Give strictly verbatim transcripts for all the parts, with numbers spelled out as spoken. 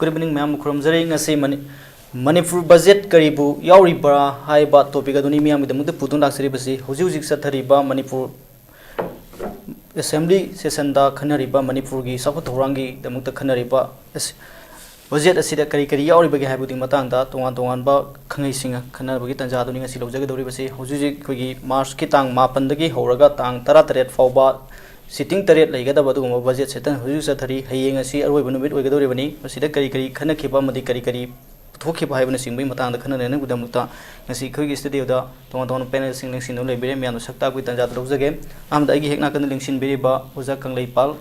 Good evening, ꯃꯌꯥꯝꯕꯨ ꯈꯨꯔꯨꯝꯖꯔꯤ꯫ ꯉꯁꯤ money-, Manipur budget ꯀꯔꯤꯕꯨ ꯌꯥꯎꯔꯤꯕ꯭ꯔꯥ ꯍꯥꯏꯕ ꯇꯣꯄꯤꯛ ꯑꯗꯨꯅꯤ ꯃꯤꯌꯥꯝꯒꯤꯗꯃꯛꯇ ꯄꯨꯗꯨꯅ ꯂꯥꯛꯆꯔꯤꯕꯁꯤ꯫ ꯍꯧꯖꯤꯛ ꯍꯧꯖꯤꯛ ꯆꯠꯊꯔꯤꯕ ꯃꯅꯤꯄꯨꯔ ꯑꯦꯁꯦꯝꯕ꯭ꯂꯤ ꯁꯦꯁꯟꯗ ꯈꯟꯅꯔꯤꯕ ꯃꯅꯤꯄꯨꯔꯒꯤ ꯆꯥꯎꯈꯠ ꯊꯧꯔꯥꯡꯒꯤꯗꯃꯛꯇ ꯈꯟꯅꯔꯤꯕ ꯑꯁ-, ꯕꯖꯦꯠ ꯑꯁꯤꯗ ꯀꯔꯤ ꯀꯔꯤ ꯌꯥꯎꯔꯤꯕꯒꯦ ꯍꯥꯏꯕꯗꯨꯒꯤ ꯃꯇꯥꯡꯗ ꯇꯣꯉꯥꯟ ꯇꯣꯉꯥꯟꯕ ꯈꯪꯍꯩꯁꯤꯡꯒ ꯈꯟꯅꯕꯒꯤ ꯇꯥꯟꯖꯥ ꯑꯗꯨꯅꯤ ꯉꯁꯤ ꯂꯧꯖꯒꯗꯧꯔꯤꯕꯁꯤ꯫ ꯍꯧꯖꯤꯛ ꯍꯧꯖꯤꯛ ꯑꯩꯈꯣꯏꯒꯤ ꯃꯥꯔꯆꯀꯤ ꯇꯥꯡ ꯃꯥꯄꯟꯗꯒꯤ ꯍꯧꯔꯒ ꯇꯥꯡ ꯇꯔꯥꯇꯔꯦꯠ ꯐꯥꯎꯕ ꯁꯤꯇꯤꯡ ꯇꯔꯦꯠ ꯂꯩꯒꯗꯕ ꯑꯗꯨꯒꯨꯝꯕ ꯕꯖꯦꯠ ꯁꯦꯁꯟ ꯍꯧꯖꯤꯛ ꯆꯠꯊꯔꯤ꯫ ꯍꯌꯦꯡ ꯑꯁꯤ ꯑꯔꯣꯏꯕ ꯅꯨꯃꯤꯠ ꯑꯣꯏꯒꯗꯧꯔꯤꯕꯅꯤ꯫ ꯃꯁꯤꯗ ꯀꯔꯤ ꯀꯔꯤ ꯈꯟꯅꯈꯤꯕ ꯑꯃꯗꯤ ꯀꯔꯤ ꯀꯔꯤ ꯄꯨꯊꯣꯛꯈꯤꯕ ꯍꯥꯏꯕꯅꯆꯤꯡꯕꯒꯤ ꯃꯇꯥꯡꯗ ꯈꯟꯅꯅꯕꯒꯤꯗꯃꯛꯇ ꯉꯁꯤ ꯑꯩꯈꯣꯏꯒꯤ ꯁ꯭ꯇꯨꯗꯤꯑꯣꯗ ꯇꯣꯉꯥꯟ ꯇꯣꯉꯥꯟꯕ ꯄꯦꯅꯦꯜꯁꯤꯡ ꯂꯦꯡꯁꯤꯟꯗꯨꯅ ꯂꯩꯕꯤꯔꯦ꯫ ꯃꯌꯥꯝꯅ ꯁꯛ ꯇꯥꯛꯄꯒꯤ ꯇꯥꯟꯖꯥꯗꯨ ꯂꯧꯖꯒꯦ꯫ ꯑꯍꯥꯟꯕꯗ ꯑꯩꯒꯤ ꯍꯦꯛ ꯅꯥꯀꯟꯗ ꯂꯦꯡꯁꯤꯟꯕꯤꯔꯤꯕ ꯑꯣꯖꯥ ꯀꯪꯂꯩꯄꯥꯜ,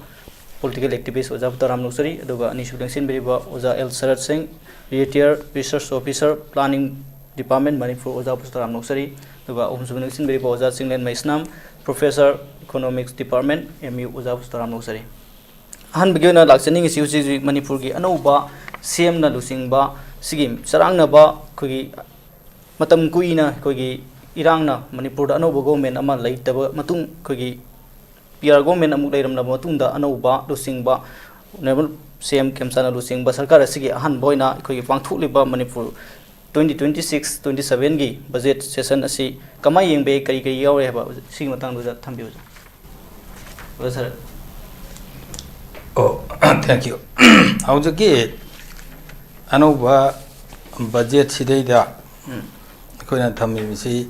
ꯄꯣꯂꯤꯇꯤꯀꯦꯜ ꯑꯦꯛꯇꯤꯚꯤꯁ, ꯑꯣꯖꯥꯕꯨ ꯇꯔꯥꯝꯅ ꯑꯣꯛꯆꯔꯤ꯫ ꯑꯗꯨꯒ ꯑꯅꯤꯁꯨꯕ ꯂꯦꯡꯁꯤꯟꯕꯤꯔꯤꯕ ꯑꯣꯖꯥ L Sarat Singh, retired resource officer, planning department, Manipur, ꯑꯣꯖꯥꯕꯨꯁꯨ ꯇꯔꯥꯝꯅ ꯑꯣꯛꯆꯔꯤ꯫ ꯑꯗꯨꯒ ꯑꯍꯨꯝꯁꯨꯕ ꯂꯦꯡꯁꯤꯟꯕꯤꯔꯤꯕ ꯑꯣꯖꯥ Chinglen Meisnam, professor, economics department, M U, ꯑꯣꯖꯥꯕꯨꯁꯨ ꯇꯔꯥꯝꯅ ꯑꯣꯛꯆꯔꯤ꯫ ꯑꯍꯥꯟꯕꯒꯤ ꯑꯣꯏꯅ ꯂꯥꯛꯆꯅꯤꯡꯉꯤꯁꯤ ꯍꯧꯖꯤꯛ ꯍꯧꯖꯤꯛ ꯃꯅꯤꯄꯨꯔꯒꯤ ꯑꯅꯧꯕ ꯁꯤ ꯑꯦꯝꯅ ꯂꯨꯆꯤꯡꯕ ꯁꯤꯒꯤ ꯆꯔꯥꯡꯅꯕ ꯑꯩꯈꯣꯏꯒꯤ ꯃꯇꯝ ꯀꯨꯏꯅ ꯑꯩꯈꯣꯏꯒꯤ ꯏꯔꯥꯡꯅ ꯃꯅꯤꯄꯨꯔꯗ ꯑꯅꯧꯕ ꯒꯣꯚꯔꯟꯃꯦꯟ ꯑꯃ ꯂꯩꯇꯕ ꯃꯇꯨꯡ ꯑꯩꯈꯣꯏꯒꯤ ꯄꯤ ꯑꯥꯔ ꯒꯣꯚꯔꯟꯃꯦꯟ ꯑꯃꯨꯛ ꯂꯩꯔꯝꯂꯕ ꯃꯇꯨꯡꯗ ꯑꯅꯧꯕ ꯂꯨꯆꯤꯡꯕ ꯑꯣꯅꯔꯦꯕꯜ ꯁꯤ ꯑꯦꯝ ꯈꯦꯝꯆꯥꯟꯅ ꯂꯨꯆꯤꯡꯕ ꯁꯔꯀꯥꯔ ꯑꯁꯤꯒꯤ ꯑꯍꯥꯟꯕ ꯑꯣꯏꯅ ꯑꯩꯈꯣꯏꯒꯤ ꯄꯥꯡꯊꯣꯛꯂꯤꯕ Manipur twenty twenty six twenty ꯁꯚꯦꯟꯒꯤ ꯕꯖꯦꯠ ꯁꯦꯁꯟ ꯑꯁꯤ ꯀꯃꯥꯏꯅ ꯌꯦꯡꯕ ꯌꯥꯏ, ꯀꯔꯤ ꯀꯔꯤ ꯌꯥꯎꯔꯦ ꯍꯥꯏꯕ ꯁꯤꯒꯤ ꯃꯇꯥꯡꯗꯨꯗ ꯊꯝꯕꯤꯌꯨ, ꯑꯣꯖꯥ ꯁꯔ꯫ ꯑꯣ, thank you꯫ ꯍꯧꯖꯤꯛꯀꯤ ꯑꯅꯧꯕ ꯕꯖꯦꯠꯁꯤꯗꯩꯗ ꯎꯝ꯫ ꯑꯩꯈꯣꯏꯅ ꯊꯝꯃꯤꯕꯁꯤ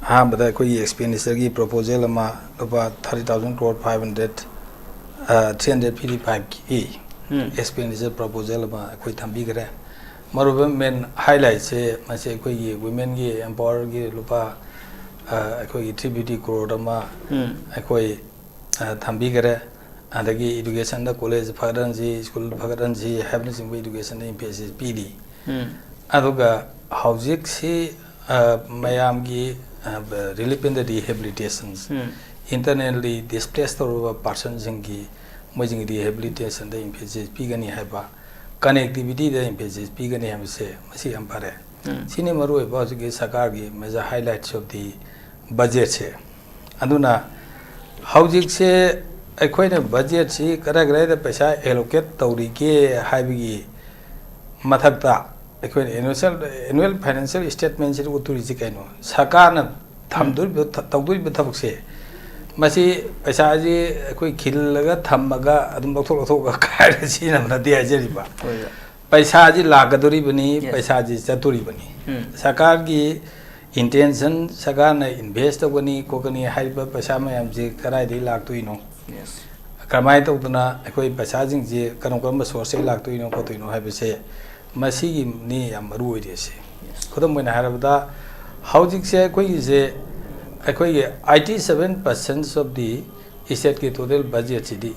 ꯑꯍꯥꯟꯕꯗ ꯑꯩꯈꯣꯏꯒꯤ ꯑꯦꯛꯁꯄꯦꯟꯗꯤꯆꯔꯒꯤ ꯄ꯭ꯔꯣꯄꯣꯖꯦꯜ ꯑꯃ ꯂꯨꯄꯥ thirty thousand crore five hundred, three hundred fifty ꯐꯥꯏꯚꯀꯤ ꯎꯝ꯫ ꯑꯦꯛꯁꯄꯦꯟꯗꯤꯆꯔ ꯄ꯭ꯔꯣꯄꯣꯖꯦꯜ ꯑꯃ ꯑꯩꯈꯣꯏ ꯊꯝꯕꯤꯈ꯭ꯔꯦ꯫ ꯃꯔꯨꯑꯣꯏꯕ ꯃꯦꯟ ꯍꯥꯏꯂꯥꯏꯠꯁꯦ ꯃꯁꯤ ꯑꯩꯈꯣꯏꯒꯤ ꯋꯤꯃꯦꯟꯒꯤ ꯑꯦꯝꯄꯥꯋꯔꯒꯤ ꯂꯨꯄꯥ, ꯑ, ꯑꯩꯈꯣꯏꯒꯤ ꯊ꯭ꯔꯤ ꯐꯤꯐꯇꯤ ꯀ꯭ꯔꯣꯔ ꯑꯃ ꯎꯝ꯫ ꯑꯩꯈꯣꯏ, ꯑ, ꯊꯝꯕꯤꯈꯔꯦ꯫ ꯑꯗꯒꯤ ꯏꯗꯨꯀꯦꯁꯟꯗ ꯀꯣꯂꯦꯖ ꯐꯒꯠꯍꯟꯁꯤ, ꯁ꯭ꯀꯨꯜ ꯐꯒꯠꯍꯟꯁꯤ ꯍꯥꯏꯕꯅꯆꯤꯡꯕ ꯏꯗꯨꯀꯦꯁꯟꯗ ꯏꯝꯐꯦꯁꯤꯁ ꯄꯤꯔꯤ꯫ ꯎꯝ꯫ ꯑꯗꯨꯒ ꯍꯧꯖꯤꯛꯁꯤ, ꯑ, ꯃꯌꯥꯝꯒꯤ, ꯑ, ꯕ-, relief and rehabilitations, um. Internally displaced ꯇꯧꯔꯕ ꯄꯥꯔꯁꯟꯁꯤꯡꯒꯤ ꯃꯣꯏꯁꯤꯡꯒꯤ ꯔꯤꯍꯦꯕꯤꯂꯤꯇꯦꯁꯟꯗ ꯏꯝꯐꯦꯁꯤꯁ ꯄꯤꯒꯅꯤ ꯍꯥꯏꯕ, ꯀꯅꯦꯛꯇꯤꯚꯤꯇꯤꯗ ꯏꯝꯐꯦꯁꯤꯁ ꯄꯤꯒꯅꯤ ꯍꯥꯏꯕꯁꯦ ꯃꯁꯤ ꯌꯥꯝ ꯐꯔꯦ꯫ ꯎꯝ꯫ ꯁꯤꯅꯤ ꯃꯔꯨꯑꯣꯏꯕ ꯍꯧꯖꯤꯛꯀꯤ ꯁꯔꯀꯥꯔꯒꯤ major highlights of the budgetꯁꯦ꯫ ꯑꯗꯨꯅ ꯍꯧꯖꯤꯛꯁꯦ ꯑꯩꯈꯣꯏꯅ ꯕꯖꯦꯠꯁꯤ ꯀꯗꯥꯏ ꯀꯗꯥꯏꯗ ꯄꯩꯁꯥ allocate ꯇꯧꯔꯤꯒꯦ ꯍꯥꯏꯕꯒꯤ ꯃꯊꯛꯇ ꯑꯩꯈꯣꯏꯅ annual annual financial statement ꯁꯤꯗ ꯎꯠꯇꯣꯔꯤꯁꯤ ꯀꯩꯅꯣ? ꯁꯔꯀꯥꯔꯅ ꯊꯝꯗꯣꯔꯤꯕ, ꯊ- ꯇꯧꯗꯣꯔꯤꯕ ꯊꯕꯛꯁꯦ, ꯃꯁꯤ ꯄꯩꯁꯥꯁꯤ ꯑꯩꯈꯣꯏ ꯈꯤꯜꯂꯒ ꯊꯝꯃꯒ ꯑꯗꯨꯝ ꯂꯧꯊꯣꯛ ꯂꯧꯊꯣꯛꯑꯒ ꯀꯥꯏꯔ ꯁꯤꯖꯤꯟꯅꯕ ꯅꯠꯇꯦ ꯍꯥꯏꯖꯔꯤꯕ꯫ ꯍꯣꯏ, ꯍꯣꯏ꯫ ꯄꯩꯁꯥꯁꯤ ꯂꯥꯛꯀꯗꯣꯔꯤꯕꯅꯤ, Yes. ꯄꯩꯁꯥꯁꯤ ꯆꯠꯇꯣꯔꯤꯕꯅꯤ꯫ ꯎꯝ꯫ ꯁꯔꯀꯥꯔꯒꯤ intention, ꯁꯔꯀꯥꯔꯅ invest ꯇꯧꯒꯅꯤ ꯈꯣꯠꯀꯅꯤ ꯍꯥꯏꯔꯤꯕ ꯄꯩꯁꯥ ꯃꯌꯥꯝꯁꯤ ꯀꯗꯥꯏꯗꯒꯤ ꯂꯥꯛꯇꯣꯏꯅꯣ? Yes. ꯀꯔꯝꯍꯥꯏꯅ ꯇꯧꯗꯅ ꯑꯩꯈꯣꯏ ꯄꯩꯁꯥꯁꯤꯡꯁꯤ ꯀꯔꯝ ꯀꯔꯝꯕ source ꯇꯒꯤ ꯂꯥꯛꯇꯣꯏꯅꯣ ꯈꯣꯠꯇꯣꯏꯅꯣ ꯍꯥꯏꯕꯁꯦ, ꯃꯁꯤꯒꯤꯅꯤ ꯌꯥꯝ ꯃꯔꯨ ꯑꯣꯏꯔꯤꯁꯦ꯫ Yes. ꯈꯨꯗꯝ ꯑꯣꯏꯅ ꯍꯥꯏꯔꯕꯗ, ꯍꯧꯖꯤꯛꯁꯦ ꯑꯩꯈꯣꯏꯒꯤꯁꯦ, ꯑꯩꯈꯣꯏꯒꯤ eighty seven percent of the state ꯀꯤ total budget ꯁꯤꯗꯤ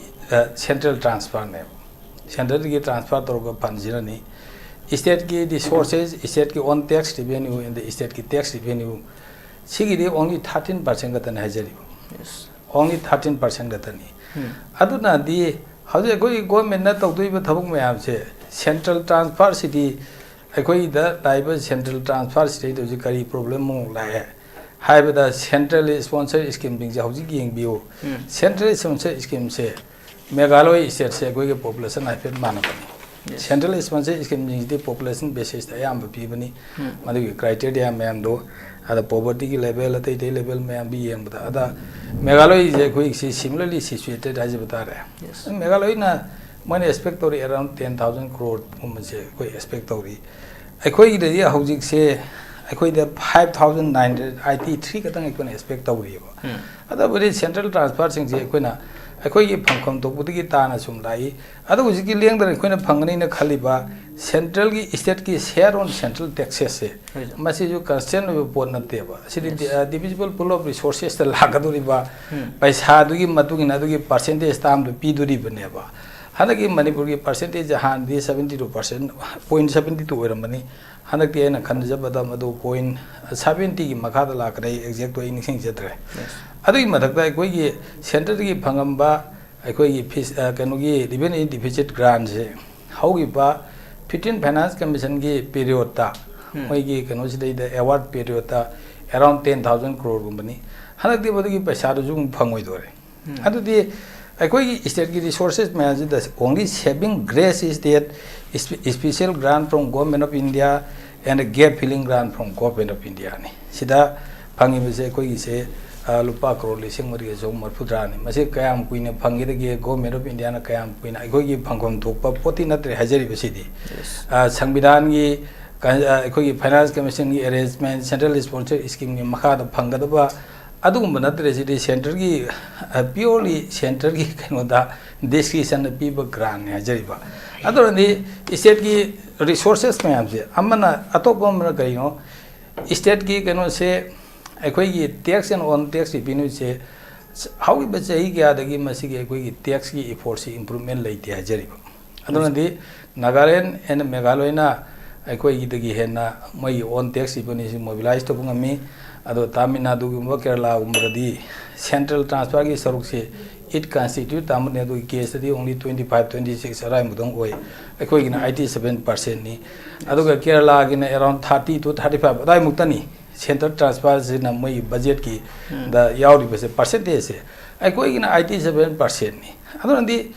central transfer ꯅꯦꯕ꯫ Central ꯗꯒꯤ transfer ꯇꯧꯔꯒ fund ꯁꯤꯅꯅꯤ꯫ State ꯀꯤ resources, state ꯀꯤ own tax revenue and state ꯀꯤ tax revenue, ꯁꯤꯒꯤꯗꯤ only thirteen percent ꯈꯛꯇꯅꯤ ꯍꯥꯏꯖꯔꯤꯕ꯫ Yes. Only thirteen percent ꯈꯛꯇꯅꯤ꯫ ꯎꯝ꯫ ꯑꯗꯨꯅꯗꯤ ꯍꯧꯖꯤꯛ ꯑꯩꯈꯣꯏꯒꯤ government ꯅ ꯇꯧꯗꯣꯔꯤꯕ ꯊꯕꯛ ꯃꯌꯥꯝꯁꯦ, central transfer ꯁꯤꯗꯤ, ꯑꯩꯈꯣꯏꯗ ꯂꯥꯛꯏꯕ central transfer ꯁꯤꯗꯩꯗ ꯍꯧꯖꯤꯛ ꯀꯔꯤ problem ꯑꯃꯨꯛ ꯂꯥꯛꯑꯦ ꯍꯥꯏꯕꯗ, central sponsor scheme ꯁꯤꯡꯁꯦ ꯍꯧꯖꯤꯛ ꯌꯦꯡꯕꯤꯌꯨ꯫ ꯎꯝ꯫ Central sponsor scheme ꯁꯦ, ꯃꯦꯘꯥꯂꯣꯏ state ꯁꯦ ꯑꯩꯈꯣꯏꯒꯤ population ꯍꯥꯏꯐꯦꯠ ꯃꯥꯟꯅꯕꯅꯤ꯫ Yes. Central sponsor scheme ꯁꯤꯡꯁꯤꯗꯤ population basis ꯇ ꯑꯌꯥꯝꯕ ꯄꯤꯕꯅꯤ꯫ ꯎꯝ꯫ ꯃꯗꯨꯒꯤ criteria ꯃꯌꯥꯝꯗꯣ, ꯑꯗ poverty ꯒꯤ level, ꯑꯇꯩ ꯑꯇꯩ level ꯃꯌꯥꯝꯗꯨ ꯌꯦꯡꯕꯗ, ꯑꯗ ꯃꯦꯘꯥꯂꯣꯏꯁꯦ ꯑꯩꯈꯣꯏꯁꯤ similarly situated ꯍꯥꯏꯖꯕ ꯇꯥꯔꯦ꯫ Yes. ꯃꯦꯘꯥꯂꯣꯏꯅ ꯃꯣꯏꯅ expect ꯇꯧꯔꯤ around ten thousand crore ꯒꯨꯝꯕꯁꯦ ꯑꯩꯈꯣꯏ expect ꯇꯧꯔꯤ꯫ ꯑꯩꯈꯣꯏꯒꯤꯗꯗꯤ ꯍꯧꯖꯤꯛꯁꯦ ꯑꯩꯈꯣꯏꯗ five thousand nine hundred eighty three ꯈꯛꯇꯪ ꯑꯩꯈꯣꯏꯅ expect ꯇꯧꯔꯤꯑꯕ꯫ ꯎꯝ꯫ ꯑꯗꯨꯕꯨꯗꯤ central transfer ꯁꯤꯡꯁꯦ ꯑꯩꯈꯣꯏꯅ ꯑꯩꯈꯣꯏꯒꯤ ꯐꯪꯐꯝ ꯊꯣꯛꯄꯗꯒꯤ ꯇꯥꯅ ꯁꯨꯝ ꯂꯥꯛꯏ꯫ ꯑꯗꯣ ꯍꯧꯖꯤꯛꯀꯤ ꯂꯦꯡꯗꯅ ꯑꯩꯈꯣꯏꯅ ꯐꯪꯒꯅꯤꯅ ꯈꯜꯂꯤꯕ central ꯒꯤ, state ꯀꯤ share on central taxes ꯁꯦ, ꯍꯣꯏ, ꯁꯥꯔ꯫ ꯃꯁꯤꯁꯨ constant ꯑꯣꯏꯕ ꯄꯣꯠ ꯅꯠꯇꯦꯕ꯫ ꯑꯁꯤꯗꯤ Yes. ꯗꯤ-, ꯑ, divisible pool of resources ꯇ ꯂꯥꯛꯀꯗꯧꯔꯤꯕ ꯎꯝ꯫ ꯄꯩꯁꯥꯗꯨꯒꯤ ꯃꯇꯨꯡ ꯏꯟꯅ ꯑꯗꯨꯒꯤ percentage ꯇꯥꯝꯗꯨ ꯄꯤꯗꯣꯔꯤꯕꯅꯦꯕ꯫ ꯍꯟꯗꯛꯀꯤ ꯃꯅꯤꯄꯨꯔꯒꯤ percentage ꯁꯦ ꯍꯥꯟꯅꯗꯤ seventy two percent, point seventy two ꯑꯣꯏꯔꯝꯕꯅꯤ꯫ ꯍꯟꯗꯛꯇꯤ ꯑꯩꯅ ꯈꯟꯖꯕꯗ ꯃꯗꯨ point seventy ꯒꯤ ꯃꯈꯥꯗ ꯂꯥꯛꯈ꯭ꯔꯦ, exact ꯇꯣ ꯑꯩ ꯅꯤꯡꯁꯤꯡꯖꯗ꯭ꯔꯦ꯫ Yes. ꯑꯗꯨꯒꯤ ꯃꯊꯛꯇ ꯑꯩꯈꯣꯏꯒꯤ central ꯗꯒꯤ ꯐꯪꯉꯝꯕ ꯑꯩꯈꯣꯏꯒꯤ ꯐꯤꯁ-, ꯑ, ꯀꯩꯅꯣꯒꯤ revenue deficit grant ꯁꯦ ꯍꯧꯈꯤꯕ fifteen Finance Commission ꯒꯤ period ꯇ, ꯎꯝ꯫ ꯃꯣꯏꯒꯤ ꯀꯩꯅꯣꯁꯤꯗꯩꯗ award period ꯇ around ten thousand crore ꯒꯨꯝꯕꯅꯤ꯫ ꯍꯟꯗꯛꯇꯤ ꯃꯗꯨꯒꯤ ꯄꯩꯁꯥꯗꯨꯁꯨ ꯑꯃꯨꯛ ꯐꯪꯉꯣꯏꯗꯣꯔꯦ꯫ ꯎꯝ꯫ ꯑꯗꯨꯗꯤ ꯑꯩꯈꯣꯏꯒꯤ stateꯀꯤ resources ꯃꯌꯥꯝꯁꯤꯗ only saving grace is that special grant from Government of India and gap filling grant from Government of Indiaꯅꯤ꯫ ꯁꯤꯗ ꯐꯪꯉꯤꯕꯁꯦ ꯑꯩꯈꯣꯏꯒꯤꯁꯦ ꯂꯨꯄꯥ ꯀ꯭ꯔꯣꯔ ꯂꯤꯁꯤꯡ ꯃꯔꯤꯒ ꯆꯍꯨꯝ ꯃꯔꯤꯐꯨꯇꯔꯥꯅꯤ꯫ ꯃꯁꯤ ꯀꯌꯥꯝ ꯀꯨꯏꯅ ꯐꯪꯈꯤꯗꯒꯦ? Government of Indiaꯅ ꯀꯌꯥꯝ ꯀꯨꯏꯅ? ꯑꯩꯈꯣꯏꯒꯤ ꯐꯪꯐꯝ ꯊꯣꯛꯄ ꯄꯣꯠꯇꯤ ꯅꯠꯇ꯭ꯔꯦ ꯍꯥꯏꯖꯔꯤꯕꯁꯤꯗꯤ꯫ ꯁꯪꯕꯤꯙꯥꯟꯒꯤ, ꯑꯩꯈꯣꯏꯒꯤ Finance Commissionꯒꯤ arrangement, central sponsor schemeꯒꯤ ꯃꯈꯥꯗ ꯐꯪꯒꯗꯕ ꯑꯗꯨꯒꯨꯝꯕ ꯅꯠꯇ꯭ꯔꯦ꯫ ꯁꯤꯗꯤ centreꯒꯤ, purely centreꯒꯤ ꯀꯩꯅꯣꯗ discretionꯗ ꯄꯤꯕ grantꯅꯤ ꯍꯥꯏꯖꯔꯤꯕ꯫ ꯑꯗꯨꯅꯗꯤ stateꯀꯤ resources ꯃꯌꯥꯝꯁꯦ ꯑꯃꯅ, ꯑꯇꯣꯞꯄ ꯑꯃꯅ ꯀꯔꯤꯅꯣ, stateꯀꯤ ꯀꯩꯅꯣꯁꯦ, ꯑꯩꯈꯣꯏꯒꯤ tax and own tax revenueꯁꯦ ꯍꯧꯈꯤꯕ ꯆꯍꯤ ꯀꯌꯥꯗꯒꯤ ꯃꯁꯤꯒꯤ ꯑꯩꯈꯣꯏꯒꯤ taxꯀꯤ effortꯁꯤ improvement ꯂꯩꯇꯦ ꯍꯥꯏꯖꯔꯤꯕ꯫ ꯑꯗꯨꯅꯗꯤ Nagaland and Meghalayana ꯑꯩꯈꯣꯏꯒꯤꯗꯒꯤ ꯍꯦꯟꯅ ꯃꯣꯏꯒꯤ own tax revenueꯁꯤ mobilize ꯇꯧꯕ ꯉꯝꯃꯤ꯫ ꯑꯗꯣ Tamil ꯅꯥꯗꯨꯒꯨꯝꯕ, ꯀꯦꯔꯂꯥꯒꯨꯝꯕꯗꯗꯤ central transferꯒꯤ ꯁꯔꯨꯛꯁꯤ, it constitute Tamil ꯅꯥꯗꯨꯒꯤ caseꯇꯗꯤ only twenty five, twenty six ꯑꯗꯥꯏꯃꯨꯛꯇꯪ ꯑꯣꯏ꯫ ꯑꯩꯈꯣꯏꯒꯤꯅ eighty seven percentꯅꯤ꯫ ꯑꯗꯨꯒ ꯀꯦꯔꯂꯥꯒꯤꯅ around thirty to thirty five ꯑꯗꯥꯏꯃꯨꯛꯇꯅꯤ central transferꯁꯤꯅ ꯃꯣꯏꯒꯤ budgetꯀꯤꯗ ꯌꯥꯎꯔꯤꯕꯁꯦ, percentageꯁꯦ꯫ ꯑꯩꯈꯣꯏꯒꯤꯅ eighty seven percentꯅꯤ꯫ ꯑꯗꯨꯅꯗꯤ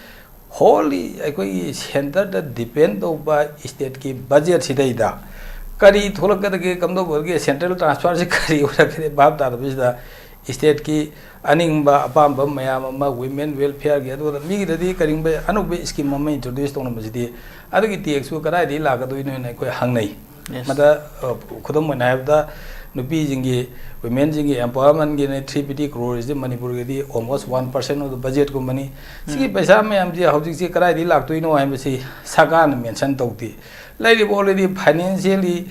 wholly ꯑꯩꯈꯣꯏꯒꯤ centreꯗ depend ꯇꯧꯕ stateꯀꯤ budgetꯁꯤꯗꯩꯗ ꯀꯔꯤ ꯊꯣꯛꯂꯛꯀꯗꯒꯦ, ꯀꯝꯗꯧꯕꯒꯦ, central transferꯁꯤ ꯀꯔꯤ ꯑꯣꯏꯔꯛꯀꯗꯦ ꯚꯥꯞ ꯇꯥꯗꯕꯁꯤꯗ stateꯀꯤ ꯑꯅꯤꯡꯕ ꯑꯄꯥꯝꯕ ꯃꯌꯥꯝ ꯑꯃ, women welfareꯒꯤ, ꯑꯗꯨꯒ ꯃꯤꯒꯤꯗꯗꯤ ꯀꯔꯤꯒꯨꯝꯕ ꯑꯅꯧꯕ scheme ꯑꯃ introduce ꯇꯧꯅꯕꯁꯤꯗꯤ ꯑꯗꯨꯒꯤ taxꯇꯨ ꯀꯗꯥꯏꯗꯒꯤ ꯂꯥꯛꯀꯗꯣꯏꯅꯣ ꯍꯥꯏꯅ ꯑꯩꯈꯣꯏ ꯍꯪꯅꯩ꯫ Yes. ꯃꯗ, ꯑ, ꯈꯨꯗꯝ ꯑꯣꯏꯅ ꯍꯥꯏꯔꯕꯗ, ꯅꯨꯄꯤꯁꯤꯡꯒꯤ, womenꯁꯤꯡꯒꯤ empowermentꯀꯤꯅ three fifty crore CD ꯃꯅꯤꯄꯨꯔꯒꯤꯗꯤ almost one percent of the budgetꯀꯨꯝꯕꯅꯤ꯫ ꯁꯤꯒꯤ ꯎꯝ꯫ ꯄꯩꯁꯥ ꯃꯌꯥꯝꯁꯤ ꯍꯧꯖꯤꯛꯁꯤ ꯀꯗꯥꯏꯗꯒꯤ ꯂꯥꯛꯇꯣꯏꯅꯣ ꯍꯥꯏꯕꯁꯤ ꯁꯔꯀꯥꯔꯅ mention ꯇꯧꯗꯦ꯫ ꯂꯩꯔꯤꯕ already financially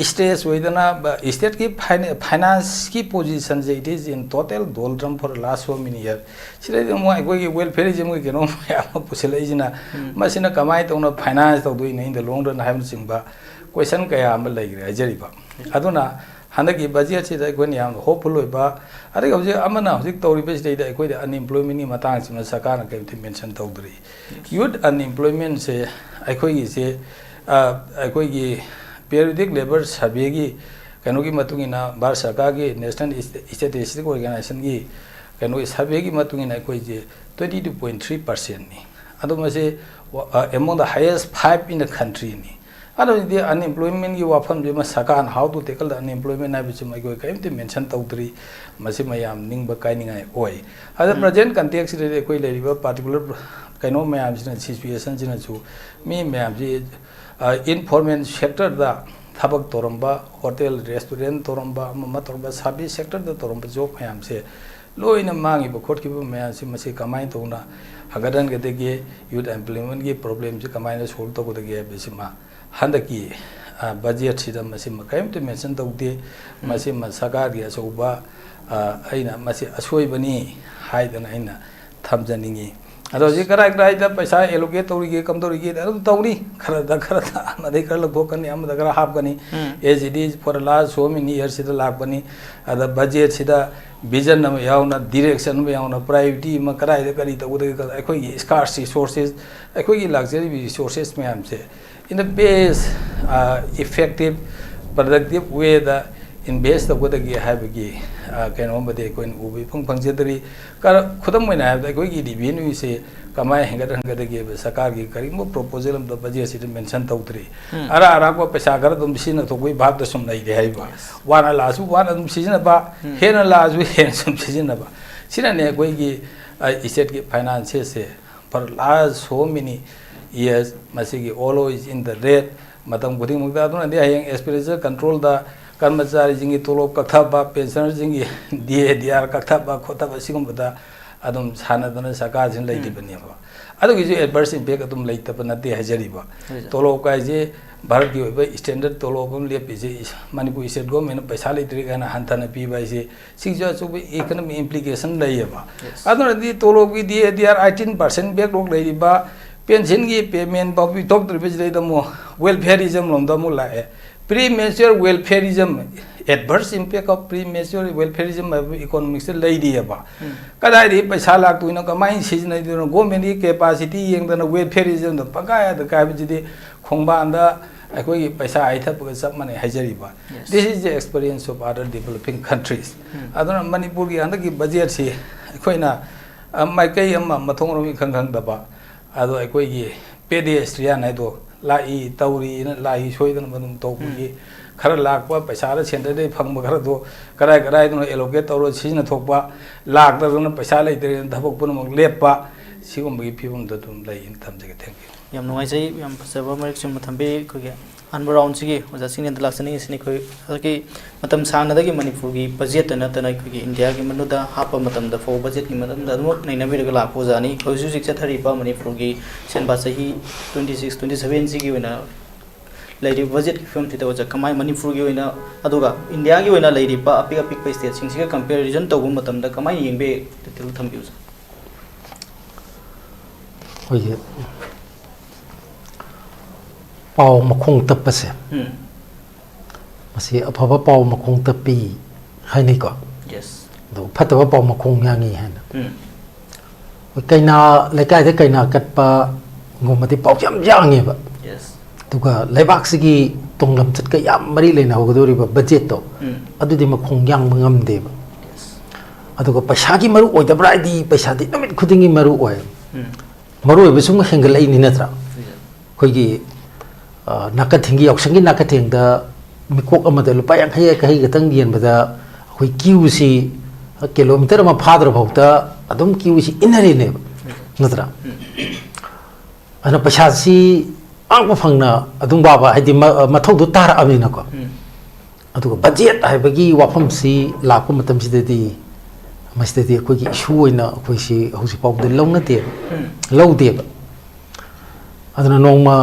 stress ꯑꯣꯏꯗꯅ, ꯕ-, stateꯀꯤ ꯐꯥꯏꯅ-, financeꯀꯤ positionꯁꯦ, it is in total doldrum for last so many years꯫ ꯁꯤꯗꯩꯗ ꯑꯃꯨꯛ ꯑꯩꯈꯣꯏꯒꯤ welfareismꯒꯤ ꯀꯩꯅꯣ ꯃꯌꯥꯝ ꯑꯃ ꯄꯨꯁꯤꯜꯂꯛꯏꯁꯤꯅ, ꯎꯝ꯫ ꯃꯁꯤꯅ ꯀꯃꯥꯏꯅ ꯇꯧꯅ finance ꯇꯧꯗꯣꯏꯅꯣ in the long run ꯍꯥꯏꯕꯅꯆꯤꯡꯕ question ꯀꯌꯥ ꯑꯃ ꯂꯩꯈ꯭ꯔꯦ ꯍꯥꯏꯖꯔꯤꯕ꯫ ꯑꯗꯨꯅ ꯍꯟꯗꯛꯀꯤ budgetꯁꯤꯗ ꯑꯩꯈꯣꯏꯅ ꯌꯥꯝꯅ hopeful ꯑꯣꯏꯕ, ꯑꯗꯒꯤ ꯍꯧꯖꯤꯛ ꯑꯃꯅ ꯍꯧꯖꯤꯛ ꯇꯧꯔꯤꯕꯁꯤꯗꯩꯗ ꯑꯩꯈꯣꯏꯗ unemploymentꯀꯤ ꯃꯇꯥꯡꯁꯤꯃ ꯁꯔꯀꯥꯔꯅ ꯀꯔꯤꯝꯇ mention ꯇꯧꯗ꯭ꯔꯤ꯫ Youth unemploymentꯁꯦ ꯑꯩꯈꯣꯏꯒꯤꯁꯦ, ꯑ, ꯑꯩꯈꯣꯏꯒꯤ periodic labour surveyꯒꯤ ꯀꯩꯅꯣꯒꯤ ꯃꯇꯨꯡ ꯏꯟꯅ, ꯚꯥꯔꯠ ꯁꯔꯀꯥꯔꯒꯤ National Statistic Organizationꯒꯤ ꯀꯩꯅꯣꯒꯤ surveyꯒꯤ ꯃꯇꯨꯡ ꯏꯟꯅ ꯑꯩꯈꯣꯏꯁꯦ Twenty two point three percent ꯅꯤ꯫ ꯑꯗꯣ ꯃꯁꯤ, ꯑ, among the highest five in the country ꯅꯤ꯫ ꯑꯗꯣ ꯍꯧꯖꯤꯛꯇꯤ unemployment ꯒꯤ ꯋꯥꯐꯝꯁꯤꯃ ꯁꯔꯀꯥꯔꯅ how to tackle the unemployment ꯍꯥꯏꯕꯁꯤꯃ ꯑꯩꯈꯣꯏ ꯀꯔꯤꯝꯇ mention ꯇꯧꯗ꯭ꯔꯤ꯫ ꯃꯁꯤ ꯃꯌꯥꯝ ꯅꯤꯡꯕ ꯀꯥꯏꯅꯤꯡꯉꯥꯏ ꯑꯣꯏ꯫ ꯑꯗ ꯎꯝ꯫ Present context ꯁꯤꯗꯗꯤ ꯑꯩꯈꯣꯏ ꯂꯩꯔꯤꯕ particular ꯀꯩꯅꯣ ꯃꯌꯥꯝꯁꯤꯅ, situation ꯁꯤꯅꯁꯨ ꯃꯤ ꯃꯌꯥꯝꯁꯤ, ꯑ, informal sector ꯗ ꯊꯕꯛ ꯇꯧꯔꯝꯕ, hotel, restaurant ꯇꯧꯔꯝꯕ, ꯑꯃ ꯑꯃ ꯇꯧꯔꯝꯕ, service sector ꯗ ꯇꯧꯔꯝꯕ job ꯃꯌꯥꯝꯁꯦ ꯂꯣꯏꯅ ꯃꯥꯡꯉꯤꯕ ꯈꯣꯠꯈꯤꯕ ꯃꯌꯥꯝꯁꯤ ꯃꯁꯤ ꯀꯃꯥꯏꯅ ꯇꯧꯅ ꯍꯟꯒꯠꯍꯟꯒꯗꯒꯦ, youth employment ꯀꯤ problem ꯁꯤ ꯀꯃꯥꯏꯅ solve ꯇꯧꯒꯗꯒꯦ ꯍꯥꯏꯕꯁꯤꯃ ꯍꯟꯗꯛꯀꯤ, ꯑ, budget ꯁꯤꯗ ꯃꯁꯤꯃ ꯀꯔꯤꯝꯇ mention ꯇꯧꯗꯦ꯫ ꯎꯝ꯫ ꯃꯁꯤꯃ ꯁꯔꯀꯥꯔꯒꯤ ꯑꯆꯧꯕ, ꯑ, ꯑꯩꯅ ꯃꯁꯤ ꯑꯁꯣꯏꯕꯅꯤ ꯍꯥꯏꯗꯅ ꯑꯩꯅ ꯊꯝꯖꯅꯤꯡꯉꯤ꯫ ꯑꯗꯣ ꯍꯧꯖꯤꯛ ꯀꯗꯥꯏ ꯀꯗꯥꯏꯗ ꯄꯩꯁꯥ allocate ꯇꯧꯔꯤꯒꯦ, ꯀꯝꯗꯧꯔꯤꯒꯦ, ꯑꯗꯨꯝ ꯇꯧꯔꯤ꯫ ꯈꯔꯗ ꯈꯔ ꯑꯃꯗꯩ ꯈꯔ ꯂꯧꯊꯣꯛꯀꯅꯤ, ꯑꯃꯗ ꯈꯔ ꯍꯥꯞꯀꯅꯤ꯫ ꯎꯝ꯫ As it is for the last so many years ꯁꯤꯗ ꯂꯥꯛꯄꯅꯤ꯫ ꯑꯗ budget ꯁꯤꯗ vision ꯑꯃ ꯌꯥꯎꯅ, direction ꯑꯃ ꯌꯥꯎꯅ, priority ꯑꯃ ꯀꯗꯥꯏꯗ ꯀꯔꯤ ꯇꯧꯒꯗꯒꯦ, ꯑꯩꯈꯣꯏꯒꯤ scarce resources, ꯑꯩꯈꯣꯏꯒꯤ ꯂꯥꯛꯆꯔꯤꯕ resources ꯃꯌꯥꯝꯁꯦ in the best, ꯑ, effective, productive way ꯗ invest ꯇꯧꯒꯗꯒꯦ ꯍꯥꯏꯕꯒꯤ, ꯑ, ꯀꯩꯅꯣꯝꯃꯗꯤ ꯑꯩꯈꯣꯏꯅ ꯎꯕ ꯏꯐꯪ ꯐꯪꯖꯗ꯭ꯔꯤ꯫ ꯀꯔ-, ꯈꯨꯗꯝ ꯑꯣꯏꯅ ꯍꯥꯏꯔꯕꯗ, ꯑꯩꯈꯣꯏꯒꯤ revenue ꯁꯦ ꯀꯃꯥꯏꯅ ꯍꯦꯟꯒꯠꯍꯟꯒꯗꯒꯦꯕ ꯁꯔꯀꯥꯔꯒꯤ ꯀꯔꯤꯒꯨꯝꯕ proposal ꯑꯃꯗ budget ꯁꯤꯗ mention ꯇꯧꯗ꯭ꯔꯤ꯫ ꯎꯝ꯫ ꯑꯔꯥꯛ ꯑꯔꯥꯛꯄ ꯄꯩꯁꯥ ꯈꯔ ꯑꯗꯨꯝ ꯁꯤꯖꯤꯟꯅꯊꯣꯛꯄꯒꯤ ꯚꯥꯞꯇ ꯁꯨꯝ ꯂꯩꯔꯦ ꯍꯥꯏꯕ꯫ Yes꯫ ꯋꯥꯅ ꯂꯥꯛꯑꯁꯨ ꯋꯥꯅ ꯑꯗꯨꯝ ꯁꯤꯖꯤꯟꯅꯕ, ꯎꯝ꯫ ꯍꯦꯟꯅ ꯂꯥꯛꯑꯁꯨ ꯍꯦꯟꯅ ꯁꯨꯝ ꯁꯤꯖꯤꯟꯅꯕ꯫ ꯁꯤꯅꯅꯦ ꯑꯩꯈꯣꯏꯒꯤ, ꯑ, state ꯀꯤ finances say for last so many years ꯃꯁꯤꯒꯤ always in the red, ꯃꯇꯝ ꯈꯨꯗꯤꯡꯃꯛꯇ꯫ ꯑꯗꯨꯅꯗꯤ ꯍꯌꯦꯡ expenditure control ꯗ ꯀꯔꯃꯆꯥꯔꯤꯁꯤꯡꯒꯤ ꯇꯣꯂꯣꯞ ꯀꯛꯊꯕ, pensioner ꯁꯤꯡꯒꯤ D A D R ꯀꯛꯊꯕ ꯈꯣꯠꯊꯕ, ꯁꯤꯒꯨꯝꯕꯗ ꯑꯗꯨꯝ ꯁꯥꯟꯅꯗꯅ ꯁꯔꯀꯥꯔꯁꯤꯅ ꯎꯝ꯫ ꯂꯩꯔꯤꯕꯅꯦꯕ꯫ ꯑꯗꯨꯒꯤꯁꯨ adverse impact ꯑꯗꯨꯝ ꯂꯩꯇꯕ ꯅꯠꯇꯦ ꯍꯥꯏꯖꯔꯤꯕ꯫ ꯍꯣꯏ, ꯁꯥꯔ꯫ ꯇꯣꯂꯣꯞ ꯀꯥꯏꯁꯦ ꯚꯥꯔꯠꯀꯤ ꯑꯣꯏꯕ standard ꯇꯣꯂꯣꯞ ꯑꯃ ꯂꯦꯞꯄꯤꯁꯦ, ꯏꯁ-, ꯃꯅꯤꯄꯨꯔ state government ꯅ ꯄꯩꯁꯥ ꯂꯩꯇ꯭ꯔꯦ ꯀꯥꯏꯅ ꯍꯟꯊꯅ ꯄꯤꯕ ꯍꯥꯏꯁꯦ, ꯁꯤꯒꯤꯁꯨ ꯑꯆꯧꯕ economic implication ꯂꯩꯌꯦꯕ꯫ Yes꯫ ꯑꯗꯨꯅꯗꯤ ꯇꯣꯂꯣꯞꯀꯤ D A D R eighteen percent backlog ꯂꯩꯔꯤꯕ, pension ꯒꯤ payment ꯐꯥꯎ ꯄꯤꯊꯣꯛꯇ꯭ꯔꯤꯕꯁꯤꯗꯩꯗ ꯑꯃꯨꯛ welfareism ꯂꯣꯝꯗ ꯑꯃꯨꯛ ꯂꯥꯛꯑꯦ꯫ Premature welfareism, adverse impact of premature welfareism ꯍꯥꯏꯕ economics ꯇ ꯂꯩꯔꯤꯑꯕ꯫ ꯎꯝ꯫ ꯀꯗꯥꯏꯗꯒꯤ ꯄꯩꯁꯥ ꯂꯥꯛꯇꯣꯏꯅꯣ, ꯀꯃꯥꯏꯅ ꯁꯤꯖꯤꯟꯅꯗꯣꯏꯅꯣ, government ꯀꯤ capacity ꯌꯦꯡꯗꯅ welfareism ꯗ ꯄꯪꯀꯥꯏꯗ ꯀꯥꯏꯕꯁꯤꯗꯤ ꯈꯣꯡꯕꯥꯟꯗ ꯑꯩꯈꯣꯏꯒꯤ ꯄꯩꯁꯥ ꯍꯩꯊꯕꯒ ꯆꯞ ꯃꯥꯟꯅꯩ ꯍꯥꯏꯖꯔꯤꯕ꯫ Yes꯫ This is the experience of other developing countries꯫ ꯎꯝ꯫ ꯑꯗꯨꯅ ꯃꯅꯤꯄꯨꯔꯒꯤ ꯍꯟꯗꯛꯀꯤ budget ꯁꯤ ꯑꯩꯈꯣꯏꯅ ꯑ, ꯃꯥꯏꯀꯩ ꯑꯃ ꯃꯊꯣꯡ ꯃꯔꯝ ꯏꯈꯪ ꯈꯪꯗꯕ, ꯑꯗꯣ ꯑꯩꯈꯣꯏꯒꯤ ꯄꯦꯗꯤꯌꯦꯁꯇ꯭ꯔꯤꯌꯥꯟ ꯍꯥꯏꯗꯣ ꯂꯥꯛꯏ ꯇꯧꯔꯤꯅ ꯂꯥꯛꯏ ꯁꯣꯏꯗꯅ ꯑꯗꯨꯝ ꯇꯧꯕꯒꯤ ꯎꯝ꯫ ꯈꯔ ꯂꯥꯛꯄ ꯄꯩꯁꯥꯗ ꯁꯦꯟꯇꯔꯗꯒꯤ ꯐꯪꯕ ꯈꯔꯗꯣ ꯀꯔꯥꯏ ꯀꯔꯥꯏꯗꯅꯣ ꯑꯦꯂꯣꯀꯦꯠ ꯇꯧꯔ ꯁꯤꯖꯤꯟꯅꯊꯣꯛꯄ, ꯂꯥꯛꯇꯗꯅ ꯄꯩꯁꯥ ꯂꯩꯇ꯭ꯔꯦꯅ ꯊꯕꯛ ꯄꯨꯝꯅꯃꯛ ꯂꯦꯞꯄ, ꯁꯤꯒꯨꯝꯕꯒꯤ ꯐꯤꯕꯝꯗ ꯑꯗꯨꯝ ꯂꯩꯌꯦꯅ ꯊꯝꯖꯒꯦ꯫ Thank you꯫ ꯌꯥꯝ ꯅꯨꯡꯉꯥꯏꯖꯩ, ꯌꯥꯝ ꯐꯖꯕ ꯃꯔꯤꯛ ꯆꯨꯝꯕ ꯊꯝꯕꯤ꯫ ꯑꯩꯈꯣꯏꯒꯤ ꯑꯍꯥꯟꯕ ꯔꯥꯎꯟꯁꯤꯒꯤ ꯑꯣꯖꯥ ꯆꯤꯡꯂꯦꯟꯗ ꯂꯥꯛꯆꯅꯤꯡꯉꯤꯁꯤꯅ ꯑꯩꯈꯣꯏ ꯍꯧꯖꯤꯛꯀꯤ ꯃꯇꯝ ꯁꯥꯡꯅꯗꯒꯤ ꯃꯅꯤꯄꯨꯔꯒꯤ ꯕꯖꯦꯠꯇ ꯅꯠꯇꯅ ꯑꯩꯈꯣꯏꯒꯤ ꯏꯟꯗꯤꯌꯥꯒꯤ ꯃꯅꯨꯡꯗ ꯍꯥꯞꯄ ꯃꯇꯝꯗ ꯐꯥꯎꯕ ꯕꯖꯦꯠꯀꯤ ꯃꯇꯝꯗ ꯑꯗꯨꯃꯛ ꯅꯩꯅꯕꯤꯔꯒ ꯂꯥꯛꯄ ꯑꯣꯖꯥꯅꯤ꯫ ꯍꯧꯖꯤꯛ ꯍꯧꯖꯤꯛ ꯆꯠꯊꯔꯤꯕ ꯃꯅꯤꯄꯨꯔꯒꯤ ꯁꯦꯟꯕꯥ ꯆꯍꯤ twenty six twenty sevenꯁꯤꯒꯤ ꯑꯣꯏꯅ ꯂꯩꯔꯤꯕ ꯕꯖꯦꯠꯀꯤ ꯐꯤꯕꯝꯁꯤꯗ ꯑꯣꯖꯥ ꯀꯃꯥꯏ ꯃꯅꯤꯄꯨꯔꯒꯤ ꯑꯣꯏꯅ ꯑꯗꯨꯒ ꯏꯟꯗꯤꯌꯥꯒꯤ ꯑꯣꯏꯅ ꯂꯩꯔꯤꯕ ꯑꯄꯤꯛ ꯑꯄꯤꯛꯄ ꯁ꯭ꯇꯦꯠꯁꯤꯡꯁꯤꯒ ꯀꯝꯄꯦꯔꯤꯖꯟ ꯇꯧꯕ ꯃꯇꯝꯗ ꯀꯃꯥꯏꯅ ꯌꯦꯡꯕ ꯌꯥꯏ? ꯗꯤꯇꯦꯜ ꯊꯝꯕꯤꯌꯨ ꯑꯣꯖꯥ꯫ ꯑꯩꯈꯣꯏꯒꯤ ꯄꯥꯎ ꯃꯈꯣꯡ ꯇꯞꯄꯁꯦ, ꯎꯝ꯫ ꯃꯁꯤ ꯑꯐꯕ ꯄꯥꯎ ꯃꯈꯣꯡ ꯇꯞꯄꯤ ꯍꯥꯏꯅꯩꯀꯣ꯫ Yes꯫ ꯑꯗꯨ ꯐꯠꯇꯕ ꯄꯥꯎ ꯃꯈꯣꯡ ꯌꯥꯡꯉꯤ ꯍꯥꯏꯅ꯫ ꯎꯝ꯫ ꯑꯩꯈꯣꯏ ꯀꯩꯅꯥ, ꯂꯩꯀꯥꯏꯗ ꯀꯩꯅꯥ ꯀꯠꯄꯒꯨꯝꯕꯗꯤ ꯄꯥꯎꯁꯦ ꯌꯥꯝ ꯌꯥꯡꯉꯦꯕ꯫ Yes꯫ ꯑꯗꯨꯒ ꯂꯩꯕꯥꯛꯁꯤꯒꯤ ꯇꯨꯡ ꯂꯝꯆꯠꯀ ꯌꯥꯝ ꯃꯔꯤ ꯂꯩꯅꯍꯧꯒꯗꯧꯔꯤꯕ ꯕꯖꯦꯠꯇꯣ, ꯎꯝ꯫ ꯑꯗꯨꯗꯤ ꯃꯈꯣꯡ ꯌꯥꯡꯕ ꯉꯝꯗꯦꯕ꯫ Yes꯫ ꯑꯗꯨꯒ ꯄꯩꯁꯥꯒꯤ ꯃꯔꯨ ꯑꯣꯏꯗꯕ꯭ꯔꯥ ꯍꯥꯏꯗꯤ ꯄꯩꯁꯥꯗꯤ ꯅꯨꯃꯤꯠ ꯈꯨꯗꯤꯡꯒꯤ ꯃꯔꯨ ꯑꯣꯏ꯫ ꯎꯝ꯫ ꯃꯔꯨ ꯑꯣꯏꯕ ꯁꯨꯝ ꯍꯦꯟꯒꯠꯂꯛꯏꯅꯤ ꯅꯠꯇ꯭ꯔꯥ? ꯎꯝ꯫ ꯑꯩꯈꯣꯏꯒꯤ, ꯑ, ꯅꯥꯀꯊꯦꯡꯒꯤ, ꯌꯥꯎꯁꯪꯒꯤ ꯅꯥꯀꯊꯦꯡꯗ ꯃꯤꯀꯣꯛ ꯑꯃꯗ ꯂꯨꯄꯥ ꯌꯥꯡꯈꯩ ꯌꯥꯡꯈꯩ ꯈꯛꯇꯪ ꯌꯦꯟꯕꯗ ꯑꯩꯈꯣꯏ ꯀ꯭ꯌꯨꯁꯤ ꯀꯤꯂꯣꯃꯤꯇꯔ ꯑꯃ ꯐꯥꯗ꯭ꯔ ꯐꯥꯎꯗ ꯑꯗꯨꯝ ꯀ꯭ꯌꯨꯁꯤ ꯏꯟꯅꯔꯤꯅꯦꯕ, ꯅꯠꯇ꯭ꯔꯥ? ꯎꯝ꯫ ꯑꯗꯨꯅ ꯄꯩꯁꯥꯁꯤ ꯑꯉꯛꯄ ꯐꯪꯅ ꯑꯗꯨꯝ ꯋꯥꯕ, ꯍꯥꯏꯗꯤ ꯃ-, ꯃꯊꯧꯗꯣ ꯇꯥꯔꯛꯑꯕꯅꯤꯅꯀꯣ꯫ ꯎꯝ꯫ ꯑꯗꯨꯒ ꯕꯖꯦꯠ ꯍꯥꯏꯕꯒꯤ ꯋꯥꯐꯝꯁꯤ ꯂꯥꯛꯄ ꯃꯇꯝꯁꯤꯗꯗꯤ, ꯃꯁꯤꯗꯗꯤ ꯑꯩꯈꯣꯏꯒꯤ ꯏꯁꯨ ꯑꯣꯏꯅ ꯑꯩꯈꯣꯏꯁꯤ ꯍꯧꯖꯤꯛ ꯐꯥꯎꯕꯗ ꯂꯧꯅꯗꯦꯕ, ꯎꯝ꯫ ꯂꯧꯗꯦꯕ꯫ ꯑꯗꯨꯅ ꯅꯣꯡꯃ,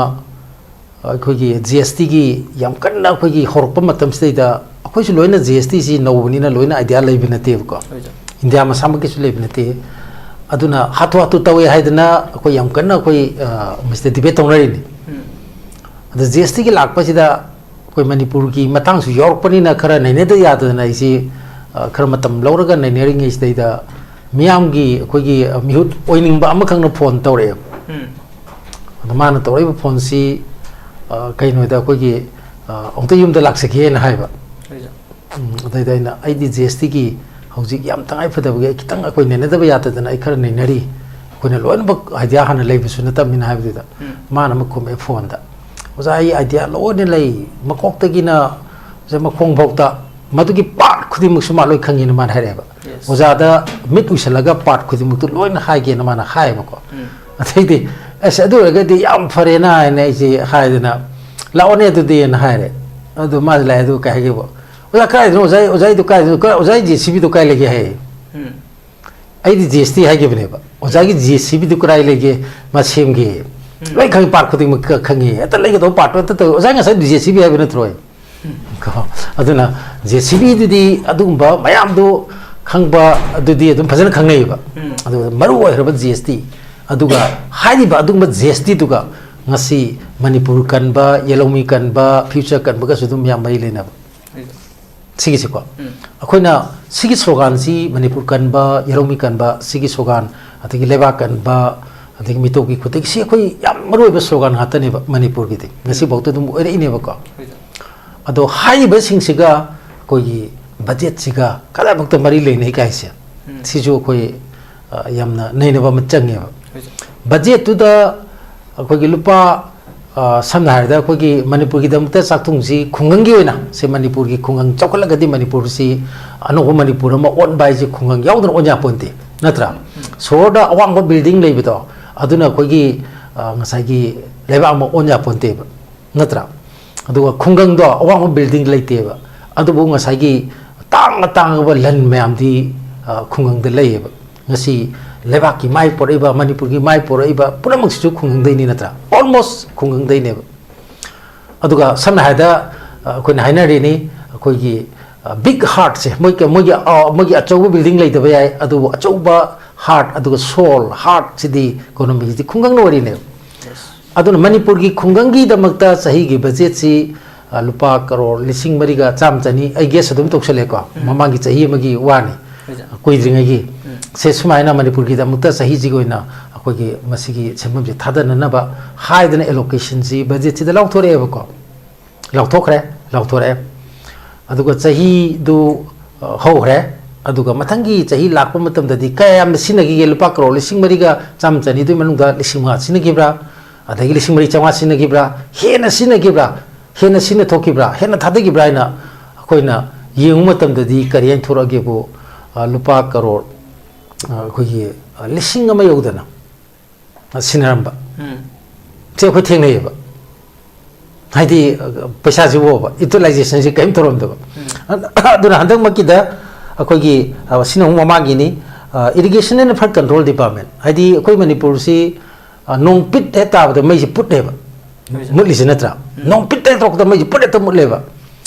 ꯑ, ꯑꯩꯈꯣꯏꯒꯤ ꯖꯤ ꯑꯦꯁ ꯇꯤꯒꯤ ꯌꯥꯝ ꯀꯟꯅ ꯑꯩꯈꯣꯏꯒꯤ ꯍꯧꯔꯛꯄ ꯃꯇꯝꯁꯤꯗꯩꯗ, ꯑꯩꯈꯣꯏꯁꯨ ꯂꯣꯏꯅ ꯖꯤ ꯑꯦꯁ ꯇꯤꯁꯤ ꯅꯧꯕꯅꯤꯅ ꯂꯣꯏꯅ ꯑꯥꯏꯗꯤꯌꯥ ꯂꯩꯕ ꯅꯠꯇꯦꯕꯀꯣ꯫ ꯍꯣꯏ, ꯁꯥꯔ꯫ ꯏꯟꯗꯤꯌꯥ ꯃꯁꯥꯃꯛꯀꯤꯁꯨ ꯂꯩꯕ ꯅꯠꯇꯦ꯫ ꯑꯗꯨꯅ ꯍꯥꯊꯨ ꯍꯥꯊꯨ ꯇꯧꯋꯦ ꯍꯥꯏꯗꯅ ꯑꯩꯈꯣꯏ ꯌꯥꯝ ꯀꯟꯅ ꯑꯩꯈꯣꯏ, ꯑ, ꯃꯁꯤꯗ ꯗꯤꯕꯦꯠ ꯇꯧꯅꯔꯤꯅꯤ꯫ ꯎꯝ꯫ ꯑꯗ ꯖꯤ ꯑꯦꯁ ꯇꯤꯒꯤ ꯂꯥꯛꯄꯁꯤꯗ ꯑꯩꯈꯣꯏ ꯃꯅꯤꯄꯨꯔꯒꯤ ꯃꯇꯥꯡꯁꯨ ꯌꯥꯎꯔꯛꯄꯅꯤꯅ ꯈꯔ ꯅꯩꯅꯗ ꯌꯥꯗꯗꯅ ꯑꯩꯁꯤ, ꯑ, ꯈꯔ ꯃꯇꯝ ꯂꯧꯔꯒ ꯅꯩꯅꯔꯤꯉꯩꯁꯤꯗꯩꯗ ꯃꯤꯌꯥꯝꯒꯤ ꯑꯩꯈꯣꯏꯒꯤ, ꯑ, ꯃꯤꯍꯨꯠ ꯑꯣꯏꯅꯤꯡꯕ ꯑꯃꯈꯛꯅ ꯐꯣꯟ ꯇꯧꯔꯛꯑꯦꯕ꯫ ꯎꯝ꯫ ꯑꯗꯣ ꯃꯥꯅ ꯇꯧꯔꯛꯏꯕ ꯐꯣꯟꯁꯤ, ꯑ, ꯀꯩꯅꯣꯗ ꯑꯩꯈꯣꯏꯒꯤ, ꯑ, ꯑꯃꯨꯛꯇ ꯌꯨꯝꯗ ꯂꯥꯛꯆꯒꯦꯅ ꯍꯥꯏꯕ꯫ ꯍꯣꯏ, ꯁꯥꯔ꯫ ꯎꯝ, ꯑꯗꯩꯗ ꯑꯩꯅ, "ꯑꯩꯗꯤ ꯖꯤ ꯑꯦꯁ ꯇꯤꯒꯤ ꯍꯧꯖꯤꯛ ꯌꯥꯝ ꯇꯉꯥꯏ ꯐꯗꯕꯒꯤ ꯑꯩ ꯈꯤꯇꯪ ꯑꯩꯈꯣꯏ ꯅꯩꯅꯗꯕ ꯌꯥꯗꯗꯅ ꯑꯩ ꯈꯔ ꯅꯩꯅꯔꯤ꯫ ꯑꯩꯈꯣꯏꯅ ꯂꯣꯏꯅꯃꯛ ꯑꯥꯏꯗꯤꯌꯥ ꯍꯥꯟꯅ ꯂꯩꯕꯁꯨ ꯅꯠꯇꯕꯅꯤꯅ ꯍꯥꯏꯕꯗꯨꯗ ꯎꯝ꯫ ꯃꯥꯅ ꯑꯃ ꯈꯨꯝꯃꯛꯑꯦ ꯐꯣꯟꯗ, "ꯑꯣꯖꯥ, ꯑꯩ ꯑꯥꯏꯗꯤꯌꯥ ꯂꯣꯏꯅ ꯂꯩ, ꯃꯀꯣꯛꯇꯒꯤꯅ ꯁꯦ ꯃꯈꯣꯡ ꯐꯥꯎꯗ, ꯃꯗꯨꯒꯤ ꯄꯥꯔꯠ ꯈꯨꯗꯤꯡꯃꯛꯁꯨ ꯃꯥ ꯂꯣꯏ ꯈꯪꯉꯦꯅ" ꯃꯥꯅ ꯍꯥꯏꯔꯛꯑꯦꯕ꯫ Yes. ꯑꯣꯖꯥꯗ ꯃꯤꯠ ꯎꯏꯁꯜꯂꯒ ꯄꯥꯔꯠ ꯈꯨꯗꯤꯡꯃꯛꯇꯨ ꯂꯣꯏꯅ ꯍꯥꯏꯒꯦꯅ ꯃꯥꯅ ꯍꯥꯏꯌꯦꯕꯀꯣ꯫ ꯎꯝ꯫ ꯑꯗꯩꯗꯤ, "ꯑꯁ, ꯑꯗꯨ ꯑꯣꯏꯔꯒꯗꯤ ꯌꯥꯝ ꯐꯔꯦꯅ" ꯍꯥꯏꯅ ꯑꯩꯁꯦ ꯍꯥꯏꯗꯅ, "ꯂꯥꯛꯑꯣꯅꯦ ꯑꯗꯨꯗꯤꯅ" ꯍꯥꯏꯔꯦ꯫ ꯑꯗꯨ ꯃꯥꯁꯦ ꯂꯥꯛꯑꯦ, ꯑꯗꯨ ꯀꯩ ꯍꯥꯏꯒꯦꯕ, "ꯑꯣꯖꯥ, ꯀꯥꯏꯗꯅꯣ ꯑꯣꯖꯥ, ꯑꯣꯖꯥꯒꯤꯗꯨ ꯀꯥꯏꯗꯅꯣ? ꯀꯥꯏ, ꯑꯣꯖꯥꯒꯤ ꯖꯦ ꯁꯤ ꯕꯤꯗꯨ ꯀꯥꯏ ꯂꯩꯒꯦ?" ꯍꯥꯏꯌꯦ꯫ ꯎꯝ꯫ ꯑꯩꯗꯤ ꯖꯤ ꯑꯦꯁ ꯇꯤ ꯍꯥꯏꯈꯤꯕꯅꯦꯕ꯫ "ꯑꯣꯖꯥꯒꯤ ꯖꯦ ꯁꯤ ꯕꯤꯗꯨ ꯀꯗꯥꯏ ꯂꯩꯒꯦ? ꯃꯥ ꯁꯦꯝꯒꯦ꯫ ꯎꯝ꯫ ꯂꯣꯏ ꯈꯪꯉꯤ, ꯄꯥꯔꯠ ꯈꯨꯗꯤꯡꯃꯛ ꯈ-, ꯈꯪꯉꯤ꯫ ꯍꯦꯛꯇ ꯂꯩꯒꯗꯧꯕ ꯄꯥꯔꯠꯇꯣ ꯍꯦꯛꯇ ꯇꯧꯏ꯫ ꯑꯣꯖꯥ ꯉꯁꯥꯏ ꯖꯦ ꯁꯤ ꯕꯤ ꯍꯥꯏꯕ ꯅꯠꯇ꯭ꯔꯣ?" ꯎꯝ꯫ ꯀꯣ, ꯑꯗꯨꯅ ꯖꯦ ꯁꯤ ꯕꯤꯗꯨꯗꯤ ꯑꯗꯨꯒꯨꯝꯕ ꯃꯌꯥꯝꯗꯨ ꯈꯪꯕ ꯑꯗꯨꯗꯤ ꯑꯗꯨꯝ ꯐꯖꯅ ꯈꯪꯅꯩꯌꯦꯕ꯫ ꯎꯝ꯫ ꯑꯗꯨꯒ ꯃꯔꯨ ꯑꯣꯏꯈ꯭ꯔꯕ ꯖꯤ ꯑꯦꯁ ꯇꯤ, ꯑꯗꯨꯒ ꯍꯥꯏꯔꯤꯕ ꯑꯗꯨꯒꯨꯝꯕ ꯖꯤ ꯑꯦꯁ ꯇꯤꯗꯨꯒ ꯉꯁꯤ ꯃꯅꯤꯄꯨꯔ ꯀꯟꯕ, ꯌꯦꯜꯍꯧꯃꯤ ꯀꯟꯕ, ꯐ꯭ꯌꯨꯆꯔ ꯀꯟꯕꯒꯁꯨ ꯑꯗꯨꯝ ꯌꯥꯝ ꯃꯔꯤ ꯂꯩꯅꯕ꯫ ꯁꯤꯒꯤꯁꯤꯀꯣ꯫ ꯎꯝ꯫ ꯑꯩꯈꯣꯏꯅ ꯁꯤꯒꯤ ꯁ꯭ꯂꯣꯒꯥꯟꯁꯤ, "ꯃꯅꯤꯄꯨꯔ ꯀꯟꯕ, ꯌꯦꯜꯍꯧꯃꯤ ꯀꯟꯕ", ꯁꯤꯒꯤ ꯁ꯭ꯂꯣꯒꯥꯟ, ꯑꯗꯒꯤ "ꯂꯩꯕꯥꯛ ꯀꯟꯕ", ꯑꯗꯒꯤ "ꯃꯤꯇꯣꯞꯀꯤ ꯈꯨꯠꯇꯒꯤ", ꯁꯤ ꯑꯩꯈꯣꯏ ꯌꯥꯝ ꯃꯔꯨ ꯑꯣꯏꯕ ꯁ꯭ꯂꯣꯒꯥꯟ ꯉꯥꯛꯇꯅꯦꯕ ꯃꯅꯤꯄꯨꯔꯒꯤꯗꯤ꯫ ꯉꯁꯤꯐꯥꯎꯗ ꯑꯗꯨꯝ ꯑꯣꯏꯔꯛꯏꯅꯦꯕꯀꯣ꯫ ꯍꯣꯏ, ꯁꯥꯔ꯫ ꯑꯗꯣ ꯍꯥꯏꯔꯤꯕꯁꯤꯡꯁꯤꯒ ꯑꯩꯈꯣꯏꯒꯤ ꯕꯖꯦꯠꯁꯤꯒ ꯀꯗꯥꯏꯐꯥꯎꯇ ꯃꯔꯤ ꯂꯩꯅꯩ ꯀꯥꯏꯁꯦ, ꯎꯝ꯫ ꯁꯤꯁꯨ ꯑꯩꯈꯣꯏ, ꯑ, ꯌꯥꯝꯅ ꯅꯩꯅꯕ ꯑꯃ ꯆꯪꯉꯦꯕ꯫ ꯍꯣꯏ, ꯁꯥꯔ꯫ ꯕꯖꯦꯠꯇꯨꯗ ꯑꯩꯈꯣꯏꯒꯤ ꯂꯨꯄꯥ, ꯑ, ꯁꯝꯅ ꯍꯥꯏꯔꯕꯗ ꯑꯩꯈꯣꯏꯒꯤ ꯃꯅꯤꯄꯨꯔꯒꯤꯗꯃꯛꯇ ꯆꯥꯛꯊꯨꯡꯁꯤ ꯈꯨꯡꯒꯪꯒꯤ ꯑꯣꯏꯅ, ꯁꯤ ꯃꯅꯤꯄꯨꯔꯒꯤ ꯈꯨꯡꯒꯪ ꯆꯥꯎꯈꯠꯂꯒꯗꯤ ꯃꯅꯤꯄꯨꯔꯁꯤ ꯑꯅꯧꯕ ꯃꯅꯤꯄꯨꯔ ꯑꯃ ꯑꯣꯟꯕ ꯍꯥꯏꯁꯦ ꯈꯨꯡꯒꯪ ꯌꯥꯎꯗꯅ ꯑꯣꯟ ꯌꯥꯄꯣꯟꯇꯦ, ꯅꯠꯇ꯭ꯔꯥ? ꯎꯝ꯫ ꯁꯣꯍꯣꯔꯗ ꯑꯋꯥꯡꯕ ꯕꯤꯜꯗꯤꯡ ꯂꯩꯕꯗꯣ, ꯑꯗꯨꯅ ꯑꯩꯈꯣꯏꯒꯤ, ꯑ, ꯉꯁꯥꯏꯒꯤ ꯂꯩꯕꯥꯛ ꯑꯃ ꯑꯣꯟ ꯌꯥꯄꯣꯟꯇꯦꯕ, ꯅꯠꯇ꯭ꯔꯥ? ꯑꯗꯨꯒ ꯈꯨꯡꯒꯪꯗꯣ ꯑꯋꯥꯡꯕ ꯕꯤꯜꯗꯤꯡ ꯂꯩꯇꯦꯕ, ꯑꯗꯨꯕꯨ ꯉꯁꯥꯏꯒꯤ ꯇꯥꯡꯅ ꯇꯥꯡꯉꯕ ꯂꯟ ꯃꯌꯥꯝꯗꯤ, ꯑ, ꯈꯨꯡꯒꯪꯗ ꯂꯩꯌꯦꯕ꯫ ꯉꯁꯤ ꯂꯩꯕꯥꯛꯀꯤ ꯃꯥꯏ ꯄꯣꯔꯛꯏꯕ, ꯃꯅꯤꯄꯨꯔꯒꯤ ꯃꯥꯏ ꯄꯣꯔꯛꯏꯕ ꯄꯨꯝꯅꯃꯛꯁꯤꯁꯨ ꯈꯨꯡꯒꯪꯗꯩꯅꯤ, ꯅꯠꯇ꯭ꯔꯥ? Almost ꯈꯨꯡꯒꯪꯗꯩꯅꯦꯕ꯫ ꯑꯗꯨꯒ ꯁꯝꯅ ꯍꯥꯏꯔꯕꯗ, ꯑ, ꯑꯩꯈꯣꯏꯅ ꯍꯥꯏꯅꯔꯤꯅꯤ, ꯑꯩꯈꯣꯏꯒꯤ, ꯑ, big heartꯁꯦ, ꯃꯣꯏꯒꯤ, ꯃꯣꯏꯒꯤ, ꯑ, ꯃꯣꯏꯒꯤ ꯑꯆꯧꯕ ꯕꯤꯜꯗꯤꯡ ꯂꯩꯇꯕ ꯌꯥꯏ, ꯑꯗꯨꯕꯨ ꯑꯆꯧꯕ heart, ꯑꯗꯨꯒ soul, heartꯁꯤꯗꯤ, economyꯁꯤꯗꯤ ꯈꯨꯡꯒꯪꯅ ꯑꯣꯏꯔꯤꯅꯦꯕ꯫ Yes. ꯑꯗꯨꯅ ꯃꯅꯤꯄꯨꯔꯒꯤ ꯈꯨꯡꯒꯪꯒꯤꯗꯃꯛꯇ ꯆꯍꯤꯒꯤ ꯕꯖꯦꯠꯁꯤ, ꯑ, ꯂꯨꯄꯥ ꯀꯔꯣꯔ ꯂꯤꯁꯤꯡ ꯃꯔꯤꯒ ꯆꯥꯝꯃ ꯆꯅꯤ, ꯑꯩ ꯒꯦꯁ ꯑꯗꯨꯝ ꯇꯧꯁꯜꯂꯦꯀꯣ, ꯎꯝ꯫ ꯃꯃꯥꯡꯒꯤ ꯆꯍꯤ ꯑꯃꯒꯤ ꯋꯥꯅꯤ, ꯍꯣꯏ, ꯁꯥꯔ꯫ ꯀꯨꯏꯗ꯭ꯔꯤꯉꯩꯒꯤ꯫ ꯎꯝ꯫ ꯁꯦ ꯁꯨꯃꯥꯏꯅ ꯃꯅꯤꯄꯨꯔꯒꯤꯗꯃꯛꯇ ꯆꯍꯤꯁꯤꯒꯤ ꯑꯣꯏꯅ ꯑꯩꯈꯣꯏꯒꯤ ꯃꯁꯤꯒꯤ ꯁꯦꯟꯐꯝꯁꯦ ꯊꯥꯗꯅꯅꯕ ꯍꯥꯏꯗꯅ allocationꯁꯤ ꯕꯖꯦꯠꯁꯤꯗ ꯂꯥꯎꯊꯣꯔꯛꯑꯦꯕꯀꯣ꯫ ꯂꯥꯎꯊꯣꯛꯈ꯭ꯔꯦ, ꯂꯥꯎꯊꯣꯔꯛꯑꯦ꯫ ꯑꯗꯨꯒ ꯆꯍꯤꯗꯨ, ꯑ, ꯍꯧꯈ꯭ꯔꯦ꯫ ꯑꯗꯨꯒ ꯃꯊꯪꯒꯤ ꯆꯍꯤ ꯂꯥꯛꯄ ꯃꯇꯝꯗꯗꯤ ꯀꯌꯥ ꯌꯥꯝꯅ ꯁꯤꯖꯤꯟꯅꯈꯤꯒꯦ? ꯂꯨꯄꯥ ꯀꯔꯣꯔ ꯂꯤꯁꯤꯡ ꯃꯔꯤꯒ ꯆꯥꯝꯃ ꯆꯅꯤꯗꯨꯒꯤ ꯃꯅꯨꯡꯗ ꯂꯤꯁꯤꯡ ꯃꯉꯥ ꯁꯤꯖꯤꯟꯅꯈꯤꯕ꯭ꯔꯥ, ꯑꯗꯒꯤ ꯂꯤꯁꯤꯡ ꯃꯔꯤ ꯆꯥꯝꯃꯉꯥ ꯁꯤꯖꯤꯟꯅꯈꯤꯕ꯭ꯔꯥ, ꯍꯦꯟꯅ ꯁꯤꯖꯤꯟꯅꯈꯤꯕ꯭ꯔꯥ, ꯍꯦꯟꯅ ꯁꯤꯖꯤꯟꯅ ꯊꯣꯛꯈꯤꯕ꯭ꯔꯥ, ꯍꯦꯟꯅ ꯊꯥꯗꯈꯤꯕ꯭ꯔꯥ ꯍꯥꯏꯅ ꯑꯩꯈꯣꯏꯅ ꯌꯦꯡꯕ ꯃꯇꯝꯗꯗꯤ ꯀꯔꯤ ꯍꯥꯏꯅ ꯊꯣꯔꯛꯑꯒꯦꯕꯨ, ꯑ, ꯂꯨꯄꯥ ꯀꯔꯣꯔ, ꯑ, ꯑꯩꯈꯣꯏꯒꯤ, ꯑ, ꯂꯤꯁꯤꯡ ꯑꯃ ꯌꯧꯗꯅ ꯁꯤꯟꯅꯔꯝꯕ꯫ ꯎꯝ꯫ ꯁꯤ ꯑꯩꯈꯣꯏ ꯊꯦꯡꯅꯩꯌꯦꯕ꯫ ꯍꯥꯏꯗꯤ, ꯄꯩꯁꯥꯁꯤ ꯎꯕ, ꯌꯨꯇꯤꯂꯥꯏꯖꯦꯁꯟꯁꯤ ꯀꯔꯤꯝ ꯇꯧꯔꯝꯗꯕ꯫ ꯎꯝ꯫ ꯑꯗꯨꯅ ꯍꯟꯗꯛꯃꯛꯀꯤꯗ ꯑꯩꯈꯣꯏꯒꯤ, ꯑ, ꯁꯤꯅ ꯑꯃꯨꯛ ꯃꯃꯥꯡꯒꯤꯅꯤ, ꯑ, Irrigation and Flood Control Department꯫ ꯍꯥꯏꯗꯤ ꯑꯩꯈꯣꯏ ꯃꯅꯤꯄꯨꯔꯁꯤ, ꯑ, ꯅꯣꯡ ꯄꯤꯠ ꯍꯦꯛ ꯇꯥꯕꯗ ꯃꯩꯁꯤ ꯄꯨꯠꯅꯦꯕ꯫ ꯃꯩꯁꯦ꯫ ꯃꯨꯠꯂꯤꯁꯤ ꯅꯠꯇ꯭ꯔꯥ? ꯎꯝ꯫ ꯅꯣꯡ ꯄꯤꯠ ꯍꯦꯛ ꯇꯧꯔꯛꯄꯗ ꯃꯩꯁꯤ ꯄꯨꯠ ꯍꯦꯛꯇ ꯃꯨꯠꯂꯦꯕ꯫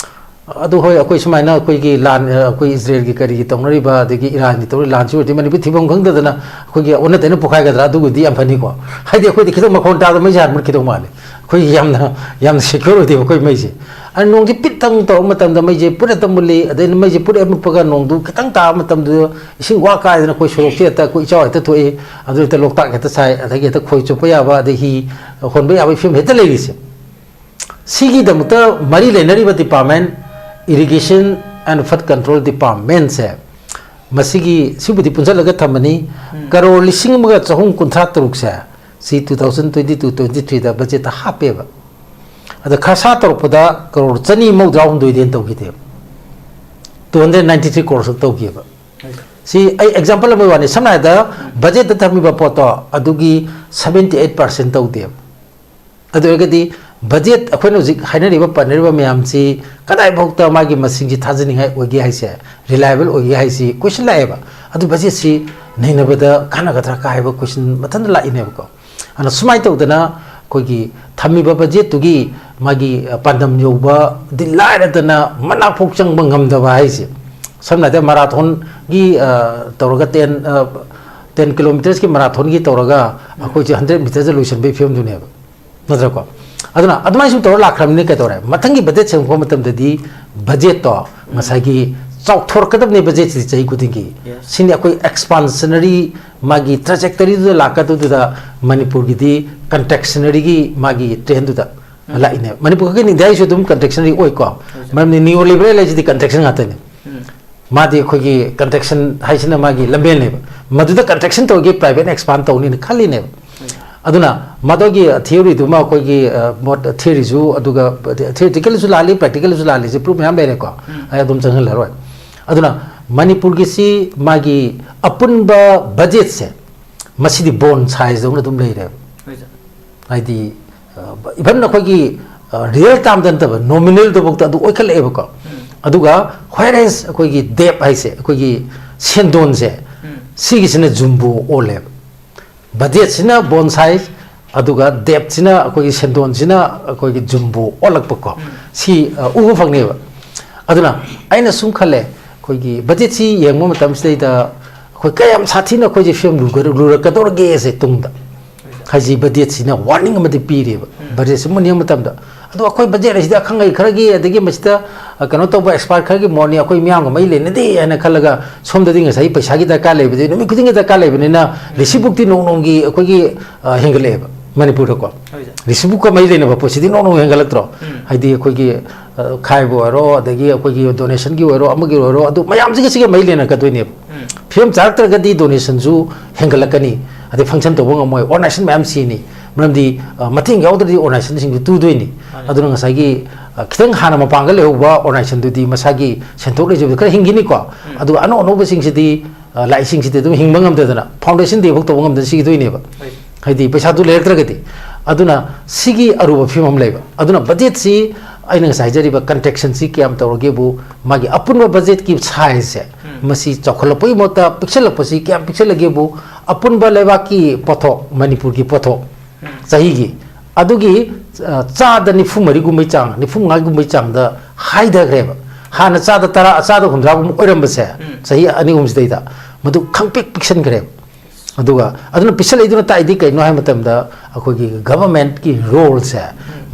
ꯑꯗꯨ ꯍꯣꯏ, ꯑꯩꯈꯣꯏ ꯁꯨꯃꯥꯏꯅ ꯑꯩꯈꯣꯏꯒꯤ ꯂꯥꯟ, ꯑ, ꯑꯩꯈꯣꯏ ꯏꯖꯔꯦꯜꯒꯤ ꯀꯔꯤꯒꯤ ꯇꯧꯅꯔꯤꯕ, ꯑꯗꯒꯤ ꯏꯔꯥꯟꯒꯤ ꯇꯧꯔꯤ ꯂꯥꯟꯁꯤ ꯑꯣꯏꯔꯗꯤ ꯃꯅꯤꯄꯨꯔ ꯊꯤꯐꯝ ꯈꯪꯗꯗꯅ ꯑꯩꯈꯣꯏꯒꯤ ꯑꯣꯟꯅ ꯇꯩꯅ ꯄꯣꯛꯈꯥꯏꯒꯗ꯭ꯔꯥ? ꯑꯗꯨꯕꯨꯗꯤ ꯌꯥꯝ ꯐꯅꯤꯀꯣ꯫ ꯍꯥꯏꯗꯤ ꯑꯩꯈꯣꯏꯗꯤ ꯈꯤꯇꯪ ꯃꯈꯣꯟ ꯇꯥꯕꯗ ꯃꯩꯁꯦ ꯍꯥꯟꯅ ꯃꯨꯠꯈꯤꯗꯧ ꯃꯥꯜꯂꯦ꯫ ꯑꯩꯈꯣꯏꯒꯤ ꯌꯥꯝꯅ, ꯌꯥꯝꯅ ꯁꯦꯀ꯭ꯌꯣꯔ ꯑꯣꯏꯗꯦꯕ ꯑꯩꯈꯣꯏ ꯃꯩꯁꯦ꯫ ꯑꯗꯨ ꯅꯣꯡꯁꯦ ꯄꯤꯠꯇꯪ ꯇꯧꯔꯛꯄ ꯃꯇꯝꯗ ꯃꯩꯁꯦ ꯄꯨꯠ ꯍꯦꯛꯇ ꯃꯨꯠꯂꯤ, ꯑꯗꯩ ꯃꯩꯁꯦ ꯄꯨꯠ ꯍꯦꯛ ꯃꯨꯠꯄꯒ ꯅꯣꯡꯗꯨ ꯈꯤꯇꯪ ꯇꯥꯕ ꯃꯇꯝꯗꯨꯗ ꯏꯁꯤꯡ ꯋꯥ ꯀꯥꯏꯗꯅ ꯑꯩꯈꯣꯏ ꯁꯣꯔꯣꯛꯁꯦ ꯍꯦꯛꯇ ꯑꯩꯈꯣꯏ ꯏꯆꯥꯎ ꯍꯦꯛꯇ ꯊꯣꯛꯏ, ꯑꯗꯨ ꯍꯦꯛꯇ ꯂꯣꯛꯇꯥꯛ ꯍꯦꯛꯇ ꯁꯥꯏ, ꯑꯗꯒꯤ ꯍꯦꯛꯇ ꯈꯣꯏ ꯆꯣꯞꯄ ꯌꯥꯕ, ꯑꯗꯩ ꯍꯤ ꯍꯣꯟꯕ ꯌꯥꯕꯒꯤ ꯐꯤꯕꯝ ꯍꯦꯛꯇ ꯂꯩꯔꯤꯁꯦ꯫ ꯁꯤꯒꯤꯗꯃꯛꯇ ꯃꯔꯤ ꯂꯩꯅꯔꯤꯕ department, Irrigation and Flood Control Departmentꯁꯦ, ꯃꯁꯤꯒꯤ, ꯁꯤꯕꯨꯗꯤ ꯄꯨꯟꯁꯤꯜꯂꯒ ꯊꯝꯃꯅꯤ꯫ ꯎꯝ꯫ ꯀꯔꯣꯔ ꯂꯤꯁꯤꯡ ꯑꯃꯒ ꯆꯍꯨꯝ ꯀꯨꯟꯊ꯭ꯔꯥ ꯇꯔꯨꯛꯁꯦ, ꯁꯤ two thousand twenty two twenty threeꯗ ꯕꯖꯦꯠꯇ ꯍꯥꯞꯄꯦꯕ꯫ ꯑꯗ ꯈꯔꯁꯥ ꯇꯧꯔꯛꯄꯗ ꯀꯔꯣꯔ ꯆꯅꯤ ꯃꯧꯗ꯭ꯔꯥ ꯍꯨꯝꯗꯣꯏꯗꯩ ꯍꯦꯟꯅ ꯇꯧꯈꯤꯗꯦꯕ꯫ Two hundred ninety three crore ꯈꯛ ꯇꯧꯈꯤꯕ꯫ ꯁꯤ ꯑꯩ ꯑꯦꯛꯖꯥꯝꯄꯜ ꯑꯃꯒꯤ ꯋꯥꯅꯤ꯫ ꯁꯝꯅ ꯍꯥꯏꯔꯕꯗ, ꯎꯝ꯫ ꯕꯖꯦꯠꯇ ꯊꯝꯃꯤꯕ ꯄꯣꯠꯇꯣ ꯑꯗꯨꯒꯤ seventy eight percent ꯇꯧꯗꯦꯕ꯫ ꯑꯗꯨ ꯑꯣꯏꯔꯒꯗꯤ ꯕꯖꯦꯠ, ꯑꯩꯈꯣꯏꯅ ꯍꯧꯖꯤꯛ ꯍꯥꯏꯅꯔꯤꯕ, ꯄꯟꯅꯔꯤꯕ ꯃꯌꯥꯝꯁꯤ ꯀꯗꯥꯏꯐꯥꯎꯇ ꯃꯥꯒꯤ ꯃꯁꯤꯡꯁꯤ ꯊꯥꯖꯅꯤꯡꯉꯥꯏ ꯑꯣꯏꯒꯦ ꯍꯥꯏꯁꯦ, reliable ꯑꯣꯏꯒꯦ ꯍꯥꯏꯁꯤ question ꯂꯥꯛꯑꯦꯕ꯫ ꯑꯗꯨ ꯕꯖꯦꯠꯁꯤ ꯅꯩꯅꯕꯗ ꯀꯥꯟꯅꯒꯗ꯭ꯔꯥ ꯀꯥꯏꯕ question ꯃꯊꯟꯇ ꯂꯥꯛꯏꯅꯦꯕꯀꯣ꯫ ꯑꯗꯨꯅ ꯁꯨꯃꯥꯏꯅ ꯇꯧꯗꯅ ꯑꯩꯈꯣꯏꯒꯤ ꯊꯝꯃꯤꯕ ꯕꯖꯦꯠꯇꯨꯒꯤ ꯃꯥꯒꯤ, ꯑ, ꯄꯥꯟꯗꯝ ꯌꯧꯕꯗꯤ ꯂꯥꯏꯔꯗꯅ ꯃꯅꯥꯛꯐꯥꯎ ꯆꯪꯕ ꯉꯝꯗꯕ ꯍꯥꯏꯁꯦ꯫ ꯁꯝꯅ ꯍꯥꯏꯔꯕꯗ, ꯃꯔꯥꯊꯣꯟꯒꯤ, ꯑ, ꯇꯧꯔꯒ ten, ꯑ, ten kilometersꯀꯤ ꯃꯔꯥꯊꯣꯟꯒꯤ ꯇꯧꯔꯒ ꯑꯩꯈꯣꯏꯁꯦ hundred metersꯇ ꯂꯣꯏꯁꯤꯟꯕꯒꯤ ꯐꯤꯕꯝꯗꯨꯅꯦꯕ꯫ ꯅꯠꯇ꯭ꯔꯀꯣ? ꯑꯗꯨꯅ ꯑꯗꯨꯃꯥꯏꯅ ꯁꯨꯝ ꯇꯧꯔ ꯂꯥꯛꯈ꯭ꯔꯕꯅꯤꯅ ꯀꯩꯗꯧꯔꯦ? ꯃꯊꯪꯒꯤ ꯕꯖꯦꯠ ꯁꯦꯝꯃꯛꯄ ꯃꯇꯝꯗꯗꯤ ꯕꯖꯦꯠꯇꯣ ꯎꯝ꯫ ꯉꯁꯥꯏꯒꯤ ꯆꯥꯎꯊꯣꯔꯛꯀꯗꯕꯅꯦ ꯕꯖꯦꯠꯁꯤꯗꯤ ꯆꯍꯤ ꯈꯨꯗꯤꯡꯒꯤ꯫ Yes꯫ ꯁꯤꯅꯤ ꯑꯩꯈꯣꯏ expansionary ꯃꯥꯒꯤ trajectoryꯗꯨꯗ ꯂꯥꯛꯀꯗꯧꯗꯨꯗ ꯃꯅꯤꯄꯨꯔꯒꯤꯗꯤ contractionaryꯒꯤ ꯃꯥꯒꯤ trendꯗꯨꯗ ꯎꯝ꯫ ꯂꯥꯛꯏꯅꯦ꯫ ꯃꯅꯤꯄꯨꯔ ꯈꯛꯀꯤ ꯏꯟꯗꯤꯌꯥꯒꯤꯁꯨ ꯑꯗꯨꯝ contractionary ꯑꯣꯏꯀꯣ꯫ ꯍꯣꯏ, ꯁꯔ꯫ ꯃꯔꯝꯗꯤ neoliberal ꯍꯥꯏꯁꯤꯗꯤ contraction ꯉꯥꯛꯇꯅꯤ꯫ ꯎꯝ꯫ ꯃꯥꯗꯤ ꯑꯩꯈꯣꯏꯒꯤ ꯀꯟꯇ꯭ꯔꯦꯛꯁꯟ ꯍꯥꯏꯁꯤꯅ ꯃꯥꯒꯤ ꯂꯝꯕꯦꯜꯅꯦꯕ꯫ ꯃꯗꯨꯗ ꯀꯟꯇ꯭ꯔꯦꯛꯁꯟ ꯇꯧꯔꯒ ꯄ꯭ꯔꯥꯏꯚꯦꯠꯅ ꯑꯦꯛꯁꯄꯥꯟ ꯇꯧꯅꯤꯅ ꯈꯜꯂꯤꯅꯦꯕ꯫ ꯑꯗꯨꯅ ꯃꯗꯨꯒꯤ ꯊꯤꯑꯣꯔꯤꯗꯨꯃ ꯑꯩꯈꯣꯏꯒꯤ, ꯑ, ꯃꯣꯠ-, ꯊꯤꯑꯣꯔꯤꯁꯨ, ꯑꯗꯨꯒ ꯊꯤꯑꯣꯔꯤꯇꯤꯀꯦꯜꯁꯨ ꯂꯥꯜꯂꯤ, ꯄ꯭ꯔꯦꯛꯇꯤꯀꯦꯜꯁꯨ ꯂꯥꯜꯂꯤꯁꯦ ꯄ꯭ꯔꯨꯐ ꯃꯌꯥꯝ ꯂꯩꯔꯦꯀꯣ꯫ ꯑꯩ ꯑꯗꯨꯝ ꯆꯪꯍꯜꯂꯔꯣꯏ꯫ ꯑꯗꯨꯅ ꯃꯅꯤꯄꯨꯔꯒꯤꯁꯤ ꯃꯥꯒꯤ ꯑꯄꯨꯟꯕ ꯕꯖꯦꯠꯁꯦ ꯃꯁꯤꯗꯤ ꯕꯣꯟ ꯁꯥꯏꯖꯗꯧꯅ ꯑꯗꯨꯝ ꯂꯩꯔꯦꯕ꯫ ꯍꯥꯏꯗꯤ, ꯑ, ꯏꯚꯟ ꯑꯩꯈꯣꯏꯒꯤ, ꯑ, ꯔꯤꯌꯦꯜ ꯇꯥꯝꯗ ꯅꯠꯇꯕ, ꯅꯣꯃꯤꯅꯦꯜꯗꯐꯥꯎꯗ ꯑꯗꯨ ꯑꯣꯏꯈꯠꯂꯛꯑꯦꯕꯀꯣ꯫ ꯑꯗꯨꯒ ꯍ꯭ꯋꯦꯔꯦꯁ ꯑꯩꯈꯣꯏꯒꯤ ꯗꯦꯞ ꯍꯥꯏꯁꯦ, ꯑꯩꯈꯣꯏꯒꯤ ꯁꯦꯟꯗꯣꯟꯁꯦ, ꯁꯤꯒꯤꯁꯤꯅ ꯖꯨꯝꯕꯣ ꯑꯣꯜꯂꯦꯕ꯫ ꯕꯖꯦꯠꯁꯤꯅ ꯕꯣꯟ ꯁꯥꯏꯖ, ꯑꯗꯨꯒ ꯗꯦꯞꯁꯤꯅ, ꯑꯩꯈꯣꯏꯒꯤ ꯁꯦꯟꯗꯣꯟꯁꯤꯅ ꯑꯩꯈꯣꯏꯒꯤ ꯖꯨꯝꯕꯣ ꯑꯣꯜꯂꯛꯄꯀꯣ꯫ ꯁꯤ, ꯑ, ꯎꯕ ꯐꯪꯅꯦꯕ꯫ ꯑꯗꯨꯅ ꯑꯩꯅ ꯁꯨꯝ ꯈꯜꯂꯦ, ꯑꯩꯈꯣꯏꯒꯤ ꯕꯖꯦꯠꯁꯤ ꯌꯦꯡꯕ ꯃꯇꯝꯁꯤꯗꯩꯗ ꯑꯩꯈꯣꯏ ꯀꯌꯥꯝ ꯁꯥꯊꯤꯅ ꯑꯩꯈꯣꯏꯁꯦ ꯐꯤꯕꯝ ꯂꯨꯒ-, ꯂꯨꯔꯛꯀꯗꯧꯔꯒꯦꯁꯦ ꯇꯨꯡꯗ꯫ ꯍꯥꯏꯁꯤ ꯕꯖꯦꯠꯁꯤꯅ ꯋꯥꯔꯅꯤꯡ ꯑꯃꯗꯤ ꯄꯤꯔꯦꯕ꯫ ꯕꯖꯦꯠꯁꯤ ꯃꯨꯟꯅ ꯌꯦꯡꯕ ꯃꯇꯝꯗ꯫ ꯑꯗꯣ ꯑꯩꯈꯣꯏ ꯕꯖꯦꯠ ꯑꯁꯤꯗ ꯑꯈꯪ ꯑꯍꯩ ꯈꯔꯒꯤ, ꯑꯗꯒꯤ ꯃꯁꯤꯗ, ꯑ, ꯀꯩꯅꯣ ꯇꯧꯕ ꯑꯦꯛꯁꯄꯥꯔꯠ ꯈꯔꯒꯤ ꯃꯣꯠꯅꯤ, ꯑꯩꯈꯣꯏ ꯃꯤꯌꯥꯝꯒ ꯃꯔꯤ ꯂꯩꯅꯗꯦ ꯍꯥꯏꯅ ꯈꯜꯂꯒ ꯁꯣꯝꯗꯗꯤ ꯉꯁꯥꯏ ꯄꯩꯁꯥꯒꯤ ꯗꯔꯀꯥꯔ ꯂꯩꯕꯗꯤ ꯅꯨꯃꯤꯠ ꯈꯨꯗꯤꯡꯒꯤ ꯗꯔꯀꯥꯔ ꯂꯩꯕꯅꯤꯅ ꯔꯤꯁꯤꯞ ꯕꯨꯛꯇꯤ ꯅꯣꯡ ꯅꯣꯡꯒꯤ ꯑꯩꯈꯣꯏꯒꯤ, ꯑ, ꯍꯦꯟꯒꯠꯂꯛꯑꯦꯕ ꯃꯅꯤꯄꯨꯔꯗꯀꯣ꯫ ꯔꯤꯁꯤꯞ ꯕꯨꯛꯀ ꯃꯔꯤ ꯂꯩꯅꯕ ꯄꯣꯠꯁꯤꯗꯤ ꯅꯣꯡ ꯅꯣꯡ ꯍꯦꯟꯒꯠꯂꯛꯇ꯭ꯔꯣ? ꯍꯥꯏꯗꯤ ꯑꯩꯈꯣꯏꯒꯤ, ꯑ, ꯈꯥꯏꯕ ꯑꯣꯏꯔꯣ, ꯑꯗꯒꯤ ꯑꯩꯈꯣꯏꯒꯤ ꯗꯣꯅꯦꯁꯟꯒꯤ ꯑꯣꯏꯔꯣ, ꯑꯃꯒꯤ ꯑꯣꯏꯔꯣ, ꯑꯗꯨ ꯃꯌꯥꯝꯁꯤꯒ ꯁꯤꯒ ꯃꯔꯤ ꯂꯩꯅꯔꯛꯀꯗꯣꯏꯅꯦꯕ꯫ ꯐꯤꯕꯝ ꯆꯥꯔꯛꯇ꯭ꯔꯒꯗꯤ ꯗꯣꯅꯦꯁꯟꯁꯨ ꯍꯦꯟꯒꯠꯂꯛꯀꯅꯤ, ꯑꯗꯩ ꯐꯪꯁꯟ ꯇꯧꯕ ꯉꯝꯃꯣꯏ, ꯑꯣꯔꯒꯅꯥꯏꯖꯦꯁꯟ ꯃꯌꯥꯝ ꯁꯤꯅꯤ꯫ ꯃꯔꯝꯗꯤ, ꯑ, ꯃꯇꯦꯡ ꯌꯥꯎꯗ꯭ꯔꯗꯤ ꯑꯣꯔꯒꯅꯥꯏꯖꯦꯁꯟꯁꯤꯡꯁꯨ ꯇꯨꯗꯣꯏꯅꯤ꯫ ꯑꯗꯨꯅ ꯉꯁꯥꯏꯒꯤ, ꯑ, ꯈꯤꯇꯪ ꯍꯥꯟꯅ ꯃꯄꯥꯡꯒꯜ ꯂꯩꯍꯧꯕ ꯑꯣꯔꯒꯅꯥꯏꯖꯦꯁꯟꯗꯨꯗꯤ ꯃꯁꯥꯒꯤ ꯁꯦꯟꯊꯣꯛ ꯂꯩꯖꯕꯗ ꯈꯔ ꯍꯤꯡꯈꯤꯅꯤꯀꯣ꯫ ꯑꯗꯨꯒ ꯑꯅꯧ ꯑꯅꯧꯕꯁꯤꯡꯁꯤꯗꯤ, ꯑ, ꯂꯥꯛꯏꯁꯤꯡꯁꯤꯗꯤ ꯑꯗꯨꯝ ꯍꯤꯡꯕ ꯉꯝꯗꯗꯅ, ꯐꯥꯎꯟꯗꯦꯁꯟ ꯗꯦ ꯐꯥꯎ ꯇꯧꯕ ꯉꯝꯗꯅ ꯁꯤꯈꯤꯗꯣꯏꯅꯦꯕ꯫ ꯍꯥꯏꯗꯤ ꯄꯩꯁꯥꯗꯨ ꯂꯩꯔꯛꯇ꯭ꯔꯒꯗꯤ꯫ ꯑꯗꯨꯅ ꯁꯤꯒꯤ ꯑꯔꯨꯕ ꯐꯤꯕꯝ ꯑꯃ ꯂꯩꯕ꯫ ꯑꯗꯨꯅ ꯕꯖꯦꯠꯁꯤ ꯑꯩꯅ ꯉꯁꯥꯏ ꯍꯥꯏꯖꯔꯤꯕ ꯀꯟꯇ꯭ꯔꯦꯛꯁꯟꯁꯤ ꯀꯌꯥꯝ ꯇꯧꯔꯒꯦꯕꯨ, ꯃꯥꯒꯤ ꯑꯄꯨꯟꯕ ꯕꯖꯦꯠꯀꯤ ꯁꯥꯏꯖꯁꯦ, ꯃꯁꯤ ꯆꯥꯎꯈꯠꯂꯛꯄꯒꯤ ꯃꯍꯨꯠꯇ ꯄꯤꯛꯁꯜꯂꯛꯄꯁꯤ ꯀꯌꯥꯝ ꯄꯤꯛꯁꯜꯂꯒꯦꯕꯨ, ꯑꯄꯨꯟꯕ ꯂꯩꯕꯥꯛꯀꯤ ꯄꯣꯠꯊꯣꯛ, ꯃꯅꯤꯄꯨꯔꯒꯤ ꯄꯣꯠꯊꯣꯛ ꯆꯍꯤꯒꯤ, ꯑꯗꯨꯒꯤ, ꯑ, ꯆꯥꯗ ꯅꯤꯐꯨ ꯃꯔꯤꯒꯨꯝꯕꯩ ꯆꯥꯡ, ꯅꯤꯐꯨ ꯃꯉꯥꯒꯨꯝꯕꯩ ꯆꯥꯡꯗ ꯍꯥꯏꯊꯈ꯭ꯔꯦꯕ꯫ ꯍꯥꯟꯅ ꯆꯥꯗ ꯇꯔꯥ, ꯆꯥꯗ ꯍꯨꯝꯗ꯭ꯔꯥꯒꯨꯝꯕ ꯑꯣꯏꯔꯝꯕꯁꯦ, ꯆꯍꯤ ꯑꯅꯤ ꯑꯍꯨꯝꯁꯤꯗꯩꯗ ꯃꯗꯨ ꯈꯪꯄꯤꯛ ꯄꯤꯛꯁꯟꯈ꯭ꯔꯦꯕ꯫ ꯑꯗꯨꯒ ꯑꯗꯨꯅ ꯄꯤꯛꯁꯜꯂꯛꯏꯗꯨꯅ ꯇꯥꯛꯏꯗꯤ ꯀꯩꯅꯣ ꯍꯥꯏꯕ ꯃꯇꯝꯗ, ꯑꯩꯈꯣꯏꯒꯤ ꯒꯚꯔꯟꯃꯦꯟꯠꯀꯤ ꯔꯣꯜꯁꯦ,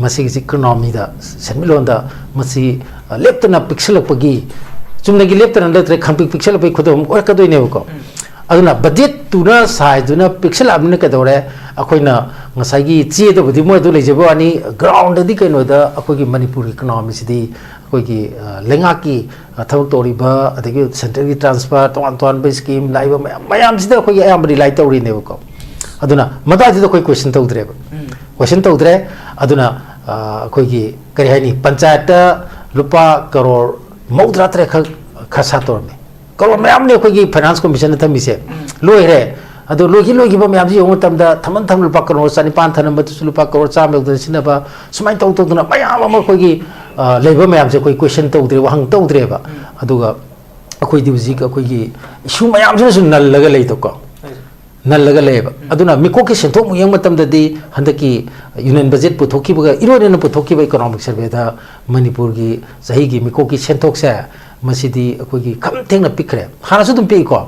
ꯃꯁꯤꯒꯤꯁꯤ ꯏꯀꯣꯅꯣꯃꯤꯗ, ꯁꯦꯟꯃꯤꯠꯂꯣꯟꯗ ꯃꯁꯤ, ꯑ, ꯂꯦꯞꯇꯅ ꯄꯤꯛꯁꯜꯂꯛꯄꯒꯤ, ꯆꯨꯝꯅꯒꯤ ꯂꯦꯞꯇꯅ ꯅꯠꯇ꯭ꯔꯦ, ꯈꯪꯄꯤꯛ ꯄꯤꯛꯁꯜꯂꯛꯄꯒꯤ ꯈꯨꯗꯝ ꯑꯃ ꯑꯣꯏꯔꯛꯀꯗꯣꯏꯅꯦꯕꯀꯣ꯫ ꯑꯗꯨꯅ ꯕꯖꯦꯠꯇꯨꯅ ꯁꯥꯏꯖꯗꯨꯅ ꯄꯤꯛꯁꯜꯂꯛꯑꯕꯅꯤꯅ ꯀꯩꯗꯧꯔꯦ? ꯑꯩꯈꯣꯏꯅ ꯉꯁꯥꯏꯒꯤ ꯆꯦꯗꯕꯨꯗꯤ ꯃꯣꯏ ꯑꯗꯨ ꯂꯩꯖꯕ ꯋꯥꯅꯤ, ꯒ꯭ꯔꯥꯎꯟꯗꯗꯤ ꯀꯩꯅꯣꯗ ꯑꯩꯈꯣꯏꯒꯤ ꯃꯅꯤꯄꯨꯔꯒꯤ ꯏꯀꯣꯅꯣꯃꯤꯁꯤꯗꯤ ꯑꯩꯈꯣꯏꯒꯤ ꯑ, ꯂꯩꯉꯥꯛꯀꯤ ꯑ, ꯊꯕꯛ ꯇꯧꯔꯤꯕ, ꯑꯗꯒꯤ ꯁꯦꯟꯇ꯭ꯔꯦꯜꯒꯤ ꯇ꯭ꯔꯥꯟꯁꯐꯔ, ꯇꯣꯉꯥꯟ ꯇꯣꯉꯥꯟꯕ ꯁ꯭ꯀꯤꯝ ꯂꯥꯛꯏꯕ ꯃꯌꯥꯝ ꯃꯌꯥꯝꯁꯤꯗ ꯑꯩꯈꯣꯏꯒꯤ ꯑꯌꯥꯝꯕ ꯔꯤꯂꯥꯏ ꯇꯧꯔꯤꯅꯦꯕꯀꯣ꯫ ꯑꯗꯨꯅ ꯃꯗꯥꯏꯗꯨꯗ ꯑꯩꯈꯣꯏ ꯀꯣꯏꯁꯟ ꯇꯧꯗ꯭ꯔꯦꯕ꯫ ꯀꯣꯏꯁꯟ ꯇꯧꯗ꯭ꯔꯦ꯫ ꯑꯗꯨꯅ ꯑ, ꯑꯩꯈꯣꯏꯒꯤ ꯀꯔꯤ ꯍꯥꯏꯅꯤ, ꯄꯟꯆꯥꯌꯠꯇ ꯂꯨꯄꯥ ꯀꯔꯣꯔ ꯃꯧꯗ꯭ꯔꯥ ꯇꯔꯦꯠ ꯈꯛ ꯈꯔ ꯁꯥ ꯇꯧꯔꯝꯃꯤ꯫ ꯀꯔꯣꯔ ꯃꯌꯥꯝꯅꯤ ꯑꯩꯈꯣꯏꯒꯤ ꯐꯥꯏꯅꯥꯟꯁ ꯀꯣꯃꯤꯁꯟꯅ ꯊꯝꯃꯤꯁꯦ꯫ ꯂꯣꯏꯈ꯭ꯔꯦ꯫ ꯑꯗꯣ ꯂꯣꯏꯈꯤ ꯂꯣꯏꯈꯤꯕ ꯃꯌꯥꯝꯁꯤ ꯌꯦꯡꯕ ꯃꯇꯝꯗ ꯊꯝꯃꯟ ꯊꯝꯃꯟ ꯂꯨꯄꯥ ꯀꯔꯣꯔ ꯆꯅꯤꯄꯥꯟ ꯊꯝꯃꯝꯕꯗꯨꯁꯨ ꯂꯨꯄꯥ ꯀꯔꯣꯔ ꯆꯥꯝꯃ ꯌꯧꯗꯅ ꯁꯤꯖꯤꯟꯅꯕ, ꯁꯨꯃꯥꯏꯅ ꯇꯧ ꯇꯧꯗꯅ ꯃꯌꯥꯝ ꯑꯃ ꯑꯩꯈꯣꯏꯒꯤ ꯑ, ꯂꯩꯕ ꯃꯌꯥꯝꯁꯦ ꯑꯩꯈꯣꯏ ꯀꯣꯏꯁꯟ ꯇꯧꯗ꯭ꯔꯦ, ꯋꯥꯍꯪ ꯇꯧꯗ꯭ꯔꯦꯕ꯫ ꯑꯗꯨꯒ ꯑꯩꯈꯣꯏꯗꯤ ꯍꯧꯖꯤꯛ ꯑꯩꯈꯣꯏꯒꯤ ꯏꯁꯨ ꯃꯌꯥꯝꯁꯤꯅꯁꯨ ꯅꯜꯂꯒ ꯂꯩꯗꯣꯀꯣ꯫ ꯅꯜꯂꯒ ꯂꯩꯌꯦꯕ꯫ ꯑꯗꯨꯅ ꯃꯤꯀꯣꯛꯀꯤ ꯁꯦꯟꯊꯣꯛ ꯑꯃꯨꯛ ꯌꯦꯡꯕ ꯃꯇꯝꯗꯗꯤ ꯍꯟꯗꯛꯀꯤ ꯌꯨꯅꯤꯌꯟ ꯕꯖꯦꯠ ꯄꯨꯊꯣꯛꯈꯤꯕꯒ ꯏꯔꯣꯏꯅꯅ ꯄꯨꯊꯣꯛꯈꯤꯕ ꯏꯀꯣꯅꯣꯃꯤꯛ ꯁꯔꯚꯦꯗ ꯃꯅꯤꯄꯨꯔꯒꯤ ꯆꯍꯤꯒꯤ ꯃꯤꯀꯣꯛꯀꯤ ꯁꯦꯟꯊꯣꯛꯁꯦ ꯃꯁꯤꯗꯤ ꯑꯩꯈꯣꯏꯒꯤ ꯈꯝ ꯊꯦꯡꯅ ꯄꯤꯛꯈ꯭ꯔꯦ꯫ ꯍꯥꯟꯅꯁꯨ ꯑꯗꯨꯝ ꯄꯤꯛꯏꯀꯣ꯫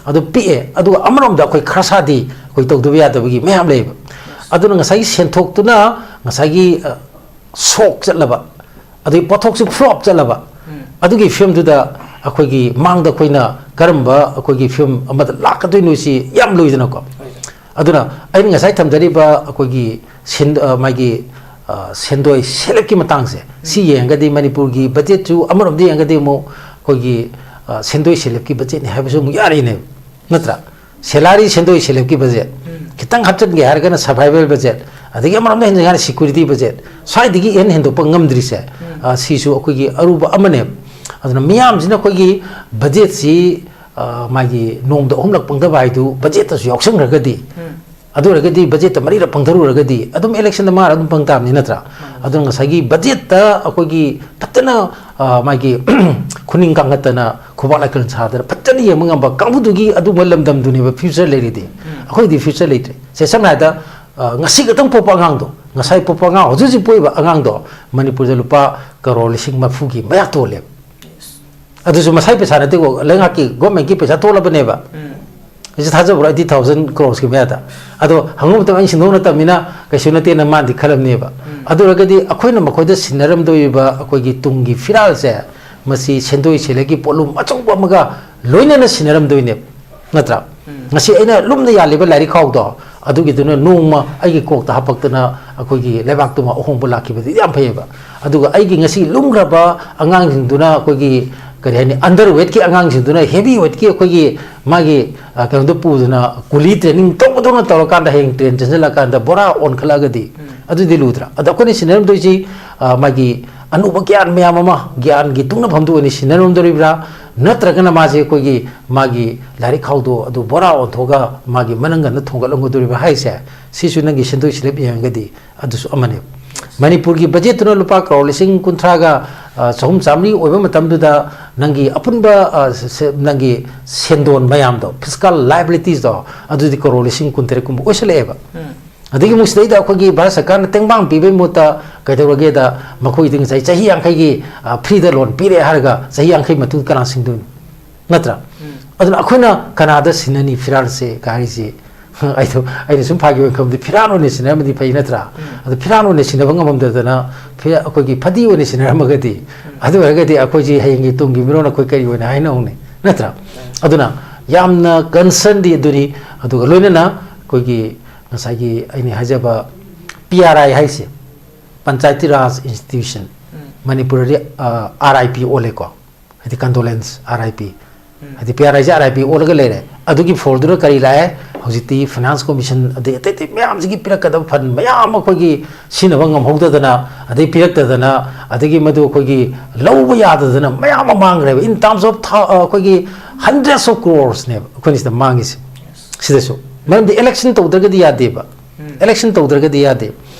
ꯑꯗꯨ ꯄꯤꯛꯑꯦ꯫ ꯑꯗꯨꯒ ꯑꯃꯔꯣꯝꯗ ꯑꯩꯈꯣꯏ ꯈꯔꯁꯥꯗꯤ ꯑꯩꯈꯣꯏ ꯇꯧꯗꯕ ꯌꯥꯗꯕꯒꯤ ꯃꯌꯥꯝ ꯂꯩꯌꯦꯕ꯫ ꯑꯗꯨꯅ ꯉꯁꯥꯏꯒꯤ ꯁꯦꯟꯊꯣꯛꯇꯨꯅ ꯉꯁꯥꯏꯒꯤ, ꯑ, ꯁꯣꯛ ꯆꯠꯂꯕ, ꯑꯗꯩ ꯄꯣꯠꯊꯣꯛꯁꯨ ꯐ꯭ꯂꯣꯞ ꯆꯠꯂꯕ, ꯑꯗꯨꯒꯤ ꯐꯤꯕꯝꯗꯨꯗ ꯑꯩꯈꯣꯏꯒꯤ ꯃꯥꯡꯗ ꯑꯩꯈꯣꯏꯅ ꯀꯔꯝꯕ ꯑꯩꯈꯣꯏꯒꯤ ꯐꯤꯕꯝ ꯑꯃꯗ ꯂꯥꯛꯀꯗꯣꯏꯅꯣ ꯁꯤ ꯌꯥꯝ ꯂꯨꯏꯗꯅꯀꯣ꯫ ꯑꯗꯨꯅ ꯑꯩꯅ ꯉꯁꯥꯏ ꯊꯝꯖꯔꯤꯕ ꯑꯩꯈꯣꯏꯒꯤ ꯁꯦꯟ-, ꯑ, ꯃꯥꯒꯤ, ꯑ, ꯁꯦꯟꯗꯣꯏ ꯁꯦꯂꯦꯞꯀꯤ ꯃꯇꯥꯡꯁꯦ, ꯁꯤ ꯌꯦꯡꯉꯒꯗꯤ ꯃꯅꯤꯄꯨꯔꯒꯤ ꯕꯖꯦꯠꯁꯨ ꯑꯃꯔꯣꯝꯗ ꯌꯦꯡꯉꯒꯗꯤ ꯑꯃꯨꯛ ꯑꯩꯈꯣꯏꯒꯤ, ꯑ, ꯁꯦꯟꯗꯣꯏ ꯁꯦꯂꯦꯞꯀꯤ ꯕꯖꯦꯠꯅꯤ ꯍꯥꯏꯕꯁꯨ ꯑꯃꯨꯛ ꯌꯥꯔꯤꯅꯦꯕ, ꯅꯠꯇ꯭ꯔꯥ? ꯁꯦꯂꯥꯔꯤ, ꯁꯦꯟꯗꯣꯏ ꯁꯦꯂꯦꯞꯀꯤ ꯕꯖꯦꯠ, ꯈꯤꯇꯪ ꯍꯥꯞꯆꯤꯟꯒꯦ ꯍꯥꯏꯔꯒꯅ ꯁꯔꯚꯥꯏꯚꯦꯜ ꯕꯖꯦꯠ, ꯑꯗꯒꯤ ꯑꯃꯔꯣꯝꯗ ꯍꯦꯟꯅ ꯍꯥꯏꯔꯒꯅ ꯁꯦꯀ꯭ꯌꯨꯔꯤꯇꯤ ꯕꯖꯦꯠ, ꯁ꯭ꯋꯥꯏꯗꯒꯤ ꯍꯦꯟꯅ ꯍꯦꯟꯗꯣꯛꯄ ꯉꯝꯗ꯭ꯔꯤꯁꯦ, ꯑ, ꯁꯤꯁꯨ ꯑꯩꯈꯣꯏꯒꯤ ꯑꯔꯨꯕ ꯑꯃꯅꯦꯕ꯫ ꯑꯗꯨꯅ ꯃꯤꯌꯥꯝꯁꯤꯅ ꯑꯩꯈꯣꯏꯒꯤ ꯕꯖꯦꯠꯁꯤ, ꯑ, ꯃꯥꯒꯤ ꯅꯣꯡꯃꯗ ꯑꯍꯨꯝꯂꯛ ꯄꯪꯊꯕ ꯍꯥꯏꯗꯨ ꯕꯖꯦꯠꯇꯁꯨ ꯌꯥꯎꯁꯟꯈ꯭ꯔꯒꯗꯤ, ꯑꯗꯨ ꯑꯣꯏꯔꯒꯗꯤ ꯕꯖꯦꯠꯇ ꯃꯔꯤꯔꯛ ꯄꯪꯊꯔꯨꯔꯒꯗꯤ ꯑꯗꯨꯝ ꯏꯂꯦꯛꯁꯟꯗ ꯃꯥꯔ ꯑꯗꯨꯝ ꯄꯪ ꯇꯥꯕꯅꯤ, ꯅꯠꯇ꯭ꯔꯥ? ꯑꯗꯨꯅ ꯉꯁꯥꯏꯒꯤ ꯕꯖꯦꯠꯇ ꯑꯩꯈꯣꯏꯒꯤ ꯐꯖꯅ, ꯑ, ꯃꯥꯒꯤ ꯈꯨꯅꯤꯡ ꯀꯥꯡꯈꯠꯇꯅ ꯈꯨꯕꯥꯛ ꯂꯥꯏꯀ꯭ꯔꯟ ꯁꯥꯗꯅ ꯐꯖꯅ ꯌꯦꯡꯕ ꯉꯝꯕ ꯀꯥꯡꯕꯨꯗꯨꯒꯤ ꯑꯗꯨꯒꯨꯝꯕ ꯂꯝꯗꯝꯗꯨꯅꯦꯕ ꯐ꯭ꯌꯨꯆꯔ ꯂꯩꯔꯤꯗꯤ꯫ ꯑꯩꯈꯣꯏꯗꯤ ꯐ꯭ꯌꯨꯆꯔ ꯂꯩꯇ꯭ꯔꯦ꯫ ꯁꯦ, ꯁꯝꯅ ꯍꯥꯏꯔꯕꯗ, ꯑ, ꯉꯁꯤ ꯈꯛꯇꯪ ꯄꯣꯛꯄ ꯑꯉꯥꯡꯗꯣ, ꯉꯁꯥꯏ ꯄꯣꯛꯄ ꯑꯉꯥꯡ, ꯍꯧꯖꯤꯛ ꯍꯧꯖꯤꯛ ꯄꯣꯛꯏꯕ ꯑꯉꯥꯡꯗꯣ ꯃꯅꯤꯄꯨꯔꯗ ꯂꯨꯄꯥ ꯀꯔꯣꯔ ꯂꯤꯁꯤꯡ ꯃꯔꯤꯐꯨꯒꯤ ꯃꯌꯥ ꯇꯣꯜꯂꯦꯕ꯫ ꯑꯗꯨꯁꯨ ꯃꯁꯥꯒꯤ ꯄꯩꯁꯥ ꯅꯠꯇꯦꯀꯣ, ꯂꯩꯉꯥꯛꯀꯤ ꯒꯣꯔꯃꯦꯟꯀꯤ ꯄꯩꯁꯥ ꯊꯣꯛꯂꯕꯅꯦꯕ꯫ ꯑꯩꯁꯦ ꯊꯥꯖꯕ꯭ꯔꯣ? ꯑꯩꯠꯇꯤ ꯊꯥꯎꯖꯟ ꯀ꯭ꯔꯣꯔꯁꯀꯤ ꯃꯌꯥꯗ꯫ ꯑꯗꯣ ꯍꯪꯕ ꯃꯇꯝꯗ ꯑꯩꯅ ꯁꯤꯟꯗꯣꯛꯅ ꯇꯝꯃꯤꯅ ꯀꯩꯁꯨ ꯅꯠꯇꯦꯅ ꯃꯥꯅꯗꯤ ꯈꯜꯂꯝꯅꯦꯕ꯫ ꯑꯗꯨ ꯑꯣꯏꯔꯒꯗꯤ ꯑꯩꯈꯣꯏꯅ ꯃꯈꯣꯏꯗ ꯁꯤꯟꯅꯔꯝꯗꯣꯏꯕ ꯑꯩꯈꯣꯏꯒꯤ ꯇꯨꯡꯒꯤ ꯐꯤꯔꯥꯜꯁꯦ, ꯃꯁꯤ ꯁꯦꯟꯗꯣꯏ ꯁꯦꯂꯦꯞꯀꯤ ꯄꯣꯠꯂꯨꯝ ꯑꯆꯧꯕ ꯑꯃꯒ ꯂꯣꯏꯅꯅ ꯁꯤꯟꯅꯔꯝꯗꯣꯏꯅꯦꯕ, ꯅꯠꯇ꯭ꯔꯥ? ꯉꯁꯤ ꯑꯩꯅ ꯂꯨꯝꯅ ꯌꯥꯜꯂꯤꯕ ꯂꯥꯏꯔꯤꯛ ꯈꯥꯎꯗꯣ, ꯑꯗꯨꯒꯤꯗꯨꯅ ꯅꯣꯡꯃ ꯑꯩꯒꯤ ꯀꯣꯛꯇ ꯍꯥꯄꯛꯇꯅ ꯑꯩꯈꯣꯏꯒꯤ ꯂꯩꯕꯥꯛꯇꯨꯃ ꯑꯍꯣꯡꯕ ꯂꯥꯛꯈꯤꯕꯗꯤ ꯌꯥꯝ ꯐꯩꯌꯦꯕ꯫ ꯑꯗꯨꯒ ꯑꯩꯒꯤ ꯉꯁꯤ ꯂꯨꯝꯈ꯭ꯔꯕ ꯑꯉꯥꯡꯁꯤꯡꯗꯨꯅ ꯑꯩꯈꯣꯏꯒꯤ, ꯀꯔꯤ ꯍꯥꯏꯅꯤ, underweightꯀꯤ ꯑꯉꯥꯡꯁꯤꯡꯗꯨꯅ heavy weightꯀꯤ ꯑꯩꯈꯣꯏꯒꯤ ꯃꯥꯒꯤ, ꯑ, ꯀꯩꯅꯣꯗꯣ ꯄꯨꯗꯅ ꯀꯨꯂꯤ training ꯇꯧꯕꯗꯧꯅ ꯇꯧꯔꯀꯥꯟꯗ ꯍꯌꯦꯡ train ꯆꯦꯟꯁꯤꯜꯂꯛꯀꯥꯟꯗ ꯕꯣꯔꯥ ꯑꯣꯟꯈꯠꯂꯛꯑꯒꯗꯤ ꯑꯗꯨꯗꯤ ꯂꯨꯗ꯭ꯔꯥ? ꯑꯗꯣ ꯑꯩꯈꯣꯏꯅ ꯁꯤꯟꯅꯔꯝꯗꯣꯏꯁꯤ, ꯑ, ꯃꯥꯒꯤ ꯑꯅꯧꯕ ꯒ꯭ꯌꯥꯟ ꯃꯌꯥꯝ ꯑꯃ, ꯒ꯭ꯌꯥꯟꯒꯤ ꯇꯨꯡꯅꯐꯝꯗꯨ ꯑꯣꯏꯅ ꯁꯤꯟꯅꯔꯝꯗꯣꯔꯤꯕ꯭ꯔꯥ? ꯅꯠꯇ꯭ꯔꯒꯅ ꯃꯥꯁꯦ ꯑꯩꯈꯣꯏꯒꯤ ꯃꯥꯒꯤ ꯂꯥꯏꯔꯤꯛ ꯈꯥꯎꯗꯣ ꯑꯗꯨ ꯕꯣꯔꯥ ꯑꯣꯟꯊꯣꯛꯑꯒ ꯃꯥꯒꯤ ꯃꯅꯪꯒꯟꯗ ꯊꯣꯡꯒꯠꯂꯝꯒꯗꯣꯔꯤꯕ꯭ꯔꯥ ꯍꯥꯏꯁꯦ, ꯁꯤꯁꯨ ꯅꯪꯒꯤ ꯁꯦꯟꯗꯣꯏ slip ꯌꯦꯡꯉꯒꯗꯤ ꯑꯗꯨꯁꯨ ꯑꯃꯅꯦꯕ꯫ ꯃꯅꯤꯄꯨꯔꯒꯤ budgetꯇꯨꯅ ꯂꯨꯄꯥ ꯀꯔꯣꯔ ꯂꯤꯁꯤꯡ ꯀꯨꯟꯊ꯭ꯔꯥꯒ, ꯑ, ꯆꯍꯨꯝ ꯆꯥꯃꯔꯤ ꯑꯣꯏꯕ ꯃꯇꯝꯗꯨꯗ ꯅꯪꯒꯤ ꯑꯄꯨꯟꯕ, ꯑ, ꯁꯦ-, ꯅꯪꯒꯤ ꯁꯦꯟꯗꯣꯟ ꯃꯌꯥꯝꯗꯣ, fiscal liabilitiesꯗꯣ, ꯑꯗꯨꯗꯤ ꯀꯔꯣꯔ ꯂꯤꯁꯤꯡ ꯀꯨꯟꯇꯔꯦꯠ ꯀꯨꯝꯕ ꯑꯣꯏꯁꯜꯂꯛꯑꯦꯕ꯫ ꯑꯗꯒꯤ ꯑꯃꯨꯛ ꯁꯤꯗꯩꯗ ꯑꯩꯈꯣꯏꯒꯤ ꯚꯥꯔꯠ ꯁꯔꯀꯥꯔꯅ ꯇꯦꯡꯕꯥꯡ ꯄꯤꯕꯒꯤ ꯃꯍꯨꯠꯇ ꯀꯩꯗꯧꯔꯒꯦꯗ, ꯃꯈꯣꯏꯗꯤ ꯉꯁꯥꯏ ꯆꯍꯤ ꯌꯥꯡꯈꯩꯒꯤ, ꯑ, freeꯗ loan ꯄꯤꯔꯦ ꯍꯥꯏꯔꯒ ꯆꯍꯤ ꯌꯥꯡꯈꯩ ꯃꯇꯨꯡꯗ ꯀꯅꯥ ꯁꯤꯡꯗꯣꯏꯅꯣ? ꯅꯠꯇ꯭ꯔꯥ? ꯑꯗꯨꯅ ꯑꯩꯈꯣꯏꯅ ꯀꯅꯥꯗ ꯁꯤꯟꯅꯅꯤ ꯐꯤꯔꯥꯜꯁꯦ ꯍꯥꯏꯔꯤꯁꯤ? ꯑꯩꯗꯣ, ꯑꯩꯅ ꯁꯨꯝ ꯐꯥꯒꯤ ꯑꯣꯏꯅ ꯈꯟꯕꯗꯤ ꯐꯤꯔꯥꯜ ꯑꯣꯏꯅ ꯁꯤꯟꯅꯔꯝꯃꯗꯤ ꯐꯩ ꯅꯠꯇ꯭ꯔꯥ? ꯑꯗꯣ ꯐꯤꯔꯥꯜ ꯑꯣꯏꯅ ꯁꯤꯟꯅꯕ ꯉꯝꯃꯝꯗꯗꯅ ꯐꯤ-, ꯑꯩꯈꯣꯏꯒꯤ ꯐꯗꯤ ꯑꯣꯏꯅ ꯁꯤꯟꯅꯔꯝꯃꯒꯗꯤ, ꯑꯗꯨ ꯑꯣꯏꯔꯒꯗꯤ ꯑꯩꯈꯣꯏꯁꯤ ꯍꯌꯦꯡꯒꯤ ꯇꯨꯡꯒꯤ ꯃꯤꯔꯣꯟ ꯑꯩꯈꯣꯏ ꯀꯔꯤ ꯑꯣꯏꯅ ꯍꯥꯏꯅꯍꯧꯅꯤ? ꯅꯠꯇ꯭ꯔꯥ? ꯑꯗꯨꯅ ꯌꯥꯝꯅ concernꯗꯤ ꯑꯗꯨꯅꯤ꯫ ꯑꯗꯨꯒ ꯂꯣꯏꯅꯅ ꯑꯩꯈꯣꯏꯒꯤ ꯉꯁꯥꯏꯒꯤ ꯑꯩꯅ ꯍꯥꯏꯖꯕ P R I ꯍꯥꯏꯁꯦ, Panchayati Raj Institution, ꯃꯅꯤꯄꯨꯔꯗꯤ, ꯑ, R I P ꯑꯣꯜꯂꯦꯀꯣ, ꯍꯥꯏꯗꯤ condolence, R I P꯫ ꯍꯥꯏꯗꯤ P R I say R I P ꯑꯣꯜꯂꯒ ꯂꯩꯔꯦ꯫ ꯑꯗꯨꯒꯤ ꯐꯣꯜꯗꯨꯅ ꯀꯔꯤ ꯂꯥꯛꯑꯦ? ꯍꯧꯖꯤꯛꯇꯤ Finance Commission ꯑꯗꯩ ꯑꯇꯩ ꯑꯇꯩ ꯃꯌꯥꯝꯁꯤꯒꯤ ꯄꯤꯔꯛꯀꯗꯕ fund ꯃꯌꯥꯝ ꯑꯃ ꯑꯩꯈꯣꯏꯒꯤ ꯁꯤꯖꯤꯟꯅꯕ ꯉꯝꯍꯧꯗꯗꯅ, ꯑꯗꯩ ꯄꯤꯔꯛꯇꯗꯅ, ꯑꯗꯒꯤ ꯃꯗꯨ ꯑꯩꯈꯣꯏꯒꯤ ꯂꯧꯕ ꯌꯥꯗꯗꯅ ꯃꯌꯥꯝ ꯑꯃ ꯃꯥꯡꯈ꯭ꯔꯦꯕ꯫ In terms of ꯊꯥ-, ꯑ, ꯑꯩꯈꯣꯏꯒꯤ hundreds of crores ꯅꯦꯕ ꯑꯩꯈꯣꯏꯅ ꯁꯤꯗ ꯃꯥꯡꯉꯤꯁꯦ꯫ ꯁꯤꯗꯁꯨ ꯃꯔꯝꯗꯤ election ꯇꯧꯗ꯭ꯔꯒꯗꯤ ꯌꯥꯗꯦꯕ꯫ Election ꯇꯧꯗ꯭ꯔꯒꯗꯤ ꯌꯥꯗꯦ꯫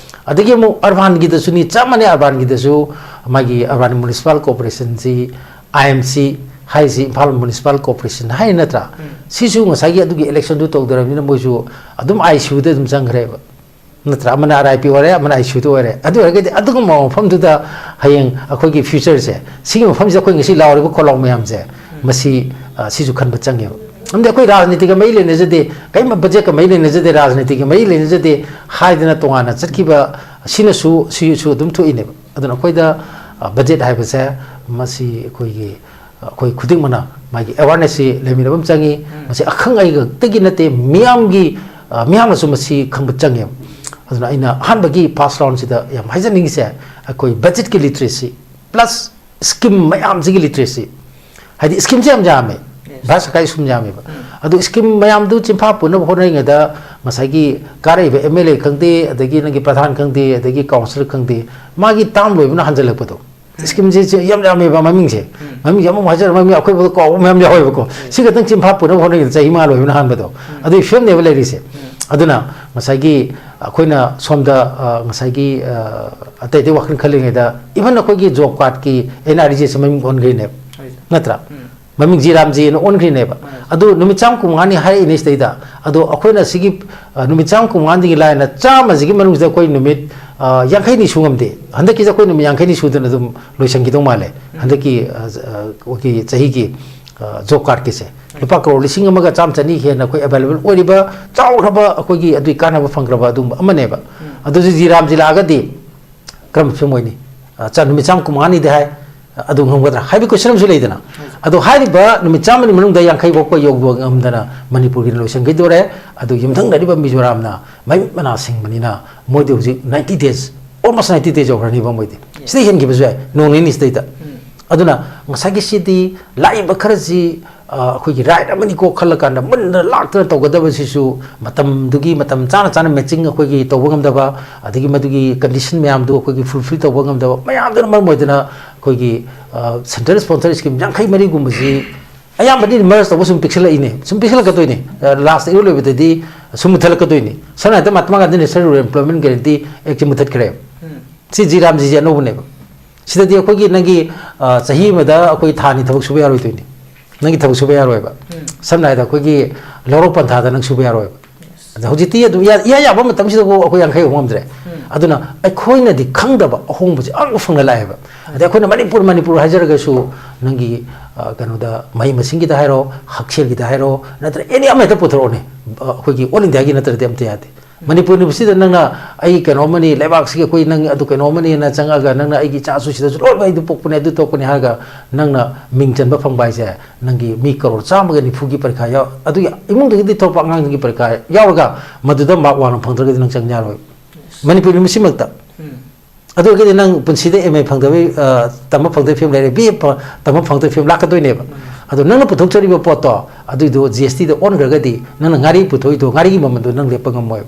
ꯑꯗꯒꯤ ꯑꯃꯨꯛ urbanꯒꯤꯗꯁꯨꯅꯤ, ꯆꯞ ꯃꯥꯟꯅꯩ꯫ Urbanꯒꯤꯗꯁꯨ ꯃꯥꯒꯤ Urban Municipal Corporationꯁꯤ, I M C ꯍꯥꯏꯁꯤ, Imphal Municipal Corporation ꯍꯥꯏ ꯅꯠꯇ꯭ꯔꯥ? ꯁꯤꯁꯨ ꯉꯁꯥꯏꯒꯤ ꯑꯗꯨꯒꯤ electionꯗꯨ ꯇꯧꯗ꯭ꯔꯕꯅꯤꯅ ꯃꯣꯏꯁꯨ ꯑꯗꯨꯝ I C Uꯗ ꯑꯗꯨꯝ ꯆꯪꯈ꯭ꯔꯦꯕ, ꯅꯠꯇ꯭ꯔꯥ? ꯑꯃꯅ R I P ꯑꯣꯏꯔꯦ, ꯑꯃꯅ I C Uꯗ ꯑꯣꯏꯔꯦ꯫ ꯑꯗꯨ ꯑꯣꯏꯔꯒꯗꯤ ꯑꯗꯨꯒꯨꯝꯕ ꯃꯐꯝꯗꯨꯗ ꯍꯌꯦꯡ ꯑꯩꯈꯣꯏꯒꯤ futureꯁꯦ, ꯁꯤꯒꯤ ꯃꯐꯝꯁꯤꯗ ꯑꯩꯈꯣꯏ ꯉꯁꯤ ꯂꯥꯎꯔꯤꯕ ꯈꯣꯜꯂꯥꯎ ꯃꯌꯥꯝꯁꯦ, ꯃꯁꯤ, ꯑ, ꯁꯤꯁꯨ ꯈꯟꯕ ꯆꯪꯉꯦꯕ꯫ ꯑꯃꯗꯤ ꯑꯩꯈꯣꯏ ꯔꯥꯖꯅꯤꯇꯤꯒ ꯃꯔꯤ ꯂꯩꯅꯖꯗꯦ, ꯀꯔꯤꯒꯨꯝꯕ budgetꯀ ꯃꯔꯤ ꯂꯩꯅꯖꯗꯦ, ꯔꯥꯖꯅꯤꯇꯤꯒ ꯃꯔꯤ ꯂꯩꯅꯖꯗꯦ ꯍꯥꯏꯗꯅ ꯇꯣꯉꯥꯟꯅ ꯆꯠꯈꯤꯕ ꯑꯁꯤꯅꯁꯨ, ꯁꯤꯁꯨ ꯑꯗꯨꯝ ꯊꯣꯛꯏꯅꯦꯕ꯫ ꯑꯗꯨꯅ ꯑꯩꯈꯣꯏꯗ, ꯑ, budget ꯍꯥꯏꯕꯁꯦ, ꯃꯁꯤ ꯑꯩꯈꯣꯏꯒꯤ, ꯑ, ꯑꯩꯈꯣꯏ ꯈꯨꯗꯤꯡꯃꯛꯅ ꯃꯥꯒꯤ awarenessꯁꯤ ꯂꯩꯃꯤꯟꯅꯕ ꯑꯃ ꯆꯪꯉꯤ꯫ ꯃꯁꯤ ꯑꯈꯪ ꯑꯍꯩ ꯈꯛꯇꯒꯤ ꯅꯠꯇꯦ, ꯃꯤꯌꯥꯝꯒꯤ, ꯑ, ꯃꯤꯌꯥꯝꯅꯁꯨ ꯃꯁꯤ ꯈꯪꯕ ꯆꯪꯉꯦꯕ꯫ ꯑꯗꯨꯅ ꯑꯩꯅ ꯑꯍꯥꯟꯕꯒꯤ ꯐꯥꯔꯁ ꯔꯥꯎꯟꯁꯤꯗ ꯌꯥꯝ ꯍꯥꯏꯖꯅꯤꯡꯉꯤꯁꯦ, ꯑꯩꯈꯣꯏ ꯕꯖꯦꯠꯀꯤ ꯂꯤꯇꯔꯦꯁꯤ ꯄ꯭ꯂꯁ ꯁ꯭ꯀꯤꯝ ꯃꯌꯥꯝꯁꯤꯒꯤ ꯂꯤꯇꯔꯦꯁꯤ, ꯍꯥꯏꯗꯤ ꯁ꯭ꯀꯤꯝꯁꯦ ꯌꯥꯝ ꯌꯥꯝꯃꯦ꯫ ꯚꯥꯔꯠ ꯁꯔꯀꯥꯔꯒꯤ ꯁ꯭ꯀꯤꯝ ꯌꯥꯝꯃꯦꯕ꯫ ꯑꯗꯨ ꯁ꯭ꯀꯤꯝ ꯃꯌꯥꯝꯗꯨ ꯆꯤꯟꯐꯥ ꯄꯨꯅꯕ ꯍꯣꯠꯅꯔꯤꯉꯩꯗ ꯉꯁꯥꯏꯒꯤ ꯀꯥꯔꯛꯏꯕ ꯑꯦꯝ ꯑꯦꯜ ꯑꯦ ꯈꯪꯗꯦ, ꯑꯗꯒꯤ ꯅꯪꯒꯤ ꯄ꯭ꯔꯙꯥꯟ ꯈꯪꯗꯦ, ꯑꯗꯒꯤ ꯀꯥꯎꯟꯁꯤꯂꯔ ꯈꯪꯗꯦ, ꯃꯥꯒꯤ ꯇꯥꯝ ꯂꯣꯏꯕꯅ ꯍꯟꯖꯜꯂꯛꯄꯗꯣ꯫ ꯁ꯭ꯀꯤꯝꯁꯦ ꯌꯥꯝ ꯌꯥꯝꯃꯦꯕ ꯃꯃꯤꯡꯁꯦ꯫ ꯃꯃꯤꯡꯁꯦ ꯑꯃꯨꯛ ꯍꯥꯏꯖꯔ ꯃꯃꯤꯡ ꯑꯩꯈꯣꯏ ꯐꯥꯎꯗ ꯀꯥꯎꯕ ꯃꯌꯥꯝ ꯌꯥꯎꯋꯦꯕꯀꯣ꯫ ꯁꯤ ꯈꯛꯇꯪ ꯆꯤꯟꯐꯥ ꯄꯨꯅꯕ ꯍꯣꯠꯅꯔꯤꯉꯩꯗ ꯆꯍꯤ ꯃꯉꯥ ꯂꯣꯏꯕꯅ ꯍꯥꯟꯕꯗꯣ꯫ ꯑꯗꯨꯒꯤ ꯐꯤꯕꯝꯅꯦꯕ ꯂꯩꯔꯤꯁꯦ꯫ ꯑꯗꯨꯅ ꯉꯁꯥꯏꯒꯤ ꯑꯩꯈꯣꯏꯅ ꯁꯣꯝꯗ, ꯑ, ꯉꯁꯥꯏꯒꯤ, ꯑ, ꯑꯇꯩ ꯑꯇꯩ ꯋꯥꯈꯜ ꯈꯜꯂꯤꯉꯩꯗ, ꯏꯚꯟ ꯑꯩꯈꯣꯏꯒꯤ ꯖꯣꯕ ꯀꯥꯔꯗꯀꯤ N R E G S ꯃꯃꯤꯡ ꯑꯣꯟꯈ꯭ꯔꯤꯅꯦꯕ꯫ ꯅꯠꯇ꯭ꯔꯥ? ꯃꯃꯤꯡ ꯖꯤ ꯔꯥꯝꯖꯤꯅ ꯑꯣꯟꯈ꯭ꯔꯤꯅꯦꯕ꯫ ꯑꯗꯨ ꯅꯨꯃꯤꯠ ꯆꯥꯝ ꯀꯨꯟꯃꯉꯥꯅꯤ ꯍꯥꯏꯔꯛꯏꯅꯦ ꯁꯤꯗꯩꯗ꯫ ꯑꯗꯣ ꯑꯩꯈꯣꯏꯅ ꯁꯤꯒꯤ, ꯑ, ꯅꯨꯃꯤꯠ ꯆꯥꯝ ꯀꯨꯟꯃꯉꯥꯗꯒꯤ ꯂꯥꯏꯅ ꯆꯥꯝꯃꯁꯤꯒꯤ ꯃꯅꯨꯡꯁꯤꯗ ꯑꯩꯈꯣꯏ ꯅꯨꯃꯤꯠ, ꯑ, ꯌꯥꯡꯈꯩꯅꯤ ꯁꯨ ꯉꯝꯗꯦ꯫ ꯍꯟꯗꯛꯀꯤꯁꯦ ꯑꯩꯈꯣꯏ ꯅꯨꯃꯤꯠ ꯌꯥꯡꯈꯩꯅꯤ ꯁꯨꯗꯅ ꯑꯗꯨꯝ ꯂꯣꯏꯁꯤꯟꯈꯤꯗꯧ ꯃꯥꯜꯂꯦ꯫ ꯍꯟꯗꯛꯀꯤ, ꯑ, ꯑ, ꯑꯩꯈꯣꯏꯒꯤ ꯆꯍꯤꯒꯤ, ꯑ, ꯖꯣꯕ ꯀꯥꯔꯗꯀꯤꯁꯦ꯫ ꯂꯨꯄꯥ ꯀꯔꯣꯔ ꯂꯤꯁꯤꯡ ꯑꯃꯒ ꯆꯥꯝ ꯆꯅꯤ ꯍꯦꯟꯅ ꯑꯩꯈꯣꯏ ꯑꯦꯚꯥꯏꯂꯦꯕꯜ ꯑꯣꯏꯔꯤꯕ ꯆꯥꯎꯈ꯭ꯔꯕ ꯑꯩꯈꯣꯏꯒꯤ ꯑꯗꯨꯒꯤ ꯀꯥꯟꯅꯕ ꯐꯪꯈ꯭ꯔꯕ ꯑꯗꯨꯒꯨꯝꯕ ꯑꯃꯅꯦꯕ꯫ ꯑꯗꯨ ꯖꯤ ꯔꯥꯝꯖꯤ ꯂꯥꯛꯑꯒꯗꯤ ꯀꯔꯝꯕ ꯐꯤꯕꯝ ꯑꯣꯏꯅꯤ? ꯑ, ꯆ-, ꯅꯨꯃꯤꯠ ꯆꯥꯝ ꯀꯨꯟꯃꯉꯥꯅꯤꯗꯤ ꯍꯥꯏ, ꯑꯗꯨ ꯉꯝꯒꯗ꯭ꯔꯥ ꯍꯥꯏꯕꯒꯤ ꯀꯣꯏꯁꯟ ꯑꯃꯁꯨ ꯂꯩꯗꯅ꯫ ꯑꯗꯣ ꯍꯥꯏꯔꯤꯕ ꯅꯨꯃꯤꯠ ꯆꯥꯝꯃꯒꯤ ꯃꯅꯨꯡꯗ ꯌꯥꯡꯈꯩ ꯐꯥꯎꯕ ꯌꯧꯕ ꯉꯝꯗꯅ ꯃꯅꯤꯄꯨꯔꯒꯤꯅ ꯂꯣꯏꯁꯤꯟꯈꯤꯗꯣꯔꯦ꯫ ꯑꯗꯨ ꯌꯨꯝꯊꯪꯅꯔꯤꯕ ꯃꯤꯖꯣꯔꯥꯝꯅ ꯃꯍꯩ ꯃꯅꯥ ꯁꯤꯡꯕꯅꯤꯅ ꯃꯣꯏꯗꯤ ꯍꯧꯖꯤꯛ ninety days, almost ninety days ꯌꯧꯈ꯭ꯔꯅꯤꯕ ꯃꯣꯏꯗꯤ꯫ ꯁꯤꯗꯩ ꯍꯦꯟꯈꯤꯕꯁꯨ ꯌꯥꯏ, ꯅꯣꯡ ꯅꯤꯅꯤ ꯁꯤꯗꯩꯗ꯫ ꯑꯗꯨꯅ ꯉꯁꯥꯏꯒꯤ ꯁꯤꯗꯤ ꯂꯥꯛꯏꯕ ꯈꯔꯁꯤ, ꯑ, ꯑꯩꯈꯣꯏꯒꯤ ꯔꯥꯏꯠ ꯑꯃꯅꯤꯀꯣ ꯈꯜꯂꯀꯥꯟꯗ ꯃꯨꯟꯅ ꯂꯥꯛꯇꯅ ꯇꯧꯒꯗꯕꯁꯤꯁꯨ ꯃꯇꯝꯗꯨꯒꯤ ꯃꯇꯝ ꯆꯥꯅ ꯆꯥꯅ ꯃꯦꯆꯤꯡ ꯑꯩꯈꯣꯏꯒꯤ ꯇꯧꯕ ꯉꯝꯗꯕ, ꯑꯗꯒꯤ ꯃꯗꯨꯒꯤ ꯀꯟꯗꯤꯁꯟ ꯃꯌꯥꯝꯗꯨ ꯑꯩꯈꯣꯏꯒꯤ ꯐꯨꯜꯐꯤꯜ ꯇꯧꯕ ꯉꯝꯗꯕ ꯃꯌꯥꯝꯗꯨꯅ ꯃꯔꯝ ꯑꯣꯏꯗꯅ ꯑꯩꯈꯣꯏꯒꯤ, ꯑ, ꯁꯦꯟꯇ꯭ꯔꯦꯜ ꯁ꯭ꯄꯣꯟꯁꯔ ꯁ꯭ꯀꯤꯝ ꯌꯥꯡꯈꯩ ꯃꯔꯤꯒꯨꯝꯕꯁꯤ ꯑꯌꯥꯝꯕꯗꯤ ꯃꯔꯖ ꯇꯧꯕ ꯁꯨꯝ ꯄꯤꯛꯁꯜꯂꯛꯏꯅꯦ, ꯁꯨꯝ ꯄꯤꯛꯁꯜꯂꯛꯀꯗꯣꯏꯅꯦ꯫ ꯑ, ꯂꯥꯁꯇ ꯏꯔꯣꯏ ꯂꯣꯏꯕꯗꯗꯤ ꯁꯨꯝ ꯃꯨꯊꯠꯂꯛꯀꯗꯣꯏꯅꯤ꯫ ꯁꯝꯅ ꯍꯥꯏꯔꯕꯗ Mahatma Gandhi national rural employment guarantee ꯑꯦꯛꯁꯦ ꯃꯨꯊꯠꯈ꯭ꯔꯦ꯫ ꯁꯤ ꯖꯤ ꯔꯥꯝꯖꯤꯁꯦ ꯑꯅꯧꯕꯅꯦꯕ꯫ ꯁꯤꯗꯗꯤ ꯑꯩꯈꯣꯏꯒꯤ ꯅꯪꯒꯤ, ꯑ, ꯆꯍꯤ ꯑꯃꯗ ꯑꯩꯈꯣꯏ ꯊꯥ ꯑꯅꯤ ꯊꯕꯛ ꯁꯨꯕ ꯌꯥꯔꯣꯏꯗꯣꯏꯅꯤ꯫ ꯅꯪꯒꯤ ꯊꯕꯛ ꯁꯨꯕ ꯌꯥꯔꯣꯏꯕ꯫ ꯁꯝꯅ ꯍꯥꯏꯔꯕꯗ ꯑꯩꯈꯣꯏꯒꯤ ꯂꯧꯔꯣꯛ ꯄꯟꯊꯥꯗ ꯅꯪ ꯁꯨꯕ ꯌꯥꯔꯣꯏꯕ꯫ ꯑꯗ ꯍꯧꯖꯤꯛꯇꯤ ꯑꯗꯨꯝ ꯏꯌꯥ-, ꯏꯌꯥ ꯌꯥꯕ ꯃꯇꯝꯁꯤꯗꯕꯨ ꯑꯩꯈꯣꯏ ꯌꯥꯡꯈꯩ ꯌꯧꯕ ꯉꯝꯗ꯭ꯔꯦ꯫ ꯑꯗꯨꯅ ꯑꯩꯈꯣꯏꯅꯗꯤ ꯈꯪꯗꯕ ꯑꯍꯣꯡꯕꯁꯦ ꯑꯃꯨꯛ ꯐꯪꯅ ꯂꯥꯛꯑꯦꯕ꯫ ꯑꯗꯩ ꯑꯩꯈꯣꯏꯅ ꯃꯅꯤꯄꯨꯔ, ꯃꯅꯤꯄꯨꯔ ꯍꯥꯏꯖꯔꯒꯁꯨ ꯅꯪꯒꯤ, ꯑ, ꯀꯩꯅꯣꯗ ꯃꯍꯩ ꯃꯁꯤꯡꯒꯤꯗ ꯍꯥꯏꯔꯣ, ꯍꯛꯁꯦꯜꯒꯤꯗ ꯍꯥꯏꯔꯣ, ꯅꯠꯇ꯭ꯔꯒ ꯑꯦꯅꯤ ꯑꯃ ꯍꯦꯛꯇ ꯄꯨꯊꯣꯔꯛꯑꯣꯅꯦ꯫ ꯑ, ꯑꯩꯈꯣꯏꯒꯤ ꯑꯣꯜ ꯏꯟꯗꯤꯌꯥꯒꯤ ꯅꯠꯇ꯭ꯔꯗꯤ ꯑꯝꯇ ꯌꯥꯗꯦ꯫ ꯃꯅꯤꯄꯨꯔ ꯌꯨꯅꯤꯚꯔꯁꯤꯇꯤꯗ ꯅꯪꯅ ꯑꯩ ꯀꯩꯅꯣ ꯑꯃꯅꯤ, ꯂꯩꯕꯥꯛꯁꯤꯒꯤ ꯑꯩꯈꯣꯏ ꯅꯪ ꯑꯗꯨ ꯀꯩꯅꯣ ꯑꯃꯅꯤꯅ ꯆꯪꯉꯛꯑꯒ ꯅꯪꯅ ꯑꯩꯒꯤ ꯏꯆꯥꯁꯨ ꯁꯤꯗꯁꯨ ꯂꯣꯏꯅꯃꯛ ꯑꯩ ꯑꯗꯨ ꯄꯣꯛꯄꯅꯦ, ꯑꯗꯨ ꯇꯧꯔꯛꯄꯅꯦ ꯍꯥꯏꯔꯒ ꯅꯪꯅ ꯃꯤꯡ ꯆꯟꯕ ꯐꯪꯕ ꯍꯥꯏꯁꯦ, ꯅꯪꯒꯤ ꯃꯤ ꯀꯔꯣꯔ ꯆꯥꯝꯃꯒ ꯅꯤꯐꯨꯒꯤ ꯄꯔꯤꯈꯥ ꯌꯥꯎ-, ꯑꯗꯨꯒꯤ ꯏꯃꯨꯡꯗꯒꯤꯗꯤ ꯊꯣꯛꯂꯛꯄ ꯑꯉꯥꯡꯁꯤꯡꯒꯤ ꯄꯔꯤꯈꯥ ꯌꯥꯎꯔꯒ ꯃꯗꯨꯗ ꯃꯥꯔꯛ ꯋꯥꯡꯅ ꯐꯪꯗ꯭ꯔꯒꯗꯤ ꯅꯪ ꯆꯪ ꯌꯥꯔꯣꯏ꯫ ꯃꯅꯤꯄꯨꯔ ꯌꯨꯅꯤꯚꯔꯁꯤꯇꯤꯃꯛꯇ꯫ ꯑꯗꯨ ꯑꯣꯏꯔꯒꯗꯤ ꯅꯪ ꯄꯨꯟꯁꯤꯗ ꯑꯦꯝ ꯑꯦ ꯐꯪꯗꯕꯩ, ꯑ, ꯇꯝꯕ ꯐꯪꯗꯕꯩ ꯐꯤꯕꯝ ꯂꯩꯔꯦ, ꯕꯤ ꯑꯦ ꯐ-, ꯇꯝꯕ ꯐꯪꯗꯕꯩ ꯐꯤꯕꯝ ꯂꯥꯛꯀꯗꯣꯏꯅꯦꯕ꯫ ꯑꯗꯣ ꯅꯪꯅ ꯄꯨꯊꯣꯛꯆꯔꯤꯕ ꯄꯣꯠꯇꯣ, ꯑꯗꯨꯏꯗꯣ ꯖꯤ ꯑꯦꯁ ꯇꯤꯗ ꯑꯣꯟꯈ꯭ꯔꯒꯗꯤ ꯅꯪꯅ ꯉꯥꯔꯤ ꯄꯨꯊꯣꯛꯏꯗꯣ, ꯉꯥꯔꯤꯒꯤ ꯃꯃꯜꯗꯣ ꯅꯪ ꯂꯦꯞꯄ ꯉꯝꯃꯣꯏꯕ꯫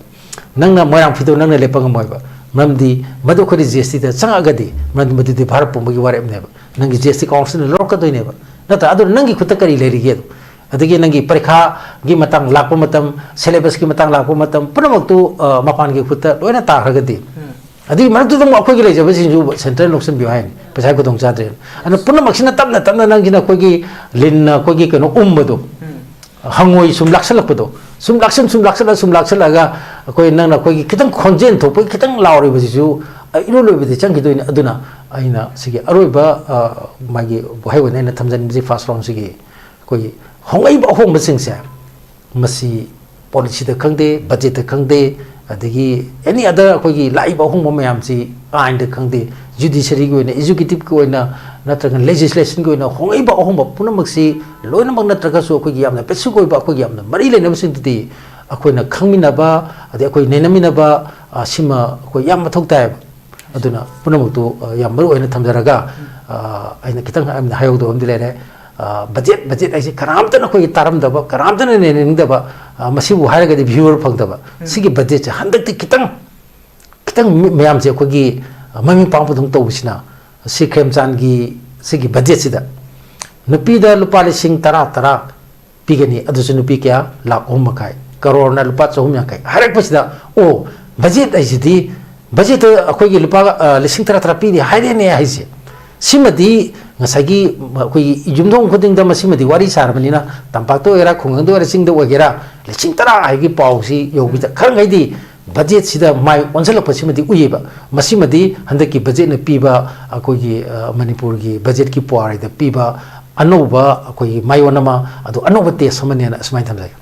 ꯅꯪꯅ ꯃꯣꯏꯔꯥꯡ ꯐꯤꯗꯣ ꯅꯪꯅ ꯂꯦꯞꯄ ꯉꯝꯃꯣꯏꯕ꯫ ꯃꯔꯝꯗꯤ ꯃꯗꯨ ꯑꯩꯈꯣꯏꯅ ꯖꯤ ꯑꯦꯁ ꯇꯤꯗ ꯆꯪꯉꯛꯑꯒꯗꯤ, ꯃꯔꯝꯗꯤ ꯃꯗꯨꯗꯤ ꯚꯥꯔꯠ ꯄꯨꯝꯕꯒꯤ ꯋꯥꯔꯦꯞꯅꯦꯕ꯫ ꯅꯪꯒꯤ ꯖꯤ ꯑꯦꯁ ꯇꯤ ꯀꯥꯎꯟꯁꯤꯜꯅ ꯂꯧꯔꯛꯀꯗꯣꯏꯅꯦꯕ꯫ ꯅꯠꯇ꯭ꯔꯥ? ꯑꯗꯨꯅ ꯅꯪꯒꯤ ꯈꯨꯠꯇ ꯀꯔꯤ ꯂꯩꯔꯤꯒꯦ ꯑꯗꯣ? ꯑꯗꯒꯤ ꯅꯪꯒꯤ ꯄꯔꯤꯈꯥꯒꯤ ꯃꯇꯥꯡ ꯂꯥꯛꯄ ꯃꯇꯝ, ꯁꯦꯂꯦꯕꯁꯀꯤ ꯃꯇꯥꯡ ꯂꯥꯛꯄ ꯃꯇꯝ, ꯄꯨꯝꯅꯃꯛꯇꯨ, ꯑ, ꯃꯄꯥꯟꯒꯤ ꯈꯨꯠꯇ ꯂꯣꯏꯅ ꯇꯥꯈ꯭ꯔꯒꯗꯤ, ꯑꯗꯨꯒꯤ ꯃꯔꯛꯇꯨꯗ ꯑꯃꯨꯛ ꯑꯩꯈꯣꯏꯒꯤ ꯂꯩꯖꯕꯁꯤꯡꯁꯨ ꯁꯦꯟꯇꯔꯅ ꯂꯧꯁꯤꯟꯕꯤꯌꯨ ꯍꯥꯏꯅꯤ, ꯄꯩꯁꯥ ꯈꯨꯗꯣꯡꯆꯥꯗ꯭ꯔꯦꯅ꯫ ꯑꯗꯨꯅ ꯄꯨꯝꯅꯃꯛꯁꯤꯅ ꯇꯞꯅ ꯇꯞꯅ ꯅꯪꯁꯤꯅ ꯑꯩꯈꯣꯏꯒꯤ ꯂꯤꯟꯅ ꯑꯩꯈꯣꯏꯒꯤ ꯀꯩꯅꯣ ꯎꯝꯕꯗꯣ, ꯍꯪꯉꯣꯏ ꯁꯨꯝ ꯂꯥꯛꯁꯜꯂꯛꯄꯗꯣ, ꯁꯨꯝ ꯂꯥꯛꯁꯟ-, ꯁꯨꯝ ꯂꯥꯛꯁꯜꯂ-, ꯁꯨꯝ ꯂꯥꯛꯁꯜꯂꯛꯑꯒ ꯑꯩꯈꯣꯏ ꯅꯪꯅ ꯑꯩꯈꯣꯏꯒꯤ ꯈꯤꯇꯪ ꯈꯣꯟꯖꯦꯜ ꯊꯣꯛꯄꯒꯤ ꯈꯤꯇꯪ ꯂꯥꯎꯔꯤꯕꯁꯤꯁꯨ, ꯑ, ꯏꯔꯣꯏ ꯂꯣꯏꯕꯗꯤ ꯆꯪꯈꯤꯗꯣꯏꯅꯤ꯫ ꯑꯗꯨꯅ ꯑꯩꯅ ꯁꯤꯒꯤ ꯑꯔꯣꯏꯕ, ꯑ, ꯃꯥꯒꯤ ꯋꯥꯍꯩ ꯑꯣꯏꯅ ꯑꯩꯅ ꯊꯝꯖꯅꯤꯡꯕꯁꯤ ꯐꯥꯔꯁ ꯔꯥꯎꯟꯁꯤꯒꯤ ꯑꯩꯈꯣꯏꯒꯤ ꯍꯣꯡꯂꯛꯏꯕ ꯑꯍꯣꯡꯕꯁꯤꯡꯁꯦ, ꯃꯁꯤ ꯄꯣꯂꯤꯁꯤꯗ ꯈꯪꯗꯦ, ꯕꯖꯦꯠꯇ ꯈꯪꯗꯦ, ꯑꯗꯒꯤ ꯑꯦꯅꯤ ꯑꯗꯔ ꯑꯩꯈꯣꯏꯒꯤ ꯂꯥꯛꯏꯕ ꯑꯍꯣꯡꯕ ꯃꯌꯥꯝꯁꯤ, ꯑꯥꯏꯟꯗ ꯈꯪꯗꯦ, ꯖꯨꯗꯤꯁꯔꯤꯒꯤ ꯑꯣꯏꯅ, ꯑꯦꯖꯨꯀꯦꯇꯤꯞꯀꯤ ꯑꯣꯏꯅ, ꯅꯠꯇ꯭ꯔꯒ ꯂꯦꯖꯤꯁꯂꯦꯁꯟꯒꯤ ꯑꯣꯏꯅ ꯍꯣꯡꯂꯛꯏꯕ ꯑꯍꯣꯡꯕ ꯄꯨꯝꯅꯃꯛꯁꯤ ꯂꯣꯏꯅꯃꯛ ꯅꯠꯇ꯭ꯔꯒꯁꯨ ꯑꯩꯈꯣꯏꯒꯤ ꯌꯥꯝꯅ ꯕꯦꯁꯤꯛ ꯑꯣꯏꯕ ꯑꯩꯈꯣꯏꯒꯤ ꯌꯥꯝꯅ ꯃꯔꯤ ꯂꯩꯅꯕꯁꯤꯡꯗꯨꯗꯤ ꯑꯩꯈꯣꯏꯅ ꯈꯪꯃꯤꯟꯅꯕ, ꯑꯗꯩ ꯑꯩꯈꯣꯏ ꯅꯩꯅꯃꯤꯟꯅꯕ, ꯑ, ꯁꯤꯃ ꯑꯩꯈꯣꯏ ꯌꯥꯝ ꯃꯊꯧ ꯇꯥꯏꯌꯦꯕ꯫ ꯑꯗꯨꯅ ꯄꯨꯝꯅꯃꯛꯇꯨ, ꯑ, ꯌꯥꯝ ꯃꯔꯨ ꯑꯣꯏꯅ ꯊꯝꯖꯔꯒ, ꯑ, ꯑꯩꯅ ꯈꯤꯇꯪ ꯍꯥꯏꯔꯝꯗ-, ꯍꯥꯏꯍꯧꯗꯕ ꯑꯃꯗꯤ ꯂꯩꯔꯦ꯫ ꯑ, ꯕꯖꯦꯠ, ꯕꯖꯦꯠ ꯍꯥꯏꯁꯤ ꯀꯅꯥꯝꯇꯅ ꯑꯩꯈꯣꯏꯒꯤ ꯇꯥꯔꯝꯗꯕ, ꯀꯅꯥꯝꯇꯅ ꯅꯩꯅꯅꯤꯡꯗꯕ, ꯑ, ꯃꯁꯤꯕꯨ ꯍꯥꯏꯔꯒꯗꯤ ꯚ꯭ꯌꯨꯋꯔ ꯐꯪꯗꯕ꯫ ꯁꯤꯒꯤ ꯕꯖꯦꯠꯁꯦ ꯍꯟꯗꯛꯇꯤ ꯈꯤꯇꯪ, ꯈꯤꯇꯪ ꯃꯤ-, ꯃꯌꯥꯝꯁꯦ ꯑꯩꯈꯣꯏꯒꯤ, ꯑ, ꯃꯃꯤꯡ ꯄꯥꯡꯕꯗꯧꯅ ꯇꯧꯕꯁꯤꯅ, ꯁꯤ ꯈꯦꯝꯆꯥꯟꯒꯤ ꯁꯤꯒꯤ ꯕꯖꯦꯠꯁꯤꯗ ꯅꯨꯄꯤꯗ ꯂꯨꯄꯥ ꯂꯤꯁꯤꯡ ꯇꯔꯥ, ꯇꯔꯥ ꯄꯤꯒꯅꯤ, ꯑꯗꯨꯁꯨ ꯅꯨꯄꯤ ꯀꯌꯥ? ꯂꯥꯈ ꯑꯍꯨꯝ ꯃꯈꯥꯏ, ꯀꯔꯣꯔꯅ ꯂꯨꯄꯥ ꯆꯍꯨꯝ ꯌꯥꯡꯈꯩ ꯍꯥꯏꯔꯛꯄꯁꯤꯗ, ꯑꯣ, ꯕꯖꯦꯠ ꯍꯥꯏꯁꯤꯗꯤ, ꯕꯖꯦꯠꯇ ꯑꯩꯈꯣꯏꯒꯤ ꯂꯨꯄꯥ, ꯑ, ꯂꯤꯁꯤꯡ ꯇꯔꯥ ꯇꯔꯥ ꯄꯤꯔꯤ ꯍꯥꯏꯔꯦꯅꯦ ꯍꯥꯏꯁꯦ꯫ ꯁꯤꯃꯗꯤ ꯉꯁꯥꯏꯒꯤ ꯑꯩꯈꯣꯏꯒꯤ ꯌꯨꯝꯊꯣꯡ ꯈꯨꯗꯤꯡꯗ ꯃꯁꯤꯃꯗꯤ ꯋꯥꯔꯤ ꯁꯥꯔꯕꯅꯤꯅ, ꯇꯝꯄꯥꯛꯇ ꯑꯣꯏꯒꯦꯔꯥ, ꯈꯨꯡꯒꯪꯗ ꯑꯣꯏꯒꯦꯔꯥ, ꯆꯤꯡꯗ ꯑꯣꯏꯒꯦꯔꯥ, ꯂꯤꯁꯤꯡ ꯇꯔꯥ ꯍꯥꯏꯕꯒꯤ ꯄꯥꯎꯁꯤ ꯌꯧꯕꯗ ꯈꯔꯉꯩꯗꯤ ꯕꯖꯦꯠꯁꯤꯗ ꯃꯥꯏ ꯑꯣꯟꯁꯤꯜꯂꯛꯄꯁꯤꯃꯗꯤ ꯎꯏꯌꯦꯕ꯫ ꯃꯁꯤꯃꯗꯤ ꯍꯟꯗꯛꯀꯤ ꯕꯖꯦꯠꯅ ꯄꯤꯕ ꯑꯩꯈꯣꯏꯒꯤ, ꯑ, ꯃꯅꯤꯄꯨꯔꯒꯤ ꯕꯖꯦꯠꯀꯤ ꯄꯨꯋꯥꯔꯤꯗ ꯄꯤꯕ ꯑꯅꯧꯕ ꯑꯩꯈꯣꯏꯒꯤ ꯃꯥꯏꯑꯣꯟ ꯑꯃ, ꯑꯗꯨ ꯑꯅꯧꯕ ꯇꯦꯁ ꯑꯃꯅꯦꯅ ꯑꯁꯨꯃꯥꯏꯅ ꯊꯝꯖꯒꯦ꯫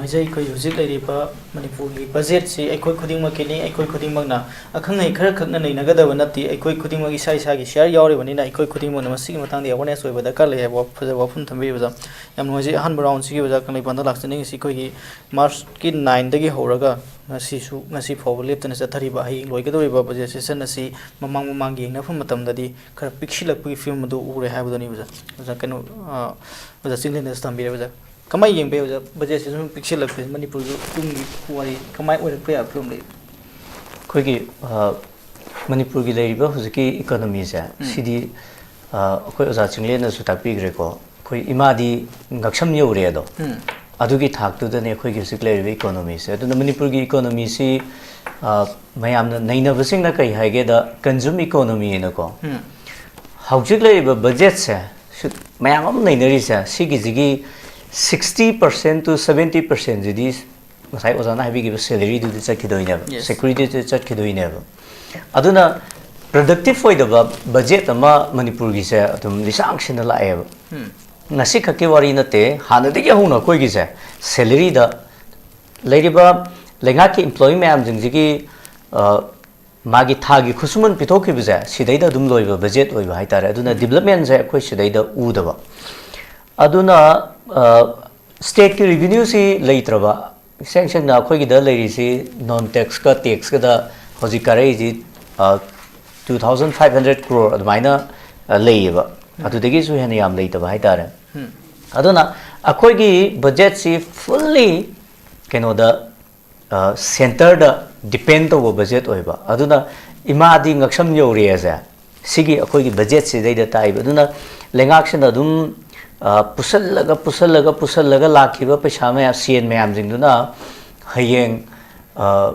ꯍꯥꯏꯖꯩ, ꯑꯩꯈꯣꯏ ꯍꯧꯖꯤꯛ ꯂꯩꯔꯤꯕ ꯃꯅꯤꯄꯨꯔꯒꯤ ꯕꯖꯦꯠꯁꯤ ꯑꯩꯈꯣꯏ ꯈꯨꯗꯤꯡꯃꯛꯀꯤꯅꯤ꯫ ꯑꯩꯈꯣꯏ ꯈꯨꯗꯤꯡꯃꯛꯅ ꯑꯈꯪ ꯑꯍꯩ ꯈꯔ ꯈꯛꯅ ꯅꯩꯅꯒꯗꯕ ꯅꯠꯇꯦ꯫ ꯑꯩꯈꯣꯏ ꯈꯨꯗꯤꯡꯃꯛ ꯏꯁꯥ ꯏꯁꯥꯒꯤ ꯁꯤꯌꯥꯔ ꯌꯥꯎꯔꯤꯕꯅꯤꯅ ꯑꯩꯈꯣꯏ ꯈꯨꯗꯤꯡꯃꯛꯅ ꯃꯁꯤꯒꯤ ꯃꯇꯥꯡꯗ ꯑꯦꯋꯥꯔꯅꯦꯁ ꯑꯣꯏꯕ ꯗꯔꯀꯥꯔ ꯂꯩ ꯍꯥꯏꯕ ꯐꯖꯕ ꯋꯥꯐꯝ ꯊꯝꯕꯤꯕꯗ ꯌꯥꯝ ꯅꯨꯡꯉꯥꯏꯖꯩ꯫ ꯑꯍꯥꯟꯕ ꯔꯥꯎꯟꯁꯤꯒꯤ ꯑꯣꯖꯥ ꯀꯪꯂꯩꯄꯥꯟꯗ ꯂꯥꯛꯆꯅꯤꯡꯉꯤꯁꯤ ꯑꯩꯈꯣꯏꯒꯤ ꯃꯥꯔꯁꯀꯤ ꯅꯥꯏꯟꯗꯒꯤ ꯍꯧꯔꯒ ꯉꯁꯤꯁꯨ, ꯉꯁꯤ ꯐꯥꯎꯕ ꯂꯦꯞꯇꯅ ꯆꯠꯊꯔꯤꯕ, ꯍꯌꯦꯡ ꯂꯣꯏꯒꯗꯧꯔꯤꯕ ꯕꯖꯦꯠ ꯁꯦꯁꯟ ꯑꯁꯤ ꯃꯃꯥꯡ ꯃꯃꯥꯡꯒ ꯌꯦꯡꯅꯔꯛꯄ ꯃꯇꯝꯗꯗꯤ ꯈꯔ ꯄꯤꯛꯁꯤꯜꯂꯛꯄꯒꯤ ꯐꯤꯕꯝ ꯑꯗꯨ ꯎꯔꯦ ꯍꯥꯏꯕꯗꯨꯅꯤ ꯑꯣꯖꯥ꯫ ꯑꯣꯖꯥ ꯀꯩꯅꯣ, ꯑ, ꯑꯣꯖꯥ ꯆꯤꯡꯂꯦꯟꯅꯁꯨ ꯊꯝꯕꯤꯔꯦ꯫ ꯑꯣꯖꯥ, ꯀꯃꯥꯏꯅ ꯌꯦꯡꯕ ꯌꯥꯏ ꯑꯣꯖꯥ? ꯕꯖꯦꯠꯁꯤ ꯁꯨꯝ ꯄꯤꯛꯁꯤꯜꯂꯛꯄꯁꯤ ꯃꯅꯤꯄꯨꯔꯒꯤ ꯇꯨꯡꯒꯤ ꯋꯥꯔꯤ ꯀꯃꯥꯏꯅ ꯑꯣꯏꯔꯛꯄ ꯌꯥꯕ ꯐꯤꯕꯝ ꯂꯩ? ꯑꯩꯈꯣꯏꯒꯤ, ꯑ, ꯃꯅꯤꯄꯨꯔꯒꯤ ꯂꯩꯔꯤꯕ ꯍꯧꯖꯤꯛꯀꯤ ꯏꯀꯣꯅꯣꯃꯤꯁꯦ, ꯎꯝ꯫ ꯁꯤꯗꯤ, ꯑ, ꯑꯩꯈꯣꯏ ꯑꯣꯖꯥ ꯆꯤꯡꯂꯦꯟꯅꯁꯨ ꯇꯥꯛꯄꯤꯈ꯭ꯔꯦꯀꯣ, ꯑꯩꯈꯣꯏ ꯏꯃꯥꯗꯤ ꯉꯛꯁꯝ ꯌꯧꯔꯦ ꯑꯗꯣ꯫ ꯎꯝ꯫ ꯑꯗꯨꯒꯤ ꯊꯥꯛꯇꯨꯗꯅꯦ ꯑꯩꯈꯣꯏꯒꯤ ꯍꯧꯖꯤꯛ ꯂꯩꯔꯤꯕ ꯏꯀꯣꯅꯣꯃꯤꯁꯦ꯫ ꯑꯗꯨꯅ ꯃꯅꯤꯄꯨꯔꯒꯤ ꯏꯀꯣꯅꯣꯃꯤꯁꯤ, ꯑ, ꯃꯌꯥꯝꯅ ꯅꯩꯅꯕꯁꯤꯡꯅ ꯀꯩ ꯍꯥꯏꯒꯦꯗ, ꯀꯟꯖꯨꯝ ꯏꯀꯣꯅꯣꯃꯤ ꯍꯥꯏꯅꯀꯣ꯫ ꯎꯝ꯫ ꯍꯧꯖꯤꯛ ꯂꯩꯔꯤꯕ ꯕꯖꯦꯠꯁꯦ, ꯁꯨ-, ꯃꯌꯥꯝ ꯑꯃ ꯅꯩꯅꯔꯤꯁꯦ, ꯁꯤꯒꯤꯁꯤꯒꯤ sixty percent to seventy percentꯁꯤꯗꯤ ꯉꯁꯥꯏ ꯑꯣꯖꯥꯅ ꯍꯥꯏꯕꯤꯈꯤꯕ ꯁꯦꯂꯔꯤꯗꯨꯗꯤ ꯆꯠꯈꯤꯗꯣꯏꯅꯦꯕ, Yes. ꯁꯦꯀ꯭ꯌꯨꯔꯤꯇꯤꯗꯨ ꯆꯠꯈꯤꯗꯣꯏꯅꯦꯕ꯫ ꯑꯗꯨꯅ ꯄ꯭ꯔꯗꯛꯇꯤꯞ ꯑꯣꯏꯗꯕ ꯕꯖꯦꯠ ꯑꯃ ꯃꯅꯤꯄꯨꯔꯒꯤꯁꯦ ꯑꯗꯨꯝ ꯂꯤꯁꯥꯡ ꯁꯤꯟꯅ ꯂꯥꯛꯑꯦꯕ꯫ ꯎꯝ꯫ ꯉꯁꯤꯈꯛꯀꯤ ꯋꯥꯔꯤ ꯅꯠꯇꯦ, ꯍꯥꯟꯅꯗꯒꯤ ꯍꯧꯅ ꯑꯩꯈꯣꯏꯒꯤꯁꯦ ꯁꯦꯂꯔꯤꯗ ꯂꯩꯔꯤꯕ ꯂꯩꯉꯥꯛꯀꯤ ꯏꯝꯄ꯭ꯂꯣꯌꯤ ꯃꯌꯥꯝꯁꯤꯡꯁꯤꯒꯤ, ꯑ, ꯃꯥꯒꯤ ꯊꯥꯒꯤ ꯈꯨꯠꯁꯨꯃꯟ ꯄꯤꯊꯣꯛꯈꯤꯕꯁꯦ ꯁꯤꯗꯩꯗ ꯑꯗꯨꯝ ꯂꯣꯏꯕ ꯕꯖꯦꯠ ꯑꯣꯏꯕ ꯍꯥꯏꯇꯥꯔꯦ꯫ ꯑꯗꯨꯅ ꯎꯝ꯫ ꯗꯤꯕ꯭ꯂꯞꯃꯦꯟꯁꯦ ꯑꯩꯈꯣꯏ ꯁꯤꯗꯩꯗ ꯎꯗꯕ꯫ ꯑꯗꯨꯅ, ꯑ, ꯁ꯭ꯇꯦꯠꯀꯤ ꯔꯤꯚꯤꯅ꯭ꯌꯨꯁꯤ ꯂꯩꯇ꯭ꯔꯕ, ꯏꯁꯦꯡ ꯁꯦꯡꯅ ꯑꯩꯈꯣꯏꯒꯤꯗ ꯂꯩꯔꯤꯁꯤ ꯅꯣꯟ ꯇꯦꯛꯁꯀ ꯇꯦꯛꯁꯀꯗ ꯍꯧꯖꯤꯛ ꯀꯥꯔꯛꯏꯁꯤ, ꯑ, two thousand five hundred crore ꯑꯗꯨꯃꯥꯏꯅ, ꯑ, ꯂꯩꯌꯦꯕ꯫ ꯎꯝ꯫ ꯑꯗꯨꯗꯒꯤꯁꯨ ꯍꯦꯟꯅ ꯌꯥꯝ ꯂꯩꯇꯕ ꯍꯥꯏꯇꯥꯔꯦ꯫ ꯎꯝ꯫ ꯑꯗꯨꯅ ꯑꯩꯈꯣꯏꯒꯤ ꯕꯖꯦꯠꯁꯤ ꯐꯨꯜꯂꯤ ꯀꯩꯅꯣꯗ, ꯑ, ꯁꯦꯟꯇꯔꯗ ꯗꯤꯄꯦꯟ ꯇꯧꯕ ꯕꯖꯦꯠ ꯑꯣꯏꯕ꯫ ꯑꯗꯨꯅ ꯏꯃꯥꯗꯤ ꯉꯛꯁꯝ ꯌꯧꯔꯦꯁꯦ ꯁꯤꯒꯤ ꯑꯩꯈꯣꯏꯒꯤ ꯕꯖꯦꯠꯁꯤꯗꯩꯗ ꯇꯥꯏꯕ꯫ ꯑꯗꯨꯅ ꯂꯩꯉꯥꯛꯁꯤꯅ ꯑꯗꯨꯝ, ꯑ, ꯄꯨꯁꯜꯂꯒ, ꯄꯨꯁꯜꯂꯒ, ꯄꯨꯁꯜꯂꯒ ꯂꯥꯛꯈꯤꯕ ꯄꯩꯁꯥ ꯃꯌꯥꯝ, ꯁꯦꯟ ꯃꯌꯥꯝꯁꯤꯡꯗꯨꯅ ꯍꯌꯦꯡ, ꯑ,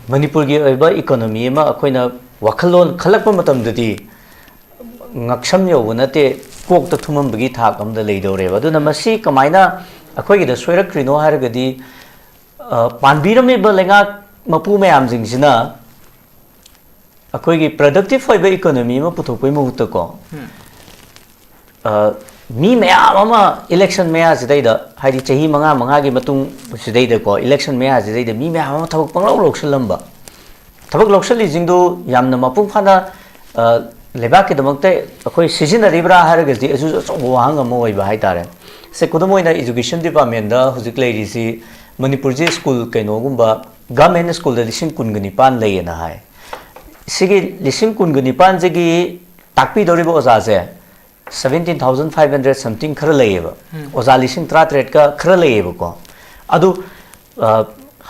ꯃꯅꯤꯄꯨꯔꯒꯤ ꯑꯣꯏꯕ ꯏꯀꯣꯅꯣꯃꯤ ꯑꯃ ꯑꯩꯈꯣꯏꯅ ꯋꯥꯈꯜꯂꯣꯟ ꯈꯜꯂꯛꯄ ꯃꯇꯝꯗꯗꯤ ꯉꯛꯁꯝ ꯌꯧꯕ ꯅꯠꯇꯦ, ꯀꯣꯛꯇ ꯊꯨꯝꯃꯝꯕꯒꯤ ꯊꯥꯛ ꯑꯃꯗ ꯂꯩꯗꯧꯔꯦꯕ꯫ ꯑꯗꯨꯅ ꯃꯁꯤ ꯀꯃꯥꯏꯅ ꯑꯩꯈꯣꯏꯒꯤꯗ ꯁꯣꯏꯔꯛꯈ꯭ꯔꯤꯅꯣ ꯍꯥꯏꯔꯒꯗꯤ, ꯑ, ꯄꯥꯟꯕꯤꯔꯝꯃꯤꯕ ꯂꯩꯉꯥꯛ ꯃꯄꯨ ꯃꯌꯥꯝꯁꯤꯡꯁꯤꯅ ꯑꯩꯈꯣꯏꯒꯤ ꯄ꯭ꯔꯗꯛꯇꯤꯞ ꯑꯣꯏꯕ ꯏꯀꯣꯅꯣꯃꯤ ꯑꯃ ꯄꯨꯊꯣꯛꯄꯒꯤ ꯃꯍꯨꯠꯇꯀꯣ, ꯎꯝ꯫ ꯑ, ꯃꯤ ꯃꯌꯥꯝ ꯑꯃ ꯏꯂꯦꯛꯁꯟ ꯃꯌꯥꯁꯤꯗꯩꯗ, ꯍꯥꯏꯗꯤ ꯆꯍꯤ ꯃꯉꯥ ꯃꯉꯥꯒꯤ ꯃꯇꯨꯡ ꯁꯤꯗꯩꯗꯀꯣ, ꯏꯂꯦꯛꯁꯟ ꯃꯌꯥꯁꯤꯗꯩꯗ ꯃꯤ ꯃꯌꯥꯝ ꯑꯃ ꯊꯕꯛ ꯄꯪꯂꯧ ꯂꯧꯁꯤꯜꯂꯝꯕ, ꯊꯕꯛ ꯂꯧꯁꯤꯜꯂꯤꯁꯤꯡꯗꯨ ꯌꯥꯝꯅ ꯃꯄꯨꯡ ꯐꯥꯅ, ꯑ, ꯂꯩꯕꯥꯛꯀꯤꯗꯃꯛꯇ ꯑꯩꯈꯣꯏ ꯁꯤꯖꯤꯟꯅꯔꯤꯕ꯭ꯔꯥ ꯍꯥꯏꯔꯒꯗꯤ ꯑꯗꯨꯁꯨ ꯑꯆꯧꯕ ꯋꯥꯍꯪ ꯑꯃ ꯑꯣꯏꯕ ꯍꯥꯏꯇꯥꯔꯦ꯫ ꯁꯦ, ꯈꯨꯗꯝ ꯑꯣꯏꯅ education departmentꯗ ꯍꯧꯖꯤꯛ ꯂꯩꯔꯤꯁꯤ ꯃꯅꯤꯄꯨꯔꯁꯤ ꯁ꯭ꯀꯨꯜ ꯀꯩꯅꯣꯒꯨꯝꯕ, ꯒꯚꯔꯟꯃꯦꯟ ꯁ꯭ꯀꯨꯜꯗ ꯂꯤꯁꯤꯡ ꯀꯨꯟꯒ ꯅꯤꯄꯥꯟ ꯂꯩꯌꯦꯅ ꯍꯥꯏ꯫ ꯁꯤꯒꯤ ꯂꯤꯁꯤꯡ ꯀꯨꯟꯒ ꯅꯤꯄꯥꯟꯁꯤꯒꯤ ꯇꯥꯛꯄꯤꯗꯧꯔꯤꯕ ꯑꯣꯖꯥꯁꯦ seventeen thousand five hundred something ꯈꯔ ꯂꯩꯌꯦꯕ꯫ ꯑꯣꯖꯥ ꯂꯤꯁꯤꯡ ꯇꯔꯥꯇꯔꯦꯠꯀ ꯈꯔ ꯂꯩꯌꯦꯕꯀꯣ꯫ ꯑꯗꯨ, ꯑ,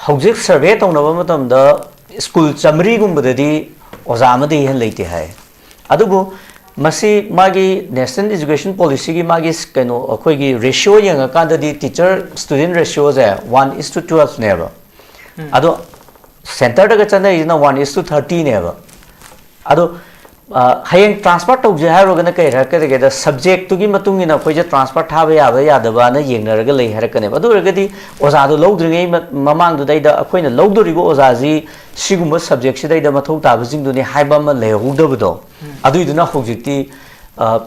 ꯍꯧꯖꯤꯛ ꯁꯔꯚꯦ ꯇꯧꯅꯕ ꯃꯇꯝꯗ ꯁ꯭ꯀꯨꯜ ꯆꯥꯃꯔꯤꯒꯨꯝꯕꯗꯗꯤ ꯑꯣꯖꯥ ꯑꯃꯗꯒꯤ ꯍꯦꯟꯅ ꯂꯩꯇꯦ ꯍꯥꯏ꯫ ꯑꯗꯨꯕꯨ ꯃꯁꯤ ꯃꯥꯒꯤ National Education Policyꯒꯤ ꯃꯥꯒꯤ ꯀꯩꯅꯣ, ꯑꯩꯈꯣꯏꯒꯤ ratio ꯌꯦꯡꯉꯀꯥꯟꯗꯗꯤ teacher student ratioꯁꯦ one is to twelveꯅꯦꯕ꯫ ꯑꯗꯣ centreꯗꯒ ꯆꯠꯅꯔꯤꯁꯤꯅ one is to thirtyꯅꯦꯕ꯫ ꯑꯗꯣ, ꯑ, ꯍꯌꯦꯡ transfer ꯇꯧꯁꯦ ꯍꯥꯏꯔꯨꯔꯒꯅ ꯀꯩ ꯍꯥꯏꯔꯛꯀꯗꯒꯦꯗ, subjectꯇꯨꯒꯤ ꯃꯇꯨꯡ ꯏꯟꯅ ꯑꯩꯈꯣꯏꯁꯦ transfer ꯊꯥꯕ ꯌꯥꯕ ꯌꯥꯗꯕꯅ ꯌꯦꯡꯅꯔꯒ ꯂꯩ ꯍꯥꯏꯔꯛꯀꯅꯦꯕ꯫ ꯑꯗꯨ ꯑꯣꯏꯔꯒꯗꯤ ꯑꯣꯖꯥꯗꯣ ꯂꯧꯗ꯭ꯔꯤꯉꯩ ꯃ-, ꯃꯃꯥꯡꯗꯨꯗꯩꯗ ꯑꯩꯈꯣꯏꯅ ꯂꯧꯗꯣꯔꯤꯕ ꯑꯣꯖꯥꯁꯤ ꯁꯤꯒꯨꯝꯕ subjectꯁꯤꯗꯩꯗ ꯃꯊꯧ ꯇꯥꯕꯁꯤꯡꯗꯨꯅꯤ ꯍꯥꯏꯕ ꯑꯃ ꯂꯩꯍꯧꯗꯕꯗꯣ, ꯑꯗꯨꯏꯗꯨꯅ ꯍꯧꯖꯤꯛꯇꯤ, ꯑ,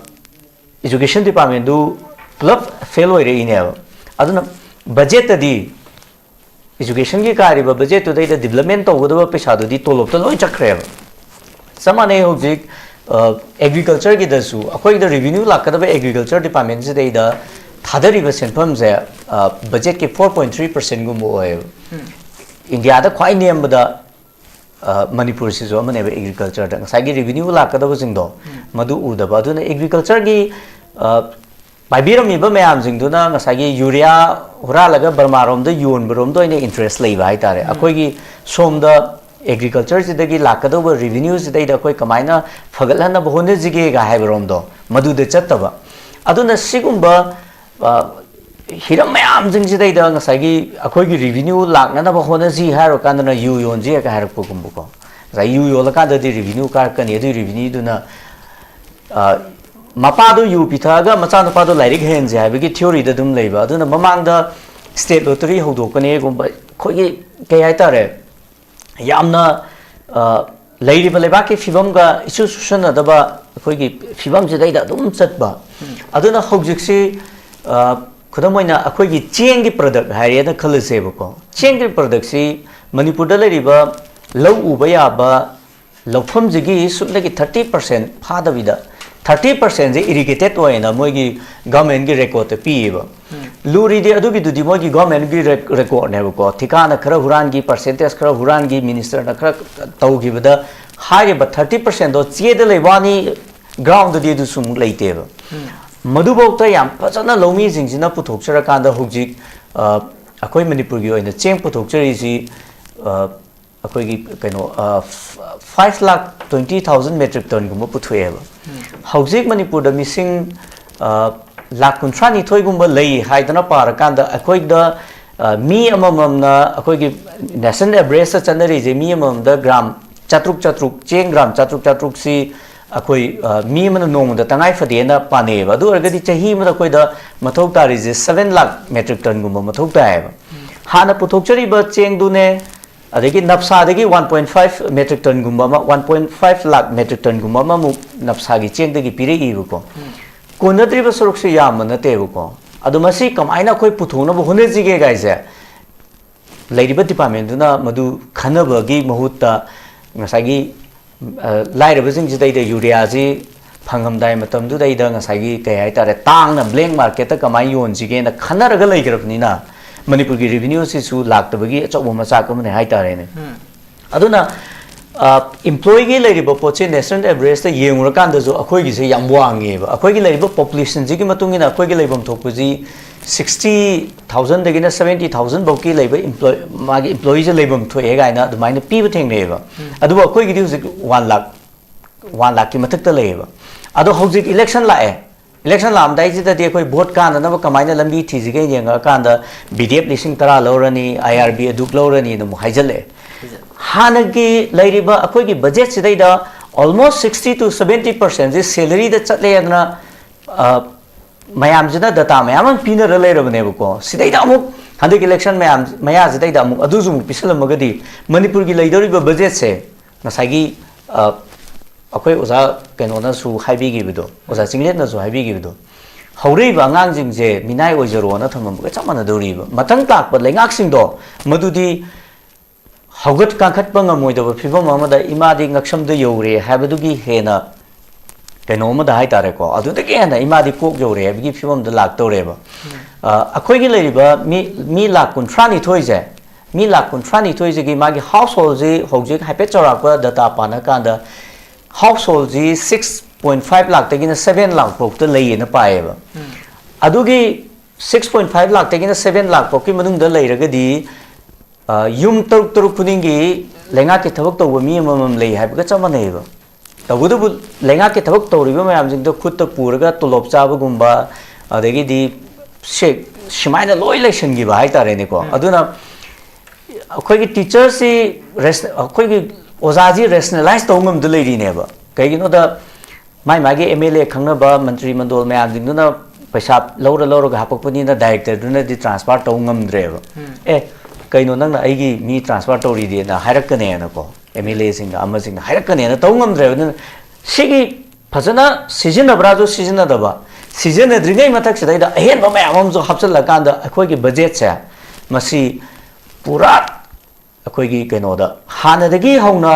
education departmentꯗꯨ ꯄꯨꯂꯞ fail ꯑꯣꯏꯔꯛꯏꯅꯦꯕ꯫ ꯑꯗꯨꯅ budgetꯇꯗꯤ, educationꯒꯤ ꯀꯥꯏꯔꯤꯕ budgetꯇꯨꯗꯩꯗ development ꯇꯧꯒꯗꯕ ꯄꯩꯁꯥꯗꯨꯗꯤ ꯇꯣꯂꯣꯞꯇ ꯂꯣꯏ ꯆꯠꯈ꯭ꯔꯦꯕ꯫ ꯆꯞ ꯃꯥꯟꯅꯩ ꯍꯧꯖꯤꯛ, ꯑ, agricultureꯒꯤꯗꯁꯨ, ꯑꯩꯈꯣꯏꯒꯤꯗ revenue ꯂꯥꯛꯀꯗꯕ agriculture departmentꯁꯤꯗꯩꯗ ꯊꯥꯗꯔꯤꯕ ꯁꯦꯟꯐꯝꯁꯦ, ꯑ, budgetꯀꯤ four point three percentꯒꯨꯝꯕ ꯑꯣꯏꯌꯦꯕ꯫ ꯏꯟꯗꯤꯌꯥꯗ ꯈ꯭ꯋꯥꯏ ꯅꯦꯝꯕꯗ, ꯑ, ꯃꯅꯤꯄꯨꯔꯁꯤꯁꯨ ꯑꯃꯅꯦꯕ agricultureꯗ꯫ ꯉꯁꯥꯏꯒꯤ revenue ꯂꯥꯛꯀꯗꯕꯁꯤꯡꯗꯣ, ꯃꯗꯨ ꯎꯗꯕ꯫ ꯑꯗꯨꯅ agricultureꯒꯤ, ꯑ, ꯄꯥꯏꯕꯤꯔꯝꯃꯤꯕ ꯃꯌꯥꯝꯁꯤꯡꯗꯨꯅ ꯉꯁꯥꯏꯒꯤ urea ꯍꯨꯔꯥꯜꯂꯒ ꯕꯔꯃꯥꯔꯣꯝꯗ ꯌꯣꯟꯕꯔꯣꯝꯗ ꯑꯣꯏꯅ interest ꯂꯩꯕ ꯍꯥꯏꯇꯥꯔꯦ꯫ ꯑꯩꯈꯣꯏꯒꯤ ꯁꯣꯝꯗ agricultureꯁꯤꯗꯒꯤ ꯂꯥꯛꯀꯗꯧꯕ revenueꯁꯤꯗꯩꯗ ꯑꯩꯈꯣꯏ ꯀꯃꯥꯏꯅ ꯐꯒꯠꯍꯟꯅꯕ ꯍꯣꯠꯅꯁꯤꯒꯦꯒ ꯍꯥꯏꯕꯔꯣꯝꯗꯣ, ꯃꯗꯨꯗ ꯆꯠꯇꯕ꯫ ꯑꯗꯨꯅ ꯁꯤꯒꯨꯝꯕ, ꯑ, ꯍꯤꯔꯝ ꯃꯌꯥꯝꯁꯤꯡꯁꯤꯗꯩꯗ ꯉꯁꯥꯏꯒꯤ ꯑꯩꯈꯣꯏꯒꯤ revenue ꯂꯥꯛꯅꯅꯕ ꯍꯣꯠꯅꯁꯤ ꯍꯥꯏꯔꯀꯥꯟꯗꯅ ꯌꯨ ꯌꯣꯟꯁꯤ ꯍꯦꯛꯇ ꯍꯥꯏꯔꯛꯄꯒꯨꯝꯕꯀꯣ꯫ ꯉꯁꯥꯏ ꯌꯨ ꯌꯣꯜꯂꯀꯥꯟꯗꯗꯤ revenue ꯀꯥꯔꯛꯀꯅꯤ, ꯑꯗꯨꯒꯤ revenueꯗꯨꯅ, ꯑ, ꯃꯄꯥꯗꯣ ꯌꯨ ꯄꯤꯊꯛꯑꯒ ꯃꯆꯥꯅꯨꯄꯥꯗꯣ ꯂꯥꯏꯔꯤꯛ ꯍꯩꯍꯟꯁꯦ ꯍꯥꯏꯕꯒꯤ theoryꯗ ꯑꯗꯨꯝ ꯂꯩꯕ꯫ ꯑꯗꯨꯅ ꯃꯃꯥꯡꯗ state lottery ꯍꯧꯗꯣꯛꯄꯅꯦꯒꯨꯝꯕ, ꯑꯩꯈꯣꯏꯒꯤ ꯀꯩ ꯍꯥꯏꯇꯥꯔꯦ, ꯌꯥꯝꯅ, ꯑ, ꯂꯩꯔꯤꯕ ꯂꯩꯕꯥꯛꯀꯤ ꯐꯤꯕꯝꯒ ꯏꯆꯨ ꯆꯨꯁꯟꯅꯗꯕ ꯑꯩꯈꯣꯏꯒꯤ ꯐꯤꯕꯝꯁꯤꯗꯩꯗ ꯑꯗꯨꯝ ꯆꯠꯄ꯫ ꯑꯗꯨꯅ ꯍꯧꯖꯤꯛꯁꯤ, ꯑ, ꯈꯨꯗꯝ ꯑꯣꯏꯅ ꯑꯩꯈꯣꯏꯒꯤ ꯆꯦꯡꯒꯤ ꯄ꯭ꯔꯗꯛ ꯍꯥꯏꯔꯦꯅ ꯈꯜꯂꯁꯦꯕꯀꯣ, ꯆꯦꯡꯒꯤ ꯄ꯭ꯔꯗꯛꯁꯤ ꯃꯅꯤꯄꯨꯔꯗ ꯂꯩꯔꯤꯕ ꯂꯧ ꯎꯕ ꯌꯥꯕ ꯂꯧꯐꯝꯁꯤꯒꯤ ꯁꯨꯞꯅꯒꯤ ꯊꯥꯔꯇꯤ ꯄꯥꯔꯁꯦꯟ ꯐꯥꯗꯕꯤꯗ, ꯊꯥꯔꯇꯤ ꯄꯥꯔꯁꯦꯟꯁꯦ ꯏꯔꯤꯒꯦꯇꯦꯠ ꯑꯣꯏꯅ ꯃꯣꯏꯒꯤ ꯒꯚꯔꯟꯃꯦꯟꯒꯤ ꯔꯦꯀꯣꯔꯠꯇ ꯄꯤꯌꯦꯕ꯫ ꯂꯨꯔꯤꯗꯤ ꯑꯗꯨꯒꯤꯗꯨꯗꯤ ꯃꯣꯏꯒꯤ ꯒꯚꯔꯟꯃꯦꯟꯒꯤ ꯔꯦꯀꯣꯔꯠꯅꯦꯕꯀꯣ, ꯊꯤꯀꯥꯅ ꯈꯔ ꯍꯨꯔꯥꯟꯈꯤ, ꯄꯥꯔꯁꯦꯟꯇꯦꯖ ꯈꯔ ꯍꯨꯔꯥꯟꯈꯤ, ꯃꯤꯅꯤꯁꯇꯔꯅ ꯈꯔ ꯇꯧꯈꯤꯕꯗ ꯍꯥꯏꯔꯤꯕ ꯊꯥꯔꯇꯤ ꯄꯥꯔꯁꯦꯟꯗꯣ ꯆꯦꯗ ꯂꯩꯕ ꯋꯥꯅꯤ, ꯒ꯭ꯔꯥꯎꯟꯗꯗꯤ ꯑꯗꯨꯁꯨ ꯑꯃꯨꯛ ꯂꯩꯇꯦꯕ꯫ ꯃꯗꯨꯐꯥꯎꯗ ꯌꯥꯝ ꯐꯖꯅ ꯂꯧꯃꯤꯁꯤꯡꯁꯤꯅ ꯄꯨꯊꯣꯛꯆꯔꯀꯥꯟꯗ ꯍꯧꯖꯤꯛ, ꯑ, ꯑꯩꯈꯣꯏ ꯃꯅꯤꯄꯨꯔꯒꯤ ꯑꯣꯏꯅ ꯆꯦꯡ ꯄꯨꯊꯣꯛꯆꯔꯤꯁꯤ, ꯑ, ꯑꯩꯈꯣꯏꯒꯤ ꯀꯩꯅꯣ, ꯑ, ꯐ-, five lakh twenty thousand metric ꯇꯟꯒꯨꯝꯕ ꯄꯨꯊꯣꯛꯑꯦꯕ꯫ ꯍꯧꯖꯤꯛ ꯃꯅꯤꯄꯨꯔꯗ ꯃꯤꯁꯤꯡ, ꯑ, ꯂꯥꯈ ꯀꯨꯟꯊ꯭ꯔꯥ ꯅꯤꯊꯣꯏꯒꯨꯝꯕ ꯂꯩ ꯍꯥꯏꯗꯅ ꯄꯥꯔꯀꯥꯟꯗ ꯑꯩꯈꯣꯏꯗ, ꯑ, ꯃꯤ ꯑꯃꯃꯝꯅ ꯑꯩꯈꯣꯏꯒꯤ ꯅꯦꯁꯅꯦꯜ ꯑꯦꯚꯔꯦꯖꯇ ꯆꯠꯅꯔꯤꯁꯦ ꯃꯤ ꯑꯃꯃꯝꯗ ꯒ꯭ꯔꯥꯝ ꯆꯥꯇ꯭ꯔꯨꯛ ꯆꯥꯇ꯭ꯔꯨꯛ, ꯆꯦꯡ ꯒ꯭ꯔꯥꯝ ꯆꯥꯇ꯭ꯔꯨꯛ ꯆꯥꯇ꯭ꯔꯨꯛꯁꯤ ꯑꯩꯈꯣꯏ, ꯑ, ꯃꯤ ꯑꯃꯅ ꯅꯣꯡꯃꯗ ꯇꯉꯥꯏ ꯐꯗꯦꯅ ꯄꯥꯅꯩꯌꯦꯕ꯫ ꯑꯗꯨ ꯑꯣꯏꯔꯒꯗꯤ ꯆꯍꯤ ꯑꯃꯗ ꯑꯩꯈꯣꯏꯗ ꯃꯊꯧ ꯇꯥꯔꯤꯁꯦ ꯁꯚꯦꯟ ꯂꯥꯈ ꯃꯦꯇ꯭ꯔꯤꯛ ꯇꯟꯒꯨꯝꯕ ꯃꯊꯧ ꯇꯥꯏꯌꯦꯕ꯫ ꯍꯥꯟꯅ ꯄꯨꯊꯣꯛꯆꯔꯤꯕ ꯆꯦꯡꯗꯨꯅꯦ, ꯑꯗꯒꯤ ꯅꯞꯁꯥꯗꯒꯤ ꯋꯥꯟ ꯄꯣꯏꯟ ꯐꯥꯏꯚ ꯃꯦꯇ꯭ꯔꯤꯛ ꯇꯟꯒꯨꯝꯕ ꯑꯃ, one point five lakh metric ꯇꯟꯒꯨꯝꯕ ꯑꯃꯃꯨꯛ ꯅꯞꯁꯥꯒꯤ ꯆꯦꯡꯗꯒꯤ ꯄꯤꯔꯛꯏꯕꯀꯣ꯫ ꯀꯣꯟꯅꯗ꯭ꯔꯤꯕ ꯁꯔꯨꯛꯁꯦ ꯌꯥꯝꯕ ꯅꯠꯇꯦꯕꯀꯣ꯫ ꯑꯗꯣ ꯃꯁꯤ ꯀꯃꯥꯏꯅ ꯑꯩꯈꯣꯏ ꯄꯨꯊꯣꯛꯅꯕ ꯍꯣꯠꯅꯁꯤꯒꯦ ꯀꯥꯏꯁꯦ, ꯂꯩꯔꯤꯕ ꯗꯤꯄꯥꯔꯠꯃꯦꯟꯗꯨꯅ ꯃꯗꯨ ꯈꯟꯅꯕꯒꯤ ꯃꯍꯨꯠꯇ ꯉꯁꯥꯏꯒꯤ, ꯑ, ꯂꯥꯏꯔꯕꯁꯤꯡꯁꯤꯗꯩꯗ ꯌꯨꯔꯤꯌꯥꯁꯤ ꯐꯪꯉꯝꯗꯥꯏ ꯃꯇꯝꯗꯨꯗꯩꯗ ꯉꯁꯥꯏꯒꯤ ꯀꯩ ꯍꯥꯏꯇꯥꯔꯦ, ꯇꯥꯡꯅ ꯕ꯭ꯂꯦꯛ ꯃꯥꯔꯀꯦꯠꯇ ꯀꯃꯥꯏꯅ ꯌꯣꯟꯁꯤꯒꯦꯅ ꯈꯟꯅꯔꯒ ꯂꯩꯈ꯭ꯔꯕꯅꯤꯅ ꯃꯅꯤꯄꯨꯔꯒꯤ ꯔꯤꯚꯤꯅ꯭ꯌꯨꯁꯤꯁꯨ ꯂꯥꯛꯇꯕꯒꯤ ꯑꯆꯧꯕ ꯃꯆꯥꯛ ꯑꯃꯅꯦ ꯍꯥꯏꯇꯥꯔꯦꯅꯦ꯫ ꯑꯗꯨꯅ, ꯑ, ꯏꯝꯄ꯭ꯂꯣꯌꯤꯒꯤ ꯂꯩꯔꯤꯕ ꯄꯣꯠꯁꯦ ꯅꯦꯁꯅꯦꯜ ꯑꯦꯚꯔꯦꯖꯇ ꯌꯦꯡꯉꯨꯔꯀꯥꯟꯗꯁꯨ ꯑꯩꯈꯣꯏꯒꯤꯁꯦ ꯌꯥꯝ ꯋꯥꯡꯉꯦꯕ꯫ ꯑꯩꯈꯣꯏꯒꯤ ꯂꯩꯔꯤꯕ ꯄꯣꯄꯨꯂꯦꯁꯟꯁꯤꯒꯤ ꯃꯇꯨꯡ ꯏꯟꯅ ꯑꯩꯈꯣꯏꯒꯤ ꯂꯩꯐꯝ ꯊꯣꯛꯄꯁꯤ ꯁꯤꯛꯁꯇꯤ ꯊꯥꯎꯖꯟꯗꯒꯤꯅ ꯁꯚꯦꯟꯇꯤ ꯊꯥꯎꯖꯟ ꯐꯥꯎꯀꯤ ꯂꯩꯕ ꯏꯝꯄ꯭ꯂꯣꯏ-, ꯃꯥꯒꯤ ꯏꯝꯄ꯭ꯂꯣꯌꯤꯁꯦ ꯂꯩꯐꯝ ꯊꯣꯛꯑꯦ ꯀꯥꯏꯅ ꯑꯗꯨꯃꯥꯏꯅ ꯄꯤꯕ ꯊꯦꯡꯅꯩꯑꯕ꯫ ꯑꯗꯨꯕꯨ ꯑꯩꯈꯣꯏꯒꯤꯗꯤ ꯍꯧꯖꯤꯛ ꯋꯥꯟ ꯂꯥꯈ, ꯋꯥꯟ ꯂꯥꯈꯀꯤ ꯃꯊꯛꯇ ꯂꯩꯌꯦꯕ꯫ ꯑꯗꯣ ꯍꯧꯖꯤꯛ ꯏꯂꯦꯛꯁꯟ ꯂꯥꯛꯑꯦ, ꯏꯂꯦꯛꯁꯟ ꯂꯥꯛꯑꯝꯗꯥꯏꯁꯤꯗꯗꯤ ꯑꯩꯈꯣꯏ ꯚꯣꯠ ꯀꯥꯟꯅꯅꯕ ꯀꯃꯥꯏꯅ ꯂꯝꯕꯤ ꯊꯤꯁꯤꯒꯦ ꯌꯦꯡꯉꯛꯑꯀꯥꯟꯗ ꯕꯤ ꯗꯤ ꯑꯦꯐ ꯂꯤꯁꯤꯡ ꯇꯔꯥ ꯂꯧꯔꯅꯤ, ꯑꯥꯏ ꯑꯥꯔ ꯕꯤ ꯑꯗꯨꯛ ꯂꯧꯔꯅꯤꯅ ꯑꯃꯨꯛ ꯍꯥꯏꯖꯜꯂꯛꯑꯦ꯫ ꯍꯥꯟꯅꯒꯤ ꯂꯩꯔꯤꯕ ꯑꯩꯈꯣꯏꯒꯤ ꯕꯖꯦꯠꯁꯤꯗꯩꯗ almost sixty to seventy percentꯁꯤ ꯁꯦꯂꯔꯤꯗ ꯆꯠꯂꯦ ꯑꯗꯨꯅ, ꯑ, ꯃꯌꯥꯝꯁꯤꯅ ꯗꯇꯥ ꯃꯌꯥꯝ ꯑꯃ ꯄꯤꯅꯔ ꯂꯩꯔꯕꯅꯦꯕꯀꯣ꯫ ꯁꯤꯗꯩꯗ ꯑꯃꯨꯛ ꯍꯟꯗꯛ ꯏꯂꯦꯛꯁꯟ ꯃꯌꯥꯝ ꯃꯌꯥꯁꯤꯗꯩꯗ ꯑꯃꯨꯛ ꯑꯗꯨꯁꯨ ꯑꯃꯨꯛ ꯄꯤꯁꯜꯂꯝꯃꯒꯗꯤ ꯃꯅꯤꯄꯨꯔꯒꯤ ꯂꯩꯗꯧꯔꯤꯕ ꯕꯖꯦꯠꯁꯦ ꯉꯁꯥꯏꯒꯤ, ꯑ, ꯑꯩꯈꯣꯏ ꯑꯣꯖꯥ ꯀꯩꯅꯣꯅꯁꯨ ꯍꯥꯏꯕꯤꯈꯤꯕꯗꯣ, ꯑꯣꯖꯥ ꯆꯤꯡꯂꯦꯟꯅꯁꯨ ꯍꯥꯏꯕꯤꯈꯤꯕꯗꯣ, ꯍꯧꯔꯛꯏꯕ ꯑꯉꯥꯡꯁꯤꯡꯁꯦ ꯃꯤꯅꯥꯏ ꯑꯣꯏꯖꯔꯣꯅ ꯊꯝꯃꯝꯕꯒ ꯆꯞ ꯃꯥꯟꯅꯗꯧꯔꯤꯕ꯫ ꯃꯊꯪ ꯂꯥꯛꯄ ꯂꯩꯉꯥꯛꯁꯤꯡꯗꯣ ꯃꯗꯨꯗꯤ ꯍꯧꯒꯠ ꯀꯥꯡꯈꯠꯄ ꯉꯝꯃꯣꯏꯗꯕ ꯐꯤꯕꯝ ꯑꯃꯗ ꯏꯃꯥꯗꯤ ꯉꯛꯁꯝꯗ ꯌꯧꯔꯦ ꯍꯥꯏꯕꯗꯨꯒꯤ ꯍꯦꯟꯅ ꯀꯩꯅꯣ ꯑꯃꯗ ꯍꯥꯏꯇꯥꯔꯦꯀꯣ, ꯑꯗꯨꯗꯒꯤ ꯍꯦꯟꯅ ꯏꯃꯥꯗꯤ ꯀꯣꯛ ꯌꯧꯔꯦ ꯍꯥꯏꯕꯒꯤ ꯐꯤꯕꯝꯗ ꯂꯥꯛꯇꯧꯔꯦꯕ꯫ ꯑ, ꯑꯩꯈꯣꯏꯒꯤ ꯂꯩꯔꯤꯕ ꯃꯤ, ꯃꯤ ꯂꯥꯈ ꯀꯨꯟꯊ꯭ꯔꯥ ꯅꯤꯊꯣꯏꯁꯦ, ꯃꯤ ꯂꯥꯈ ꯀꯨꯟꯊ꯭ꯔꯥ ꯅꯤꯊꯣꯏꯁꯤꯒꯤ ꯃꯥꯒꯤ ꯍꯥꯎꯁ ꯍꯣꯜꯁꯤ ꯍꯧꯖꯤꯛ ꯍꯥꯏꯐꯦꯠ ꯆꯥꯎꯔꯥꯛꯄ ꯗꯇꯥ ꯄꯥꯅ ꯀꯥꯟꯗ ꯍꯥꯎꯁ ꯍꯣꯜꯁꯤ ꯁꯤꯛꯁ ꯄꯣꯏꯟ ꯐꯥꯏꯚ ꯂꯥꯛꯇꯒꯤꯅ ꯁꯚꯦꯟ ꯂꯥꯛ ꯐꯥꯎꯇ ꯂꯩꯌꯦꯅ ꯄꯥꯏꯌꯦꯕ꯫ ꯑꯗꯨꯒꯤ ꯁꯤꯛꯁ ꯄꯣꯏꯟ ꯐꯥꯏꯚ ꯂꯥꯛꯇꯒꯤꯅ ꯁꯚꯦꯟ ꯂꯥꯛ ꯐꯥꯎꯀꯤ ꯃꯅꯨꯡꯗ ꯂꯩꯔꯒꯗꯤ, ꯑ, ꯌꯨꯝ ꯇꯔꯨꯛ ꯇꯔꯨꯛ ꯈꯨꯗꯤꯡꯒꯤ ꯂꯩꯉꯥꯛꯀꯤ ꯊꯕꯛ ꯇꯧꯕ ꯃꯤ ꯑꯃꯃꯝ ꯂꯩ ꯍꯥꯏꯕꯒ ꯆꯞ ꯃꯥꯟꯅꯩꯕ꯫ ꯇꯧꯕꯇꯕꯨ ꯂꯩꯉꯥꯛꯀꯤ ꯊꯕꯛ ꯇꯧꯔꯤꯕ ꯃꯌꯥꯝꯁꯤꯡꯗꯣ ꯈꯨꯠꯇ ꯄꯨꯔꯒ ꯇꯣꯂꯣꯞ ꯆꯥꯕꯒꯨꯝꯕ, ꯑꯗꯒꯤꯗꯤ ꯁꯦ-, ꯁꯨꯃꯥꯏꯅ ꯂꯣꯏ ꯂꯩꯁꯟꯈꯤꯕ ꯍꯥꯏꯇꯥꯔꯦꯅꯦꯀꯣ꯫ ꯎꯝ꯫ ꯑꯗꯨꯅ ꯑꯩꯈꯣꯏꯒꯤ ꯇꯤꯆꯔꯁꯤ ꯔꯦꯁ-, ꯑꯩꯈꯣꯏꯒꯤ ꯑꯣꯖꯥꯁꯤ ꯔꯦꯁꯅꯦꯂꯥꯏꯁ ꯇꯧꯕ ꯉꯝꯗ ꯂꯩꯔꯤꯅꯦꯕ꯫ ꯀꯩꯒꯤꯅꯣꯗ ꯃꯥꯏ ꯃꯥꯒꯤ ꯑꯦꯝ ꯑꯦꯜ ꯑꯦ ꯈꯪꯅꯕ ꯃꯟꯇ꯭ꯔꯤ ꯃꯟꯗꯣꯜ ꯃꯌꯥꯝꯁꯤꯡꯗꯨꯅ ꯄꯩꯁꯥ ꯂꯧꯔ ꯂꯧꯔꯒ ꯍꯥꯄꯛꯄꯅꯤꯅ ꯗꯥꯏꯔꯦꯛꯇꯔꯗꯨꯅꯗꯤ ꯇ꯭ꯔꯥꯟꯁꯐꯔ ꯇꯧ ꯉꯝꯗ꯭ꯔꯦꯕ꯫ ꯎꯝ꯫ "ꯑꯦ, ꯀꯩꯅꯣ ꯅꯪꯅ ꯑꯩꯒꯤ ꯃꯤ ꯇ꯭ꯔꯥꯟꯁꯐꯔ ꯇꯧꯔꯤꯗꯤꯅ" ꯍꯥꯏꯔꯛꯀꯅꯦꯅꯀꯣ, ꯑꯦꯝ ꯑꯦꯜ ꯑꯦꯁꯤꯡꯅ ꯑꯃꯁꯤꯡꯅ ꯍꯥꯏꯔꯛꯀꯅꯦꯅ ꯇꯧ ꯉꯝꯗ꯭ꯔꯦꯕ꯫ ꯑꯗꯨꯅ ꯁꯤꯒꯤ ꯐꯖꯅ ꯁꯤꯖꯤꯟꯅꯕ꯭ꯔꯥꯁꯨ ꯁꯤꯖꯤꯟꯅꯗꯕ, ꯁꯤꯖꯤꯟꯅꯗ꯭ꯔꯤꯉꯩ ꯃꯊꯛꯁꯤꯗꯩꯗ ꯑꯍꯦꯟꯕ ꯃꯌꯥꯝ ꯑꯃꯁꯨ ꯍꯥꯞꯆꯤꯜꯂꯀꯥꯟꯗ ꯑꯩꯈꯣꯏꯒꯤ ꯕꯖꯦꯠꯁꯦ ꯃꯁꯤ ꯄꯨꯔꯥ ꯑꯩꯈꯣꯏꯒꯤ ꯀꯩꯅꯣꯗ ꯍꯥꯟꯅꯗꯒꯤ ꯍꯧꯅ,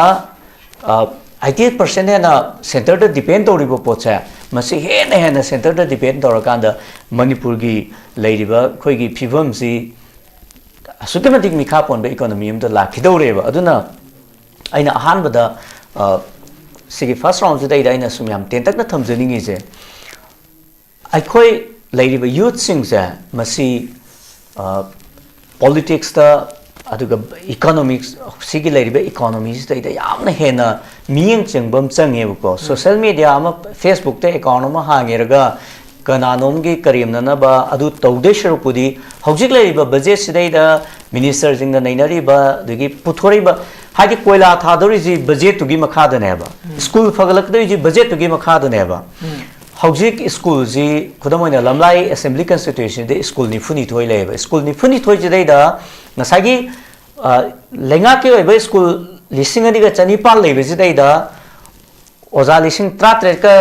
ꯑ, ꯑꯩꯠꯇꯤ ꯑꯩꯠ ꯄꯥꯔꯁꯦꯟ ꯍꯦꯟꯅ ꯁꯦꯟꯇꯔꯗ ꯗꯤꯄꯦꯟ ꯇꯧꯔꯤꯕ ꯄꯣꯠꯁꯦ, ꯃꯁꯤ ꯍꯦꯟꯅ ꯍꯦꯟꯅ ꯁꯦꯟꯇꯔꯗ ꯗꯤꯄꯦꯟ ꯇꯧꯔꯀꯥꯟꯗ ꯃꯅꯤꯄꯨꯔꯒꯤ ꯂꯩꯔꯤꯕ ꯑꯩꯈꯣꯏꯒꯤ ꯐꯤꯕꯝꯁꯤ ꯑꯁꯨꯛꯀꯤ ꯃꯇꯤꯛ ꯃꯤꯈꯥ ꯄꯣꯟꯕ ꯏꯀꯣꯅꯣꯃꯤ ꯑꯃꯗ ꯂꯥꯛꯈꯤꯗꯧꯔꯦꯕ꯫ ꯑꯗꯨꯅ ꯑꯩꯅ ꯑꯍꯥꯟꯕꯗ, ꯑ, ꯁꯤꯒꯤ ꯐꯥꯔꯁ ꯔꯥꯎꯟꯁꯤꯗꯩꯗ ꯑꯩꯅ ꯁꯨꯝ ꯌꯥꯝ ꯇꯦꯟꯇꯛꯅ ꯊꯝꯖꯅꯤꯡꯉꯤꯁꯦ, ꯑꯩꯈꯣꯏ ꯂꯩꯔꯤꯕ ꯌꯨꯠꯁꯤꯡꯁꯦ ꯃꯁꯤ, ꯑ, ꯄꯣꯂꯤꯇꯤꯛꯁꯇ, ꯑꯗꯨꯒ ꯏꯀꯣꯅꯣꯃꯤꯛꯁ, ꯁꯤꯒꯤ ꯂꯩꯔꯤꯕ ꯏꯀꯣꯅꯣꯃꯤꯁꯤꯗꯩꯗ ꯌꯥꯝꯅ ꯍꯦꯟꯅ ꯃꯤꯠꯌꯦꯡ ꯆꯪꯕ ꯑꯃ ꯆꯪꯉꯦꯕꯀꯣ꯫ ꯎꯝ꯫ ꯁꯣꯁꯦꯜ ꯃꯤꯗꯤꯌꯥ ꯑꯃ, ꯐꯦꯁꯕꯨꯛꯇ ꯑꯦꯀꯥꯎꯟ ꯑꯃ ꯍꯥꯡꯉꯦꯔꯒ ꯀꯅꯥꯅꯣꯝꯒꯤ ꯀꯔꯦꯝꯅꯅꯕ ꯑꯗꯨ ꯇꯧꯗꯣꯏ ꯁꯔꯨꯛꯄꯨꯗꯤ, ꯍꯧꯖꯤꯛ ꯂꯩꯔꯤꯕ ꯕꯖꯦꯠꯁꯤꯗꯩꯗ ꯃꯤꯅꯤꯁꯇꯔꯁꯤꯡꯅ ꯅꯩꯅꯔꯤꯕ, ꯑꯗꯒꯤ ꯄꯨꯊꯣꯔꯛꯏꯕ, ꯍꯥꯏꯗꯤ ꯀꯣꯏꯂꯥ ꯊꯥꯗꯧꯔꯤꯁꯤ ꯕꯖꯦꯠꯇꯨꯒꯤ ꯃꯈꯥꯗꯅꯦꯕ, ꯎꯝ꯫ ꯁ꯭ꯀꯨꯜ ꯐꯒꯠꯂꯛꯀꯗꯣꯏꯁꯤ ꯕꯖꯦꯠꯇꯨꯒꯤ ꯃꯈꯥꯗꯅꯦꯕ꯫ ꯎꯝ꯫ ꯍꯧꯖꯤꯛ ꯁ꯭ꯀꯨꯜꯁꯤ, ꯈꯨꯗꯝ ꯑꯣꯏꯅ ꯂꯝꯂꯥꯏ ꯑꯦꯁꯦꯝꯕ꯭ꯂꯤ ꯀꯟꯁꯇꯤꯇ꯭ꯋꯦꯟꯁꯤꯗ ꯁ꯭ꯀꯨꯜ ꯅꯤꯐꯨꯅꯤꯊꯣꯏ ꯂꯩꯌꯦꯕ꯫ ꯁ꯭ꯀꯨꯜ ꯅꯤꯐꯨꯅꯤꯊꯣꯏꯁꯤꯗꯩꯗ ꯉꯁꯥꯏꯒꯤ, ꯑ, ꯂꯩꯉꯥꯛꯀꯤ ꯑꯣꯏꯕ ꯁ꯭ꯀꯨꯜ ꯂꯤꯁꯤꯡ ꯑꯅꯤꯒ ꯆꯅꯤꯄꯥꯟ ꯂꯩꯕꯁꯤꯗꯩꯗ ꯑꯣꯖꯥ ꯂꯤꯁꯤꯡ ꯇꯔꯥꯇꯔꯦꯠꯀ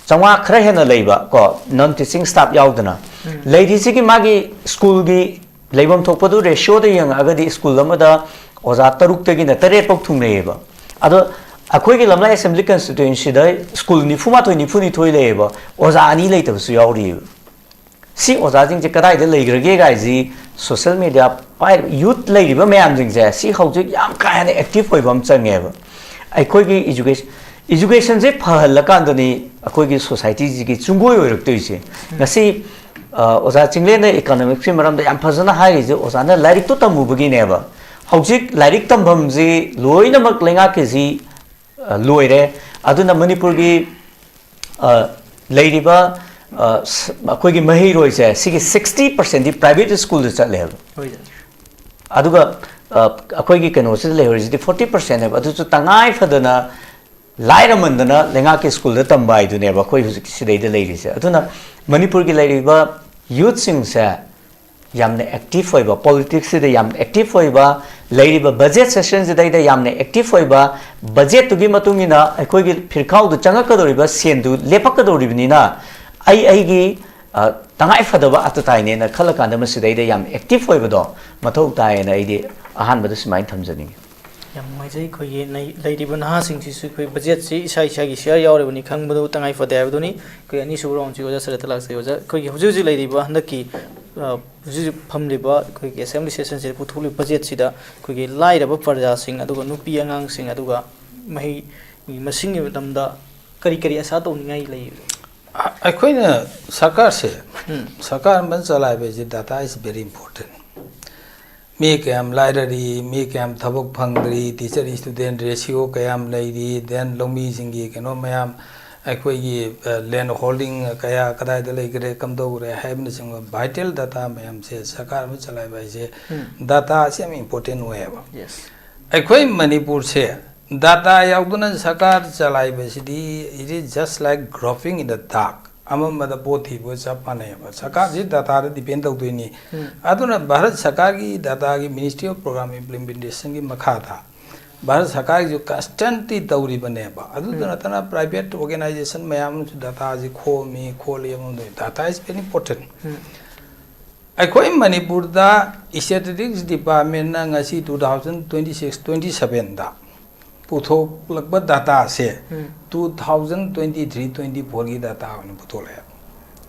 ꯆꯥꯝꯃꯉꯥ ꯈꯔ ꯍꯦꯟꯅ ꯂꯩꯕ ꯀꯣ, ꯅꯟ ꯇꯤꯆꯤꯡ ꯁ꯭ꯇꯥꯐ ꯌꯥꯎꯗꯅ ꯂꯩꯔꯤꯁꯤꯒꯤ ꯃꯥꯒꯤ ꯁ꯭ꯀꯨꯜꯒꯤ ꯂꯩꯐꯝ ꯊꯣꯛꯄꯗꯨ ꯔꯦꯁꯤꯌꯣꯗ ꯌꯦꯡꯉꯛꯑꯒꯗꯤ ꯁ꯭ꯀꯨꯜ ꯑꯃꯗ ꯑꯣꯖꯥ ꯇꯔꯨꯛꯇꯒꯤꯅ ꯇꯔꯦꯠ ꯐꯥꯎ ꯊꯨꯡꯅꯩꯌꯦꯕ꯫ ꯑꯗꯣ ꯑꯩꯈꯣꯏꯒꯤ ꯂꯝꯂꯥꯏ ꯑꯦꯁꯦꯝꯕ꯭ꯂꯤ ꯀꯟꯁꯇꯤꯇ꯭ꯋꯦꯟꯁꯤꯗ ꯁ꯭ꯀꯨꯜ ꯅꯤꯐꯨꯃꯥꯊꯣꯏ ꯅꯤꯐꯨꯅꯤꯊꯣꯏ ꯂꯩꯌꯦꯕ, ꯑꯣꯖꯥ ꯑꯅꯤ ꯂꯩꯇꯕꯁꯨ ꯌꯥꯎꯔꯤꯑꯕ꯫ ꯁꯤ ꯑꯣꯖꯥꯁꯤꯡꯁꯦ ꯀꯗꯥꯏꯗ ꯂꯩꯈ꯭ꯔꯒꯦ ꯀꯥꯏꯁꯤ ꯁꯣꯁꯦꯜ ꯃꯦꯗꯤꯌꯥ ꯄꯥꯏꯔꯤꯕ ꯌꯨꯠ ꯂꯩꯔꯤꯕ ꯃꯌꯥꯝꯁꯤꯡꯁꯦ ꯁꯤ ꯍꯧꯖꯤꯛ ꯌꯥꯝ ꯀꯥ ꯍꯦꯟꯅ ꯑꯦꯛꯇꯤꯚ ꯑꯣꯏꯕ ꯑꯃ ꯆꯪꯉꯦꯕ꯫ ꯑꯩꯈꯣꯏꯒꯤ ꯏꯖꯨꯀꯦꯁꯟ ꯏꯖꯨꯀꯦꯁꯟꯁꯦ ꯐꯍꯜꯂꯀꯥꯟꯗꯅꯤ ꯑꯩꯈꯣꯏꯒꯤ ꯁꯣꯁꯥꯏꯇꯤꯁꯤꯒꯤ ꯆꯨꯡꯒꯣꯏ ꯑꯣꯏꯔꯛꯇꯣꯏꯁꯦ꯫ ꯉꯁꯤ ꯑ, ꯑꯣꯖꯥ ꯆꯤꯡꯂꯦꯟꯅ ꯏꯀꯣꯅꯣꯃꯤꯛꯁꯀꯤ ꯃꯔꯝꯗ ꯌꯥꯝ ꯐꯖꯅ ꯍꯥꯏꯔꯤꯁꯦ ꯑꯣꯖꯥꯅ ꯂꯥꯏꯔꯤꯛꯇꯣ ꯇꯝꯃꯨꯕꯒꯤꯅꯦꯕ꯫ ꯍꯧꯖꯤꯛ ꯂꯥꯏꯔꯤꯛ ꯇꯝꯐꯝꯁꯤ ꯂꯣꯏꯅꯃꯛ ꯂꯩꯉꯥꯛꯀꯤꯁꯤ ꯑ, ꯂꯣꯏꯔꯦ꯫ ꯑꯗꯨꯅ ꯃꯅꯤꯄꯨꯔꯒꯤ ꯑ, ꯂꯩꯔꯤꯕ ꯑ, ꯁ- ꯑꯩꯈꯣꯏꯒꯤ ꯃꯍꯩꯔꯣꯏꯁꯦ ꯁꯤꯒꯤ ꯁꯤꯛꯁꯇꯤ ꯄꯥꯔꯁꯦꯟꯗꯤ ꯄ꯭ꯔꯥꯏꯚꯦꯠ ꯁ꯭ꯀꯨꯜꯗ ꯆꯠꯂꯦꯕ꯫ ꯑꯗꯨꯒ ꯑ, ꯑꯩꯈꯣꯏꯒꯤ ꯀꯩꯅꯣꯁꯤꯗ ꯂꯩꯍꯧꯔꯤꯁꯤꯗꯤ ꯐꯣꯔꯇꯤ ꯄꯥꯔꯁꯦꯟꯅꯦꯕ꯫ ꯑꯗꯨꯁꯨ ꯇꯉꯥꯏ ꯐꯗꯅ ꯂꯥꯏꯔꯃꯟꯗꯅ ꯂꯩꯉꯥꯛꯀꯤ ꯁ꯭ꯀꯨꯜꯗ ꯇꯝꯕ ꯍꯥꯏꯗꯨꯅꯦꯕ ꯑꯩꯈꯣꯏ ꯍꯧꯖꯤꯛ ꯁꯤꯗꯩꯗ ꯂꯩꯔꯤꯁꯦ꯫ ꯑꯗꯨꯅ ꯃꯅꯤꯄꯨꯔꯒꯤ ꯂꯩꯔꯤꯕ ꯌꯨꯠꯁꯤꯡꯁꯦ ꯌꯥꯝꯅ ꯑꯦꯛꯇꯤꯚ ꯑꯣꯏꯕ, ꯄꯣꯂꯤꯇꯤꯛꯁꯁꯤꯗ ꯌꯥꯝ ꯑꯦꯛꯇꯤꯚ ꯑꯣꯏꯕ, ꯂꯩꯔꯤꯕ ꯕꯖꯦꯠ ꯁꯦꯁꯟꯁꯤꯗꯩꯗ ꯌꯥꯝꯅ ꯑꯦꯛꯇꯤꯚ ꯑꯣꯏꯕ, ꯕꯖꯦꯠꯇꯨꯒꯤ ꯃꯇꯨꯡ ꯏꯟꯅ ꯑꯩꯈꯣꯏꯒꯤ ꯐꯤꯔꯈꯥꯎꯗ ꯆꯪꯉꯛꯀꯗꯧꯔꯤꯕ ꯁꯦꯟꯗꯨ ꯂꯦꯞꯄꯛꯀꯗꯧꯔꯤꯕꯅꯤꯅ ꯑꯩ ꯑꯩꯒꯤ ꯑ, ꯇꯉꯥꯏ ꯐꯗꯕ ꯑꯇ ꯇꯥꯏꯅꯦꯅ ꯈꯜꯂꯀꯥꯟꯗ ꯃꯁꯤꯗꯩꯗ ꯌꯥꯝ ꯑꯦꯛꯇꯤꯚ ꯑꯣꯏꯕꯗꯣ ꯃꯊꯧ ꯇꯥꯏꯌꯦꯅ ꯑꯩꯗꯤ ꯑꯍꯥꯟꯕꯗ ꯁꯨꯃꯥꯏꯅ ꯊꯝꯖꯅꯤꯡꯉꯤ꯫ ꯌꯥꯝ ꯅꯨꯡꯉꯥꯏꯖꯩ꯫ ꯑꯩꯈꯣꯏꯒꯤ ꯅꯩ- ꯂꯩꯔꯤꯕ ꯅꯍꯥꯁꯤꯡꯁꯤꯁꯨ ꯑꯩꯈꯣꯏ ꯕꯖꯦꯠꯁꯤ ꯏꯁꯥ ꯏꯁꯥꯒꯤ ꯁꯤꯌꯥꯔ ꯌꯥꯎꯔꯤꯕꯅꯤ ꯈꯪꯕꯗꯨ ꯇꯉꯥꯏ ꯐꯗꯦ ꯍꯥꯏꯕꯗꯨꯅꯤ꯫ ꯑꯩꯈꯣꯏ ꯑꯅꯤꯁꯨꯕ ꯔꯥꯎꯟꯁꯤ ꯑꯣꯖꯥ ꯁꯔꯠꯇ ꯂꯥꯛꯆꯩ꯫ ꯑꯣꯖꯥ, ꯑꯩꯈꯣꯏꯒꯤ ꯍꯧꯖꯤꯛ ꯍꯧꯖꯤꯛ ꯂꯩꯔꯤꯕ ꯍꯟꯗꯛꯀꯤ, ꯑ, ꯍꯧꯖꯤꯛ ꯍꯧꯖꯤꯛ ꯐꯝꯂꯤꯕ ꯑꯩꯈꯣꯏꯒꯤ ꯑꯦꯁꯦꯝꯕ꯭ꯂꯤ ꯁꯦꯁꯟꯁꯤꯗ ꯄꯨꯊꯣꯛꯂꯤꯕ ꯕꯖꯦꯠꯁꯤꯗ ꯑꯩꯈꯣꯏꯒꯤ ꯂꯥꯏꯔꯕ ꯄ꯭ꯔꯖꯥꯁꯤꯡ, ꯑꯗꯨꯒ ꯅꯨꯄꯤ ꯑꯉꯥꯡꯁꯤꯡ, ꯑꯗꯨꯒ ꯃꯍꯩ ꯃꯁꯤꯡꯒꯤ ꯂꯝꯗ ꯀꯔꯤ ꯀꯔꯤ ꯑꯁꯥ ꯇꯧꯅꯤꯡꯉꯥꯏ ꯂꯩ? ꯑ-, ꯑꯩꯈꯣꯏꯅ ꯁꯔꯀꯥꯔꯁꯦ, ꯎꯝ꯫ ꯁꯔꯀꯥꯔ ꯑꯃ ꯆꯂꯥꯏꯕ ꯍꯥꯏꯁꯦ data is very important꯫ ꯃꯤ ꯀꯌꯥꯝ ꯂꯥꯏꯔꯔꯤ, ꯃꯤ ꯀꯌꯥꯝ ꯊꯕꯛ ꯐꯪꯗ꯭ꯔꯤ, teacher student ratio ꯀꯌꯥꯝ ꯂꯩꯔꯤ, then ꯂꯧꯃꯤꯁꯤꯡꯒꯤ ꯀꯩꯅꯣ ꯃꯌꯥꯝ, ꯑꯩꯈꯣꯏꯒꯤ, ꯑ, land holding ꯀꯌꯥ ꯀꯗꯥꯏꯗ ꯂꯩꯈ꯭ꯔꯦ, ꯀꯝꯗꯧꯈ꯭ꯔꯦ ꯍꯥꯏꯕꯅꯆꯤꯡꯕ vital data ꯃꯌꯥꯝꯁꯦ ꯁꯔꯀꯥꯔ ꯑꯃ ꯆꯂꯥꯏꯕ ꯍꯥꯏꯁꯦ ꯎꯝ꯫ Data ꯑꯁꯤ ꯌꯥꯝ important ꯑꯣꯏꯌꯦꯕ꯫ Yes꯫ ꯑꯩꯈꯣꯏ ꯃꯅꯤꯄꯨꯔꯁꯦ data ꯌꯥꯎꯗꯅ ꯁꯔꯀꯥꯔ ꯆꯂꯥꯏꯕꯁꯤꯗꯤ it is just like groping in the dark꯫ ꯑꯃꯝꯕꯗ ꯄꯣꯠ ꯊꯤꯕꯒ ꯆꯞ ꯃꯥꯟꯅꯩꯕ꯫ ꯁꯔꯀꯥꯔꯁꯤ dataꯗ depend ꯇꯧꯗꯣꯏꯅꯤ꯫ ꯎꯝ꯫ ꯑꯗꯨꯅ ꯚꯥꯔꯠ ꯁꯔꯀꯥꯔꯒꯤ dataꯒꯤ Ministry of Program Implementationꯒꯤ ꯃꯈꯥꯗ ꯚꯥꯔꯠ ꯁꯔꯀꯥꯔꯒꯤꯁꯨ ꯀꯟꯁꯇꯦꯟꯇꯤ ꯇꯧꯔꯤꯕꯅꯦꯕ꯫ ꯑꯗꯨꯗ ꯎꯝ꯫ ꯅꯠꯇꯅ ꯄ꯭ꯔꯥꯏꯚꯦꯠ ꯑꯣꯔꯒꯦꯅꯥꯏꯖꯦꯁꯟ ꯃꯌꯥꯝ ꯑꯃꯁꯨ ꯗꯥꯇꯥꯁꯤ ꯈꯣꯝꯃꯤ, ꯈꯣꯠꯂꯤ, ꯑꯃ ꯗꯥꯇꯥ ꯏꯁ ꯚꯦꯔꯤ ꯏꯝꯄꯣꯔꯇꯦꯟ꯫ ꯎꯝ꯫ ꯑꯩꯈꯣꯏ ꯃꯅꯤꯄꯨꯔꯗ ꯏꯁꯇꯦꯇꯤꯁꯇꯤꯛꯁ ꯗꯤꯄꯥꯔꯠꯃꯦꯟꯅ ꯉꯁꯤ two thousand twenty six twenty sevenꯗ ꯄꯨꯊꯣꯛꯂꯛꯄ ꯗꯥꯇꯥꯁꯦ ꯎꯝ꯫ Two thousand twenty three twenty fourꯒꯤ ꯗꯥꯇꯥ ꯑꯣꯏꯅ ꯄꯨꯊꯣꯛꯂꯛꯑꯦ꯫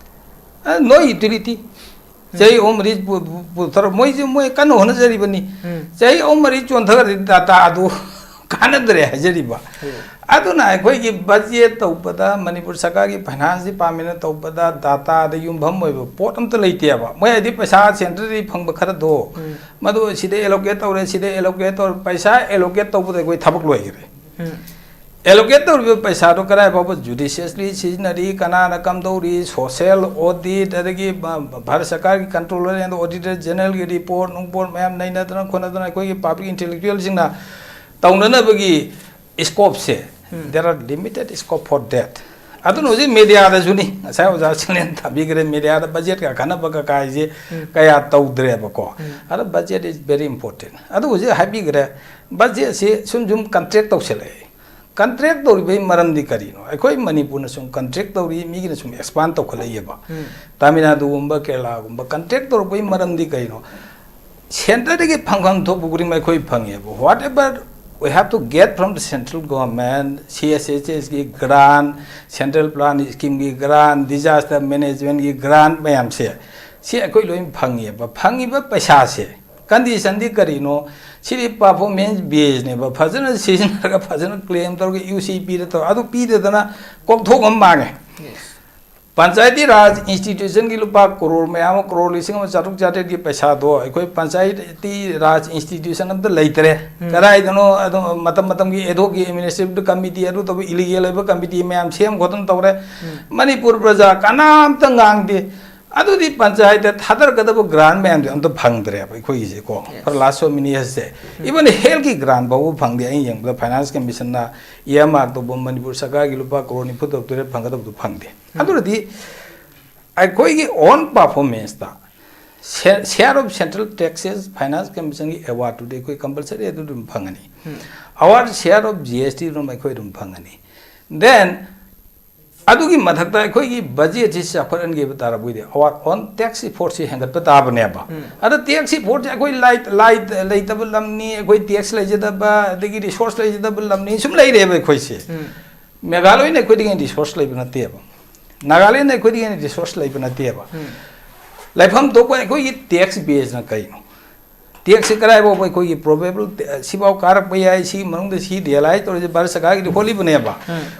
ꯑ, ꯅꯣ ꯌꯨꯇꯤꯂꯤꯇꯤ꯫ ꯎꯝ꯫ ꯆꯍꯤ ꯑꯍꯨꯝ ꯃꯔꯤ ꯄꯨ-, ꯄꯨ-, ꯄꯨꯊꯣꯔꯛ-, ꯃꯣꯏꯁꯦ ꯃꯣꯏ ꯀꯟꯅ ꯍꯣꯠꯅꯖꯔꯤꯕꯅꯤ꯫ ꯎꯝ꯫ ꯆꯍꯤ ꯑꯍꯨꯝ ꯃꯔꯤ ꯆꯣꯟꯊꯈ꯭ꯔꯗꯤ ꯗꯥꯇꯥ ꯑꯗꯨ ꯀꯥꯟꯅꯗ꯭ꯔꯦ ꯍꯥꯏꯖꯔꯤꯕ꯫ ꯎꯝ꯫ ꯑꯗꯨꯅ ꯑꯩꯈꯣꯏꯒꯤ ꯕꯖꯦꯠ ꯇꯧꯕꯗ, ꯃꯅꯤꯄꯨꯔ ꯁꯔꯀꯥꯔꯒꯤ ꯐꯥꯏꯅꯥꯟꯁ ꯗꯤꯄꯥꯔꯠꯃꯦꯟꯅ ꯇꯧꯕꯗ ꯗꯥꯇꯥꯗ ꯌꯨꯝꯐꯝ ꯑꯣꯏꯕ ꯄꯣꯠ ꯑꯝꯇ ꯂꯩꯇꯦꯕ꯫ ꯃꯣꯏ ꯍꯥꯏꯗꯤ ꯄꯩꯁꯥ ꯁꯦꯟꯇ꯭ꯔꯦꯜꯗꯒꯤ ꯐꯪꯕ ꯈꯔꯗꯣ, ꯎꯝ꯫ ꯃꯗꯨ ꯁꯤꯗ ꯑꯦꯂꯣꯀꯦꯠ ꯇꯧꯔꯦ, ꯁꯤꯗ ꯑꯦꯂꯣꯀꯦꯠ ꯇꯧꯔꯦ, ꯄꯩꯁꯥ ꯑꯦꯂꯣꯀꯦꯠ ꯇꯧꯕꯗ ꯑꯩꯈꯣꯏ ꯊꯕꯛ ꯂꯣꯏꯈ꯭ꯔꯦ꯫ ꯎꯝ꯫ ꯑꯦꯂꯣꯀꯦꯠ ꯇꯧꯔꯤꯕ ꯄꯩꯁꯥꯗꯣ ꯀꯗꯥꯏ ꯐꯥꯎꯕ ꯖꯨꯗꯤꯁꯤꯌꯁꯂꯤ ꯁꯤꯖꯤꯟꯅꯔꯤ, ꯀꯅꯥꯅ ꯀꯝꯗꯧꯔꯤ, ꯁꯣꯁꯦꯜ ꯑꯣꯗꯤꯠ, ꯑꯗꯒꯤ ꯚ-, ꯚꯥꯔꯠ ꯁꯔꯀꯥꯔꯒꯤ ꯀꯟꯇ꯭ꯔꯣꯂꯔ ꯑꯦꯟ ꯑꯣꯗꯤꯇꯔ ꯖꯦꯅꯔꯦꯜꯒꯤ ꯔꯤꯄꯣꯔꯠ ꯅꯨꯡꯄꯣꯔꯠ ꯃꯌꯥꯝ ꯅꯩꯅꯗꯅ ꯈꯣꯠꯅꯗꯅ ꯑꯩꯈꯣꯏꯒꯤ ꯄꯕ꯭ꯂꯤꯛ ꯏꯟꯇꯦꯂꯦꯛꯆꯨꯋꯦꯜꯁꯤꯡꯅ ꯇꯧꯅꯅꯕꯒꯤ ꯁ꯭ꯀꯣꯞꯁꯦ, um. There are limited scope for that꯫ ꯑꯗꯨꯅ ꯍꯧꯖꯤꯛ ꯃꯦꯗꯤꯌꯥꯗꯁꯨꯅꯤ, ꯉꯁꯥꯏ ꯑꯣꯖꯥ ꯁꯤꯂꯦꯟ ꯊꯝꯕꯤꯈ꯭ꯔꯦ, ꯃꯦꯗꯤꯌꯥꯗ ꯕꯖꯦꯠꯀ ꯈꯟꯅꯕ ꯀꯀꯥꯏꯁꯦ ꯎꯝ꯫ ꯀꯌꯥ ꯇꯧꯗ꯭ꯔꯦꯕꯀꯣ꯫ ꯎꯝ꯫ ꯑꯗ budget is very important꯫ ꯑꯗꯨ ꯍꯧꯖꯤꯛ ꯍꯥꯏꯕꯤꯈ꯭ꯔꯦ, ꯕꯖꯦꯠꯁꯤ ꯁꯨꯝ ꯁꯨꯝ ꯀꯟꯇ꯭ꯔꯦꯛ ꯇꯧꯁꯤꯜꯂꯛꯑꯦ꯫ ꯀꯟꯇ꯭ꯔꯦꯛ ꯇꯧꯔꯤꯕꯒꯤ ꯃꯔꯝꯗꯤ ꯀꯔꯤꯅꯣ? ꯑꯩꯈꯣꯏ ꯃꯅꯤꯄꯨꯔꯅ ꯁꯨꯝ ꯀꯟꯇ꯭ꯔꯦꯛ ꯇꯧꯔꯤ, ꯃꯤꯒꯤꯅ ꯁꯨꯝ ꯑꯦꯛꯁꯄꯥꯟ ꯇꯧꯈꯠꯂꯛꯏꯑꯕ꯫ ꯎꯝ꯫ ꯇꯥꯃꯤꯜ ꯅꯥꯗꯨꯒꯨꯝꯕ, ꯀꯦꯔꯂꯥꯒꯨꯝꯕ ꯀꯟꯇ꯭ꯔꯦꯛ ꯇꯧꯔꯛꯄꯒꯤ ꯃꯔꯝꯗꯤ ꯀꯔꯤꯅꯣ? ꯁꯦꯟꯇꯔꯗꯒꯤ ꯐꯪꯐꯝ ꯊꯣꯛꯄ ꯈꯨꯗꯤꯡꯃꯛ ꯑꯩꯈꯣꯏ ꯐꯪꯉꯦꯕ꯫ Whatever we have to get from the central government, C S H Sꯒꯤ grant, central plan schemeꯒꯤ grant, disaster managementꯒꯤ grant ꯃꯌꯥꯝꯁꯦ, ꯁꯤ ꯑꯩꯈꯣꯏ ꯂꯣꯏ ꯐꯪꯉꯦꯕ꯫ ꯐꯪꯉꯤꯕ ꯄꯩꯁꯥꯁꯦ, ꯀꯟꯗꯤꯁꯟꯗꯤ ꯀꯔꯤꯅꯣ? ꯁꯤꯗꯤ performance baseꯅꯦꯕ꯫ ꯐꯖꯅ ꯁꯤꯖꯤꯟꯅꯔꯒ, ꯐꯖꯅ claim ꯇꯧꯔꯒ, U C Pꯗ ꯇꯧꯔꯒ, ꯑꯗꯨ ꯄꯤꯗꯗꯅ ꯀꯣꯛꯊꯣꯛ ꯑꯃ ꯃꯥꯡꯉꯦ꯫ Yes꯫ ꯄꯟꯆꯥꯌꯇꯤ ꯔꯥꯖ ꯏꯟꯁꯇꯤꯇ꯭ꯌꯨꯁꯟꯒꯤ ꯂꯨꯄꯥ ꯀꯔꯣꯔ ꯃꯌꯥꯝ ꯑꯃ, ꯀꯔꯣꯔ ꯂꯤꯁꯤꯡ ꯑꯃ ꯆꯥꯇ꯭ꯔꯨꯛ ꯆꯥꯇ꯭ꯔꯦꯠꯀꯤ ꯄꯩꯁꯥꯗꯣ ꯑꯩꯈꯣꯏ ꯄꯟꯆꯥꯌꯇꯤ ꯔꯥꯖ ꯏꯟꯁꯇꯤꯇ꯭ꯌꯨꯁꯟ ꯑꯝꯇ ꯂꯩꯇ꯭ꯔꯦ꯫ ꯎꯝ꯫ ꯀꯗꯥꯏꯗꯅꯣ ꯑꯗꯨꯝ ꯃꯇꯝ ꯃꯇꯝꯒꯤ ad hoc administrative committee, ꯑꯗꯨ ꯇꯧꯕ, illegal ꯑꯣꯏꯕ committee ꯃꯌꯥꯝ ꯁꯦꯝ ꯈꯣꯠꯇꯅ ꯇꯧꯔꯦ꯫ ꯎꯝ꯫ ꯃꯅꯤꯄꯨꯔ ꯄ꯭ꯔꯖꯥ ꯀꯅꯥꯝꯇ ꯉꯥꯡꯗꯦ꯫ ꯑꯗꯨꯗꯤ ꯄꯟꯆꯥꯌꯠꯇ ꯊꯥꯗꯔꯛꯀꯗꯕ grant ꯃꯌꯥꯝꯗꯣ ꯑꯝꯇ ꯐꯪꯗ꯭ꯔꯦꯕ ꯑꯩꯈꯣꯏꯒꯤꯁꯦꯀꯣ꯫ Yes꯫ For last so many yearsꯁꯦ꯫ Um. Even healthꯀꯤ grant ꯐꯥꯎꯕ ꯐꯪꯗꯦ꯫ ꯑꯩꯅ ꯌꯦꯡꯕꯗ finance commissionꯅ earmark ꯇꯧꯕ ꯃꯅꯤꯄꯨꯔ ꯁꯔꯀꯥꯔꯒꯤ ꯂꯨꯄꯥ ꯀꯔꯣꯔ ꯅꯤꯐꯨ ꯇꯔꯨꯛ ꯇꯔꯦꯠ ꯐꯪꯒꯗꯕꯗꯨ ꯐꯪꯗꯦ꯫ ꯎꯝ꯫ ꯑꯗꯨꯅꯗꯤ ꯑꯩꯈꯣꯏꯒꯤ own performanceꯇ Share of central taxes, finance commission ꯒꯤ award ꯇꯨꯗꯤ ꯑꯩꯈꯣꯏ compulsory ꯑꯗꯨ ꯑꯗꯨꯝ ꯐꯪꯒꯅꯤ꯫ Award, share of G S T ꯑꯗꯨꯝ ꯑꯩꯈꯣꯏ ꯑꯗꯨꯝ ꯐꯪꯒꯅꯤ꯫ Then ꯑꯗꯨꯒꯤ ꯃꯊꯛꯇ ꯑꯩꯈꯣꯏꯒꯤ budget ꯁꯤ ꯆꯥꯎꯈꯠꯍꯟꯒꯦ ꯍꯥꯏꯕ ꯇꯥꯔꯕꯗꯤ our own tax effort ꯁꯤ ꯍꯦꯟꯒꯠꯄ ꯇꯥꯕꯅꯦꯕ꯫ ꯑꯗ tax effort ꯁꯤ ꯑꯩꯈꯣꯏ ꯂꯥꯏ ꯂꯥꯏ ꯂꯩꯇꯕ ꯂꯝꯅꯤ, ꯑꯩꯈꯣꯏ tax ꯂꯩꯖꯗꯕ, ꯑꯗꯒꯤ resource ꯂꯩꯖꯗꯕ ꯂꯝꯅꯤ, ꯁꯨꯝ ꯂꯩꯔꯦꯕ ꯑꯩꯈꯣꯏꯁꯦ꯫ ꯃꯦꯘꯥꯂꯣꯏꯅ ꯑꯩꯈꯣꯏꯗꯒꯤ ꯍꯦꯟꯅ resource ꯂꯩꯕ ꯅꯠꯇꯦꯕ꯫ ꯅꯥꯒꯥꯂꯦꯟꯗ ꯑꯩꯈꯣꯏꯗꯒꯤ ꯍꯦꯟꯅ resource ꯂꯩꯕ ꯅꯠꯇꯦꯕ꯫ ꯂꯩꯐꯝ ꯊꯣꯛꯄ ꯑꯩꯈꯣꯏꯒꯤ tax base ꯅ ꯀꯩꯅꯣ? Tax ꯁꯤ ꯀꯗꯥꯏꯐꯥꯎꯕ ꯑꯩꯈꯣꯏꯒꯤ probable, ꯁꯤꯐꯥꯎ ꯀꯥꯔꯛꯄ ꯌꯥꯏ, ꯁꯤꯒꯤ ꯃꯅꯨꯡꯗ ꯁꯤ realize ꯇꯧꯔꯤꯁꯦ ꯚꯥꯔꯠ ꯁꯔꯀꯥꯔꯒꯤꯗꯤ ꯍꯣꯠꯂꯤꯕꯅꯦꯕ꯫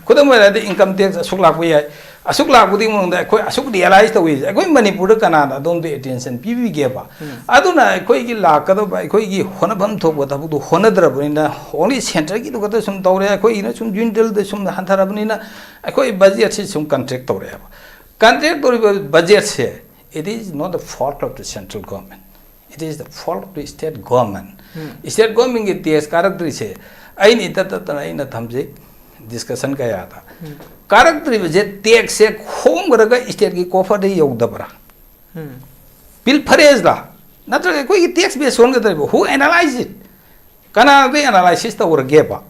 ꯈꯨꯗꯝ ꯑꯣꯏꯅ ꯍꯥꯏꯔꯗꯤ income tax ꯑꯁꯨꯛ ꯂꯥꯛꯄ ꯌꯥꯏ, ꯑꯁꯨꯛ ꯂꯥꯛꯄꯗꯨꯒꯤ ꯃꯅꯨꯡꯗ ꯑꯩꯈꯣꯏ ꯑꯁꯨꯛ realize ꯇꯧꯏꯁꯦ ꯑꯩꯈꯣꯏ ꯃꯅꯤꯄꯨꯔꯗ ꯀꯅꯥꯅ ꯑꯗꯣꯝꯗ attention ꯄꯤꯕꯤꯒꯦꯕ? ꯑꯗꯨꯅ ꯑꯩꯈꯣꯏꯒꯤ ꯂꯥꯛꯀꯗꯧꯕ, ꯑꯩꯈꯣꯏꯒꯤ ꯍꯣꯠꯅꯐꯝ ꯊꯣꯛꯄ ꯊꯕꯛꯇꯨ ꯍꯣꯠꯅꯗ꯭ꯔꯕꯅꯤꯅ, only centre ꯒꯤꯗꯨ ꯈꯛꯇ ꯁꯨꯝ ꯇꯧꯔꯦ, ꯑꯩꯈꯣꯏꯒꯤꯅ ꯁꯨꯝ unit ꯗ ꯁꯨꯝ ꯍꯟꯊꯔꯕꯅꯤꯅ ꯑꯩꯈꯣꯏ budget ꯁꯤ ꯁꯨꯝ contract ꯇꯧꯔꯛꯑꯦꯕ꯫ Contract ꯇꯧꯔꯤꯕ budget say, it is not the fault of the central government, it is the fault of the state government. State government ꯀꯤ tax ꯀꯥꯔꯛꯇ꯭ꯔꯤꯁꯦ ꯑꯩꯅ ꯏꯇꯠ ꯇꯠꯇꯅ ꯑꯩꯅ ꯊꯝꯖꯩ discussion ꯀꯌꯥꯗ꯫ ꯀꯥꯔꯛꯇ꯭ꯔꯤꯕꯁꯦ tax ꯁꯦ ꯈꯣꯝꯈ꯭ꯔꯒ state ꯀꯤ coffer ꯗ ꯌꯧꯗꯕ꯭ꯔꯥ? Pilferage ꯂꯥ? ꯅꯠꯇ꯭ꯔꯒ ꯑꯩꯈꯣꯏꯒꯤ tax base ꯁꯣꯟꯒꯗꯧꯔꯤꯕ? Who analyze it? ꯀꯅꯥꯅꯗꯤ analysis ꯇꯧꯔꯒꯦꯕ?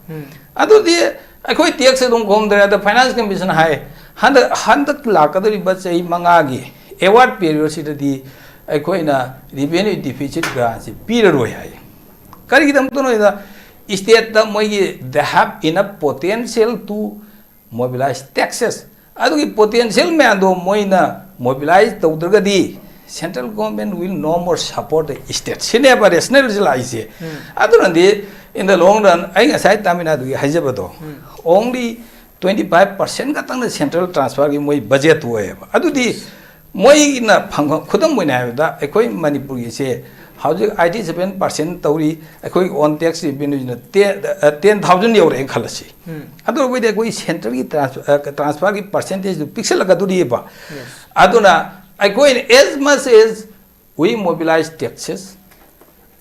ꯑꯗꯨꯗꯤ ꯑꯩꯈꯣꯏ tax ꯑꯗꯨꯝ ꯈꯣꯝꯗ꯭ꯔꯦ꯫ ꯑꯗ finance commission ꯍꯥꯏ, ꯍꯟꯗꯛ ꯍꯟꯗꯛ ꯂꯥꯛꯀꯗꯧꯔꯤꯕ ꯆꯍꯤ ꯃꯉꯥꯒꯤ award period ꯁꯤꯗꯗꯤ ꯑꯩꯈꯣꯏꯅ revenue deficit grant ꯁꯤ ꯄꯤꯔꯔꯣꯏ ꯍꯥꯏ꯫ ꯀꯔꯤꯒꯤꯗꯃꯛꯇꯅꯣ ꯍꯥꯏꯗ, state ꯇ ꯃꯣꯏꯒꯤ they have enough potential to mobilize taxes꯫ ꯑꯗꯨꯒꯤ potential ꯃꯌꯥꯝꯗꯣ ꯃꯣꯏꯅ mobilize ꯇꯧꯗ꯭ꯔꯒꯗꯤ central government will no more support the state꯫ ꯁꯤꯅꯦꯕ rationale ꯁꯤ ꯂꯥꯛꯏꯁꯦ꯫ ꯑꯗꯨꯅꯗꯤ in the long run, ꯑꯩ ꯉꯁꯥꯏ ꯇꯥꯃꯤꯜ ꯅꯥꯗꯨꯒꯤ ꯍꯥꯏꯖꯕꯗꯣ, only twenty five percent ꯈꯛꯇꯪꯅ central transfer ꯒꯤ ꯃꯣꯏ budget ꯇꯨ ꯑꯣꯏꯌꯦꯕ꯫ ꯑꯗꯨꯗꯤ ꯃꯣꯏꯅ ꯐꯪꯐꯝ, ꯈꯨꯗꯝ ꯑꯣꯏꯅ ꯍꯥꯏꯔꯕꯗ, ꯑꯩꯈꯣꯏ ꯃꯅꯤꯄꯨꯔꯒꯤꯁꯦ ꯍꯧꯖꯤꯛ eighty seven percent ꯇꯧꯔꯤ, ꯑꯩꯈꯣꯏꯒꯤ own tax revenue ꯁꯤꯅ ten, ten thousand ꯌꯧꯔꯛꯑꯦ ꯈꯜꯂꯁꯤ꯫ ꯑꯗꯨ ꯑꯣꯏꯔꯒꯗꯤ ꯑꯩꯈꯣꯏ central ꯒꯤ trans-, ꯑ, transfer ꯒꯤ percentage ꯗꯨ ꯄꯤꯛꯁꯜꯂꯛꯀꯗꯣꯔꯤꯕ꯫ ꯑꯗꯨꯅ ꯑꯩꯈꯣꯏꯅ as much as we mobilize taxes,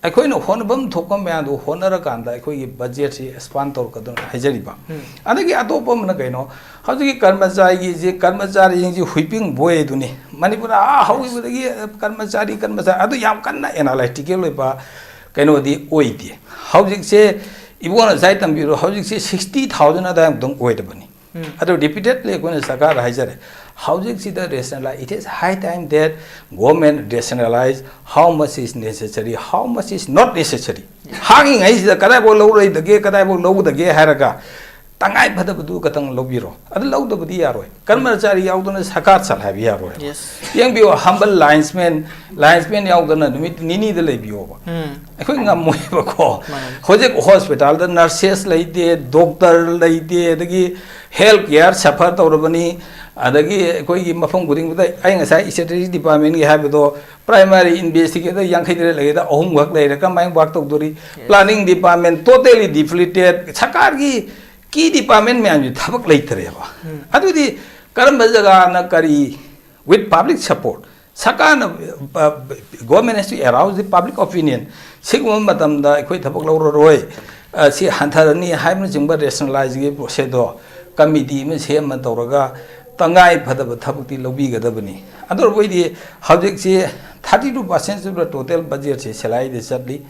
ꯑꯩꯈꯣꯏꯅ ꯍꯣꯠꯅꯐꯝ ꯊꯣꯛꯄ ꯃꯌꯥꯝꯗꯨ ꯍꯣꯠꯅꯔꯀꯥꯟꯗ ꯑꯩꯈꯣꯏꯒꯤ ꯕꯖꯦꯠꯁꯤ ꯑꯦꯛꯁꯄꯥꯟ ꯇꯧꯔꯛꯀꯗꯧꯅꯤ ꯍꯥꯏꯖꯔꯤꯕ꯫ ꯎꯝ꯫ ꯑꯗꯒꯤ ꯑꯇꯣꯞꯄ ꯑꯃꯅ ꯀꯩꯅꯣ, ꯍꯧꯖꯤꯛꯀꯤ ꯀꯔꯃꯆꯥꯔꯤꯒꯤꯁꯤ, ꯀꯔꯃꯆꯥꯔꯤꯁꯤꯡꯁꯤ ꯍꯨꯏꯄꯤꯡ ꯕꯣꯏ ꯑꯗꯨꯅꯤ꯫ ꯃꯅꯤꯄꯨꯔ ꯑꯥ ꯍꯧꯈꯤꯕꯗꯒꯤ ꯀꯔꯃꯆꯥꯔꯤ, ꯀꯔꯃꯆꯥꯔꯤ ꯑꯗꯨ ꯌꯥꯝ ꯀꯟꯅ ꯑꯦꯅꯥꯂꯥꯏꯇꯤꯀꯦꯜ ꯑꯣꯏꯕ ꯀꯩꯅꯣꯗꯤ ꯑꯣꯏꯗꯦ꯫ ꯍꯧꯖꯤꯛꯁꯦ ꯏꯕꯣꯅ ꯉꯁꯥꯏ ꯇꯝꯕꯤꯔꯣ, ꯍꯧꯖꯤꯛꯁꯦ ꯁꯤꯛꯁꯇꯤ ꯊꯥꯎꯖꯟ ꯑꯗꯥꯏꯃꯨꯛꯇꯪ ꯑꯣꯏꯔꯕꯅꯤ꯫ ꯎꯝ꯫ ꯑꯗꯨ ꯔꯤꯄꯤꯇꯦꯗꯂꯤ ꯑꯩꯈꯣꯏꯅ ꯁꯔꯀꯥꯔꯗ ꯍꯥꯏꯖꯔꯦ, ꯍꯧꯖꯤꯛꯁꯤꯗ ꯔꯦꯁꯅꯦꯂꯥꯏ, it is high time that government rationalize how much is necessary, how much is not necessary꯫ ꯍꯥꯡꯉꯤꯉꯩꯁꯤꯗ ꯀꯗꯥꯏꯐꯥꯎ ꯂꯧꯔꯣꯏꯗꯒꯦ, ꯀꯗꯥꯏꯐꯥꯎ ꯂꯧꯒꯗꯒꯦ ꯍꯥꯏꯔꯒ ꯇꯉꯥꯏ ꯐꯗꯕꯗꯨ ꯈꯇꯪ ꯂꯧꯕꯤꯔꯣ꯫ ꯑꯗꯨ ꯂꯧꯗꯕꯗꯤ ꯌꯥꯔꯣꯏ꯫ ꯀꯔꯃꯆꯥꯔꯤ ꯌꯥꯎꯗꯅ ꯁꯔꯀꯥꯔ ꯆꯂꯥꯏꯕ ꯌꯥꯔꯣꯏ꯫ Yes꯫ ꯌꯦꯡꯕꯤꯌꯣ, ꯍꯝꯕꯜ ꯂꯥꯏꯟꯁꯃꯦꯟ, ꯂꯥꯏꯟꯁꯃꯦꯟ ꯌꯥꯎꯗꯅ ꯅꯨꯃꯤꯠ ꯅꯤꯅꯤꯗ ꯂꯩꯕꯤꯌꯣꯕ꯫ ꯎꯝ꯫ ꯑꯩꯈꯣꯏ ꯉꯝꯃꯣꯏꯕꯀꯣ꯫ ꯃꯥꯅꯦ꯫ ꯍꯧꯖꯤꯛ ꯍꯣꯁꯄꯤꯇꯥꯜꯗ ꯅꯔꯁꯦꯁ ꯂꯩꯇꯦ, ꯗꯣꯛꯇꯔ ꯂꯩꯇꯦ, ꯑꯗꯒꯤ ꯍꯦꯜꯊ ꯀꯤꯌꯥꯔ ꯁꯐꯔ ꯇꯧꯔꯕꯅꯤ꯫ ꯑꯗꯒꯤ ꯑꯩꯈꯣꯏꯒꯤ ꯃꯐꯝ ꯈꯨꯗꯤꯡꯃꯛꯇ, ꯑꯩ ꯉꯁꯥꯏ ꯁ꯭ꯇꯦꯇꯤꯁꯇꯤꯛꯁ ꯗꯤꯄꯥꯔꯠꯃꯦꯟꯒꯤ ꯍꯥꯏꯕꯗꯣ, ꯄ꯭ꯔꯥꯏꯃꯥꯔꯤ ꯏꯟꯚꯦꯁꯇꯤꯒꯦꯇꯔ ꯌꯥꯡꯈꯩ ꯇꯔꯦꯠ ꯂꯩꯒꯦꯗ ꯑꯍꯨꯝꯈꯛ ꯂꯩꯔꯦ, ꯀꯃꯥꯏꯅ ꯋꯥꯛ ꯇꯧꯗꯣꯔꯤ? Yes꯫ ꯄ꯭ꯂꯥꯅꯤꯡ ꯗꯤꯄꯥꯔꯠꯃꯦꯟ ꯇꯣꯇꯦꯂꯤ ꯗꯤꯐ꯭ꯂꯤꯇꯦꯠ, ꯁꯔꯀꯥꯔꯒꯤ ꯀꯤ ꯗꯤꯄꯥꯔꯠꯃꯦꯟ ꯃꯌꯥꯝꯁꯤ ꯊꯕꯛ ꯂꯩꯇꯔꯦꯕ꯫ ꯎꯝ꯫ ꯑꯗꯨꯗꯤ ꯀꯔꯝꯕ ꯖꯒꯥꯅ ꯀꯔꯤ, with public support, ꯁꯔꯀꯥꯔꯅ, ꯒꯣꯔꯃꯦꯟ ꯑꯦꯁ ꯇꯨ ꯑꯦꯔꯥꯎꯁ ꯗꯤ ꯄꯕ꯭ꯂꯤꯛ ꯑꯣꯄꯤꯅꯤꯌꯟ, ꯁꯤꯒꯨꯝꯕ ꯃꯇꯝꯗ ꯑꯩꯈꯣꯏ ꯊꯕꯛ ꯂꯧꯔꯔꯣꯏ, ꯑ, ꯁꯤ ꯍꯟꯊꯔꯅꯤ ꯍꯥꯏꯕꯅꯆꯤꯡꯕ ꯔꯦꯁꯅꯦꯂꯥꯏꯖꯒꯤ ꯄ꯭ꯔꯣꯁꯦꯁꯇꯣ ꯀꯃꯤꯇꯤ ꯑꯃ ꯁꯦꯝꯃ ꯇꯧꯔꯒ ꯇꯉꯥꯏ ꯐꯗꯕ ꯊꯕꯛꯇꯤ ꯂꯧꯕꯤꯒꯗꯕꯅꯤ꯫ ꯑꯗꯨ ꯑꯣꯏꯔꯕꯣꯏꯗꯤ ꯍꯧꯖꯤꯛꯁꯤ thirty two percent of the total budget ꯁꯦ ꯁꯦꯂꯥꯏꯗ ꯆꯠꯂꯤ,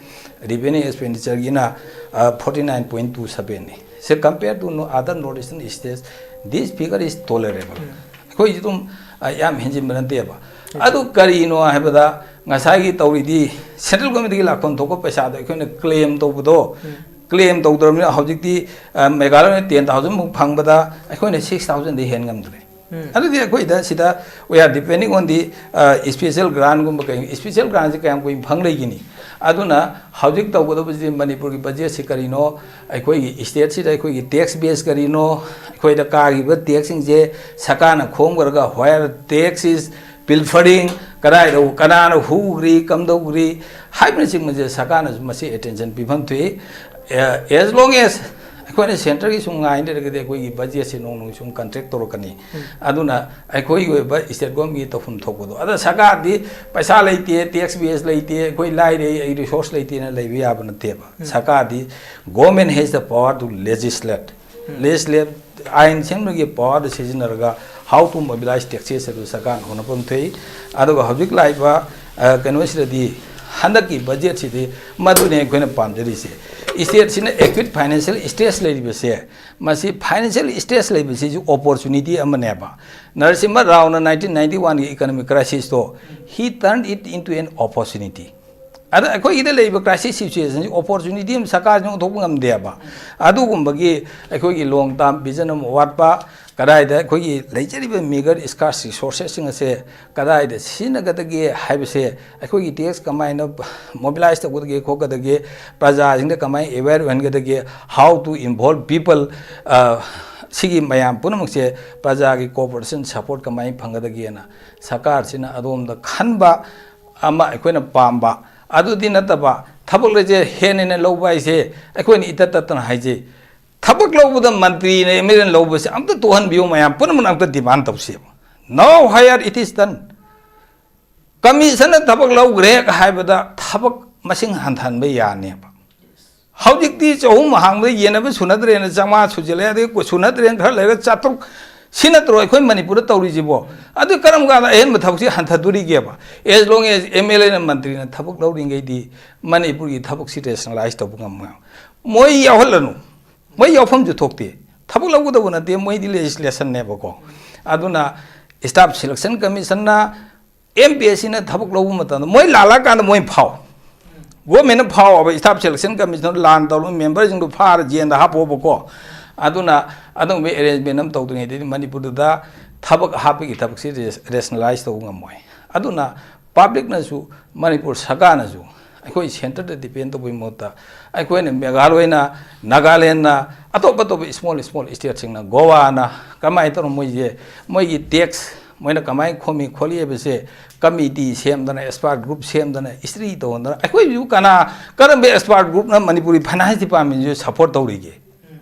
ꯔꯤꯚꯦꯅ꯭ꯌꯨ ꯑꯦꯛꯁꯄꯦꯟꯗꯤꯆꯔꯒꯤꯅ, ꯑ, forty nine point two seven ꯅꯤ꯫ ꯁꯤ compare to no other North Eastern states, this figure is tolerable꯫ ꯎꯝ꯫ ꯑꯩꯈꯣꯏꯁꯤ ꯑꯗꯨꯝ, ꯑ, ꯌꯥꯝ ꯍꯦꯟꯖꯤꯟꯕ ꯅꯠꯇꯦꯕ꯫ ꯎꯝ꯫ ꯑꯗꯨ ꯀꯔꯤꯅꯣ ꯍꯥꯏꯕꯗ, ꯉꯁꯥꯏꯒꯤ ꯇꯧꯔꯤꯗꯤ ꯁꯦꯟꯇ꯭ꯔꯦꯜ ꯒꯣꯔꯃꯦꯟꯗꯒꯤ ꯂꯥꯛꯐꯝ ꯊꯣꯛꯄ ꯄꯩꯁꯥꯗꯣ ꯑꯩꯈꯣꯏꯅ ꯀ꯭ꯂꯦꯝ ꯇꯧꯕꯗꯣ, ꯎꯝ꯫ ꯀ꯭ꯂꯦꯝ ꯇꯧꯗ꯭ꯔꯕꯅꯤꯅ ꯍꯧꯖꯤꯛꯇꯤ, ꯑ, ꯃꯦꯘꯥꯂꯌꯅ ten thousand ꯃꯨꯛ ꯐꯪꯕꯗ ꯑꯩꯈꯣꯏꯅ six thousand ꯗꯩ ꯍꯦꯟ ꯉꯝꯗ꯭ꯔꯦ꯫ ꯎꯝ꯫ ꯑꯗꯨꯗꯤ ꯑꯩꯈꯣꯏꯗ ꯁꯤꯗ we are depending on the, ꯑ, special grant ꯒꯨꯝꯕ ꯀꯩ, special grant ꯁꯤ ꯀꯌꯥꯝ ꯀꯨꯏꯅ ꯐꯪ ꯂꯩꯒꯅꯤ? ꯑꯗꯨꯅ ꯍꯧꯖꯤꯛ ꯇꯧꯒꯗꯕꯁꯤ ꯃꯅꯤꯄꯨꯔꯒꯤ ꯕꯖꯦꯠꯁꯤ ꯀꯔꯤꯅꯣ? ꯑꯩꯈꯣꯏꯒꯤ ꯁ꯭ꯇꯦꯠꯁꯤꯗ ꯑꯩꯈꯣꯏꯒꯤ ꯇꯦꯛꯁ ꯕꯦꯁ ꯀꯔꯤꯅꯣ? ꯑꯩꯈꯣꯏꯗ ꯀꯥꯈꯤꯕ ꯇꯦꯛꯁꯁꯤꯡꯁꯦ ꯁꯔꯀꯥꯔꯅ ꯈꯣꯝꯈ꯭ꯔꯒ where tax is pilfering, ꯀꯗꯥꯏꯗ ꯀꯅꯥꯅ ꯍꯨꯈ꯭ꯔꯤ, ꯀꯝꯗꯧꯈ꯭ꯔꯤ ꯍꯥꯏꯕꯅꯆꯤꯡꯕꯁꯦ ꯁꯔꯀꯥꯔꯅꯁꯨ ꯃꯁꯤ ꯑꯦꯇꯦꯟꯁꯟ ꯄꯤꯐꯝ ꯊꯣꯛꯏ꯫ ꯑꯦ, as long as ꯑꯩꯈꯣꯏꯅ ꯁꯦꯟꯇꯔꯒꯤ ꯁꯨꯝ ꯉꯥꯏ ꯂꯩꯔꯒꯗꯤ ꯑꯩꯈꯣꯏꯒꯤ ꯕꯖꯦꯠꯁꯦ ꯅꯣꯡ ꯅꯣꯡ ꯁꯨꯝ ꯀꯟꯇ꯭ꯔꯦꯛ ꯇꯧꯔꯛꯀꯅꯤ꯫ ꯑꯗꯨꯅ ꯑꯩꯈꯣꯏꯒꯤ ꯑꯣꯏꯕ ꯁ꯭ꯇꯦꯠ ꯒꯣꯔꯃꯦꯟꯒꯤ ꯇꯧꯐꯝ ꯊꯣꯛꯄꯗꯣ, ꯑꯗ ꯁꯔꯀꯥꯔꯗꯤ ꯄꯩꯁꯥ ꯂꯩꯇꯦ, ꯇꯦꯛꯁ ꯕꯦꯁ ꯂꯩꯇꯦ, ꯑꯩꯈꯣꯏ ꯂꯥꯏꯔꯦ, ꯑꯩ ꯔꯤꯁꯣꯔꯁ ꯂꯩꯇꯦꯅ ꯂꯩꯕ ꯌꯥꯕ ꯅꯠꯇꯦꯕ꯫ ꯁꯔꯀꯥꯔꯗꯤ, government has the power to legislate꯫ ꯂꯦꯖꯤꯁꯂꯦꯠ, ꯑꯥꯏꯟ ꯁꯦꯝꯕꯒꯤ ꯄꯋꯥꯔꯗꯨ ꯁꯤꯖꯤꯟꯅꯔꯒ how to mobilize taxes ꯑꯗꯨ ꯁꯔꯀꯥꯔꯅ ꯍꯣꯠꯅꯐꯝ ꯊꯣꯛꯏ꯫ ꯑꯗꯨꯒ ꯍꯧꯖꯤꯛ ꯂꯥꯛꯏꯕ, ꯑ, ꯀꯩꯅꯣꯁꯤꯗꯗꯤ, ꯍꯟꯗꯛꯀꯤ ꯕꯖꯦꯠꯁꯤꯗꯤ ꯃꯗꯨꯅꯤ ꯑꯩꯈꯣꯏꯅ ꯄꯥꯝꯖꯔꯤꯁꯦ꯫ ꯁ꯭ꯇꯦꯠꯁꯤꯅ acute financial stress ꯂꯩꯔꯤꯕꯁꯦ, ꯃꯁꯤ financial stress ꯂꯩꯕꯁꯤꯁꯨ opportunity ꯑꯃꯅꯦꯕ꯫ ꯅꯔꯁꯤꯝꯍ ꯔꯥꯎꯅ nineteen ninety one ꯒꯤ economic crisis to, he turned it into an opportunity꯫ ꯑꯗ ꯑꯩꯈꯣꯏꯒꯤꯗ ꯂꯩꯔꯤꯕ crisis situation ꯁꯤ opportunity ꯑꯃ ꯁꯔꯀꯥꯔꯁꯤꯅ ꯑꯣꯟꯊꯣꯛꯄ ꯉꯝꯗꯦꯕ꯫ ꯑꯗꯨꯒꯨꯝꯕꯒꯤ ꯑꯩꯈꯣꯏꯒꯤ long term vision ꯑꯃ ꯋꯥꯠꯄ, ꯀꯗꯥꯏꯗ ꯑꯩꯈꯣꯏꯒꯤ ꯂꯩꯖꯔꯤꯕ meager scarce resources ꯁꯤꯡ ꯑꯁꯦ ꯀꯗꯥꯏꯗ ꯁꯤꯖꯤꯟꯅꯒꯗꯒꯦ ꯍꯥꯏꯕꯁꯦ, ꯑꯩꯈꯣꯏꯒꯤ tax ꯀꯃꯥꯏꯅ mobilize ꯇꯧꯒꯗꯒꯦ ꯈꯣꯠꯀꯗꯒꯦ, ꯄ꯭ꯔꯖꯥꯁꯤꯡꯗ ꯀꯃꯥꯏꯅ aware ꯑꯣꯏꯍꯟꯒꯗꯒꯦ, how to involve people, ꯑ, ꯁꯤꯒꯤ ꯃꯌꯥꯝ ꯄꯨꯝꯅꯃꯛꯁꯦ ꯄ꯭ꯔꯖꯥꯒꯤ cooperation support ꯀꯃꯥꯏꯅ ꯐꯪꯒꯗꯒꯦꯅ ꯁꯔꯀꯥꯔꯁꯤꯅ ꯑꯗꯣꯝꯗ ꯈꯟꯕ ꯑꯃ ꯑꯩꯈꯣꯏꯅ ꯄꯥꯝꯕ꯫ ꯑꯗꯨꯗꯤ ꯅꯠꯇꯕ, ꯊꯕꯛ ꯂꯩꯁꯦ ꯍꯦꯟꯅ ꯍꯦꯟꯅ ꯂꯧꯕ ꯍꯥꯏꯁꯦ ꯑꯩꯈꯣꯏꯅ ꯏꯇꯠ ꯇꯠꯇꯅ ꯍꯥꯏꯖꯩ, ꯊꯕꯛ ꯂꯧꯕꯗ ꯃꯟꯇ꯭ꯔꯤꯅ ꯑꯦꯝ ꯑꯦꯜ ꯑꯦꯅ ꯂꯧꯕꯁꯦ ꯑꯝꯇ ꯇꯣꯛꯍꯟꯕꯤꯌꯨ, ꯃꯌꯥꯝ ꯄꯨꯝꯅꯃꯛꯅ ꯑꯝꯇ demand ꯇꯧꯁꯦꯕ꯫ Now hire it is done꯫ ꯀꯃꯤꯁꯟꯅ ꯊꯕꯛ ꯂꯧꯈ꯭ꯔꯦ ꯍꯥꯏꯕꯗ ꯊꯕꯛ ꯃꯁꯤꯡ ꯍꯟꯊꯍꯟꯕ ꯌꯥꯅꯦꯕ꯫ ꯍꯧꯖꯤꯛꯇꯤ ꯆꯍꯨꯝ ꯍꯥꯡꯕꯗ ꯌꯦꯟꯅꯕ ꯁꯨꯅꯗ꯭ꯔꯦꯅ ꯆꯥꯝꯃꯉꯥ ꯁꯨꯖꯜꯂꯛꯑꯦ, ꯑꯗꯩ ꯁꯨꯅꯗ꯭ꯔꯦꯅ ꯈꯔ ꯂꯩꯔꯒ ꯆꯥꯇ꯭ꯔꯨꯛ, ꯁꯤ ꯅꯠꯇ꯭ꯔꯣ ꯑꯩꯈꯣꯏ ꯃꯅꯤꯄꯨꯔꯗ ꯇꯧꯔꯤꯁꯤꯕꯣ? ꯑꯗꯨ ꯀꯔꯝ ꯀꯥꯟꯗ ꯑꯍꯦꯟꯕ ꯊꯕꯛꯁꯤ ꯍꯟꯊꯗꯣꯔꯤꯒꯦꯕ? As long as M L ꯑꯦꯅ ꯃꯟꯇ꯭ꯔꯤꯅ ꯊꯕꯛ ꯂꯧꯔꯤꯉꯩꯗꯤ ꯃꯅꯤꯄꯨꯔꯒꯤ ꯊꯕꯛꯁꯤ ꯔꯦꯁꯅꯦꯂꯥꯏꯁ ꯇꯧꯕ ꯉꯝꯃꯣꯏ꯫ ꯃꯣꯏ ꯌꯥꯎꯍꯜꯂꯅꯨ, ꯃꯣꯏ ꯌꯥꯎꯐꯝꯁꯨ ꯊꯣꯛꯇꯦ꯫ ꯊꯕꯛ ꯂꯧꯒꯗꯕ ꯅꯠꯇꯦ, ꯃꯣꯏꯗꯤ ꯂꯦꯖꯤꯁꯂꯦꯁꯟꯅꯦꯕꯀꯣ꯫ ꯑꯗꯨꯅ staff selection commissionꯅ, ꯑꯦꯝ ꯄꯤ ꯑꯦꯁ ꯁꯤꯅ ꯊꯕꯛ ꯂꯧꯕ ꯃꯇꯝꯗ ꯃꯣꯏ ꯂꯥꯜꯂꯛꯑꯀꯥꯟꯗ ꯃꯣꯏ ꯐꯥꯎ, ꯒꯣꯔꯃꯦꯟꯅ ꯐꯥꯎꯕ staff selection commissionꯗ ꯂꯥꯟ ꯇꯧꯔꯕ ꯃꯦꯝꯕꯔꯁꯤꯡꯗꯣ ꯐꯥꯔ ꯖꯦꯜꯗ ꯍꯥꯞꯄꯣꯕꯀꯣ꯫ ꯑꯗꯨꯅ ꯑꯗꯨꯒꯨꯝꯕ ꯑꯦꯔꯦꯟꯖꯃꯦꯟ ꯑꯃ ꯇꯧꯗ꯭ꯔꯤꯉꯩꯗꯗꯤ ꯃꯅꯤꯄꯨꯔꯗꯨꯗ ꯊꯕꯛ ꯍꯥꯞꯄꯒꯤ ꯊꯕꯛꯁꯤ ꯔꯦꯁꯅꯦꯂꯥꯏꯁ ꯇꯧꯕ ꯉꯝꯃꯣꯏ꯫ ꯑꯗꯨꯅ ꯄꯕ꯭ꯂꯤꯛꯅꯁꯨ, ꯃꯅꯤꯄꯨꯔ ꯁꯔꯀꯥꯔꯅꯁꯨ ꯑꯩꯈꯣꯏ ꯁꯦꯟꯇꯔꯗ ꯗꯤꯄꯦꯟ ꯇꯧꯕꯒꯤ ꯃꯍꯨꯠꯇ ꯑꯩꯈꯣꯏꯅ ꯃꯦꯘꯥꯂꯣꯏꯅ, ꯅꯥꯒꯥꯂꯦꯟꯅ, ꯑꯇꯣꯞ ꯑꯇꯣꯞꯄ small small stateꯁꯤꯡꯅ, ꯒꯣꯋꯥꯅ ꯀꯃꯥꯏꯅ ꯇꯧꯔ ꯃꯣꯏꯁꯦ ꯃꯣꯏꯒꯤ ꯇꯦꯛꯁ ꯃꯣꯏꯅ ꯀꯃꯥꯏꯅ ꯈꯣꯝꯃꯤ ꯈꯣꯠꯂꯤ ꯍꯥꯏꯕꯁꯦ ꯀꯃꯤꯇꯤ ꯁꯦꯝꯗꯅ, expert group ꯁꯦꯝꯗꯅ, study ꯇꯧꯍꯟꯗꯅ, ꯑꯩꯈꯣꯏꯁꯨ ꯀꯅꯥ, ꯀꯔꯝꯕ expert groupꯅ ꯃꯅꯤꯄꯨꯔꯤ finance departmentꯁꯦ support ꯇꯧꯔꯤꯒꯦ?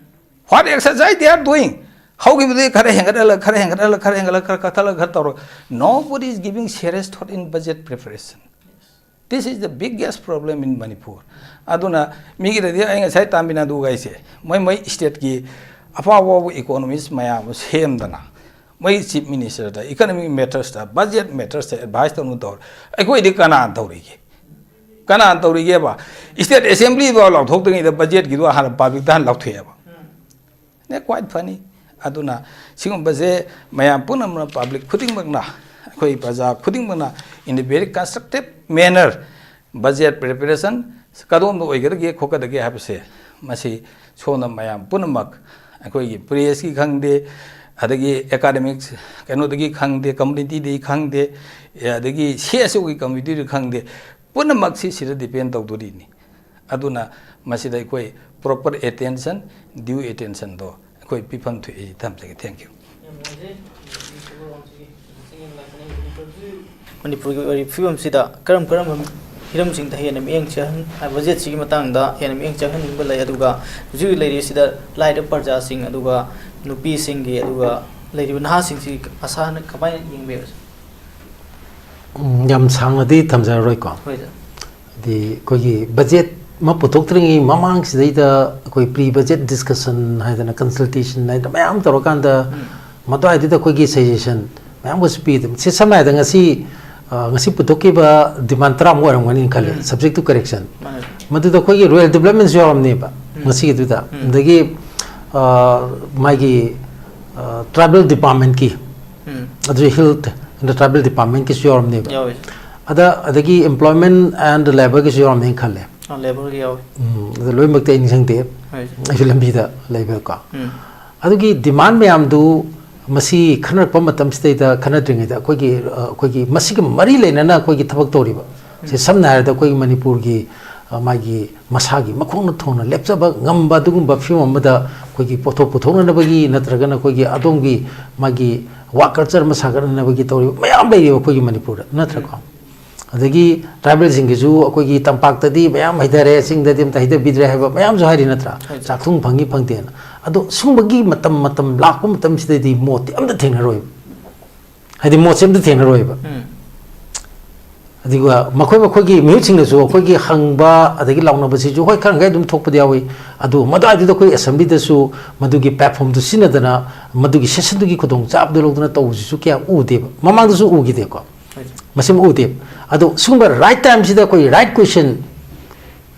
What exercise they are doing? ꯍꯧꯈꯤꯕꯗꯤ ꯈꯔ ꯍꯦꯟꯒꯠꯍꯜꯂ, ꯈꯔ ꯍꯦꯟꯒꯠꯍꯜꯂ, ꯈꯔ ꯍꯦꯟꯒꯠꯍꯜꯂ, ꯈꯔ ꯀꯛꯊꯠꯂ, ꯈꯔ ꯇꯧꯔ. Nobody is giving serious thought in budget preparation. This is the biggest problem in Manipur. ꯑꯗꯨꯅ ꯃꯤꯒꯤꯗꯗꯤ ꯑꯩ ꯉꯁꯥꯏ ꯇꯥꯃꯤꯜ ꯅꯥꯗꯨꯒ ꯑꯩꯁꯦ ꯃꯣꯏ ꯃꯣꯏ stateꯀꯤ ꯑꯐꯥꯎ ꯑꯐꯥꯎꯕ economist ꯃꯌꯥꯝ ꯑꯃ ꯁꯦꯝꯗꯅ ꯃꯣꯏ chief ministerꯗ, economic mattersꯇ, budget mattersꯇ advice ꯇꯧꯅ ꯇꯧꯔꯦ꯫ ꯑꯩꯈꯣꯏꯗꯤ ꯀꯅꯥꯅ ꯇꯧꯔꯤꯒꯦ? ꯀꯅꯥꯅ ꯇꯧꯔꯤꯒꯦꯕ? State assemblyꯗꯣ ꯂꯥꯎꯊꯣꯛꯇ꯭ꯔꯤꯉꯩꯗ budgetꯀꯤꯗꯣ ꯍꯥꯟꯅ publicꯇ ꯍꯥꯟꯅ ꯂꯥꯎꯊꯣꯛꯑꯦꯕ꯫ ꯅꯦ, quite funny. ꯑꯗꯨꯅ ꯁꯤꯒꯨꯝꯕꯁꯦ ꯃꯌꯥꯝ ꯄꯨꯝꯅꯃꯛꯅ, public ꯈꯨꯗꯤꯡꯃꯛꯅ, ꯑꯩꯈꯣꯏ ꯄ꯭ꯔꯖꯥ ꯈꯨꯗꯤꯡꯃꯛꯅ in a very constructive manner budget preparation ꯀꯗꯣꯝꯗ ꯑꯣꯏꯒꯗꯒꯦ ꯈꯣꯠꯀꯗꯒꯦ ꯍꯥꯏꯕꯁꯦ ꯃꯁꯤ ꯁꯣꯝꯅ ꯃꯌꯥꯝ ꯄꯨꯝꯅꯃꯛ ꯑꯩꯈꯣꯏꯒꯤ pressꯀꯤ ꯈꯪꯗꯦ, ꯑꯗꯒꯤ academics ꯀꯩꯅꯣꯗꯒꯤ ꯈꯪꯗꯦ, communityꯗꯒꯤ ꯈꯪꯗꯦ, ꯑꯗꯒꯤ CSOꯒꯤ committeeꯗꯒꯤ ꯈꯪꯗꯦ, ꯄꯨꯝꯅꯃꯛꯁꯤ ꯁꯤꯗ depend ꯇꯧꯗꯣꯔꯤꯅꯤ꯫ ꯑꯗꯨꯅ ꯃꯁꯤꯗ ꯑꯩꯈꯣꯏ proper attention, due attentionꯗꯣ ꯑꯩꯈꯣꯏ ꯄꯤꯐꯝ ꯊꯣꯛꯏ ꯊꯝꯖꯒꯦ꯫ Thank you. ꯌꯥꯝ ꯅꯨꯡꯉꯥꯏꯖꯩ꯫ ꯃꯅꯤꯄꯨꯔꯒꯤ ꯑꯣꯏꯔꯤꯕ ꯐꯤꯕꯝꯁꯤꯗ ꯀꯔꯝ ꯀꯔꯝꯕ ꯍꯤꯔꯝꯁꯤꯡꯗ ꯍꯦꯟꯅ ꯃꯤꯠꯌꯦꯡ ꯆꯪꯍꯟ-, ꯍꯥꯏ, budgetꯁꯤꯒꯤ ꯃꯇꯥꯡꯗ ꯍꯦꯟꯅ ꯃꯤꯠꯌꯦꯡ ꯆꯪꯍꯟꯅꯤꯡꯕ ꯂꯩ? ꯑꯗꯨꯒ ꯍꯧꯖꯤꯛ ꯍꯧꯖꯤꯛ ꯂꯩꯔꯤꯁꯤꯗ ꯂꯥꯏꯔꯕ ꯄ꯭ꯔꯖꯥꯁꯤꯡ, ꯑꯗꯨꯒ ꯅꯨꯄꯤꯁꯤꯡꯒꯤ, ꯑꯗꯨꯒ ꯂꯩꯔꯤꯕ ꯅꯍꯥꯁꯤꯡꯁꯤ ꯑꯁꯥꯅ ꯀꯃꯥꯏꯅ ꯌꯦꯡꯕꯤꯕꯁꯦ? ꯎꯝ, ꯌꯥꯝ ꯁꯥꯡꯅꯗꯤ ꯊꯝꯖꯔꯔꯣꯏꯀꯣ꯫ ꯍꯣꯏ, ꯁꯥꯔ꯫ ꯍꯥꯏꯗꯤ ꯑꯩꯈꯣꯏꯒꯤ budget ꯑꯃ ꯄꯨꯊꯣꯛꯇ꯭ꯔꯤꯉꯩ ꯃꯃꯥꯡꯁꯤꯗꯩꯗ ꯑꯩꯈꯣꯏ pre budget discussion ꯍꯥꯏꯗꯅ, consultation ꯍꯥꯏꯗꯅ ꯃꯌꯥꯝ ꯇꯧꯔꯀꯥꯟꯗ, ꯎꯝ꯫ ꯃꯗꯨꯋꯥꯏꯗꯨꯗ ꯑꯩꯈꯣꯏꯒꯤ suggestion ꯃꯌꯥꯝꯒꯁꯨ ꯄꯤꯗꯕ꯫ ꯁꯤ ꯁꯝꯅ ꯍꯥꯏꯔꯕꯗ ꯉꯁꯤ, ꯑ, ꯉꯁꯤ ꯄꯨꯊꯣꯛꯈꯤꯕ demand ꯇꯔꯥꯃꯨꯛ ꯑꯣꯏꯔꯝꯒꯅꯤꯅ ꯈꯜꯂꯦ, ꯎꯝ꯫ Subject to correction꯫ ꯃꯥꯅꯦ꯫ ꯃꯗꯨꯗ ꯑꯩꯈꯣꯏꯒꯤ rural developmentꯁꯨ ꯌꯥꯎꯔꯝꯅꯦꯕ, ꯎꯝ꯫ ꯉꯁꯤꯒꯤꯗꯨꯗ꯫ ꯎꯝ꯫ ꯑꯗꯒꯤ, ꯑ, ꯃꯥꯒꯤ, ꯑ, tribal departmentꯀꯤ, ꯎꯝ꯫ ꯑꯗꯨꯁꯨ health and tribal departmentꯀꯤꯁꯨ ꯌꯥꯎꯔꯝꯅꯦꯕ꯫ ꯌꯥꯎꯋꯦ꯫ ꯑꯗ, ꯑꯗꯒꯤ employment and labourꯒꯤꯁꯨ ꯌꯥꯎꯔꯝꯅꯦꯅ ꯈꯜꯂꯦ꯫ ꯑꯥ, labourꯒꯤ ꯌꯥꯎꯋꯦ꯫ ꯎꯝ, ꯑꯗ ꯂꯣꯏꯅꯃꯛꯇꯤ ꯑꯩ ꯅꯤꯡꯁꯤꯡꯗꯦ꯫ ꯍꯣꯏ꯫ ꯑꯩꯁꯨ ꯂꯝꯕꯤꯗ ꯂꯩꯕꯀꯣ꯫ ꯎꯝ꯫ ꯑꯗꯨꯒꯤ demand ꯃꯌꯥꯝꯗꯨ ꯃꯁꯤ ꯈꯟꯅꯔꯛꯄ ꯃꯇꯝꯁꯤꯗꯩꯗ, ꯈꯟꯅꯗ꯭ꯔꯤꯉꯩꯗ ꯑꯩꯈꯣꯏꯒꯤ, ꯑ, ꯑꯩꯈꯣꯏꯒꯤ ꯃꯁꯤꯒ ꯃꯔꯤ ꯂꯩꯅꯅ ꯑꯩꯈꯣꯏꯒꯤ ꯊꯕꯛ ꯇꯧꯔꯤꯕ, ꯁꯦ, ꯎꯝ꯫ ꯁꯝꯅ ꯍꯥꯏꯔꯕꯗ ꯑꯩꯈꯣꯏꯒꯤ ꯃꯅꯤꯄꯨꯔꯒꯤ, ꯑ, ꯃꯥꯒꯤ ꯃꯁꯥꯒꯤ ꯃꯈꯣꯡꯅ ꯊꯣꯡꯅ ꯂꯦꯞꯆꯕ ꯉꯝꯕ ꯑꯗꯨꯒꯨꯝꯕ ꯐꯤꯕꯝ ꯑꯃꯗ ꯑꯩꯈꯣꯏꯒꯤ ꯄꯣꯠꯊꯣꯛ ꯄꯨꯊꯣꯛꯅꯅꯕꯒꯤ ꯅꯠꯇ꯭ꯔꯒꯅ ꯑꯩꯈꯣꯏꯒꯤ ꯑꯗꯣꯝꯒꯤ ꯃꯥꯒꯤ work culture ꯑꯃ ꯁꯥꯒꯠꯅꯅꯕꯒꯤ ꯇꯧꯔꯤꯕ ꯃꯌꯥꯝ ꯂꯩꯔꯤꯕ ꯑꯩꯈꯣꯏꯒꯤ ꯃꯅꯤꯄꯨꯔꯗ, ꯅꯠꯇ꯭ꯔꯀꯣ? ꯎꯝ꯫ ꯑꯗꯒꯤ tribalꯁꯤꯡꯒꯤꯁꯨ ꯑꯩꯈꯣꯏꯒꯤ ꯇꯝꯄꯥꯛꯇꯗꯤ ꯃꯌꯥꯝ ꯍꯩꯊꯔꯦ, ꯆꯤꯡꯗꯗꯤ ꯑꯝꯇ ꯍꯩꯊꯕꯤꯗ꯭ꯔꯦ ꯍꯥꯏꯕ ꯃꯌꯥꯝꯁꯨ ꯍꯥꯏꯔꯤ, ꯅꯠꯇ꯭ꯔꯥ? ꯍꯣꯏ, ꯁꯥꯔ꯫ ꯆꯥꯛꯊꯨꯡ ꯐꯪꯉꯤ ꯐꯪꯗꯦꯅ꯫ ꯑꯗꯣ ꯁꯨꯝꯕꯒꯤ ꯃꯇꯝ ꯃꯇꯝ ꯂꯥꯛꯄ ꯃꯇꯝꯁꯤꯗꯗꯤ ꯃꯣꯠꯇꯤ ꯑꯝꯇ ꯊꯦꯡꯅꯔꯣꯏꯕ꯫ ꯍꯥꯏꯗꯤ ꯃꯣꯠꯁꯦ ꯑꯝꯇ ꯊꯦꯡꯅꯔꯣꯏꯕ꯫ ꯑꯗꯨꯒ ꯃꯈꯣꯏ ꯃꯈꯣꯏꯒꯤ ꯃꯤꯍꯨꯠꯁꯤꯡꯅꯁꯨ ꯑꯩꯈꯣꯏꯒꯤ ꯍꯪꯕ ꯑꯗꯒꯤ ꯂꯥꯎꯅꯕꯁꯤꯁꯨ ꯍꯣꯏ ꯈꯔ ꯃꯈꯩ ꯑꯗꯨꯝ ꯊꯣꯛꯄꯗꯤ ꯌꯥꯎꯏ꯫ ꯑꯗꯨ ꯃꯗꯨꯋꯥꯏꯗꯨꯗ ꯑꯩꯈꯣꯏ ꯑꯦꯁꯦꯝꯕ꯭ꯂꯤꯗꯁꯨ ꯃꯗꯨꯒꯤ platformꯗꯨ ꯁꯤꯖꯤꯟꯅꯗꯅ ꯃꯗꯨꯒꯤ sessionꯗꯨꯒꯤ ꯈꯨꯗꯣꯡꯆꯥꯕꯗꯨ ꯂꯧꯗꯅ ꯇꯧꯕꯁꯤꯁꯨ ꯀꯌꯥ ꯎꯗꯦꯕ꯫ ꯃꯃꯥꯡꯗꯁꯨ ꯎꯈꯤꯗꯦꯀꯣ꯫ ꯃꯁꯤꯃ ꯎꯗꯦꯕ꯫ ꯑꯗꯣ ꯁꯤꯒꯨꯝꯕ right timeꯁꯤꯗ ꯑꯩꯈꯣꯏ right question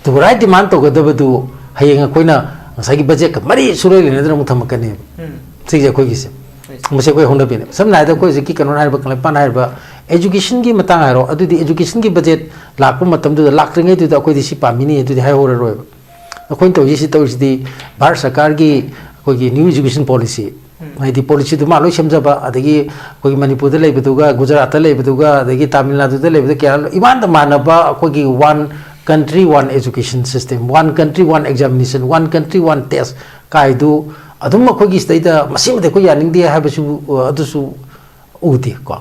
ꯑꯗꯨꯕꯨ right demand ꯇꯧꯒꯗꯕꯗꯨ ꯍꯌꯦꯡ ꯑꯩꯈꯣꯏꯅ ꯉꯁꯥꯏꯒꯤ budgetꯀ ꯃꯔꯤ ꯁꯨꯔꯣꯏ ꯂꯩꯅꯗꯅ ꯑꯃꯨꯛ ꯊꯝꯃꯛꯀꯅꯦꯕ꯫ ꯁꯤꯒꯤꯁꯦ ꯑꯩꯈꯣꯏꯒꯤꯁꯦ꯫ ꯃꯁꯤ ꯑꯩꯈꯣꯏ ꯍꯧꯅꯕꯤꯅꯦꯕ꯫ ꯁꯝꯅ ꯍꯥꯏꯔꯕꯗ ꯑꯩꯈꯣꯏ ꯍꯧꯖꯤꯛꯀꯤ ꯀꯩꯅꯣꯅ ꯍꯥꯏꯔꯤꯕ, ꯀꯪꯂꯩꯄꯥꯛꯅ ꯍꯥꯏꯔꯤꯕ educationꯒꯤ ꯃꯇꯥꯡ ꯍꯥꯏꯔꯣ, ꯑꯗꯨꯗꯤ educationꯒꯤ budget ꯂꯥꯛꯄ ꯃꯇꯝꯗꯨꯗ, ꯂꯥꯛꯇ꯭ꯔꯤꯉꯩꯗꯨꯗ ꯑꯩꯈꯣꯏꯗꯤ ꯁꯤ ꯄꯥꯝꯃꯤꯅꯤ ꯑꯗꯨꯗꯤ ꯍꯥꯏꯍꯧꯔꯔꯣꯏꯕ꯫ ꯑꯩꯈꯣꯏꯅ ꯇꯧꯔꯤꯁꯤ, ꯇꯧꯔꯤꯁꯤꯗꯤ ꯚꯥꯔꯠ ꯁꯔꯀꯥꯔꯒꯤ ꯑꯩꯈꯣꯏꯒꯤ new education policy, ꯍꯥꯏꯗꯤ policyꯗꯨ ꯃꯥ ꯂꯣꯏ ꯁꯦꯝꯖꯕ, ꯑꯗꯒꯤ ꯑꯩꯈꯣꯏꯒꯤ ꯃꯅꯤꯄꯨꯔꯗ ꯂꯩꯕꯗꯨꯒ, ꯒꯨꯖꯔꯥꯠꯇ ꯂꯩꯕꯗꯨꯒ, ꯑꯗꯒꯤ ꯇꯥꯃꯤꯜ ꯅꯥꯗꯨꯗ ꯂꯩꯕꯗꯨ ꯀꯌꯥ ꯏꯃꯥꯟꯗ ꯃꯥꯟꯅꯕ ꯑꯩꯈꯣꯏꯒꯤ one country, one education system, one country, one examination, one country, one test ꯀꯥꯏꯗꯨ ꯑꯗꯨꯝ ꯑꯩꯈꯣꯏꯒꯤ ꯁꯤꯗꯩꯗ ꯃꯁꯤꯃꯗꯤ ꯑꯩꯈꯣꯏ ꯌꯥꯅꯤꯡꯗꯦ ꯍꯥꯏꯕꯁꯨ, ꯑ, ꯑꯗꯨꯁꯨ ꯎꯗꯦ ꯀꯣ꯫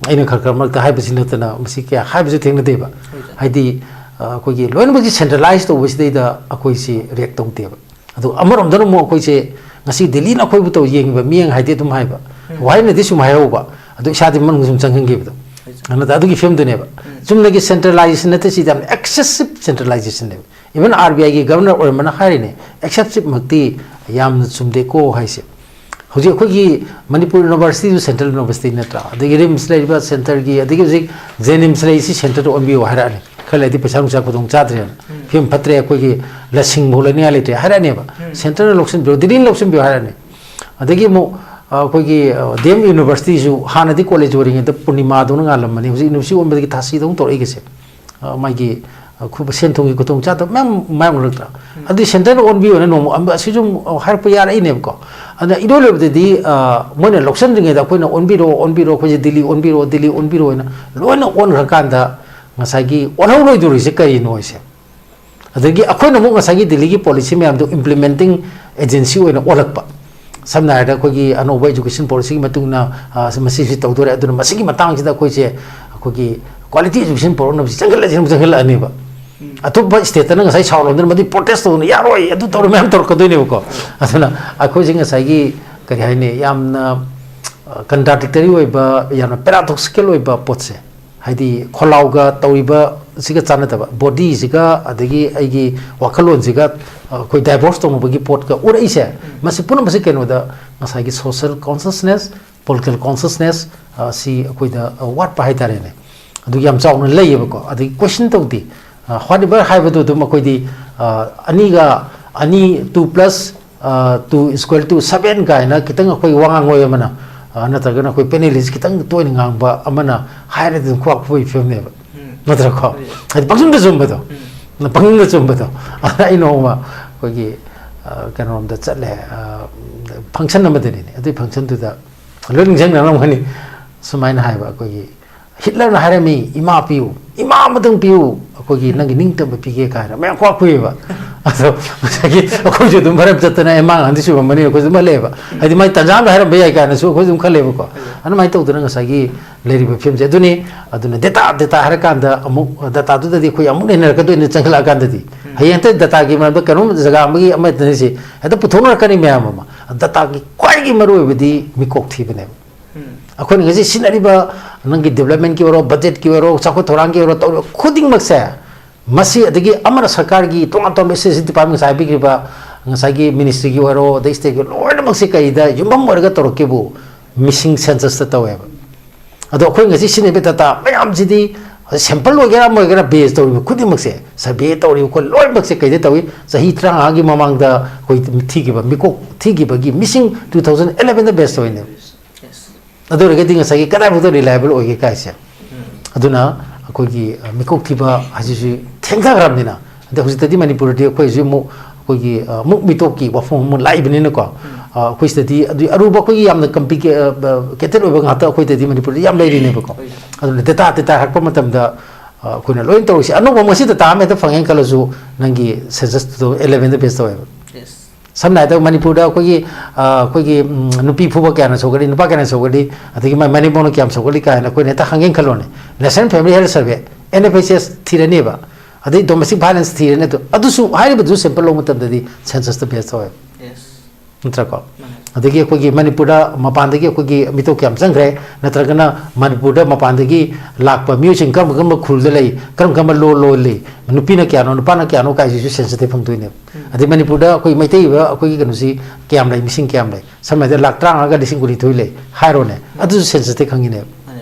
ꯑꯩꯅ ꯈꯔ ꯈꯔ ꯃꯔꯛꯇ ꯍꯥꯏꯕꯁꯤ ꯅꯠꯇꯅ ꯃꯁꯤ ꯀꯌꯥ ꯍꯥꯏꯕꯁꯨ ꯊꯦꯡꯅꯗꯦꯕ꯫ ꯍꯥꯏꯗꯤ, ꯑ, ꯑꯩꯈꯣꯏꯒꯤ ꯂꯣꯏꯅꯃꯛꯁꯤ centralize ꯇꯧꯕꯁꯤꯗꯩꯗ ꯑꯩꯈꯣꯏꯁꯤ react ꯇꯧꯗꯦꯕ꯫ ꯑꯗꯣ ꯑꯃꯔꯣꯝꯗꯅ ꯑꯃꯨꯛ ꯑꯩꯈꯣꯏꯁꯦ ꯉꯁꯤ ꯗꯤꯜꯂꯤꯅ ꯑꯩꯈꯣꯏꯕꯨ ꯇꯧ ꯌꯦꯡꯉꯤꯕ ꯃꯤꯠꯌꯦꯡ ꯍꯥꯏꯗꯤ ꯑꯗꯨꯝ ꯍꯥꯏꯕ꯫ ꯋꯥꯍꯩꯅꯗꯤ ꯁꯨꯝ ꯍꯥꯏꯍꯧꯕ, ꯑꯗꯣ ꯏꯁꯥꯗꯤ ꯃꯅꯨꯡ ꯁꯨꯝ ꯆꯪꯍꯟꯈꯤꯕꯗꯣ꯫ ꯑꯗꯨꯅ ꯑꯗꯨꯒꯤ ꯐꯤꯕꯝꯗꯨꯅꯦꯕ꯫ ꯆꯨꯝꯅꯒꯤ centralization ꯅꯠꯇꯦ, ꯁꯤꯗꯤ ꯌꯥꯝꯅ excessive centralizationꯅꯦꯕ꯫ Even RBIꯒꯤ governor ꯑꯣꯏꯔꯝꯕꯅ ꯍꯥꯏꯔꯤꯅꯦ, excessiveꯃꯛꯇꯤ ꯌꯥꯝꯅ ꯆꯨꯝꯗꯦꯀꯣ ꯍꯥꯏꯁꯦ꯫ ꯍꯧꯖꯤꯛ ꯑꯩꯈꯣꯏꯒꯤ ꯃꯅꯤꯄꯨꯔ universityꯁꯨ central university ꯅꯠꯇ꯭ꯔꯥ? ꯑꯗꯒꯤ RIMS ꯂꯩꯔꯤꯕ centreꯒꯤ, ꯑꯗꯒꯤ ꯍꯧꯖꯤꯛ JNIMS ꯂꯩꯔꯤꯁꯤ centreꯗ ꯑꯣꯟꯕꯤꯌꯨ ꯍꯥꯏꯔꯛꯑꯅꯤ꯫ ꯈꯔ ꯂꯩꯔꯗꯤ ꯄꯩꯁꯥ ꯅꯨꯡꯁꯥ ꯈꯨꯗꯣꯡ ꯆꯥꯗ꯭ꯔꯦꯅ, ꯐꯤꯕꯝ ꯐꯠꯇ꯭ꯔꯦ, ꯑꯩꯈꯣꯏꯒꯤ ꯂꯁꯤꯡꯐꯥꯎ ꯂꯩꯅꯤꯡꯉꯥꯏ ꯂꯩꯇ꯭ꯔꯦ ꯍꯥꯏꯔꯛꯑꯅꯦꯕ꯫ Centreꯅ ꯂꯧꯁꯤꯟꯕꯤꯌꯨ, ꯗꯤꯜꯂꯤꯅ ꯂꯧꯁꯤꯟꯕꯤꯌꯨ ꯍꯥꯏꯔꯛꯑꯅꯤ꯫ ꯑꯗꯒꯤ ꯑꯃꯨꯛ, ꯑ, ꯑꯩꯈꯣꯏꯒꯤ, ꯑ, DM Universityꯁꯨ ꯍꯥꯟꯅꯗꯤ college ꯑꯣꯏꯔꯤꯉꯩꯗ ꯄꯨꯔꯅꯤꯃꯥꯗꯧꯅ ꯉꯥꯜꯂꯝꯕꯅꯤ, ꯍꯧꯖꯤꯛ university ꯑꯣꯟꯕꯗꯒꯤ ꯊꯥꯁꯤꯗꯧꯅ ꯇꯧꯔꯛꯏꯒꯁꯦ꯫ ꯑ, ꯃꯥꯒꯤ, ꯑ, ꯈꯨ-, ꯁꯦꯟ ꯊꯨꯝꯒꯤ ꯈꯨꯗꯣꯡꯆꯥꯗꯕ ꯃꯌꯥꯝ ꯃꯥꯌꯣꯛꯅꯔꯛꯇ꯭ꯔꯥ? ꯑꯗꯨꯗꯤ centreꯅ ꯑꯣꯟꯕꯤꯌꯣꯅ ꯅꯣꯡꯃ ꯑꯃ ꯑꯁꯤꯁꯨ ꯑꯃꯨꯛ, ꯑ, ꯍꯥꯏꯔꯛꯄ ꯌꯥꯔꯛꯏꯅꯦꯕꯀꯣ꯫ ꯑꯗ ꯏꯔꯣꯏ ꯂꯣꯏꯕꯗꯗꯤ, ꯑ, ꯃꯣꯏꯅ ꯂꯧꯁꯟꯗ꯭ꯔꯤꯉꯩꯗ ꯑꯩꯈꯣꯏꯅ ꯑꯣꯟꯕꯤꯔꯣ, ꯑꯣꯟꯕꯤꯔꯣ, ꯑꯩꯈꯣꯏꯁꯦ ꯗꯤꯜꯂꯤ ꯑꯣꯟꯕꯤꯔꯣ, ꯗꯤꯜꯂꯤ ꯑꯣꯟꯕꯤꯔꯣ ꯍꯥꯏꯅ ꯂꯣꯏꯅ ꯑꯣꯟꯈ꯭ꯔꯀꯥꯟꯗ ꯉꯁꯥꯏꯒꯤ ꯑꯣꯜꯍꯧꯔꯣꯏꯗꯧꯔꯤꯁꯦ ꯀꯔꯤꯅꯣ ꯍꯥꯏꯁꯦ꯫ ꯑꯗꯒꯤ ꯑꯩꯈꯣꯏꯅ ꯑꯃꯨꯛ ꯉꯁꯥꯏꯒꯤ ꯗꯤꯜꯂꯤꯒꯤ policy ꯃꯌꯥꯝꯗꯣ implementing agency ꯑꯣꯏꯅ ꯑꯣꯜꯂꯛꯄ꯫ ꯁꯝꯅ ꯍꯥꯏꯔꯕꯗ ꯑꯩꯈꯣꯏꯒꯤ ꯑꯅꯧꯕ education policyꯒꯤ ꯃꯇꯨꯡ ꯏꯟꯅ, ꯑ, ꯃꯁꯤꯁꯤ ꯇꯧꯗꯣꯔꯦ, ꯑꯗꯨꯅ ꯃꯁꯤꯒꯤ ꯃꯇꯥꯡꯁꯤꯗ ꯑꯩꯈꯣꯏꯁꯦ ꯑꯩꯈꯣꯏꯒꯤ quality education ꯄꯨꯔꯛꯅꯕꯁꯤ ꯆꯪꯁꯤꯜꯂꯁꯤ ꯑꯃꯨꯛ ꯆꯪꯁꯤꯜꯂꯛꯑꯅꯦꯕ꯫ ꯑꯇꯣꯞꯄ ꯁ꯭ꯇꯦꯠꯇꯅ ꯉꯁꯥꯏ ꯁꯥꯎꯔꯝꯗꯅ ꯃꯗꯨ ꯄ꯭ꯔꯣꯇꯦꯁ ꯇꯧꯗꯅ ꯌꯥꯔꯣꯏ ꯑꯗꯨ ꯇꯧꯔꯣꯏ ꯃꯌꯥꯝ ꯇꯧꯔꯛꯀꯗꯣꯏꯅꯦꯕꯀꯣ꯫ ꯑꯗꯨꯅ ꯑꯩꯈꯣꯏꯁꯦ ꯉꯁꯥꯏꯒꯤ ꯀꯔꯤ ꯍꯥꯏꯅꯤ, ꯌꯥꯝꯅ ꯀꯟꯇ꯭ꯔꯥꯗꯤꯛꯇꯔꯤ ꯑꯣꯏꯕ, ꯌꯥꯝꯅ ꯄꯦꯔꯥꯗꯣꯛꯁꯤꯀꯦꯜ ꯑꯣꯏꯕ ꯄꯣꯠꯁꯦ, ꯍꯥꯏꯗꯤ ꯈꯣꯜꯂꯥꯎꯒ ꯇꯧꯔꯤꯕꯁꯤꯒ ꯆꯥꯟꯅꯗꯕ, ꯕꯣꯗꯤꯁꯤꯒ ꯑꯗꯒꯤ ꯑꯩꯒꯤ ꯋꯥꯈꯜꯂꯣꯟꯁꯤꯒ ꯑꯩꯈꯣꯏ ꯗꯥꯏꯚꯣꯔꯁ ꯇꯧꯅꯕꯒꯤ ꯄꯣꯠꯀ ꯎꯔꯛꯏꯁꯦ, ꯃꯁꯤ ꯄꯨꯝꯅꯃꯛꯁꯤ ꯀꯩꯅꯣꯗ ꯉꯁꯥꯏꯒꯤ ꯁꯣꯁꯦꯜ ꯀꯣꯟꯁꯤꯌꯁꯅꯦꯁ, ꯄꯣꯂꯤꯇꯤꯀꯦꯜ ꯀꯣꯟꯁꯤꯌꯁꯅꯦꯁ ꯑꯁꯤ ꯑꯩꯈꯣꯏꯗ ꯋꯥꯠꯄ ꯍꯥꯏꯇꯥꯔꯦꯅꯦ꯫ ꯑꯗꯨ ꯌꯥꯝ ꯆꯥꯎꯅ ꯂꯩꯌꯦꯕꯀꯣ꯫ ꯑꯗꯒꯤ ꯀꯣꯏꯁꯟ ꯇꯧꯗꯦ꯫ ꯍ꯭ꯋꯥꯠ ꯑꯦꯚꯔ ꯍꯥꯏꯕꯗꯨ ꯑꯗꯨꯝ ꯑꯩꯈꯣꯏꯗꯤ ꯑꯅꯤꯒ ꯑꯅꯤ, two plus two is equal to seven ꯀꯥꯏꯅ ꯈꯤꯇꯪ ꯑꯩꯈꯣꯏ ꯋꯥꯉꯥꯡꯂꯣꯏ ꯑꯃꯅ, ꯅꯠꯇ꯭ꯔꯒꯅ ꯑꯩꯈꯣꯏ ꯄꯦꯅꯦꯂꯤꯁ ꯈꯤꯇꯪ ꯇꯣꯏꯅ ꯉꯥꯡꯕ ꯑꯃꯅ ꯍꯥꯏꯔꯗꯤ ꯑꯗꯨꯝ ꯈꯨꯕꯥꯛ ꯈꯨꯕꯒꯤ ꯐꯤꯕꯝꯅꯦꯕ꯫ ꯅꯠꯇ꯭ꯔꯀꯣ? ꯍꯥꯏꯗꯤ ꯄꯪꯆꯨꯝꯗ ꯆꯨꯝꯕꯗꯣ꯫ ꯄꯪꯆꯨꯝꯗ ꯆꯨꯝꯕꯗꯣ꯫ ꯑꯗ ꯑꯩ ꯅꯣꯡꯃ ꯑꯩꯈꯣꯏꯒꯤ ꯀꯩꯅꯣꯔꯣꯝꯗ ꯆꯠꯂꯦ, ꯐꯪꯁꯟ ꯑꯃꯗꯅꯤꯅꯦ꯫ ꯑꯗꯨꯒꯤ ꯐꯪꯁꯟꯗꯨꯗ ꯂꯣꯏ ꯅꯤꯡꯁꯤꯡꯅꯔꯝꯒꯅꯤ꯫ ꯁꯨꯃꯥꯏꯅ ꯍꯥꯏꯕ, ꯑꯩꯈꯣꯏꯒꯤ ꯍꯤꯠꯂꯔꯅ ꯍꯥꯏꯔꯝꯃꯤ, "ꯏꯃꯥ ꯄꯤꯌꯨ, ꯏꯃꯥ ꯑꯃꯇꯪ ꯄꯤꯌꯨ, ꯑꯩꯈꯣꯏꯒꯤ ꯅꯪꯒꯤ ꯅꯤꯡꯇꯝꯕ ꯄꯤꯒꯦ" ꯀꯥꯏꯅ ꯃꯌꯥꯝ ꯈꯨꯋꯥꯛ ꯈꯨꯏꯌꯦꯕ꯫ ꯑꯗꯣ ꯉꯁꯥꯏꯒꯤ ꯑꯩꯈꯣꯏꯁꯨ ꯑꯗꯨꯝ ꯍꯔꯞ ꯆꯠꯇꯅ, "ꯑꯦ, ꯃꯥ ꯉꯥꯡꯗꯤ ꯆꯨꯝꯃꯝꯃꯅꯤ", ꯑꯩꯈꯣꯏꯁꯨ ꯑꯗꯨꯝ ꯍꯜꯂꯛꯑꯦꯕ꯫ ꯍꯥꯏꯗꯤ ꯃꯥꯏ ꯇꯟꯖꯥ ꯑꯃꯗ ꯍꯥꯏꯔꯝꯕ ꯌꯥꯏ ꯀꯥꯏꯅꯁꯨ ꯑꯩꯈꯣꯏꯁꯨ ꯑꯗꯨꯝ ꯈꯜꯂꯦꯕꯀꯣ꯫ ꯑꯗꯨꯃꯥꯏꯅ ꯇꯧꯗꯅ ꯉꯁꯥꯏꯒꯤ ꯂꯩꯔꯤꯕ ꯐꯤꯕꯝꯁꯦ ꯑꯗꯨꯅꯤ꯫ ꯑꯗꯨꯅ ꯗꯦꯇꯥ, ꯗꯦꯇꯥ ꯍꯥꯏꯔꯀꯥꯟꯗ ꯑꯃꯨꯛ ꯗꯦꯇꯥꯗꯨꯗꯗꯤ ꯑꯩꯈꯣꯏ ꯑꯃꯨꯛ ꯅꯩꯅꯔꯛꯀꯗꯣꯏꯅꯤ ꯆꯪꯁꯤꯜꯂꯛꯑꯀꯥꯟꯗꯗꯤ꯫ ꯍꯌꯦꯡ ꯍꯦꯛꯇ ꯗꯦꯇꯥꯒꯤ ꯃꯔꯝꯗ ꯀꯩꯅꯣꯝ ꯖꯒꯥ ꯑꯃꯒꯤ ꯑꯃꯗꯅꯤꯁꯦ ꯍꯦꯛꯇ ꯄꯨꯊꯣꯛꯅꯔꯛꯀꯅꯤ ꯃꯌꯥꯝ ꯑꯃ꯫ ꯗꯦꯇꯥꯒꯤ ꯈ꯭ꯋꯥꯏꯗꯒꯤ ꯃꯔꯨꯑꯣꯏꯕꯗꯤ ꯃꯤꯀꯣꯛ ꯊꯤꯕꯅꯦꯕ꯫ ꯑꯩꯈꯣꯏꯅ ꯉꯁꯤ ꯁꯤꯖꯤꯟꯅꯔꯤꯕ ꯅꯪꯒꯤ ꯗꯤꯕ꯭ꯂꯞꯃꯦꯟꯒꯤ ꯑꯣꯏꯔꯣ, ꯕꯖꯦꯠꯀꯤ ꯑꯣꯏꯔꯣ, ꯆꯥꯎꯈꯠ ꯊꯧꯔꯥꯡꯒꯤ ꯑꯣꯏꯔꯣ, ꯇꯧꯔꯤꯕ ꯈꯨꯗꯤꯡꯃꯛꯁꯦ, ꯃꯁꯤ ꯑꯗꯒꯤ ꯑꯃꯅ ꯁꯔꯀꯥꯔꯒꯤ ꯇꯣꯉꯥꯟ ꯇꯣꯉꯥꯟꯕ ꯁ꯭ꯇꯦꯠꯁꯤ ꯗꯤꯄꯥꯔꯠꯃꯦꯟ ꯉꯁꯥꯏ ꯍꯥꯏꯕꯤꯈ꯭ꯔꯤꯕ ꯉꯁꯥꯏꯒꯤ ꯃꯤꯅꯤꯁꯇ꯭ꯔꯤꯒꯤ ꯑꯣꯏꯔꯣ, ꯑꯗꯩ ꯁ꯭ꯇꯦꯠꯀꯤ ꯂꯣꯏꯅꯃꯛꯁꯦ ꯀꯩꯗ ꯌꯨꯝꯐꯝ ꯑꯣꯏꯔꯒ ꯇꯧꯔꯛꯀꯦꯕꯨ, ꯃꯤꯁꯤꯡ ꯁꯦꯟꯁꯁꯇ ꯇꯧꯋꯦꯕ꯫ ꯑꯗꯣ ꯑꯩꯈꯣꯏ ꯉꯁꯤ ꯁꯤꯖꯤꯟꯅꯔꯤꯕ ꯗꯇꯥ ꯃꯌꯥꯝꯁꯤꯗꯤ ꯁꯦꯝꯄꯜ ꯑꯣꯏꯒꯦꯔꯥ ꯑꯃ ꯑꯣꯏꯒꯦꯔꯥ ꯕꯦꯖ ꯇꯧꯔꯤꯕ ꯈꯨꯗꯤꯡꯃꯛꯁꯦ, ꯁꯔꯚꯦ ꯇꯧꯔꯤꯕ ꯈꯣꯠ ꯂꯣꯏꯅꯃꯛꯁꯦ ꯀꯩꯗ ꯇꯧꯏ? ꯆꯍꯤ ꯇꯔꯥꯃꯉꯥꯒꯤ ꯃꯃꯥꯡꯗ ꯑꯩꯈꯣꯏ ꯊꯤꯈꯤꯕ, ꯃꯤꯀꯣꯛ ꯊꯤꯈꯤꯕꯒꯤ ꯃꯤꯁꯤꯡ two thousand elevenꯗ ꯕꯦꯖ ꯇꯧꯔꯤꯅꯦꯕ꯫ ꯑꯗꯨ ꯑꯣꯏꯔꯒꯗꯤ ꯉꯁꯥꯏꯒꯤ ꯀꯗꯥꯏꯐꯥꯎꯗ ꯔꯤꯂꯥꯏꯕꯜ ꯑꯣꯏꯒꯦ ꯀꯥꯏꯁꯦ꯫ ꯑꯗꯨꯅ ꯑꯩꯈꯣꯏꯒꯤ, ꯑ, ꯃꯤꯀꯣꯛ ꯊꯤꯕ ꯍꯥꯏꯁꯤꯁꯨ ꯊꯦꯡꯊꯈ꯭ꯔꯕꯅꯤꯅ, ꯑꯗ ꯍꯧꯖꯤꯛꯇꯗꯤ ꯃꯅꯤꯄꯨꯔꯗꯤ ꯑꯩꯈꯣꯏ ꯍꯧꯖꯤꯛ ꯑꯃꯨꯛ ꯑꯩꯈꯣꯏꯒꯤ, ꯑ, ꯑꯃꯨꯛ ꯃꯤꯇꯣꯞꯀꯤ ꯋꯥꯐꯝ ꯑꯃ ꯂꯥꯛꯏꯕꯅꯤꯅꯀꯣ꯫ ꯑ, ꯑꯩꯈꯣꯏ ꯁꯤꯗꯗꯤ ꯑꯗꯨ ꯑꯔꯨꯕ ꯑꯩꯈꯣꯏꯒꯤ ꯌꯥꯝꯅ ꯀꯝꯄ꯭ꯂꯤꯀꯦ-, ꯑ, ꯀꯦꯇꯦꯠ ꯑꯣꯏꯕ ꯉꯥꯛꯇ ꯑꯩꯈꯣꯏꯗꯗꯤ ꯃꯅꯤꯄꯨꯔꯗ ꯌꯥꯝ ꯂꯩꯔꯤꯅꯦꯕꯀꯣ꯫ ꯑꯗꯨꯅ ꯗꯦꯇꯥ, ꯗꯦꯇꯥ ꯍꯥꯏꯔꯛꯄ ꯃꯇꯝꯗ, ꯑ, ꯑꯩꯈꯣꯏꯅ ꯂꯣꯏꯅ ꯇꯧꯔꯤꯁꯦ꯫ ꯑꯅꯧꯕ ꯉꯁꯤ ꯗꯦꯇꯥ ꯑꯃ ꯍꯦꯛꯇ ꯐꯪꯉꯦꯅ ꯈꯜꯂꯁꯨ, ꯅꯪꯒꯤ ꯁꯦꯟꯁꯁꯇꯨ elevenꯗ ꯕꯦꯖ ꯇꯧꯋꯦꯕ꯫ ꯁꯝꯅ ꯍꯥꯏꯔꯕꯗ ꯃꯅꯤꯄꯨꯔꯗ ꯑꯩꯈꯣꯏꯒꯤ, ꯑ, ꯑꯩꯈꯣꯏꯒꯤ, ꯎꯝ, ꯅꯨꯄꯤ ꯐꯨꯕ ꯀꯌꯥꯅ ꯁꯧꯒꯠꯂꯤ, ꯅꯨꯄꯥ ꯀꯌꯥꯅ ꯁꯧꯒꯠꯂꯤ, ꯑꯗꯒꯤ ꯃꯥꯏ ꯃꯅꯦꯝꯄꯧꯅ ꯀꯌꯥꯝ ꯁꯧꯒꯠꯂꯤ ꯀꯥꯏꯅ ꯑꯩꯈꯣꯏꯅ ꯍꯦꯛꯇ ꯍꯪꯒꯦꯅ ꯈꯜꯂꯣꯅꯦ꯫ National Family Health Survey, NFHS ꯊꯤꯔꯅꯦꯕ꯫ ꯑꯗꯩ ꯗꯣꯃꯦꯁꯇꯤꯛ ꯚꯥꯏꯂꯦꯟꯁ ꯊꯤꯔꯦꯅꯦ꯫ ꯑꯗꯨ ꯑꯗꯨꯁꯨ, ꯍꯥꯏꯔꯤꯕꯗꯨꯁꯨ ꯁꯦꯝꯄꯜ ꯂꯧꯕ ꯃꯇꯝꯗꯗꯤ ꯁꯦꯟꯁꯁꯇ ꯕꯦꯁ ꯇꯧꯋꯦꯕ꯫ ꯅꯠꯇ꯭ꯔꯀꯣ? ꯑꯗꯒꯤ ꯑꯩꯈꯣꯏꯒꯤ ꯃꯅꯤꯄꯨꯔꯗ ꯃꯄꯥꯟꯗꯒꯤ ꯑꯩꯈꯣꯏꯒꯤ ꯃꯤꯇꯣꯞ ꯀꯌꯥꯝ ꯆꯪꯈ꯭ꯔꯦ, ꯅꯠꯇ꯭ꯔꯒꯅ ꯃꯅꯤꯄꯨꯔꯗ ꯃꯄꯥꯟꯗꯒꯤ ꯂꯥꯛꯄ ꯃꯤꯑꯣꯏꯁꯤꯡ ꯀꯔꯝ ꯀꯔꯝꯕ ꯈꯨꯜꯗ ꯂꯩ, ꯀꯔꯝ ꯀꯔꯝꯕ ꯂꯣꯟ ꯂꯣꯜꯂꯤ, ꯅꯨꯄꯤꯅ ꯀꯌꯥꯅꯣ, ꯅꯨꯄꯥꯅ ꯀꯌꯥꯅꯣ ꯀꯥꯏꯁꯤꯁꯨ ꯁꯦꯟꯁꯁꯇꯩ ꯐꯪꯗꯣꯏꯅꯦꯕ꯫ ꯑꯗꯩ ꯃꯅꯤꯄꯨꯔꯗ ꯑꯩꯈꯣꯏ ꯃꯩꯇꯩ ꯑꯣꯏꯕ ꯑꯩꯈꯣꯏꯒꯤ ꯀꯩꯅꯣꯁꯤ ꯀꯌꯥꯝ ꯂꯩ, ꯃꯤꯁꯤꯡ ꯀꯌꯥꯝ ꯂꯩ, ꯁꯝꯅ ꯍꯥꯏꯔꯕꯗ ꯂꯥꯛ ꯇꯔꯥꯃꯉꯥꯒ ꯂꯤꯁꯤꯡ ꯀꯨꯟꯅꯤꯊꯣꯏ ꯂꯩ ꯍꯥꯏꯔꯣꯅꯦ, ꯑꯗꯨꯁꯨ ꯁꯦꯟꯁꯁꯇꯩ ꯈꯪꯉꯤꯅꯦꯕ꯫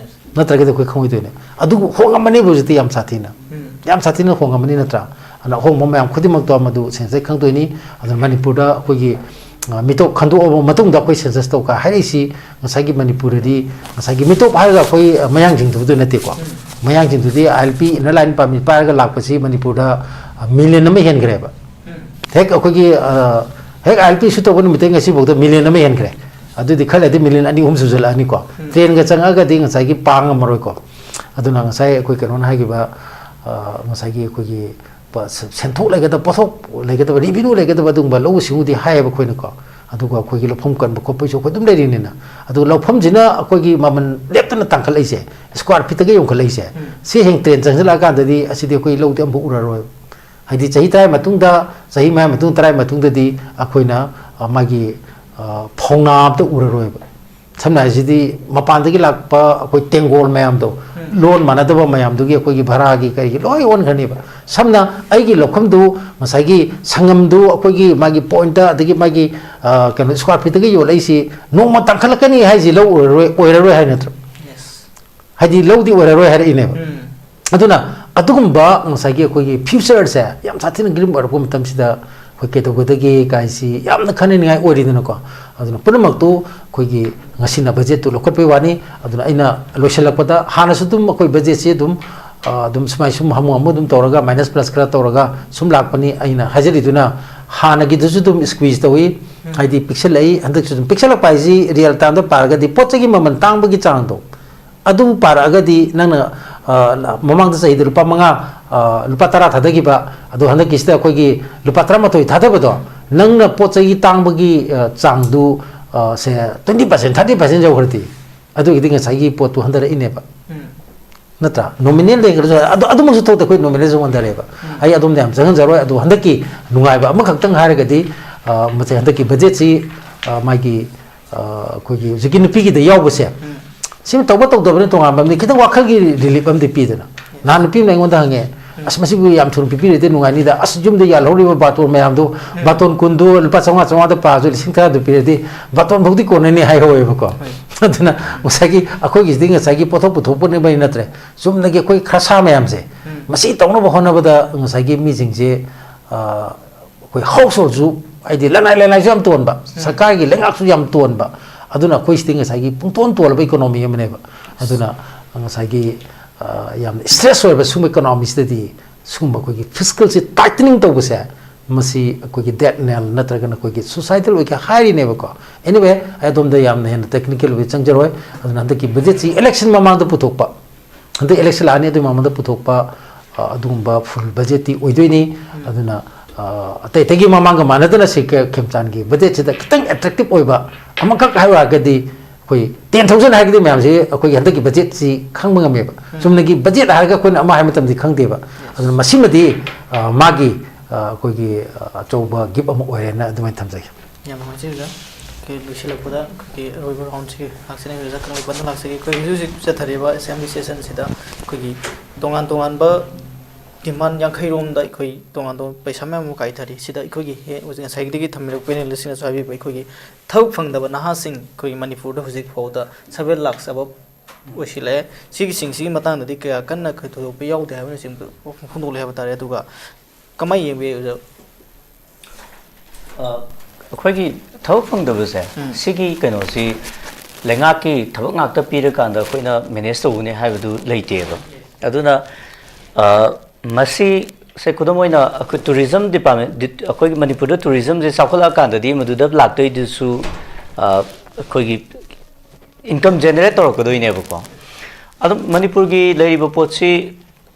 ꯅꯠꯇ꯭ꯔꯒꯗꯤ ꯑꯩꯈꯣꯏ ꯈꯪꯉꯣꯏꯗꯣꯏꯅꯦ꯫ ꯑꯗꯨꯕꯨ ꯍꯣꯡꯉꯝꯃꯅꯦꯕ ꯍꯧꯖꯤꯛꯇꯤ ꯌꯥꯝ ꯁꯥꯊꯤꯅ꯫ ꯌꯥꯝ ꯁꯥꯊꯤꯅ ꯍꯣꯡꯉꯝꯃꯅꯤ ꯅꯠꯇ꯭ꯔꯥ? ꯑꯗꯨꯅ ꯑꯍꯣꯡꯕ ꯃꯌꯥꯝ ꯈꯨꯗꯤꯡꯃꯛꯇꯣ ꯃꯗꯨ ꯁꯦꯟꯁꯁꯇꯩ ꯈꯪꯗꯣꯏꯅꯤ꯫ ꯑꯗꯨꯅ ꯃꯅꯤꯄꯨꯔꯗ ꯑꯩꯈꯣꯏꯒꯤ, ꯑ, ꯃꯤꯇꯣꯞ ꯈꯟꯗꯣꯛꯑꯕ ꯃꯇꯨꯡꯗ ꯑꯩꯈꯣꯏ ꯁꯦꯟꯁꯁ ꯇꯧ ꯀꯥꯏ ꯍꯥꯏꯔꯛꯏꯁꯤ ꯉꯁꯥꯏꯒꯤ ꯃꯅꯤꯄꯨꯔꯗꯗꯤ ꯉꯁꯥꯏꯒꯤ ꯃꯤꯇꯣꯞ ꯍꯥꯏꯔꯒ ꯑꯩꯈꯣꯏ, ꯑ, ꯃꯌꯥꯡꯁꯤꯡꯗꯨꯗꯨ ꯅꯠꯇꯦꯀꯣ꯫ ꯃꯌꯥꯡꯁꯤꯡꯗꯨꯗꯤ ILP, Inner Line Permit ꯄꯥꯏꯔꯒ ꯂꯥꯛꯄꯁꯤ ꯃꯅꯤꯄꯨꯔꯗ, ꯑ, ꯃꯤꯂꯤꯌꯟ ꯑꯃ ꯍꯦꯟꯈ꯭ꯔꯦꯕ꯫ ꯍꯦꯛ ꯑꯩꯈꯣꯏꯒꯤ, ꯑ, ꯍꯦꯛ ILP issue ꯇꯧꯕ ꯅꯨꯃꯤꯠꯇꯩ ꯉꯁꯤꯐꯥꯎꯗ ꯃꯤꯂꯤꯌꯟ ꯑꯃ ꯍꯦꯟꯈ꯭ꯔꯦ꯫ ꯑꯗꯨꯗꯤ ꯈꯔ ꯂꯩꯔꯗꯤ ꯃꯤꯂꯤꯌꯟ ꯑꯅꯤ ꯑꯍꯨꯝ ꯁꯨꯖꯜꯂꯛꯑꯅꯤꯀꯣ꯫ ꯇ꯭ꯔꯦꯟꯒ ꯆꯪꯉꯛꯑꯒꯗꯤ ꯉꯁꯥꯏꯒꯤ ꯄꯥ ꯉꯝꯃꯔꯣꯏꯀꯣ꯫ ꯑꯗꯨꯅ ꯉꯁꯥꯏ ꯑꯩꯈꯣꯏ ꯀꯩꯅꯣꯅ ꯍꯥꯏꯈꯤꯕ, ꯑ, ꯉꯁꯥꯏꯒꯤ ꯑꯩꯈꯣꯏꯒꯤ ꯄ-, ꯁ-, ꯁꯦꯟꯊꯣꯛ ꯂꯩꯒꯗꯕ, ꯄꯣꯠꯊꯣꯛ ꯂꯩꯒꯗꯕ, revenue ꯂꯩꯒꯗꯕ ꯑꯗꯨꯒꯨꯝꯕ ꯂꯧꯎ ꯁꯤꯡꯎꯗꯤ ꯍꯥꯏꯌꯦꯕ ꯑꯩꯈꯣꯏꯅꯀꯣ꯫ ꯑꯗꯨꯒ ꯑꯩꯈꯣꯏꯒꯤ ꯂꯧꯐꯝ ꯀꯟꯕ ꯈꯣꯠꯄꯒꯤꯁꯨ ꯑꯩꯈꯣꯏ ꯑꯗꯨꯝ ꯂꯩꯔꯤꯅꯤꯅ꯫ ꯑꯗꯨ ꯂꯧꯐꯝꯁꯤꯅ ꯑꯩꯈꯣꯏꯒꯤ ꯃꯃꯜ ꯂꯦꯞꯇꯅ ꯇꯥꯡꯈꯠꯂꯛꯏꯁꯦ, square feetꯇꯒ ꯌꯣꯟꯈꯠꯂꯛꯏꯁꯦ, ꯁꯤ ꯍꯌꯦꯡ ꯇ꯭ꯔꯦꯟ ꯆꯪꯁꯤꯜꯂꯛꯑꯀꯥꯟꯗꯗꯤ ꯑꯁꯤꯗꯤ ꯑꯩꯈꯣꯏ ꯂꯧꯗꯤ ꯑꯃꯐꯥꯎ ꯎꯔꯔꯣꯏ꯫ ꯍꯥꯏꯗꯤ ꯆꯍꯤ ꯇꯔꯥꯒꯤ ꯃꯇꯨꯡꯗ, ꯆꯍꯤ ꯃꯉꯥꯒꯤ ꯃꯇꯨꯡ, ꯇꯔꯥꯒꯤ ꯃꯇꯨꯡꯗꯗꯤ ꯑꯩꯈꯣꯏꯅ, ꯑ, ꯃꯥꯒꯤ, ꯑ, ꯐꯧꯅꯥ ꯑꯝꯇ ꯎꯔꯔꯣꯏꯕ꯫ ꯁꯝꯅ ꯍꯥꯏꯁꯤꯗꯤ ꯃꯄꯥꯟꯗꯒꯤ ꯂꯥꯛꯄ ꯑꯩꯈꯣꯏ ꯇꯦꯡꯒꯣꯜ ꯃꯌꯥꯝꯗꯣ, ꯂꯣꯟ ꯃꯥꯟꯅꯗꯕ ꯃꯌꯥꯝꯗꯨꯒꯤ ꯑꯩꯈꯣꯏꯒꯤ ꯚꯔꯥꯒꯤ ꯀꯔꯤꯒꯤ ꯂꯣꯏ ꯑꯣꯟꯈ꯭ꯔꯅꯦꯕ꯫ ꯁꯝꯅ ꯑꯩꯒꯤ ꯂꯧꯐꯝꯗꯨ ꯉꯁꯥꯏꯒꯤ ꯁꯪꯉꯝꯗꯨ ꯑꯩꯈꯣꯏꯒꯤ ꯃꯥꯒꯤ ꯄꯣꯏꯟꯠꯇ ꯑꯗꯒꯤ ꯃꯥꯒꯤ, ꯑ, ꯀꯩꯅꯣ, square feetꯇꯒ ꯌꯣꯜꯂꯛꯏꯁꯤ ꯅꯣꯡꯃ ꯇꯥꯡꯈꯠꯂꯛꯀꯅꯤ ꯍꯥꯏꯁꯤ ꯂꯧ ꯑꯣꯏꯔꯔꯣꯏ, ꯑꯣꯏꯔꯔꯣꯏ ꯍꯥꯏ ꯅꯠꯇ꯭ꯔꯣ? ꯍꯥꯏꯗꯤ ꯂꯧꯗꯤ ꯑꯣꯏꯔꯔꯣꯏ ꯍꯥꯏꯔꯛꯏꯅꯦꯕ꯫ ꯑꯗꯨꯅ ꯑꯗꯨꯒꯨꯝꯕ ꯉꯁꯥꯏꯒꯤ ꯑꯩꯈꯣꯏꯒꯤ futureꯁꯦ ꯌꯥꯝ ꯁꯥꯊꯤꯅ grim ꯑꯣꯏꯔꯛꯄ ꯃꯇꯝꯁꯤꯗ ꯑꯩꯈꯣꯏ ꯀꯩꯗꯧꯒꯗꯒꯦ ꯀꯥꯏꯁꯤ ꯌꯥꯝꯅ ꯈꯟꯅꯅꯤꯡꯉꯥꯏ ꯑꯣꯏꯔꯤꯗꯅꯀꯣ꯫ ꯑꯗꯨꯅ ꯄꯨꯝꯅꯃꯛꯇꯨ ꯑꯩꯈꯣꯏꯒꯤ ꯉꯁꯤꯅ ꯕꯖꯦꯠꯇꯨ ꯂꯧꯈꯠꯄꯩ ꯋꯥꯅꯤ꯫ ꯑꯗꯨꯅ ꯑꯩꯅ ꯂꯣꯏꯁꯤꯜꯂꯛꯄꯗ ꯍꯥꯟꯅꯁꯨ ꯑꯗꯨꯝ ꯑꯩꯈꯣꯏ ꯕꯖꯦꯠꯁꯤ ꯑꯗꯨꯝ, ꯑ, ꯑꯗꯨꯝ ꯁꯨꯃꯥꯏ ꯁꯨꯝ ꯍꯥꯃꯨ ꯍꯥꯃꯨ ꯑꯗꯨꯝ ꯇꯧꯔꯒ minus plus ꯈꯔ ꯇꯧꯔꯒ ꯁꯨꯝ ꯂꯥꯛꯄꯅꯤ꯫ ꯑꯩꯅ ꯍꯥꯏꯖꯔꯤꯗꯨꯅ ꯍꯥꯟꯅꯒꯤꯗꯨꯁꯨ ꯑꯗꯨꯝ squeeze ꯇꯧꯏ, ꯍꯥꯏꯗꯤ ꯄꯤꯛꯁꯜꯂꯛꯏ꯫ ꯍꯟꯗꯛꯁꯨ ꯑꯗꯨꯝ ꯄꯤꯛꯁꯜꯂꯛꯄ ꯍꯥꯏꯁꯤ real timeꯗ ꯄꯥꯔꯒꯗꯤ ꯄꯣꯠ ꯆꯩꯒꯤ ꯃꯃꯜ ꯇꯥꯡꯕꯒꯤ ꯆꯥꯡꯗꯣ ꯑꯗꯨ ꯄꯥꯔꯛꯑꯒꯗꯤ ꯅꯪꯅ, ꯑ, ꯃꯃꯥꯡꯗ ꯆꯍꯤꯗ ꯂꯨꯄꯥ ꯃꯉꯥ, ꯑ, ꯂꯨꯄꯥ ꯇꯔꯥ ꯊꯥꯗꯈꯤꯕ, ꯑꯗꯣ ꯍꯟꯗꯛꯀꯤꯁꯤꯗ ꯑꯩꯈꯣꯏꯒꯤ ꯂꯨꯄꯥ ꯇꯔꯥꯃꯥꯊꯣꯏ ꯊꯥꯗꯕꯗꯣ, ꯅꯪꯅ ꯄꯣꯠ ꯆꯩ ꯇꯥꯡꯕꯒꯤ, ꯑ, ꯆꯥꯡꯗꯨ, ꯑ, ꯁꯦ twenty percent, thirty percent ꯌꯧꯈ꯭ꯔꯗꯤ, ꯑꯗꯨꯒꯤꯗꯤ ꯉꯁꯥꯏꯒꯤ ꯄꯣꯠꯇꯨ ꯍꯟꯊꯔꯛꯏꯅꯦꯕ꯫ ꯅꯠꯇ꯭ꯔꯥ? ꯅꯣꯃꯤꯅꯦꯜ ꯂꯩꯈ꯭ꯔꯁꯨ ꯑꯗꯨ, ꯑꯗꯨꯃꯛꯁꯨ ꯊꯣꯛꯇꯦ, ꯑꯩꯈꯣꯏ ꯅꯣꯃꯤꯅꯦꯜꯁꯨ ꯑꯣꯟꯊꯔꯦꯕ꯫ ꯑꯩ ꯑꯗꯣꯝꯗ ꯌꯥꯝ ꯆꯪꯍꯟꯖꯔꯣꯏ꯫ ꯑꯗꯨ ꯍꯟꯗꯛꯀꯤ ꯅꯨꯡꯉꯥꯏꯕ ꯑꯃꯈꯛꯇꯪ ꯍꯥꯏꯔꯒꯗꯤ, ꯑ, ꯃꯁꯤ ꯍꯟꯗꯛꯀꯤ ꯕꯖꯦꯠꯁꯤ, ꯑ, ꯃꯥꯒꯤ, ꯑ, ꯑꯩꯈꯣꯏꯒꯤ ꯍꯧꯖꯤꯛꯀꯤ ꯅꯨꯄꯤꯒꯤꯗ ꯌꯥꯎꯕꯁꯦ, ꯁꯤꯃ ꯇꯧꯕ ꯇꯧꯗꯕꯅ ꯇꯣꯉꯥꯟꯕ ꯑꯃꯗꯤ, ꯈꯤꯇꯪ ꯋꯥꯈꯜꯒꯤ ꯔꯤꯂꯤꯞ ꯑꯃꯗꯤ ꯄꯤꯗꯅ꯫ ꯅꯍꯥꯟ ꯅꯨꯄꯤ ꯑꯃꯅ ꯑꯩꯉꯣꯟꯗ ꯍꯪꯉꯦ, "ꯑꯁ, ꯃꯁꯤꯕꯨ ꯌꯥꯝ ꯊꯨꯅ ꯄꯤꯕꯤꯔꯗꯤ ꯅꯨꯡꯉꯥꯏꯅꯤꯗ, ꯑꯁ, ꯌꯨꯝꯗ ꯌꯥꯜꯍꯧꯔꯤꯕ ꯕꯥꯇꯣꯟ ꯃꯌꯥꯝꯗꯣ, ꯕꯥꯇꯣꯟ ꯀꯨꯟꯗꯣ ꯂꯨꯄꯥ ꯆꯥꯝꯃꯉꯥ, ꯆꯥꯝꯃꯉꯥꯗ ꯄꯥꯔꯁꯨ ꯂꯤꯁꯤꯡ ꯇꯔꯥꯗꯣ ꯄꯤꯔꯗꯤ ꯕꯥꯇꯣꯟ ꯐꯥꯎꯗꯤ ꯀꯣꯟꯅꯅꯤ" ꯍꯥꯏꯍꯧꯋꯦꯕꯀꯣ꯫ ꯑꯗꯨꯅ ꯉꯁꯥꯏꯒꯤ ꯑꯩꯈꯣꯏꯒꯤꯁꯤꯗꯤ ꯉꯁꯥꯏꯒꯤ ꯄꯣꯠꯊꯣꯛ ꯄꯨꯊꯣꯛꯄꯅꯦꯕ ꯅꯠꯇ꯭ꯔꯦ, ꯆꯨꯝꯅꯒꯤ ꯑꯩꯈꯣꯏ ꯈꯔꯁꯥ ꯃꯌꯥꯝꯁꯦ, ꯃꯁꯤ ꯇꯧꯅꯕ ꯍꯣꯠꯅꯕꯗ ꯉꯁꯥꯏꯒꯤ ꯃꯤꯁꯤꯡꯁꯦ, ꯑ, ꯑꯩꯈꯣꯏ ꯍꯥꯎꯁ ꯍꯣꯜꯁꯨ, ꯍꯥꯏꯗꯤ ꯂꯅꯥꯏ ꯂꯅꯥꯏꯁꯨ ꯌꯥꯝ ꯇꯣꯟꯕ, ꯁꯔꯀꯥꯔꯒꯤ ꯂꯩꯉꯥꯛꯁꯨ ꯌꯥꯝ ꯇꯣꯟꯕ, ꯑꯗꯨꯅ ꯑꯩꯈꯣꯏꯁꯤꯗꯤ ꯉꯁꯥꯏꯒꯤ ꯄꯨꯡꯇꯣꯟ ꯇꯣꯜꯂꯕ ꯏꯀꯣꯅꯣꯃꯤ ꯑꯃꯅꯦꯕ꯫ ꯑꯗꯨꯅ ꯉꯁꯥꯏꯒꯤ, ꯑ, ꯌꯥꯝꯅ ꯏꯁꯇ꯭ꯔꯦꯁ ꯑꯣꯏꯕ ꯁꯨꯝꯕ ꯏꯀꯣꯅꯣꯃꯤꯁꯤꯗꯗꯤ ꯁꯨꯝꯕ ꯑꯩꯈꯣꯏꯒꯤ ꯐꯤꯁꯀꯜꯁꯦ ꯇꯥꯏꯇꯅꯤꯡ ꯇꯧꯕꯁꯦ, ꯃꯁꯤ ꯑꯩꯈꯣꯏꯒꯤ ꯗꯦꯠ ꯅꯦꯜ ꯅꯠꯇ꯭ꯔꯒꯅ ꯑꯩꯈꯣꯏꯒꯤ ꯁꯨꯁꯥꯏꯗꯦꯜ ꯑꯣꯏꯒꯦ ꯍꯥꯏꯔꯤꯅꯦꯕꯀꯣ꯫ ꯑꯦꯅꯤꯋꯦ, ꯑꯩ ꯑꯗꯣꯝꯗ ꯌꯥꯝꯅ ꯍꯦꯟꯅ ꯇꯦꯛꯅꯤꯀꯦꯜ ꯑꯣꯏꯕ ꯆꯪꯖꯔꯣꯏ꯫ ꯑꯗꯨꯅ ꯍꯟꯗꯛꯀꯤ ꯕꯖꯦꯠꯁꯤ ꯏꯂꯦꯛꯁꯟ ꯃꯃꯥꯡꯗ ꯄꯨꯊꯣꯛꯄ, ꯍꯟꯗꯛ ꯏꯂꯦꯛꯁꯟ ꯂꯥꯛꯑꯅꯤ, ꯑꯗꯨꯒꯤ ꯃꯃꯥꯡꯗ ꯄꯨꯊꯣꯛꯄ, ꯑ, ꯑꯗꯨꯒꯨꯝꯕ ꯐꯨꯜ ꯕꯖꯦꯠꯇꯤ ꯑꯣꯏꯗꯣꯏꯅꯤ꯫ ꯑꯗꯨꯅ, ꯑ, ꯑꯇꯩ ꯑꯇꯩꯒꯤ ꯃꯃꯥꯡꯒ ꯃꯥꯟꯅꯗꯅ ꯁꯤ ꯀ-, ꯈꯦꯝꯆꯥꯟꯒꯤ ꯕꯖꯦꯠꯁꯤꯗ ꯈꯤꯇꯪ ꯑꯦꯇ꯭ꯔꯦꯛꯇꯤꯞ ꯑꯣꯏꯕ ꯑꯃꯈꯛ ꯍꯥꯏꯔꯨꯔꯒꯗꯤ, ꯑꯩꯈꯣꯏ ꯇꯦꯟ ꯊꯥꯎꯖꯟ ꯍꯥꯏꯔꯒꯗꯤ ꯃꯌꯥꯝꯁꯤ ꯑꯩꯈꯣꯏꯒꯤ ꯍꯟꯗꯛꯀꯤ ꯕꯖꯦꯠꯁꯤ ꯈꯪꯕ ꯉꯝꯃꯦꯕ꯫ ꯆꯨꯝꯅꯒꯤ ꯕꯖꯦꯠ ꯍꯥꯏꯔꯒ ꯑꯩꯈꯣꯏꯅ ꯑꯃ ꯍꯥꯏꯕ ꯃꯇꯝꯗꯤ ꯈꯪꯗꯦꯕ꯫ ꯑꯗꯨꯅ ꯃꯁꯤꯃꯗꯤ, ꯑ, ꯃꯥꯒꯤ, ꯑ, ꯑꯩꯈꯣꯏꯒꯤ, ꯑ, ꯑꯆꯧꯕ ꯒꯤꯐ ꯑꯃ ꯑꯣꯏꯔꯦꯅ ꯑꯗꯨꯃꯥꯏꯅ ꯊꯝꯖꯒꯦ꯫ ꯌꯥꯝ ꯅꯨꯡꯉꯥꯏꯖꯩ ꯑꯣꯖꯥ꯫ ꯑꯩꯈꯣꯏ ꯂꯣꯏꯁꯤꯜꯂꯛꯄꯗ ꯑꯩꯈꯣꯏꯒꯤ ꯑꯔꯣꯏꯕ ꯔꯥꯎꯟꯁꯤꯒꯤ ꯉꯥꯛꯁꯤꯅ ꯑꯣꯖꯥ ꯀꯪꯂꯩꯄꯥꯛꯇ ꯂꯥꯛꯆꯒꯦ꯫ ꯑꯩꯈꯣꯏ ꯍꯧꯖꯤꯛ ꯍꯧꯖꯤꯛ ꯆꯠꯊꯔꯤꯕ ꯑꯦꯁꯦꯝꯕ꯭ꯂꯤ ꯁꯦꯁꯟꯁꯤꯗ ꯑꯩꯈꯣꯏꯒꯤ ꯇꯣꯉꯥꯟ ꯇꯣꯉꯥꯟꯕ ꯗꯤꯃꯥꯟ ꯌꯥꯡꯈꯩ ꯔꯣꯝꯗ ꯑꯩꯈꯣꯏ ꯇꯣꯉꯥꯟ ꯇꯣꯉꯥꯟꯕ ꯄꯩꯁꯥ ꯃꯌꯥꯝ ꯑꯃ ꯀꯥꯏꯊꯔꯤ꯫ ꯁꯤꯗ ꯑꯩꯈꯣꯏꯒꯤ ꯍꯦ-, ꯍꯧꯖꯤꯛ ꯉꯁꯥꯏꯗꯒꯤ ꯊꯝꯕꯤꯔꯛꯄ ꯄꯦꯅꯦꯂꯤꯁꯁꯤꯡꯅꯁꯨ ꯍꯥꯏꯕꯤꯕ, ꯑꯩꯈꯣꯏꯒꯤ ꯊꯕꯛ ꯐꯪꯗꯕ ꯅꯍꯥꯁꯤꯡ ꯑꯩꯈꯣꯏ ꯃꯅꯤꯄꯨꯔꯗ ꯍꯧꯖꯤꯛ ꯐꯥꯎꯗ seven lakhs above ꯑꯣꯏꯁꯤꯜꯂꯛꯑꯦ꯫ ꯁꯤꯒꯤꯁꯤꯡꯁꯤꯒꯤ ꯃꯇꯥꯡꯗꯗꯤ ꯀꯌꯥ ꯀꯟꯅ ꯊꯣꯏꯗꯣꯛꯄ ꯌꯥꯎꯗꯦ ꯍꯥꯏꯕꯅꯆꯤꯡꯕꯗꯨ ꯐꯣꯡꯗꯣꯛꯂꯦ ꯍꯥꯏꯕ ꯇꯥꯔꯦ꯫ ꯑꯗꯨꯒ ꯀꯃꯥꯏꯅ ꯌꯦꯡꯕꯤ ꯑꯣꯖꯥ? ꯑ, ꯑꯩꯈꯣꯏꯒꯤ ꯊꯕꯛ ꯐꯪꯗꯕꯁꯦ, ꯎꯝ꯫ ꯁꯤꯒꯤ ꯀꯩꯅꯣꯁꯤ ꯂꯩꯉꯥꯛꯀꯤ ꯊꯕꯛ ꯉꯥꯛꯇ ꯄꯤꯔꯀꯥꯟꯗ ꯑꯩꯈꯣꯏꯅ ꯃꯦꯅꯦꯖ ꯇꯧꯒꯅꯤ ꯍꯥꯏꯕꯗꯨ ꯂꯩꯇꯦꯕ꯫ ꯑꯗꯨꯅ, ꯑ, ꯃꯁꯤꯁꯦ ꯈꯨꯗꯝ ꯑꯣꯏꯅ ꯑꯩꯈꯣꯏ ꯇꯨꯔꯤꯖꯝ ꯗꯤꯄꯥꯔꯠꯃꯦꯟ, ꯗꯤ-, ꯑꯩꯈꯣꯏꯒꯤ ꯃꯅꯤꯄꯨꯔꯗ ꯇꯨꯔꯤꯖꯝꯁꯦ ꯆꯥꯎꯈꯠꯂꯛꯑꯀꯥꯟꯗꯗꯤ ꯃꯗꯨꯗ ꯂꯥꯛꯇꯣꯏꯗꯨꯁꯨ, ꯑ, ꯑꯩꯈꯣꯏꯒꯤ ꯏꯟꯀꯝ ꯖꯦꯅꯦꯔꯦꯠ ꯇꯧꯔꯛꯀꯗꯣꯏꯅꯦꯕꯀꯣ꯫ ꯑꯗꯨꯝ ꯃꯅꯤꯄꯨꯔꯒꯤ ꯂꯩꯔꯤꯕ ꯄꯣꯠꯁꯤ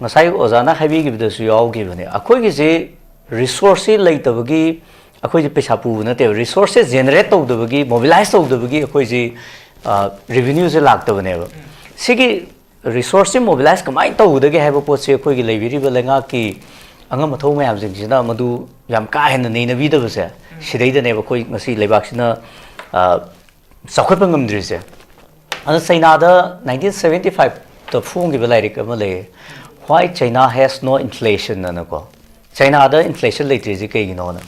ꯉꯁꯥꯏ ꯑꯣꯖꯥꯅ ꯍꯥꯏꯕꯤꯈꯤꯕꯗꯁꯨ ꯌꯥꯎꯈꯤꯕꯅꯦ, ꯑꯩꯈꯣꯏꯒꯤꯁꯦ ꯔꯤꯁꯣꯔꯁꯁꯤ ꯂꯩꯇꯕꯒꯤ ꯑꯩꯈꯣꯏꯁꯦ ꯄꯩꯁꯥ ꯄꯨꯕ ꯅꯠꯇꯦꯕ, ꯔꯤꯁꯣꯔꯁꯁꯦ ꯖꯦꯅꯦꯔꯦꯠ ꯇꯧꯗꯕꯒꯤ, ꯃꯣꯕꯤꯂꯥꯏꯁ ꯇꯧꯗꯕꯒꯤ ꯑꯩꯈꯣꯏꯁꯤ, ꯑ, ꯔꯤꯚꯤꯅ꯭ꯌꯨꯁꯦ ꯂꯥꯛꯇꯕꯅꯦꯕ꯫ ꯁꯤꯒꯤ ꯔꯤꯁꯣꯔꯁꯁꯤ ꯃꯣꯕꯤꯂꯥꯏꯁ ꯀꯃꯥꯏꯅ ꯇꯧꯒꯗꯒꯦ ꯍꯥꯏꯕ ꯄꯣꯠꯁꯤ ꯑꯩꯈꯣꯏꯒꯤ ꯂꯩꯕꯤꯔꯤꯕ ꯂꯩꯉꯥꯛꯀꯤ ꯑꯉꯝ ꯑꯊꯧ ꯃꯌꯥꯝꯁꯤꯡꯁꯤꯅ ꯃꯗꯨ ꯌꯥꯝ ꯀꯥ ꯍꯦꯟꯅ ꯅꯩꯅꯕꯤꯗꯕꯁꯦ, ꯁꯤꯗꯩꯗꯅꯦꯕ ꯑꯩꯈꯣꯏ ꯉꯁꯤ ꯂꯩꯕꯥꯛꯁꯤꯅ ꯆꯥꯎꯈꯠꯄ ꯉꯝꯗ꯭ꯔꯤꯁꯦ꯫ ꯑꯗꯣ ꯆꯩꯅꯥꯗ ꯅꯥꯏꯟꯇꯤꯟ ꯁꯕꯦꯟꯇꯤ ꯐꯥꯏꯚꯇ ꯐꯣꯡꯈꯤꯕ ꯂꯥꯏꯔꯤꯛ ꯑꯃ ꯂꯩꯌꯦ, Why China Has No Inflation ꯑꯅꯀꯣ꯫ ꯆꯩꯅꯥꯗ ꯏꯟꯐ꯭ꯂꯦꯁꯟ ꯂꯩꯇ꯭ꯔꯤꯁꯤ ꯀꯩꯒꯤꯅꯣꯅ꯫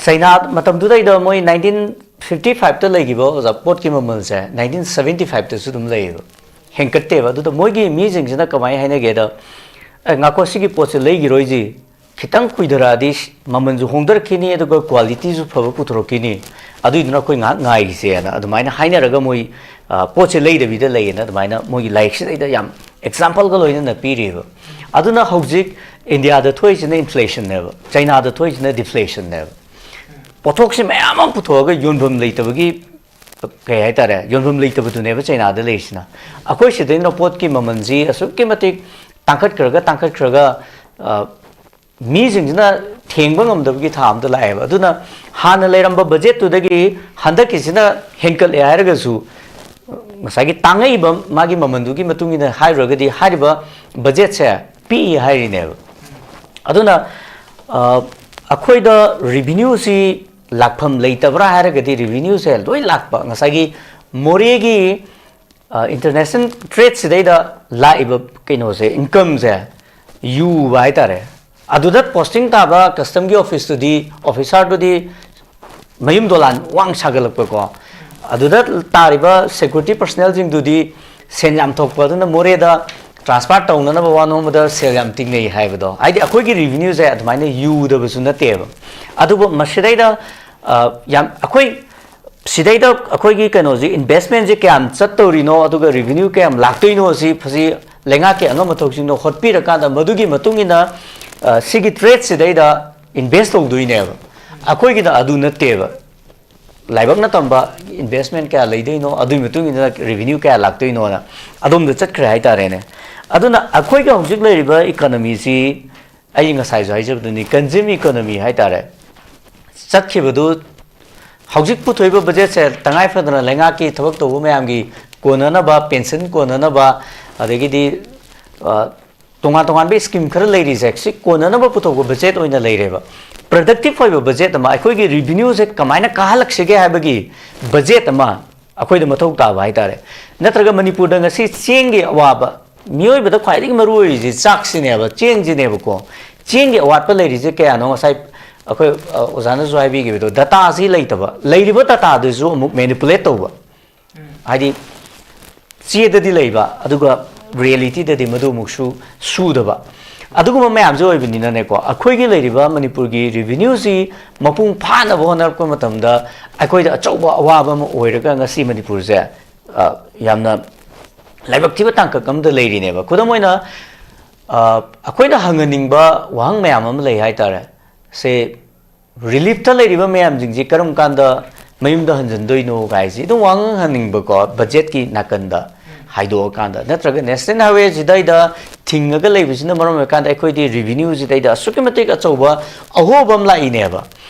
ꯆꯩꯅꯥ ꯃꯇꯝꯗꯨꯗꯩꯗ ꯃꯣꯏ ꯅꯥꯏꯟꯇꯤꯟ ꯐꯤꯐꯇꯤ ꯐꯥꯏꯚꯇ ꯂꯩꯈꯤꯕ ꯑꯣꯖꯥ ꯄꯣꯠꯀꯤ ꯃꯃꯜꯁꯦ ꯅꯥꯏꯟꯇꯤꯟ ꯁꯕꯦꯟꯇꯤ ꯐꯥꯏꯚꯇꯁꯨ ꯑꯗꯨꯝ ꯂꯩꯌꯦꯕ, ꯍꯦꯟꯀꯠꯇꯦꯕ꯫ ꯑꯗꯨꯗ ꯃꯣꯏꯒꯤ ꯃꯤꯁꯤꯡꯁꯤꯅ ꯀꯃꯥꯏꯅ ꯍꯥꯏꯅꯒꯦꯗ, "ꯑꯦ, ꯉꯥꯈꯣ, ꯁꯤꯒꯤ ꯄꯣꯠꯁꯦ ꯂꯩꯈꯤꯔꯣꯏꯁꯤ, ꯈꯤꯇꯪ ꯀꯨꯏꯊꯔꯛꯑꯗꯤ ꯃꯃꯜꯁꯨ ꯍꯣꯡꯊꯔꯛꯈꯤꯅꯤ, ꯑꯗꯨꯒ ꯀ꯭ꯋꯥꯂꯤꯇꯤꯁꯨ ꯐꯕ ꯄꯨꯊꯣꯔꯛꯈꯤꯅꯤ, ꯑꯗꯨꯏꯗꯨꯅ ꯑꯩꯈꯣꯏ ꯉꯥꯏꯍꯥꯛ ꯉꯥꯏꯈꯤꯁꯦꯅ" ꯑꯗꯨꯃꯥꯏꯅ ꯍꯥꯏꯅꯔꯒ ꯃꯣꯏ ꯄꯣꯠꯁꯦ ꯂꯩꯗꯕꯤꯗ ꯂꯩꯌꯦꯅ ꯑꯗꯨꯃꯥꯏꯅ ꯃꯣꯏꯒꯤ ꯂꯥꯏꯔꯤꯛꯁꯤꯗꯩꯗ ꯌꯥꯝ ꯑꯦꯛꯖꯥꯝꯄꯜꯒ ꯂꯣꯏꯅꯅ ꯄꯤꯔꯤꯕ꯫ ꯑꯗꯨꯅ ꯍꯧꯖꯤꯛ ꯏꯟꯗꯤꯌꯥꯗ ꯊꯣꯛꯏꯁꯤꯅ ꯏꯟꯐ꯭ꯂꯦꯁꯟꯅꯦꯕ, ꯆꯩꯅꯥꯗ ꯊꯣꯛꯏꯁꯤꯅ ꯗꯤꯐ꯭ꯂꯦꯁꯟꯅꯦꯕ꯫ ꯄꯣꯠꯊꯣꯛꯁꯦ ꯃꯌꯥꯝ ꯑꯃ ꯄꯨꯊꯣꯛꯑꯒ ꯌꯣꯟꯐꯝ ꯂꯩꯇꯕꯒꯤ, ꯀꯩ ꯍꯥꯏꯇꯥꯔꯦ, ꯌꯣꯟꯐꯝ ꯂꯩꯇꯕꯗꯨꯅꯦꯕ ꯆꯩꯅꯥꯗ ꯂꯩꯔꯤꯁꯤꯅ꯫ ꯑꯩꯈꯣꯏ ꯁꯤꯗꯩꯅ ꯄꯣꯠꯀꯤ ꯃꯃꯜꯁꯤ ꯑꯁꯨꯛꯀꯤ ꯃꯇꯤꯛ ꯇꯥꯡꯈꯠꯈ꯭ꯔꯒ ꯇꯥꯡꯈꯠꯈ꯭ꯔꯒ ꯃꯤꯁꯤꯡꯁꯤꯅ ꯊꯦꯡꯕ ꯉꯝꯗꯕꯒꯤ ꯊꯥ ꯑꯃꯗ ꯂꯥꯛꯑꯦꯕ꯫ ꯑꯗꯨꯅ ꯍꯥꯟꯅ ꯂꯩꯔꯝꯕ ꯕꯖꯦꯠꯇꯨꯗꯒꯤ ꯍꯟꯗꯛꯀꯤꯁꯤꯅ ꯍꯦꯟꯀꯠꯂꯦ ꯍꯥꯏꯔꯒꯁꯨ, ꯉꯁꯥꯏꯒꯤ ꯇꯥꯡꯉꯛꯏꯕ ꯃꯥꯒꯤ ꯃꯃꯜꯗꯨꯒꯤ ꯃꯇꯨꯡ ꯏꯟꯅ ꯍꯥꯏꯔꯨꯔꯒꯗꯤ ꯍꯥꯏꯔꯤꯕ ꯕꯖꯦꯠꯁꯦ ꯄꯤꯛꯏ ꯍꯥꯏꯔꯤꯅꯦꯕ꯫ ꯑꯗꯨꯅ ꯑꯩꯈꯣꯏꯗ ꯔꯤꯚꯤꯅ꯭ꯌꯨꯁꯤ ꯂꯥꯛꯐꯝ ꯂꯩꯇꯕ꯭ꯔꯥ ꯍꯥꯏꯔꯒꯗꯤ ꯔꯤꯚꯤꯅ꯭ꯌꯨꯁꯦ ꯂꯣꯏ ꯂꯥꯛꯄ꯫ ꯉꯁꯥꯏꯒꯤ ꯃꯣꯔꯦꯒꯤ ꯏꯟꯇꯔꯅꯦꯁꯅꯦꯜ ꯇ꯭ꯔꯦꯠꯁꯤꯗꯩꯗ ꯂꯥꯛꯏꯕ ꯀꯩꯅꯣꯁꯦ, ꯏꯟꯀꯝꯁꯦ ꯌꯨꯕ ꯍꯥꯏꯇꯥꯔꯦ꯫ ꯑꯗꯨꯗ ꯄꯣꯁꯇꯤꯡ ꯇꯥꯕ ꯀꯁꯇꯝꯒꯤ ꯑꯣꯐꯤꯁꯇꯨꯗꯤ, ꯑꯣꯐꯤꯁꯥꯔꯗꯨꯗꯤ ꯃꯌꯨꯝ ꯗꯣꯂꯥꯟ ꯋꯥꯡ ꯁꯥꯒꯠꯂꯛꯄꯀꯣ, ꯑꯗꯨꯗ ꯇꯥꯔꯤꯕ ꯁꯦꯀ꯭ꯌꯨꯔꯤꯇꯤ ꯄꯔꯁꯅꯦꯜꯁꯤꯡꯗꯨꯗꯤ ꯁꯦꯟ ꯌꯥꯝ ꯊꯣꯛꯄ, ꯑꯗꯨꯅ ꯃꯣꯔꯦꯗ ꯇ꯭ꯔꯥꯟꯁꯐꯔ ꯇꯧꯅꯅꯕ ꯋꯥꯅꯣꯝꯕꯗ ꯁꯦꯜ ꯌꯥꯝ ꯇꯤꯡꯅꯩ ꯍꯥꯏꯕꯗꯣ, ꯍꯥꯏꯗꯤ ꯑꯩꯈꯣꯏꯒꯤ ꯔꯤꯚꯤꯅ꯭ꯌꯨꯁꯦ ꯑꯗꯨꯃꯥꯏꯅ ꯌꯨꯗꯕꯁꯨ ꯅꯠꯇꯦꯕ꯫ ꯑꯗꯨꯕꯨ ꯃꯁꯤꯗꯩꯗ ꯌꯥꯝ ꯑꯩꯈꯣꯏ ꯁꯤꯗꯩꯗ ꯑꯩꯈꯣꯏꯒꯤ ꯀꯩꯅꯣꯁꯤ, ꯏꯟꯚꯦꯁꯃꯦꯟꯁꯦ ꯀꯌꯥꯝ ꯆꯠꯇꯧꯔꯤꯅꯣ, ꯑꯗꯨꯒ ꯔꯤꯚꯤꯅ꯭ꯌꯨ ꯀꯌꯥꯝ ꯂꯥꯛꯇꯣꯏꯅꯣ, ꯁꯤ ꯐꯁꯤ ꯂꯩꯉꯥꯛꯀꯤ ꯑꯉꯝ ꯑꯊꯧꯁꯤꯡꯅ ꯍꯣꯠꯄꯤꯔꯀꯥꯟꯗ ꯃꯗꯨꯒꯤ ꯃꯇꯨꯡ ꯏꯟꯅ ꯁꯤꯒꯤ ꯇ꯭ꯔꯦꯠꯁꯤꯗꯩꯗ ꯏꯟꯚꯦꯁ ꯇꯧꯗꯣꯏꯅꯦꯕ꯫ ꯑꯩꯈꯣꯏꯒꯤꯅ ꯑꯗꯨ ꯅꯠꯇꯦꯕ꯫ ꯂꯥꯏꯕꯛꯅ ꯇꯝꯕ ꯏꯟꯚꯦꯁꯃꯦꯟ ꯀꯌꯥ ꯂꯩꯗꯣꯏꯅꯣ, ꯑꯗꯨꯒꯤ ꯃꯇꯨꯡ ꯏꯟꯅ ꯔꯤꯚꯤꯅ꯭ꯌꯨ ꯀꯌꯥ ꯂꯥꯛꯇꯣꯏꯅꯣꯅ ꯑꯗꯣꯝꯗ ꯆꯠꯈ꯭ꯔꯦ ꯍꯥꯏꯇꯥꯔꯦꯅꯦ꯫ ꯑꯗꯨꯅ ꯑꯩꯈꯣꯏꯒꯤ ꯍꯧꯖꯤꯛ ꯂꯩꯔꯤꯕ ꯏꯀꯣꯅꯣꯃꯤꯁꯤ ꯑꯩ ꯉꯁꯥꯏꯁꯨ ꯍꯥꯏꯖꯕꯗꯨꯅꯤ, ꯀꯟꯖ꯭ꯌꯨꯝ ꯏꯀꯣꯅꯣꯃꯤ ꯍꯥꯏꯇꯥꯔꯦ꯫ ꯆꯠꯈꯤꯕꯗꯨ ꯍꯧꯖꯤꯛ ꯄꯨꯊꯣꯛꯏꯕ ꯕꯖꯦꯠꯁꯦ ꯇꯉꯥꯏ ꯐꯗꯅ ꯂꯩꯉꯥꯛꯀꯤ ꯊꯕꯛ ꯇꯧꯕ ꯃꯌꯥꯝꯒꯤ ꯀꯣꯟꯅꯅꯕ, ꯄꯦꯟꯁꯟ ꯀꯣꯟꯅꯅꯕ, ꯑꯗꯒꯤꯗꯤ ꯑ, ꯇꯣꯉꯥꯟ ꯇꯣꯉꯥꯟꯕ ꯁ꯭ꯀꯤꯝ ꯈꯔ ꯂꯩꯔꯤꯁꯦ, ꯁꯤ ꯀꯣꯟꯅꯅꯕ ꯄꯨꯊꯣꯛꯄ ꯕꯖꯦꯠ ꯑꯣꯏꯅ ꯂꯩꯔꯦꯕ꯫ ꯄ꯭ꯔꯗꯛꯇꯤꯞ ꯑꯣꯏꯕ ꯕꯖꯦꯠ ꯑꯃ, ꯑꯩꯈꯣꯏꯒꯤ ꯔꯤꯚꯤꯅ꯭ꯌꯨꯁꯦ ꯀꯃꯥꯏꯅ ꯀꯥꯍꯜꯂꯛꯁꯤꯒꯦ ꯍꯥꯏꯕꯒꯤ ꯕꯖꯦꯠ ꯑꯃ ꯑꯩꯈꯣꯏꯗ ꯃꯊꯧ ꯇꯥꯕ ꯍꯥꯏꯇꯥꯔꯦ꯫ ꯅꯠꯇ꯭ꯔꯒ ꯃꯅꯤꯄꯨꯔꯗ ꯉꯁꯤ ꯆꯦꯡꯒꯤ ꯑꯋꯥꯕ, ꯃꯤꯑꯣꯏꯕꯗ ꯈ꯭ꯋꯥꯏꯗꯒꯤ ꯃꯔꯨ ꯑꯣꯏꯔꯤꯁꯦ ꯆꯥꯛꯁꯤꯅꯦꯕ, ꯆꯦꯡꯁꯤꯅꯦꯕꯀꯣ꯫ ꯆꯦꯡꯒꯤ ꯑꯋꯥꯠꯄ ꯂꯩꯔꯤꯁꯦ ꯀꯌꯥꯅꯣ? ꯉꯁꯥꯏ ꯑꯩꯈꯣꯏ, ꯑ, ꯑꯣꯖꯥꯅꯁꯨ ꯍꯥꯏꯕꯤꯈꯤꯕꯗꯣ, ꯗꯇꯥꯁꯤ ꯂꯩꯇꯕ, ꯂꯩꯔꯤꯕ ꯗꯇꯥꯗꯨꯁꯨ ꯑꯃꯨꯛ ꯃꯦꯅꯤꯄꯨꯂꯦꯠ ꯇꯧꯕ꯫ ꯍꯥꯏꯗꯤ, ꯆꯦꯗꯗꯤ ꯂꯩꯕ, ꯑꯗꯨꯒ ꯔꯤꯌꯦꯂꯤꯇꯤꯗꯗꯤ ꯃꯗꯨ ꯑꯃꯨꯛꯁꯨ ꯁꯨꯗꯕ꯫ ꯑꯗꯨꯒꯨꯝꯕ ꯃꯌꯥꯝꯁꯦ ꯑꯣꯏꯕꯅꯤꯅꯅꯦꯀꯣ, ꯑꯩꯈꯣꯏꯒꯤ ꯂꯩꯔꯤꯕ ꯃꯅꯤꯄꯨꯔꯒꯤ ꯔꯤꯚꯤꯅ꯭ꯌꯨꯁꯤ ꯃꯄꯨꯡ ꯐꯥꯅꯕ ꯍꯣꯠꯅꯔꯛꯄ ꯃꯇꯝꯗ ꯑꯩꯈꯣꯏꯗ ꯑꯆꯧꯕ ꯑꯋꯥꯕ ꯑꯃ ꯑꯣꯏꯔꯒ ꯉꯁꯤ ꯃꯅꯤꯄꯨꯔꯁꯦ, ꯑ, ꯌꯥꯝꯅ ꯂꯥꯏꯕꯛ ꯊꯤꯕ ꯇꯥꯡꯀꯛ ꯑꯃꯗ ꯂꯩꯔꯤꯅꯦꯕ꯫ ꯈꯨꯗꯝ ꯑꯣꯏꯅ, ꯑ, ꯑꯩꯈꯣꯏꯅ ꯍꯪꯍꯟꯅꯤꯡꯕ ꯋꯥꯍꯪ ꯃꯌꯥꯝ ꯑꯃ ꯂꯩ ꯍꯥꯏꯇꯥꯔꯦ꯫ ꯁꯦ, ꯔꯤꯂꯤꯐꯇ ꯂꯩꯔꯤꯕ ꯃꯌꯥꯝꯁꯤꯡꯁꯤ ꯀꯔꯝ ꯀꯥꯟꯗ ꯃꯌꯨꯝꯗ ꯍꯟꯖꯟꯗꯣꯏꯅꯣ ꯀꯥꯏꯁꯤ ꯑꯗꯨꯝ ꯋꯥꯍꯪ ꯍꯪꯅꯤꯡꯕꯀꯣ, ꯕꯖꯦꯠꯀꯤ ꯅꯥꯀꯟꯗ ꯍꯥꯏꯗꯣꯛꯑꯀꯥꯟꯗ, ꯅꯠꯇ꯭ꯔꯒ ꯅꯦꯁꯅꯦꯜ ꯍꯥꯏꯋꯦꯁꯤꯗꯩꯗ ꯊꯤꯡꯉꯒ ꯂꯩꯕꯁꯤꯅ ꯃꯔꯝ ꯑꯣꯏꯔꯀꯥꯟꯗ ꯑꯩꯈꯣꯏꯗꯤ ꯔꯤꯚꯤꯅ꯭ꯌꯨꯁꯤꯗꯩꯗ ꯑꯁꯨꯛꯀꯤ ꯃꯇꯤꯛ ꯑꯆꯧꯕ ꯑꯍꯣꯕ ꯑꯃ ꯂꯥꯛꯏꯅꯦꯕ꯫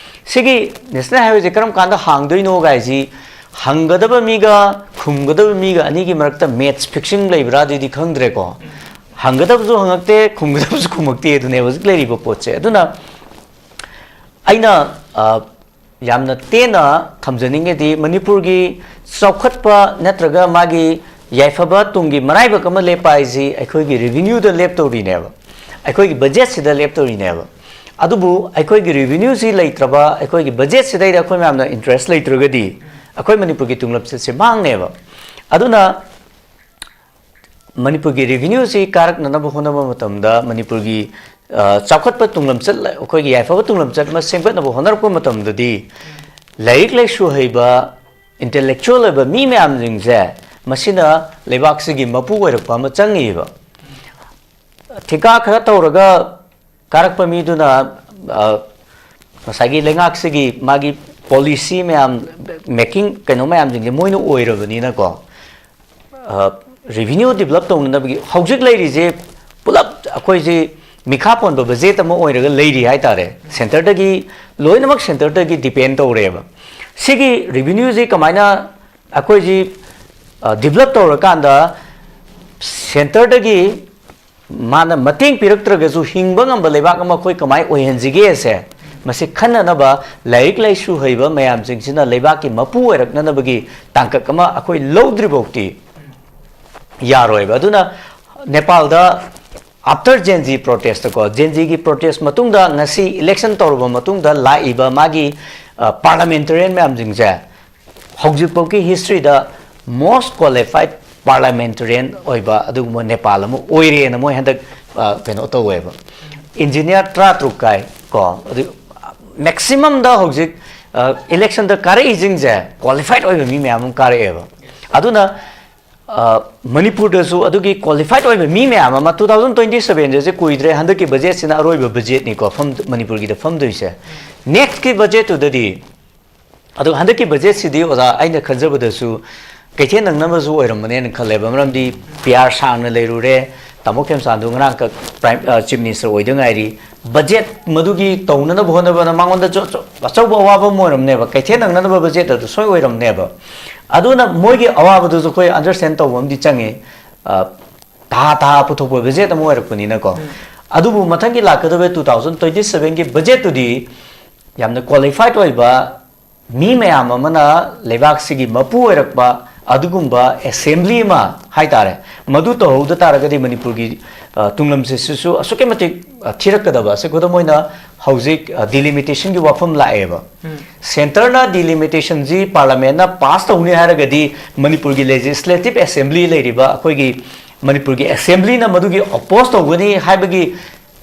ꯁꯤꯒꯤ ꯅꯦꯁꯅꯦꯜ ꯍꯥꯏꯋꯦꯁꯦ ꯀꯔꯝ ꯀꯥꯟꯗ ꯍꯥꯡꯗꯣꯏꯅꯣ ꯀꯥꯏꯁꯤ ꯍꯪꯒꯗꯕ ꯃꯤꯒ ꯈꯨꯝꯒꯗꯕ ꯃꯤꯒ ꯑꯅꯤꯒꯤ ꯃꯔꯛꯇ ꯃꯦꯠꯁ ꯐꯤꯛꯁꯤꯡ ꯂꯩꯕ꯭ꯔꯥ, ꯑꯗꯨꯗꯤ ꯈꯪꯗ꯭ꯔꯦꯀꯣ꯫ ꯍꯪꯒꯗꯕꯁꯨ ꯍꯪꯉꯛꯇꯦ, ꯈꯨꯝꯒꯗꯕꯁꯨ ꯈꯨꯝꯃꯛꯇꯦ, ꯑꯗꯨꯅꯦꯕ ꯍꯧꯖꯤꯛ ꯂꯩꯔꯤꯕ ꯄꯣꯠꯁꯦ꯫ ꯑꯗꯨꯅ ꯑꯩꯅ, ꯑ, ꯌꯥꯝꯅ ꯇꯦꯟꯅ ꯊꯝꯖꯅꯤꯡꯉꯤꯗꯤ, ꯃꯅꯤꯄꯨꯔꯒꯤ ꯆꯥꯎꯈꯠꯄ ꯅꯠꯇ꯭ꯔꯒ ꯃꯥꯒꯤ ꯌꯥꯏꯐꯕ ꯇꯨꯡꯒꯤ ꯃꯔꯥꯏꯕꯛ ꯑꯃ ꯂꯦꯞꯄ ꯍꯥꯏꯁꯤ ꯑꯩꯈꯣꯏꯒꯤ ꯔꯤꯚꯤꯅ꯭ꯌꯨꯗ ꯂꯦꯞꯇꯧꯔꯤꯅꯦꯕ, ꯑꯩꯈꯣꯏꯒꯤ ꯕꯖꯦꯠꯁꯤꯗ ꯂꯦꯞꯇꯧꯔꯤꯅꯦꯕ꯫ ꯑꯗꯨꯕꯨ ꯑꯩꯈꯣꯏꯒꯤ ꯔꯤꯚꯤꯅ꯭ꯌꯨꯁꯤ ꯂꯩꯇ꯭ꯔꯕ, ꯑꯩꯈꯣꯏꯒꯤ ꯕꯖꯦꯠꯁꯤꯗꯩꯗ ꯑꯩꯈꯣꯏ ꯃꯌꯥꯝꯅ ꯏꯟꯇꯔꯦꯁ ꯂꯩꯇ꯭ꯔꯒꯗꯤ, ꯑꯩꯈꯣꯏ ꯃꯅꯤꯄꯨꯔꯒꯤ ꯇꯨꯡꯂꯝꯆꯠꯁꯦ ꯃꯥꯡꯅꯦꯕ꯫ ꯑꯗꯨꯅ ꯃꯅꯤꯄꯨꯔꯒꯤ ꯔꯤꯚꯤꯅ꯭ꯌꯨꯁꯤ ꯀꯥꯔꯛꯅꯅꯕ ꯍꯣꯠꯅꯕ ꯃꯇꯝꯗ, ꯃꯅꯤꯄꯨꯔꯒꯤ, ꯑ, ꯆꯥꯎꯈꯠꯄ ꯇꯨꯡꯂꯝꯆꯠ, ꯑꯩꯈꯣꯏꯒꯤ ꯌꯥꯏꯐꯕ ꯇꯨꯡꯂꯝꯆꯠ ꯑꯃ ꯁꯦꯝꯒꯠꯅꯕ ꯍꯣꯠꯅꯔꯛꯄ ꯃꯇꯝꯗꯗꯤ, ꯂꯥꯏꯔꯤꯛ ꯂꯥꯏꯁꯨ ꯍꯩꯕ, ꯏꯟꯇꯦꯂꯦꯛꯆꯨꯋꯦꯜ ꯑꯣꯏꯕ ꯃꯤ ꯃꯌꯥꯝꯁꯤꯡꯁꯦ ꯃꯁꯤꯅ ꯂꯩꯕꯥꯛꯁꯤꯒꯤ ꯃꯄꯨ ꯑꯣꯏꯔꯛꯄ ꯑꯃ ꯆꯪꯉꯤꯕ꯫ ꯊꯤꯀꯥ ꯈꯔ ꯇꯧꯔꯒ ꯀꯥꯔꯛꯄ ꯃꯤꯗꯨꯅ, ꯑ, ꯉꯁꯥꯏꯒꯤ ꯂꯩꯉꯥꯛꯁꯤꯒꯤ ꯃꯥꯒꯤ ꯄꯣꯂꯤꯁꯤ ꯃꯌꯥꯝ, ꯃꯦꯀꯤꯡ ꯀꯩꯅꯣ ꯃꯌꯥꯝꯁꯤꯡꯁꯦ ꯃꯣꯏꯅ ꯑꯣꯏꯔꯕꯅꯤꯅꯀꯣ, ꯑ, ꯔꯤꯚꯤꯅ꯭ꯌꯨ ꯗꯤꯕꯂꯞ ꯇꯧꯅꯅꯕꯒꯤ ꯍꯧꯖꯤꯛ ꯂꯩꯔꯤꯁꯦ ꯄꯨꯂꯞ ꯑꯩꯈꯣꯏꯁꯤ ꯃꯤꯈꯥ ꯄꯣꯟꯕ ꯕꯖꯦꯠ ꯑꯃ ꯑꯣꯏꯔꯒ ꯂꯩꯔꯤ ꯍꯥꯏꯇꯥꯔꯦ꯫ ꯁꯦꯟꯇꯔꯗꯒꯤ, ꯂꯣꯏꯅꯃꯛ ꯁꯦꯟꯇꯔꯗꯒꯤ ꯗꯤꯄꯦꯟ ꯇꯧꯔꯦꯕ꯫ ꯁꯤꯒꯤ ꯔꯤꯚꯤꯅ꯭ꯌꯨꯁꯤ ꯀꯃꯥꯏꯅ ꯑꯩꯈꯣꯏꯁꯤ ꯗꯤꯕꯂꯞ ꯇꯧꯔꯀꯥꯟꯗ ꯁꯦꯟꯇꯔꯗꯒꯤ ꯃꯥꯅ ꯃꯇꯦꯡ ꯄꯤꯔꯛꯇ꯭ꯔꯒꯁꯨ ꯍꯤꯡꯕ ꯉꯝꯕ ꯂꯩꯕꯥꯛ ꯑꯃ ꯑꯩꯈꯣꯏ ꯀꯃꯥꯏꯅ ꯑꯣꯏꯍꯟꯁꯤꯒꯦꯁꯦ, ꯃꯁꯤ ꯈꯟꯅꯅꯕ ꯂꯥꯏꯔꯤꯛ ꯂꯥꯏꯁꯨ ꯍꯩꯕ ꯃꯌꯥꯝꯁꯤꯡꯁꯤꯅ ꯂꯩꯕꯥꯛꯀꯤ ꯃꯄꯨ ꯑꯣꯏꯔꯛꯅꯅꯕꯒꯤ ꯇꯥꯡꯀꯛ ꯑꯃ ꯑꯩꯈꯣꯏ ꯂꯧꯗ꯭ꯔꯤꯐꯥꯎꯗꯤ ꯌꯥꯔꯣꯏꯕ꯫ ꯑꯗꯨꯅ ꯅꯦꯄꯥꯜꯗ after Gen Z protest ꯀꯣ, Gen Zꯒꯤ protest ꯃꯇꯨꯡꯗ ꯉꯁꯤ election ꯇꯧꯔꯕ ꯃꯇꯨꯡꯗ ꯂꯥꯛꯏꯕ ꯃꯥꯒꯤ parliamentarian ꯃꯌꯥꯝꯁꯤꯡꯁꯦ ꯍꯧꯖꯤꯛꯐꯥꯎꯒꯤ historyꯗ most qualified parliamentarian ꯑꯣꯏꯕ ꯑꯗꯨꯒꯨꯝꯕ ꯅꯦꯄꯥꯜ ꯑꯃ ꯑꯣꯏꯔꯦꯅ ꯃꯣꯏ ꯍꯟꯗꯛ ꯀꯩꯅꯣ ꯇꯧꯋꯦꯕ꯫ Engineer ꯇꯔꯥꯇꯔꯨꯛ ꯀꯥꯏ ꯀꯣ, ꯑꯗꯨ maximumꯗ ꯍꯧꯖꯤꯛ electionꯗ ꯀꯥꯔꯛꯏꯁꯤꯡꯁꯦ qualified ꯑꯣꯏꯕ ꯃꯤ ꯃꯌꯥꯝ ꯑꯃ ꯀꯥꯔꯛꯑꯦꯕ꯫ ꯑꯗꯨꯅ ꯃꯅꯤꯄꯨꯔꯗꯁꯨ ꯑꯗꯨꯒꯤ qualified ꯑꯣꯏꯕ ꯃꯤ ꯃꯌꯥꯝ ꯑꯃ, two thousand twenty sevenꯁꯦ ꯀꯨꯏꯗ꯭ꯔꯦ, ꯍꯟꯗꯛꯀꯤ budgetꯁꯤꯅ ꯑꯔꯣꯏꯕ budgetꯅꯤꯀꯣ ꯐꯝ ꯃꯅꯤꯄꯨꯔꯒꯤꯗ ꯐꯝꯗꯣꯏꯁꯦ꯫ Nextꯀꯤ budgetꯇꯨꯗꯗꯤ, ꯑꯗꯨ ꯍꯟꯗꯛꯀꯤ budgetꯁꯤꯗꯤ ꯑꯣꯖꯥ, ꯑꯩꯅ ꯈꯟꯖꯕꯗꯁꯨ ꯀꯩꯊꯦꯜ ꯅꯪꯅꯕꯁꯨ ꯑꯣꯏꯔꯝꯕꯅꯦꯅ ꯈꯜꯂꯦꯕ꯫ ꯃꯔꯝꯗꯤ P R ꯁꯥꯡꯅ ꯂꯩꯔꯨꯔꯦ, ꯇꯥꯃꯣ ꯈꯦꯝꯆꯥꯟꯗꯣ ꯉꯔꯥꯡꯈꯛ Prime Chief Minister ꯑꯣꯏꯗ ꯉꯥꯏꯔꯤ꯫ Budget ꯃꯗꯨꯒꯤ ꯇꯧꯅꯅꯕ ꯍꯣꯠꯅꯕꯗ ꯃꯉꯣꯟꯗ ꯑꯆꯧꯕ ꯑꯋꯥꯕ ꯑꯃ ꯑꯣꯏꯔꯝꯅꯦꯕ, ꯀꯩꯊꯦꯜ ꯅꯪꯅꯅꯕ budget ꯑꯗꯨ ꯁꯣꯏ ꯑꯣꯏꯔꯝꯅꯦꯕ꯫ ꯑꯗꯨꯅ ꯃꯣꯏꯒꯤ ꯑꯋꯥꯕꯗꯨꯁꯨ ꯑꯩꯈꯣꯏ understand ꯇꯧꯕ ꯑꯃꯗꯤ ꯆꯪꯉꯤ꯫ ꯊꯥ ꯊꯥ ꯄꯨꯊꯣꯛꯄ budget ꯑꯃ ꯑꯣꯏꯔꯛꯄꯅꯤꯅꯀꯣ꯫ ꯑꯗꯨꯕꯨ ꯃꯊꯪꯒꯤ ꯂꯥꯛꯀꯗꯕ two thousand twenty sevenꯒꯤ budgetꯇꯨꯗꯤ ꯌꯥꯝꯅ qualified ꯑꯣꯏꯕ ꯃꯤ ꯃꯌꯥꯝ ꯑꯃꯅ ꯂꯩꯕꯥꯛꯁꯤꯒꯤ ꯃꯄꯨ ꯑꯣꯏꯔꯛꯄ ꯑꯗꯨꯒꯨꯝꯕ assembly ꯑꯃ ꯍꯥꯏꯇꯥꯔꯦ, ꯃꯗꯨ ꯇꯧꯍꯧꯗ ꯇꯥꯔꯒꯗꯤ ꯃꯅꯤꯄꯨꯔꯒꯤ ꯇꯨꯡꯂꯝꯁꯤꯁꯨ ꯑꯁꯨꯛꯀꯤ ꯃꯇꯤꯛ ꯊꯤꯔꯛꯀꯗꯕ꯫ ꯑꯁꯤ ꯈꯨꯗꯝ ꯑꯣꯏꯅ ꯍꯧꯖꯤꯛ delimitationꯒꯤ ꯋꯥꯐꯝ ꯂꯥꯛꯑꯦꯕ꯫ Centreꯅ delimitationꯁꯤ parliamentꯅ pass ꯇꯧꯅꯤ ꯍꯥꯏꯔꯒꯗꯤ ꯃꯅꯤꯄꯨꯔꯒꯤ legislative assembly ꯂꯩꯔꯤꯕ ꯑꯩꯈꯣꯏꯒꯤ ꯃꯅꯤꯄꯨꯔꯒꯤ assemblyꯅ ꯃꯗꯨꯒꯤ oppose ꯇꯧꯒꯅꯤ ꯍꯥꯏꯕꯒꯤ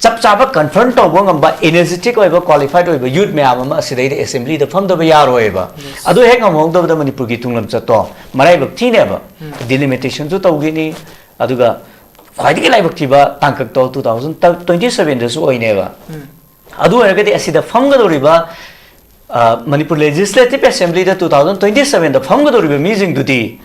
ꯆꯞ ꯆꯥꯕ confirm ꯇꯧꯕ ꯉꯝꯕ energetic ꯑꯣꯏꯕ qualified ꯑꯣꯏꯕ youth ꯃꯌꯥꯝ ꯑꯃ ꯑꯁꯤꯗꯩꯗ assemblyꯗ ꯐꯝꯗꯕ ꯌꯥꯔꯣꯏꯕ꯫ ꯑꯗꯨ ꯍꯦꯛ ꯉꯝꯍꯧꯗꯕꯗ ꯃꯅꯤꯄꯨꯔꯒꯤ ꯇꯨꯡꯂꯝꯆꯠꯇꯣ ꯃꯔꯥꯏꯕꯛ ꯊꯤꯅꯦꯕ꯫ Delimitationꯁꯨ ꯇꯧꯈꯤꯅꯤ, ꯑꯗꯨꯒ ꯈ꯭ꯋꯥꯏꯗꯒꯤ ꯂꯥꯏꯕꯛ ꯊꯤꯕ ꯇꯥꯡꯀꯛꯇꯣ two thousand twenty sevenꯗꯁꯨ ꯑꯣꯏꯅꯦꯕ꯫ ꯑꯗꯨ ꯑꯣꯏꯔꯒꯗꯤ ꯑꯁꯤꯗ ꯐꯝꯒꯗꯧꯔꯤꯕ Manipur legislative assemblyꯗ two thousand twenty sevenꯗ ꯐꯝꯒꯗꯧꯔꯤꯕ ꯃꯤꯁꯤꯡꯗꯨꯗꯤ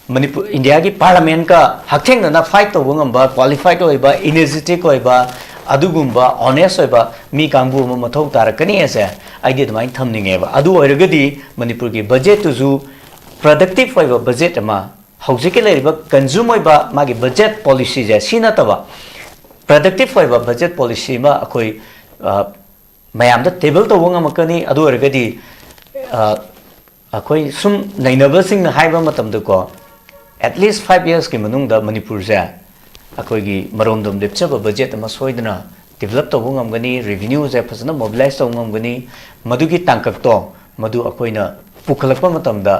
Manipur, ꯏꯟꯗꯤꯌꯥꯒꯤ parliamentꯀ ꯍꯛꯊꯦꯡꯅꯅ fight ꯇꯧꯕ ꯉꯝꯕ, qualified ꯑꯣꯏꯕ, energetic ꯑꯣꯏꯕ, ꯑꯗꯨꯒꯨꯝꯕ honest ꯑꯣꯏꯕ ꯃꯤ ꯀꯥꯡꯕꯨ ꯑꯃ ꯃꯊꯧ ꯇꯥꯔꯛꯀꯅꯤ ꯍꯥꯏꯁꯦ ꯑꯩꯗꯤ ꯑꯗꯨꯃꯥꯏꯅ ꯊꯝꯅꯤꯡꯉꯦꯕ꯫ ꯑꯗꯨ ꯑꯣꯏꯔꯒꯗꯤ ꯃꯅꯤꯄꯨꯔꯒꯤ budgetꯇꯨꯁꯨ productive ꯑꯣꯏꯕ budget ꯑꯃ ꯍꯧꯖꯤꯛꯀꯤ ꯂꯩꯔꯤꯕ ꯀꯟꯖ꯭ꯌꯨꯝ ꯑꯣꯏꯕ ꯃꯥꯒꯤ ꯕꯖꯦꯠ ꯄꯣꯂꯤꯁꯤꯁꯦ ꯁꯤ ꯅꯠꯇꯕ ꯄ꯭ꯔꯗꯛꯇꯤꯞ ꯑꯣꯏꯕ ꯕꯖꯦꯠ ꯄꯣꯂꯤꯁꯤ ꯑꯃ ꯑꯩꯈꯣꯏ, ꯑ, ꯃꯌꯥꯝꯗ ꯇꯦꯕꯜ ꯇꯧꯕ ꯉꯝꯃꯛꯀꯅꯤ꯫ ꯑꯗꯨ ꯑꯣꯏꯔꯒꯗꯤ, ꯑ, ꯑꯩꯈꯣꯏ ꯁꯨꯝ ꯅꯩꯅꯕꯁꯤꯡꯅ ꯍꯥꯏꯕ ꯃꯇꯝꯗꯀꯣ, at least five yearsꯀꯤ ꯃꯅꯨꯡꯗ ꯃꯅꯤꯄꯨꯔꯁꯦ ꯑꯩꯈꯣꯏꯒꯤ ꯃꯔꯣꯝꯗꯣꯝ ꯂꯦꯞꯆꯕ ꯕꯖꯦꯠ ꯑꯃ ꯁꯣꯏꯗꯅ ꯗꯤꯕꯂꯞ ꯇꯧꯕ ꯉꯝꯒꯅꯤ, ꯔꯦꯚꯤꯅ꯭ꯌꯨꯁꯦ ꯐꯖꯅ ꯃꯣꯕꯤꯂꯥꯏꯁ ꯇꯧꯕ ꯉꯝꯒꯅꯤ꯫ ꯃꯗꯨꯒꯤ ꯇꯥꯡꯀꯛꯇꯣ ꯃꯗꯨ ꯑꯩꯈꯣꯏꯅ ꯄꯨꯈꯠꯂꯛꯄ ꯃꯇꯝꯗ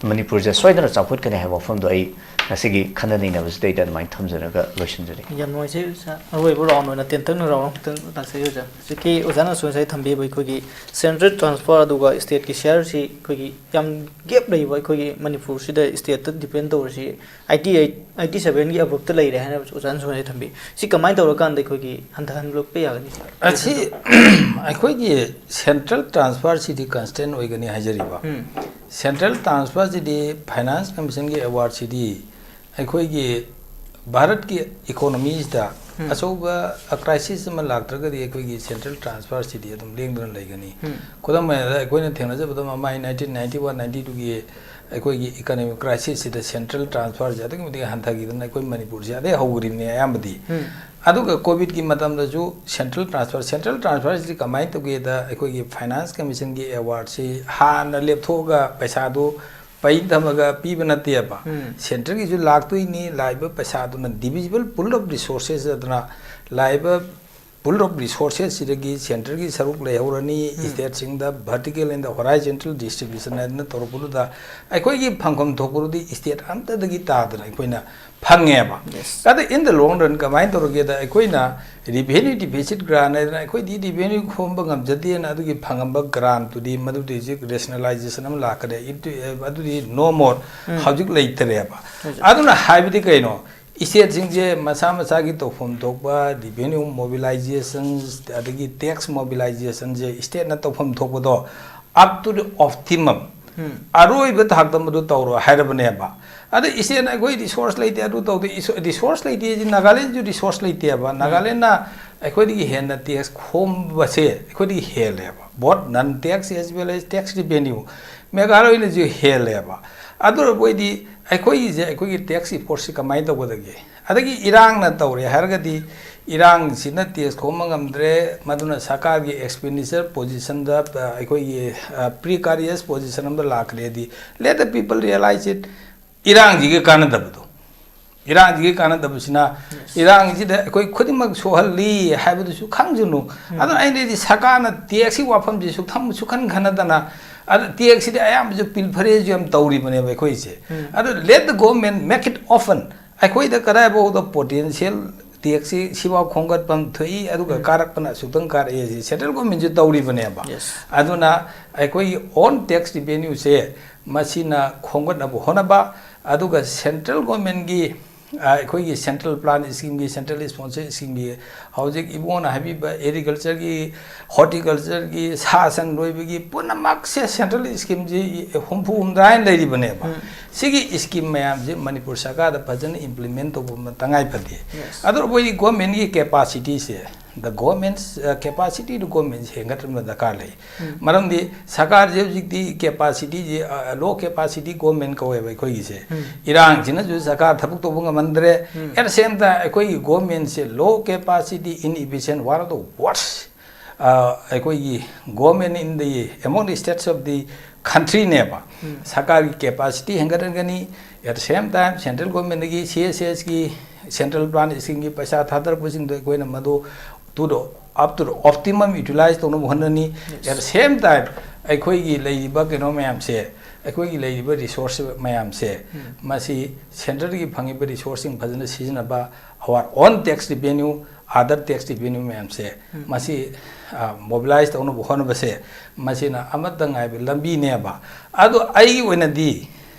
ꯃꯅꯤꯄꯨꯔꯁꯦ ꯁꯣꯏꯗꯅ ꯆꯥꯎꯈꯠꯀꯅꯤ ꯍꯥꯏꯕ ꯋꯥꯐꯝꯗꯣ ꯑꯩ ꯉꯁꯤꯒꯤ ꯈꯟꯅ ꯅꯩꯅꯕꯁꯤꯗꯩꯗ ꯑꯗꯨꯃꯥꯏꯅ ꯊꯝꯖꯔꯒ ꯂꯣꯏꯁꯤꯟꯖꯔꯤ꯫ ꯌꯥꯝ ꯅꯨꯡꯉꯥꯏꯖꯩ, ꯑꯣꯖꯥ꯫ ꯑꯔꯣꯏꯕ ꯔꯥꯎꯟ ꯑꯣꯏꯅ ꯇꯦꯟꯇꯛꯅ ꯔꯥꯎꯟ ꯑꯃꯈꯛꯇꯪ ꯂꯥꯛꯆꯒꯦ, ꯑꯣꯖꯥ꯫ ꯍꯧꯖꯤꯛꯀꯤ ꯑꯣꯖꯥꯅꯁꯨ ꯉꯁꯥꯏ ꯊꯝꯕꯤꯕ ꯑꯩꯈꯣꯏꯒꯤ ꯁꯦꯟꯇ꯭ꯔꯦꯜ ꯇ꯭ꯔꯥꯟꯁꯐꯔ ꯑꯗꯨꯒ ꯁ꯭ꯇꯦꯠꯀꯤ ꯁꯤꯌꯥꯔꯁꯤ ꯑꯩꯈꯣꯏꯒꯤ ꯌꯥꯝ ꯒꯦꯞ ꯂꯩꯕ, ꯑꯩꯈꯣꯏꯒꯤ ꯃꯅꯤꯄꯨꯔꯁꯤꯗ ꯁ꯭ꯇꯦꯠꯇ ꯗꯤꯄꯦꯟ ꯇꯧꯔꯤꯁꯤ ꯑꯥꯏꯇꯤ ꯑꯩꯠ, ꯑꯥꯏꯇꯤ ꯁꯚꯦꯟꯒꯤ ꯑꯕꯞꯇ ꯂꯩꯔꯦ ꯍꯥꯏꯅ ꯑꯣꯖꯥꯅꯁꯨ ꯉꯁꯥꯏ ꯊꯝꯕꯤ꯫ ꯁꯤ ꯀꯃꯥꯏꯅ ꯇꯧꯔꯀꯥꯟꯗ ꯑꯩꯈꯣꯏꯒꯤ ꯍꯟꯊꯍꯟꯂꯛꯄ ꯌꯥꯒꯅꯤ? ꯑꯁꯤ ꯑꯩꯈꯣꯏꯒꯤ ꯁꯦꯟꯇ꯭ꯔꯦꯜ ꯇ꯭ꯔꯥꯟꯁꯐꯔꯁꯤꯗꯤ ꯀꯟꯁꯇꯦꯟ ꯑꯣꯏꯒꯅꯤ ꯍꯥꯏꯖꯔꯤꯕ꯫ ꯎꯝ꯫ ꯁꯦꯟꯇ꯭ꯔꯦꯜ ꯇ꯭ꯔꯥꯟꯁꯐꯔꯁꯤꯗꯤ ꯐꯥꯏꯅꯥꯟꯁ ꯀꯃꯤꯁꯟꯒꯤ ꯑꯦꯋꯥꯔꯗꯁꯤꯗꯤ ꯑꯩꯈꯣꯏꯒꯤ ꯚꯥꯔꯠꯀꯤ ꯏꯀꯣꯅꯣꯃꯤꯁꯤꯗ ꯎꯝ꯫ ꯑꯆꯧꯕ ꯀ꯭ꯔꯥꯏꯁꯤꯁ ꯑꯃ ꯂꯥꯛꯇ꯭ꯔꯒꯗꯤ ꯑꯩꯈꯣꯏꯒꯤ ꯁꯦꯟꯇ꯭ꯔꯦꯜ ꯇ꯭ꯔꯥꯟꯁꯐꯔꯁꯤꯗꯤ ꯑꯗꯨꯝ ꯂꯦꯡꯗꯅ ꯂꯩꯒꯅꯤ꯫ ꯎꯝ꯫ ꯈꯨꯗꯝ ꯑꯣꯏꯅ ꯑꯩꯈꯣꯏꯅ ꯊꯦꯡꯅꯖꯕꯗ ꯃꯃꯥꯡ ꯅꯥꯏꯟꯇꯤꯟ ꯅꯥꯏꯟꯇꯤ ꯋꯥꯟ ꯅꯥꯏꯟꯇꯤ ꯇꯨꯒꯤ ꯑꯩꯈꯣꯏꯒꯤ ꯏꯀꯅꯣꯃꯤꯛ ꯀ꯭ꯔꯥꯏꯁꯤꯁꯁꯤꯗ ꯁꯦꯟꯇ꯭ꯔꯦꯜ ꯇ꯭ꯔꯥꯟꯁꯐꯔꯁꯦ ꯑꯗꯨꯛꯀꯤ ꯃꯇꯤꯛ ꯍꯟꯊꯈꯤꯗꯅ ꯑꯩꯈꯣꯏ ꯃꯅꯤꯄꯨꯔꯁꯦ ꯑꯗꯩ ꯍꯧꯈ꯭ꯔꯤꯕꯅꯤ ꯑꯌꯥꯝꯕꯗꯤ꯫ ꯎꯝ꯫ ꯑꯗꯨꯒ ꯀꯣꯚꯤꯗꯀꯤ ꯃꯇꯝꯗꯁꯨ ꯁꯦꯟꯇ꯭ꯔꯦꯜ ꯇ꯭ꯔꯥꯟꯁꯐꯔ, ꯁꯦꯟꯇ꯭ꯔꯦꯜ ꯇ꯭ꯔꯥꯟꯁꯐꯔꯁꯤ ꯀꯃꯥꯏꯅ ꯇꯧꯒꯦꯗ ꯑꯩꯈꯣꯏꯒꯤ ꯐꯥꯏꯅꯥꯟꯁ ꯀꯃꯤꯁꯟꯒꯤ ꯑꯦꯋꯥꯔꯗꯁꯤ ꯍꯥꯟꯅ ꯂꯦꯞꯊꯣꯛꯑꯒ ꯄꯩꯁꯥꯗꯨ ꯄꯩ ꯊꯝꯃꯒ ꯄꯤꯕ ꯅꯠꯇꯦꯕ꯫ ꯎꯝ꯫ ꯁꯦꯟꯇ꯭ꯔꯒꯤꯁꯨ ꯂꯥꯛꯇꯣꯏꯅꯤ, ꯂꯥꯛꯏꯕ ꯄꯩꯁꯥꯗꯨꯅ divisible pool of resources ꯑꯗꯨꯅ ꯂꯥꯛꯏꯕ pool of resourcesꯁꯤꯗꯒꯤ ꯁꯦꯟꯇ꯭ꯔꯒꯤ ꯁꯔꯨꯛ ꯂꯩꯍꯧꯔꯅꯤ, ꯎꯝ꯫ ꯁ꯭ꯇꯦꯠꯁꯤꯡꯗ vertical and horizontal distribution ꯍꯥꯏꯗꯅ ꯇꯧꯔꯛꯄꯗꯨꯗ ꯑꯩꯈꯣꯏꯒꯤ ꯐꯪꯐꯝ ꯊꯣꯛꯄꯗꯨꯗꯤ ꯁ꯭ꯇꯦꯠ ꯑꯝꯇꯗꯒꯤ ꯇꯥꯗꯅ ꯑꯩꯈꯣꯏꯅ ꯐꯪꯉꯦꯕ꯫ Yes. ꯑꯗ in the long run ꯀꯃꯥꯏꯅ ꯇꯧꯔꯒꯦꯗ ꯑꯩꯈꯣꯏꯅ revenue deficit grant ꯍꯥꯏꯗꯅ ꯑꯩꯈꯣꯏꯗꯤ revenue ꯈꯣꯝꯕ ꯉꯝꯖꯗꯦꯅ ꯑꯗꯨꯒꯤ ꯐꯪꯉꯝꯕ grantꯇꯨꯗꯤ ꯃꯗꯨꯗꯤ ꯍꯧꯖꯤꯛ rationalization ꯑꯃ ꯂꯥꯛꯀꯅꯤ꯫ It-, ꯑꯗꯨꯗꯤ no more, ꯎꯝ꯫ ꯍꯧꯖꯤꯛ ꯂꯩꯇꯔꯦꯕ꯫ ꯍꯧꯖꯤꯛ꯫ ꯑꯗꯨꯅ ꯍꯥꯏꯕꯗꯤ ꯀꯩꯅꯣ? ꯁ꯭ꯇꯦꯠꯁꯤꯡꯁꯦ ꯃꯁꯥ ꯃꯁꯥꯒꯤ ꯇꯧꯐꯝ ꯊꯣꯛꯄ revenue mobilization ꯑꯗꯒꯤ tax mobilizationꯁꯦ ꯁ꯭ꯇꯦꯠꯅ ꯇꯧꯐꯝ ꯊꯣꯛꯄꯗꯣ up to the optimum, ꯎꯝ꯫ ꯑꯔꯣꯏꯕ ꯊꯥꯛꯇ ꯃꯗꯨ ꯇꯧꯔꯣ ꯍꯥꯏꯔꯕꯅꯦꯕ꯫ ꯑꯗ ꯁ꯭ꯇꯦꯠꯅ ꯑꯩꯈꯣꯏ resource ꯂꯩꯇꯦ, ꯑꯗꯨ ꯇꯧꯗꯦ, resource ꯂꯩꯇꯦ ꯍꯥꯏꯁꯤ ꯅꯥꯒꯥꯂꯦꯟꯁꯨ resource ꯂꯩꯇꯦꯕ꯫ ꯅꯥꯒꯥꯂꯦꯟꯅ ꯑꯩꯈꯣꯏꯗꯒꯤ ꯍꯦꯟꯅ tax ꯈꯣꯝꯕꯁꯦ ꯑꯩꯈꯣꯏꯗꯒꯤ ꯍꯦꯜꯂꯦꯕ, both non tax as well as tax revenue꯫ ꯃꯦꯘꯥꯂꯌꯅꯁꯨ ꯍꯦꯜꯂꯦꯕ꯫ ꯑꯗꯨ ꯑꯣꯏꯔꯕꯣꯏꯗꯤ ꯑꯩꯈꯣꯏꯒꯤꯁꯦ, ꯑꯩꯈꯣꯏꯒꯤ ꯇꯦꯛꯁ ꯏꯐꯣꯔꯠꯁꯤ ꯀꯃꯥꯏꯅ ꯇꯧꯒꯗꯒꯦ? ꯑꯗꯒꯤ ꯏꯔꯥꯡꯅ ꯇꯧꯔꯦ ꯍꯥꯏꯔꯒꯗꯤ, ꯏꯔꯥꯡꯁꯤꯅ ꯇꯦꯛꯁ ꯈꯣꯝꯕ ꯉꯝꯗ꯭ꯔꯦ, ꯃꯗꯨꯅ ꯁꯔꯀꯥꯔꯒꯤ ꯑꯦꯛꯁꯄꯦꯟꯗꯤꯆꯔ ꯄꯣꯖꯤꯁꯟꯗ, ꯑ, ꯑꯩꯈꯣꯏꯒꯤ, ꯑ, ꯄ꯭ꯔꯤꯀꯥꯔꯤꯌꯁ ꯄꯣꯖꯤꯁꯟ ꯑꯃꯗ ꯂꯥꯛꯈ꯭ꯔꯦꯗꯤ, let the people realize it. ꯏꯔꯥꯡꯁꯤꯒꯤ ꯀꯥꯟꯅꯗꯕꯗꯣ, ꯏꯔꯥꯡꯁꯤꯒꯤ ꯀꯥꯟꯅꯗꯕꯁꯤꯅ, ꯏꯔꯥꯡꯁꯤꯗ ꯑꯩꯈꯣꯏ ꯈꯨꯗꯤꯡꯃꯛ ꯁꯣꯛꯍꯜꯂꯤ ꯍꯥꯏꯕꯗꯨꯁꯨ ꯈꯪꯖꯅꯨ꯫ ꯑꯗꯨꯅ ꯑꯩꯅꯗꯤ ꯁꯔꯀꯥꯔꯅ ꯇꯦꯛꯁꯀꯤ ꯋꯥꯐꯝꯁꯤ ꯁꯨꯛꯊꯝ ꯁꯨꯛꯈꯟ ꯈꯟꯅꯗꯅ, ꯑꯗ ꯇꯦꯛꯁꯤꯗꯤ ꯑꯌꯥꯝꯕꯁꯨ ꯄꯤꯜꯐꯔꯦꯁꯨ ꯌꯥꯝ ꯇꯧꯔꯤꯕꯅꯦꯕ ꯑꯩꯈꯣꯏꯁꯦ꯫ ꯑꯗꯨ let the government make it often. ꯑꯩꯈꯣꯏꯗ ꯀꯗꯥꯏꯐꯥꯎꯗ ꯄꯣꯇꯦꯟꯁꯤꯌꯦꯜ ꯇꯦꯛꯁꯁꯤ ꯁꯤꯐꯥꯎ ꯈꯣꯝꯒꯠꯐꯝ ꯊꯣꯛꯏ, ꯑꯗꯨꯒ ꯀꯥꯔꯛꯄꯅ ꯑꯁꯨꯛꯇꯪ ꯀꯥꯔꯛꯑꯦ, ꯁꯤ ꯁꯦꯟꯇ꯭ꯔꯦꯜ ꯒꯣꯔꯃꯦꯟꯁꯨ ꯇꯧꯔꯤꯕꯅꯦꯕ꯫ ꯑꯗꯨꯅ ꯑꯩꯈꯣꯏꯒꯤ ꯑꯣꯟ ꯇꯦꯛꯁ ꯔꯤꯚꯦꯅ꯭ꯌꯨꯁꯦ ꯃꯁꯤꯅ ꯈꯣꯝꯒꯠꯅꯕ ꯍꯣꯠꯅꯕ, ꯑꯗꯨꯒ ꯁꯦꯟꯇ꯭ꯔꯦꯜ ꯒꯣꯔꯃꯦꯟꯒꯤ, ꯑ, ꯑꯩꯈꯣꯏꯒꯤ ꯁꯦꯟꯇ꯭ꯔꯦꯜ ꯄ꯭ꯂꯥꯟ ꯁ꯭ꯀꯤꯝꯒꯤ, ꯁꯦꯟꯇ꯭ꯔꯦꯜ ꯁ꯭ꯄꯣꯟꯁꯔ ꯁ꯭ꯀꯤꯝꯒꯤ, ꯍꯧꯖꯤꯛ ꯏꯕꯣꯅ ꯍꯥꯏꯕꯤꯕ ꯑꯦꯒ꯭ꯔꯤꯀꯜꯆꯔꯒꯤ, ꯍꯣꯔꯇꯤꯀꯜꯆꯔꯒꯤ, ꯁꯥ ꯁꯟ ꯂꯣꯏꯕꯒꯤ ꯄꯨꯝꯅꯃꯛꯁꯦ ꯁꯦꯟꯇ꯭ꯔꯦꯜ ꯁ꯭ꯀꯤꯝꯁꯤ ꯍꯨꯝꯐꯨ ꯍꯨꯝꯗ꯭ꯔꯥ ꯍꯥꯏꯅ ꯂꯩꯔꯤꯕꯅꯦꯕ꯫ ꯁꯤꯒꯤ ꯁ꯭ꯀꯤꯝ ꯃꯌꯥꯝꯁꯦ ꯃꯅꯤꯄꯨꯔ ꯁꯔꯀꯥꯔꯗ ꯐꯖꯅ ꯏꯝꯄ꯭ꯂꯤꯃꯦꯟ ꯇꯧꯕ ꯑꯃ ꯇꯉꯥꯏ ꯐꯗꯦ꯫ ꯑꯗꯨ ꯑꯩꯈꯣꯏꯒꯤ ꯒꯣꯔꯃꯦꯟꯒꯤ ꯀꯦꯄꯥꯁꯤꯇꯤꯁꯦ, the government's, uh, capacity to government ꯍꯦꯟꯒꯠꯍꯟꯕ ꯗꯔꯀꯥꯔ ꯂꯩ꯫ ꯃꯔꯝꯗꯤ ꯁꯔꯀꯥꯔꯁꯦ ꯍꯧꯖꯤꯛꯇꯤ ꯀꯦꯄꯥꯁꯤꯇꯤꯁꯦ, ꯑ, ꯂꯣ ꯀꯦꯄꯥꯁꯤꯇꯤ ꯒꯣꯔꯃꯦꯟ ꯀꯧꯋꯦꯕ ꯑꯩꯈꯣꯏꯒꯤꯁꯦ꯫ ꯏꯔꯥꯡꯁꯤꯅꯁꯨ ꯁꯔꯀꯥꯔ ꯊꯕꯛ ꯇꯧꯕ ꯉꯝꯍꯟꯗ꯭ꯔꯦ꯫ At the same time, ꯑꯩꯈꯣꯏꯒꯤ ꯒꯣꯔꯃꯦꯟꯁꯦ low capacity, inefficient, one of the worst, ꯑ, ꯑꯩꯈꯣꯏꯒꯤ government in the, among the states of the countryꯅꯦꯕ꯫ ꯁꯔꯀꯥꯔꯒꯤ ꯀꯦꯄꯥꯁꯤꯇꯤ ꯍꯦꯟꯒꯠꯍꯟꯒꯅꯤ꯫ At the same time, central ꯒꯣꯔꯃꯦꯟꯗꯒꯤ ꯁꯤ ꯑꯦꯁ ꯑꯦꯁꯀꯤ, ꯁꯦꯟꯇ꯭ꯔꯦꯜ ꯄ꯭ꯂꯥꯟ ꯁ꯭ꯀꯤꯝꯒꯤ ꯄꯩꯁꯥ ꯊꯥꯗꯔꯛꯄꯁꯤꯡꯗꯣ ꯑꯩꯈꯣꯏꯅ ꯃꯗꯨ to the, up to the optimum utilize ꯇꯧꯅꯕ ꯍꯣꯠꯅꯅꯤ꯫ At the same time, ꯑꯩꯈꯣꯏꯒꯤ ꯂꯩꯔꯤꯕ ꯀꯩꯅꯣ ꯃꯌꯥꯝꯁꯦ, ꯑꯩꯈꯣꯏꯒꯤ ꯂꯩꯔꯤꯕ ꯔꯤꯁꯣꯔꯁ ꯃꯌꯥꯝꯁꯦ, ꯃꯁꯤ ꯁꯦꯟꯇ꯭ꯔꯦꯜꯒꯤ ꯐꯪꯉꯤꯕ ꯔꯤꯁꯣꯔꯁꯁꯤꯡ ꯐꯖꯅ ꯁꯤꯖꯤꯟꯅꯕ, our own tax revenue, other tax revenue ꯃꯌꯥꯝꯁꯦ, ꯃꯁꯤ, ꯑ, ꯃꯣꯕꯤꯂꯥꯏꯖ ꯇꯧꯅꯕ ꯍꯣꯠꯅꯕꯁꯦ, ꯃꯁꯤꯅ ꯑꯃꯠꯇ ꯉꯥꯏꯕ ꯂꯝꯕꯤꯅꯦꯕ꯫ ꯑꯗꯣ ꯑꯩꯒꯤ ꯑꯣꯏꯅꯗꯤ,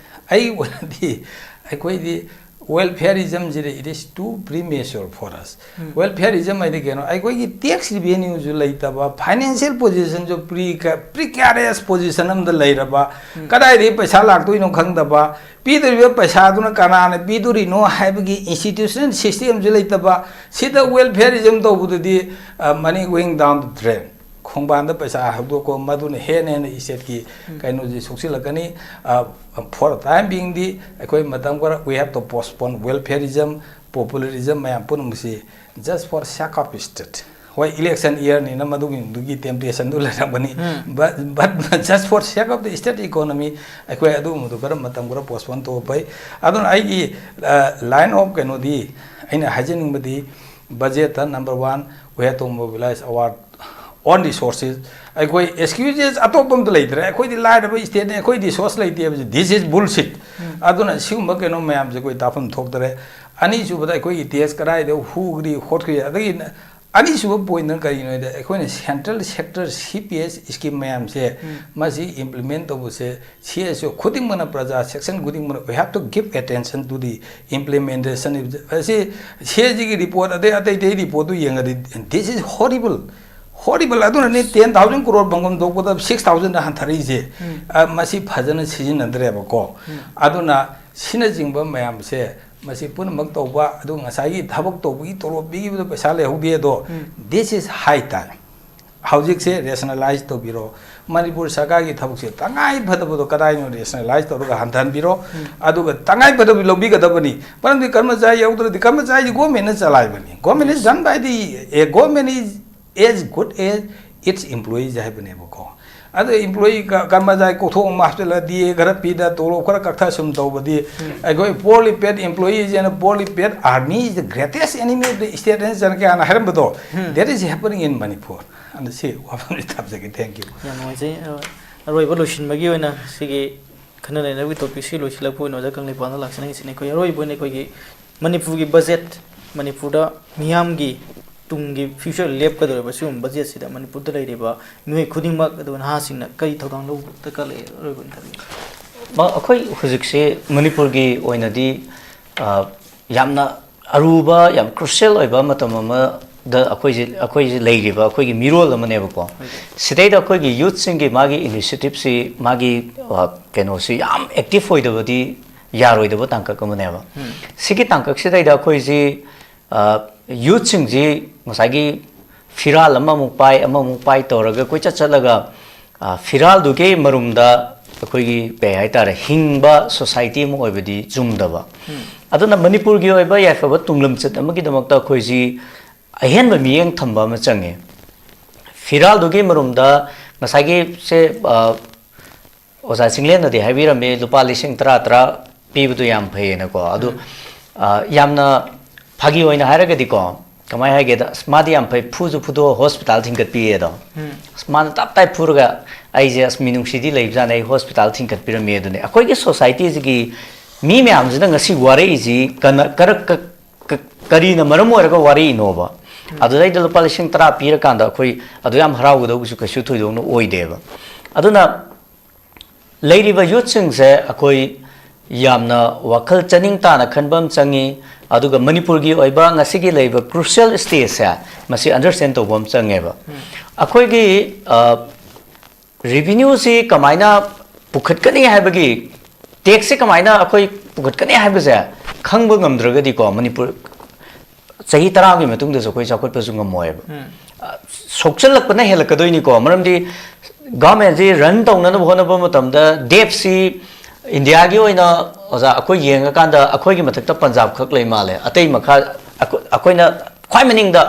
ꯑꯩꯒꯤ ꯑꯣꯏꯅꯗꯤ ꯑꯩꯈꯣꯏꯗꯤ welfareismꯁꯤꯗ, it is too premature for us꯫ Welfareism ꯍꯥꯏꯗꯤ ꯀꯩꯅꯣ? ꯑꯩꯈꯣꯏꯒꯤ ꯇꯦꯛꯁ ꯔꯤꯚꯦꯅ꯭ꯌꯨꯁꯨ ꯂꯩꯇꯕ, ꯐꯥꯏꯅꯥꯟꯁꯤꯌꯦꯜ ꯄꯣꯖꯤꯁꯟꯁꯨ ꯄ꯭ꯔꯤ-, ꯄ꯭ꯔꯤꯀꯦꯔꯤꯌꯁ ꯄꯣꯖꯤꯁꯟ ꯑꯃꯗ ꯂꯩꯔꯕ, ꯀꯗꯥꯏꯗꯒꯤ ꯄꯩꯁꯥ ꯂꯥꯛꯇꯣꯏꯅꯣ ꯈꯪꯗꯕ, ꯄꯤꯗꯣꯔꯤꯕ ꯄꯩꯁꯥꯗꯨꯅ ꯀꯅꯥꯅ ꯄꯤꯗꯣꯔꯤꯅꯣ ꯍꯥꯏꯕꯒꯤ ꯏꯟꯁꯇꯤꯇ꯭ꯌꯨꯁꯅꯦꯜ ꯁꯤꯁꯇꯦꯝꯁꯨ ꯂꯩꯇꯕ, ꯁꯤꯗ welfareism ꯇꯧꯕꯗꯨꯗꯤ, ꯑ, money going down the drain꯫ ꯈꯣꯡꯕꯥꯟꯗ ꯄꯩꯁꯥ ꯍꯧꯗꯣꯛꯄ, ꯃꯗꯨꯅ ꯍꯦꯟꯅ ꯍꯦꯟꯅ ꯏꯁꯇꯦꯠꯀꯤ ꯀꯩꯅꯣꯁꯤ ꯁꯣꯛꯆꯤꯜꯂꯛꯀꯅꯤ꯫ ꯐꯣꯔ ꯇꯥꯏꯝ ꯕꯤꯡꯗꯤ ꯑꯩꯈꯣꯏ ꯃꯇꯝ ꯈꯔ we have to postpone welfareism, popular ism ꯃꯌꯥꯝ ꯄꯨꯝꯅꯃꯛꯁꯤ just for sake of state꯫ ꯍꯣꯏ, ꯏꯂꯦꯛꯁꯟ ꯏꯌꯔꯅꯤꯅ ꯃꯗꯨꯒꯤ ꯃꯗꯨꯒꯤ ꯇꯦꯝꯇꯦꯁꯟꯗꯨ ꯂꯩꯔꯝꯒꯅꯤ꯫ But but just for sake of the state economy ꯑꯩꯈꯣꯏ ꯑꯗꯨꯒꯨꯝꯕꯗꯨ ꯈꯔ ꯃꯇꯝ ꯈꯔ ꯄꯣꯁꯄꯣꯟ ꯇꯧꯕ ꯐꯩ꯫ ꯑꯗꯨꯅ ꯑꯩꯒꯤ ꯂꯥꯏꯟ ꯑꯣꯐ ꯀꯩꯅꯣꯗꯤ ꯑꯩꯅ ꯍꯥꯏꯖꯅꯤꯡꯕꯗꯤ, ꯕꯖꯦꯠꯇ number one, we have to mobilize our own resources꯫ ꯑꯩꯈꯣꯏ ꯑꯦꯛꯁꯀ꯭ꯌꯨꯖꯦꯁ ꯑꯇꯣꯞꯄ ꯑꯝꯇ ꯂꯩꯇ꯭ꯔꯦ꯫ ꯑꯩꯈꯣꯏꯗꯤ ꯂꯥꯏꯔꯕ ꯏꯁꯇꯦꯠꯅꯤ, ꯑꯩꯈꯣꯏ ꯔꯤꯁꯣꯔꯁ ꯂꯩꯇꯦ ꯍꯥꯏꯕꯁꯦ, this is bullshit꯫ ꯑꯗꯨꯅ ꯁꯤꯒꯨꯝꯕ ꯀꯩꯅꯣ ꯃꯌꯥꯝꯁꯦ ꯑꯩꯈꯣꯏ ꯇꯥꯐꯝ ꯊꯣꯛꯇꯔꯦ꯫ ꯑꯅꯤꯁꯨꯕꯗ ꯑꯩꯈꯣꯏꯒꯤ ꯇꯦꯛꯁ ꯀꯗꯥꯏꯗ ꯍꯨꯈ꯭ꯔꯤ ꯈꯣꯠꯈ꯭ꯔꯤ, ꯑꯗꯒꯤ ꯑꯅꯤꯁꯨꯕ ꯄꯣꯏꯟꯠꯅ ꯀꯔꯤꯅꯣ ꯍꯥꯏꯗ, ꯑꯩꯈꯣꯏꯅ ꯁꯦꯟꯇ꯭ꯔꯦꯜ ꯁꯦꯛꯇꯔ ꯁꯤ ꯄꯤ ꯑꯦꯁ ꯁ꯭ꯀꯤꯝ ꯃꯌꯥꯝꯁꯦ ꯃꯁꯤ ꯏꯝꯄ꯭ꯂꯤꯃꯦꯟ ꯇꯧꯕꯁꯦ ꯁꯤ ꯑꯦꯁ ꯑꯣ ꯈꯨꯗꯤꯡꯃꯛꯅ, ꯄ꯭ꯔꯖꯥ ꯁꯦꯛꯁꯟ ꯈꯨꯗꯤꯡꯃꯛꯅ we have to give attention to the implementation꯫ ꯑꯁꯤ ꯁꯤ ꯑꯦꯁ ꯖꯤꯒꯤ ꯔꯤꯄꯣꯔꯠ ꯑꯇꯩ ꯑꯇꯩ ꯑꯇꯩ ꯔꯤꯄꯣꯔꯠꯇꯨ ꯌꯦꯡꯉꯗꯤ this is horrible, horrible꯫ ꯑꯗꯨꯅꯅꯤ ꯇꯦꯟ ꯊꯥꯎꯖꯟ ꯀ꯭ꯔꯣꯔ ꯐꯪꯐꯝ ꯊꯣꯛꯄꯗ ꯁꯤꯛꯁ ꯊꯥꯎꯖꯟꯗ ꯍꯟꯊꯔꯛꯏꯁꯦ꯫ ꯃꯁꯤ ꯐꯖꯅ ꯁꯤꯖꯤꯟꯅꯗ꯭ꯔꯦꯕꯀꯣ꯫ ꯑꯗꯨꯅ ꯁꯤꯅꯆꯤꯡꯕ ꯃꯌꯥꯝꯁꯦ ꯃꯁꯤ ꯄꯨꯝꯅꯃꯛ ꯇꯧꯕ, ꯑꯗꯨ ꯉꯁꯥꯏꯒꯤ ꯊꯕꯛ ꯇꯧꯕꯒꯤ ꯇꯣꯂꯣꯞ ꯄꯤꯈꯤꯕꯗꯣ ꯄꯩꯁꯥ ꯂꯩꯍꯧꯗꯦ ꯑꯗꯣ, this is high time꯫ ꯍꯧꯖꯤꯛꯁꯦ ꯔꯦꯁꯅꯦꯂꯥꯏꯁ ꯇꯧꯕꯤꯔꯣ꯫ ꯃꯅꯤꯄꯨꯔ ꯁꯔꯀꯥꯔꯒꯤ ꯊꯕꯛꯁꯦ ꯇꯉꯥꯏ ꯐꯗꯕꯗꯣ ꯀꯗꯥꯏꯅꯣ ꯔꯦꯁꯅꯦꯂꯥꯏꯁ ꯇꯧꯔꯒ ꯍꯟꯊꯍꯟꯕꯤꯔꯣ꯫ ꯑꯗꯨꯒ ꯇꯉꯥꯏ ꯐꯗꯕ ꯂꯧꯕꯤꯒꯗꯕꯅꯤ꯫ ꯃꯔꯝꯗꯤ ꯀꯔꯃꯆꯥꯔꯤ ꯌꯥꯎꯗ꯭ꯔꯗꯤ, ꯀꯔꯃꯆꯥꯔꯤꯗꯤ ꯒꯣꯔꯃꯦꯟꯅ ꯆꯂꯥꯏꯕꯅꯤ꯫ Government is done by the, a government is as good as its employees ꯍꯥꯏꯕꯅꯦꯕꯀꯣ꯫ ꯑꯗꯣ ꯏꯝꯄ꯭ꯂꯣꯌꯤ, ꯀꯔꯃꯆꯥꯔꯤ ꯀꯣꯛꯊꯣꯛ ꯑꯃ ꯍꯥꯞꯆꯤꯜꯂꯒ ꯗꯤ ꯑꯦ ꯈꯔ ꯄꯤꯗ, ꯇꯣꯂꯣꯞ ꯈꯔ ꯀꯛꯊ ꯁꯨꯝ ꯇꯧꯕꯗꯤ, ꯑꯩꯈꯣꯏ poorly paid employees and poorly paid army is the greatest enemy of the state ꯍꯥꯏꯅ ꯖꯅꯀ꯭ꯌꯥꯅ ꯍꯥꯏꯔꯝꯕꯗꯣ, that is happening in Manipur꯫ ꯑꯗꯣ ꯁꯤ ꯋꯥꯐꯝꯁꯤ ꯊꯝꯖꯒꯦ꯫ Thank you꯫ ꯌꯥꯝ ꯅꯨꯡꯉꯥꯏꯖꯩ꯫ ꯑ, ꯑꯔꯣꯏꯕ ꯂꯣꯏꯁꯤꯟꯕꯒꯤ ꯑꯣꯏꯅ ꯁꯤꯒꯤ ꯈꯟꯅ ꯅꯩꯅꯕꯒꯤ ꯇꯣꯄꯤꯛꯁꯤ ꯂꯣꯏꯁꯤꯜꯂꯛꯄ ꯑꯣꯏꯅ ꯑꯣꯖꯥ ꯀꯪꯂꯩꯄꯥꯛꯅ ꯂꯥꯛꯆꯅꯤꯡꯉꯤꯁꯤꯅ ꯑꯩꯈꯣꯏ ꯑꯔꯣꯏꯕ ꯑꯣꯏꯅ ꯑꯩꯈꯣꯏꯒꯤ ꯃꯅꯤꯄꯨꯔꯒꯤ ꯕꯖꯦꯠ, ꯃꯅꯤꯄꯨꯔꯗ ꯃꯤꯌꯥꯝꯒꯤ ꯇꯨꯡꯒꯤ ꯐ꯭ꯌꯨꯆꯔ ꯂꯦꯞꯀꯗꯧꯔꯤꯕ ꯁꯤꯒꯨꯝꯕ ꯕꯖꯦꯠꯁꯤꯗ ꯃꯅꯤꯄꯨꯔꯗ ꯂꯩꯔꯤꯕ ꯃꯤꯑꯣꯏ ꯈꯨꯗꯤꯡꯃꯛ, ꯑꯗꯨꯒ ꯅꯍꯥꯁꯤꯡꯅ ꯀꯔꯤ ꯊꯧꯗꯥꯡ ꯂꯧꯕ ꯗꯔꯀꯥꯔ ꯂꯩ? ꯑꯔꯣꯏꯕ ꯑꯣꯏꯅ ꯊꯝꯕꯤꯌꯨ꯫ ꯃ-, ꯑꯩꯈꯣꯏ ꯍꯧꯖꯤꯛꯁꯦ ꯃꯅꯤꯄꯨꯔꯒꯤ ꯑꯣꯏꯅꯗꯤ, ꯑ, ꯌꯥꯝꯅ ꯑꯔꯨꯕ, ꯌꯥꯝ ꯀ꯭ꯔꯨꯁꯤꯌꯦꯜ ꯑꯣꯏꯕ ꯃꯇꯝ ꯑꯃꯗ ꯑꯩꯈꯣꯏꯁꯦ, ꯑꯩꯈꯣꯏꯁꯦ ꯂꯩꯔꯤꯕ ꯑꯩꯈꯣꯏꯒꯤ ꯃꯤꯔꯣꯜ ꯑꯃꯅꯦꯕꯀꯣ꯫ ꯁꯤꯗꯩꯗ ꯑꯩꯈꯣꯏꯒꯤ ꯌꯨꯠꯁꯤꯡꯒꯤ ꯃꯥꯒꯤ ꯏꯅꯤꯁꯤꯌꯦꯇꯤꯞꯁꯤ, ꯃꯥꯒꯤ, ꯑ, ꯀꯩꯅꯣꯁꯤ ꯌꯥꯝ ꯑꯦꯛꯇꯤꯞ ꯑꯣꯏꯗꯕꯗꯤ ꯌꯥꯔꯣꯏꯗꯕ ꯇꯥꯡꯀꯛ ꯑꯃꯅꯦꯕ꯫ ꯁꯤꯒꯤ ꯇꯥꯡꯀꯛꯁꯤꯗꯩꯗ ꯑꯩꯈꯣꯏꯁꯤ, ꯑ, ꯌꯨꯠꯁꯤꯡꯁꯤ ꯉꯁꯥꯏꯒꯤ ꯐꯤꯔꯥꯜ ꯑꯃꯃꯨꯛ ꯄꯥꯏ, ꯑꯃꯃꯨꯛ ꯄꯥꯏ ꯇꯧꯔꯒ ꯀꯣꯏꯆꯠ ꯆꯠꯂꯒ, ꯑ, ꯐꯤꯔꯥꯜꯗꯨꯒꯤ ꯃꯔꯨꯝꯗ ꯑꯩꯈꯣꯏꯒꯤ ꯀꯩ ꯍꯥꯏꯇꯥꯔꯦ, ꯍꯤꯡꯕ ꯁꯣꯁꯥꯏꯇꯤ ꯑꯃ ꯑꯣꯏꯕꯗꯤ ꯆꯨꯝꯗꯕ꯫ ꯑꯗꯨꯅ ꯃꯅꯤꯄꯨꯔꯒꯤ ꯑꯣꯏꯕ ꯌꯥꯏꯐꯕ ꯇꯨꯡꯂꯝꯆꯠ ꯑꯃꯒꯤꯗꯃꯛꯇ ꯑꯩꯈꯣꯏꯁꯤ ꯑꯍꯦꯟꯕ ꯃꯤꯠꯌꯦꯡ ꯊꯝꯕ ꯑꯃ ꯆꯪꯉꯦ꯫ ꯐꯤꯔꯥꯜꯗꯨꯒꯤ ꯃꯔꯨꯝꯗ ꯉꯁꯥꯏꯒꯤ ꯁꯦ, ꯑ, ꯑꯣꯖꯥ ꯆꯤꯡꯂꯦꯟꯅꯗꯤ ꯍꯥꯏꯕꯤꯔꯝꯃꯤ, ꯂꯨꯄꯥ ꯂꯤꯁꯤꯡ ꯇꯔꯥ, ꯇꯔꯥ ꯄꯤꯕꯗꯨ ꯌꯥꯝ ꯐꯩꯌꯦꯅꯀꯣ꯫ ꯑꯗꯨ, ꯎꯝ꯫ ꯑ, ꯌꯥꯝꯅ ꯐꯥꯒꯤ ꯑꯣꯏꯅ ꯍꯥꯏꯔꯒꯗꯤꯀꯣ, ꯀꯃꯥꯏ ꯍꯥꯏꯒꯦꯗ, "ꯑꯁ, ꯃꯥꯗꯤ ꯌꯥꯝ ꯐꯩ, ꯐꯨꯁꯨ ꯐꯨꯗꯣꯛꯑ ꯍꯣꯁꯄꯤꯇꯥꯜ ꯊꯤꯟꯒꯠꯄꯤꯌꯦꯗꯣ꯫ ꯎꯝ꯫ ꯑꯁ, ꯃꯥꯅ ꯇꯞ ꯇꯥꯏ ꯐꯨꯔꯒ ꯑꯩꯁꯦ, ꯑꯁ, ꯃꯤꯅꯨꯡꯁꯤꯗꯤ ꯂꯩꯕꯖꯥꯠꯅꯦ, ꯑꯩ ꯍꯣꯁꯄꯤꯇꯥꯜ ꯊꯤꯟꯒꯠꯄꯤꯔꯝꯃꯤ ꯑꯗꯨꯅꯤ꯫" ꯑꯩꯈꯣꯏꯒꯤ ꯁꯣꯁꯥꯏꯇꯤꯁꯤꯒꯤ ꯃꯤ ꯃꯌꯥꯝꯁꯤꯅ ꯉꯁꯤ ꯋꯥꯔꯛꯏꯁꯤ ꯀꯅ-, ꯀꯔ-, ꯀ-, ꯀ-, ꯀꯔꯤꯅ ꯃꯔꯝ ꯑꯣꯏꯔꯒ ꯋꯥꯔꯛꯏꯅꯣꯕ? ꯎꯝ꯫ ꯑꯗꯨꯗꯩꯗ ꯂꯨꯄꯥ ꯂꯤꯁꯤꯡ ꯇꯔꯥ ꯄꯤꯔꯀꯥꯟꯗ ꯑꯩꯈꯣꯏ ꯑꯗꯨ ꯌꯥꯝ ꯍꯔꯥꯎꯒꯗꯧꯕꯁꯨ ꯀꯩꯁꯨ ꯊꯣꯏꯗꯣꯛꯅ ꯑꯣꯏꯗꯦꯕ꯫ ꯑꯗꯨꯅ ꯂꯩꯔꯤꯕ ꯌꯨꯠꯁꯤꯡꯁꯦ ꯑꯩꯈꯣꯏ ꯌꯥꯝꯅ ꯋꯥꯈꯜ ꯆꯅꯤꯡ ꯇꯥꯅ ꯈꯟꯕ ꯑꯃ ꯆꯪꯉꯤ꯫ ꯑꯗꯨꯒ ꯃꯅꯤꯄꯨꯔꯒꯤ ꯑꯣꯏꯕ ꯉꯁꯤꯒꯤ ꯂꯩꯔꯤꯕ crucial stageꯁꯦ, ꯃꯁꯤ understand ꯇꯧꯕ ꯑꯃ ꯆꯪꯉꯦꯕ꯫ ꯎꯝ꯫ ꯑꯩꯈꯣꯏꯒꯤ, ꯑ, revenueꯁꯤ ꯀꯃꯥꯏꯅ ꯄꯨꯈꯠꯀꯅꯤ ꯍꯥꯏꯕꯒꯤ, taxꯁꯤ ꯀꯃꯥꯏꯅ ꯑꯩꯈꯣꯏ ꯄꯨꯈꯠꯀꯅꯤ ꯍꯥꯏꯕꯁꯦ ꯈꯪꯕ ꯉꯝꯗ꯭ꯔꯒꯗꯤꯀꯣ, ꯃꯅꯤꯄꯨꯔ ꯆꯍꯤ ꯇꯔꯥꯒꯤ ꯃꯇꯨꯡꯗꯁꯨ ꯑꯩꯈꯣꯏ ꯆꯥꯎꯈꯠꯄꯁꯨ ꯉꯝꯃꯣꯏꯕ꯫ ꯎꯝ꯫ ꯑ, ꯁꯣꯛꯆꯜꯂꯛꯄꯅ ꯍꯦꯜꯂꯛꯀꯗꯣꯏꯅꯤꯀꯣ, ꯃꯔꯝꯗꯤ governmentꯁꯤ run ꯇꯧꯅꯅꯕ ꯍꯣꯠꯅꯕ ꯃꯇꯝꯗ debtꯁꯤ ꯏꯟꯗꯤꯌꯥꯒꯤ ꯑꯣꯏꯅ, ꯑꯣꯖꯥ, ꯑꯩꯈꯣꯏ ꯌꯦꯡꯉꯀꯥꯟꯗ ꯑꯩꯈꯣꯏꯒꯤ ꯃꯊꯛꯇ ꯄꯟꯖꯥꯕ ꯈꯛ ꯂꯩ ꯃꯥꯜꯂꯦ, ꯑꯇꯩ ꯃꯈꯥ ꯑꯩꯈꯣꯏ-, ꯑꯩꯈꯣꯏꯅ ꯈ꯭ꯋꯥꯏ ꯃꯅꯤꯡꯗ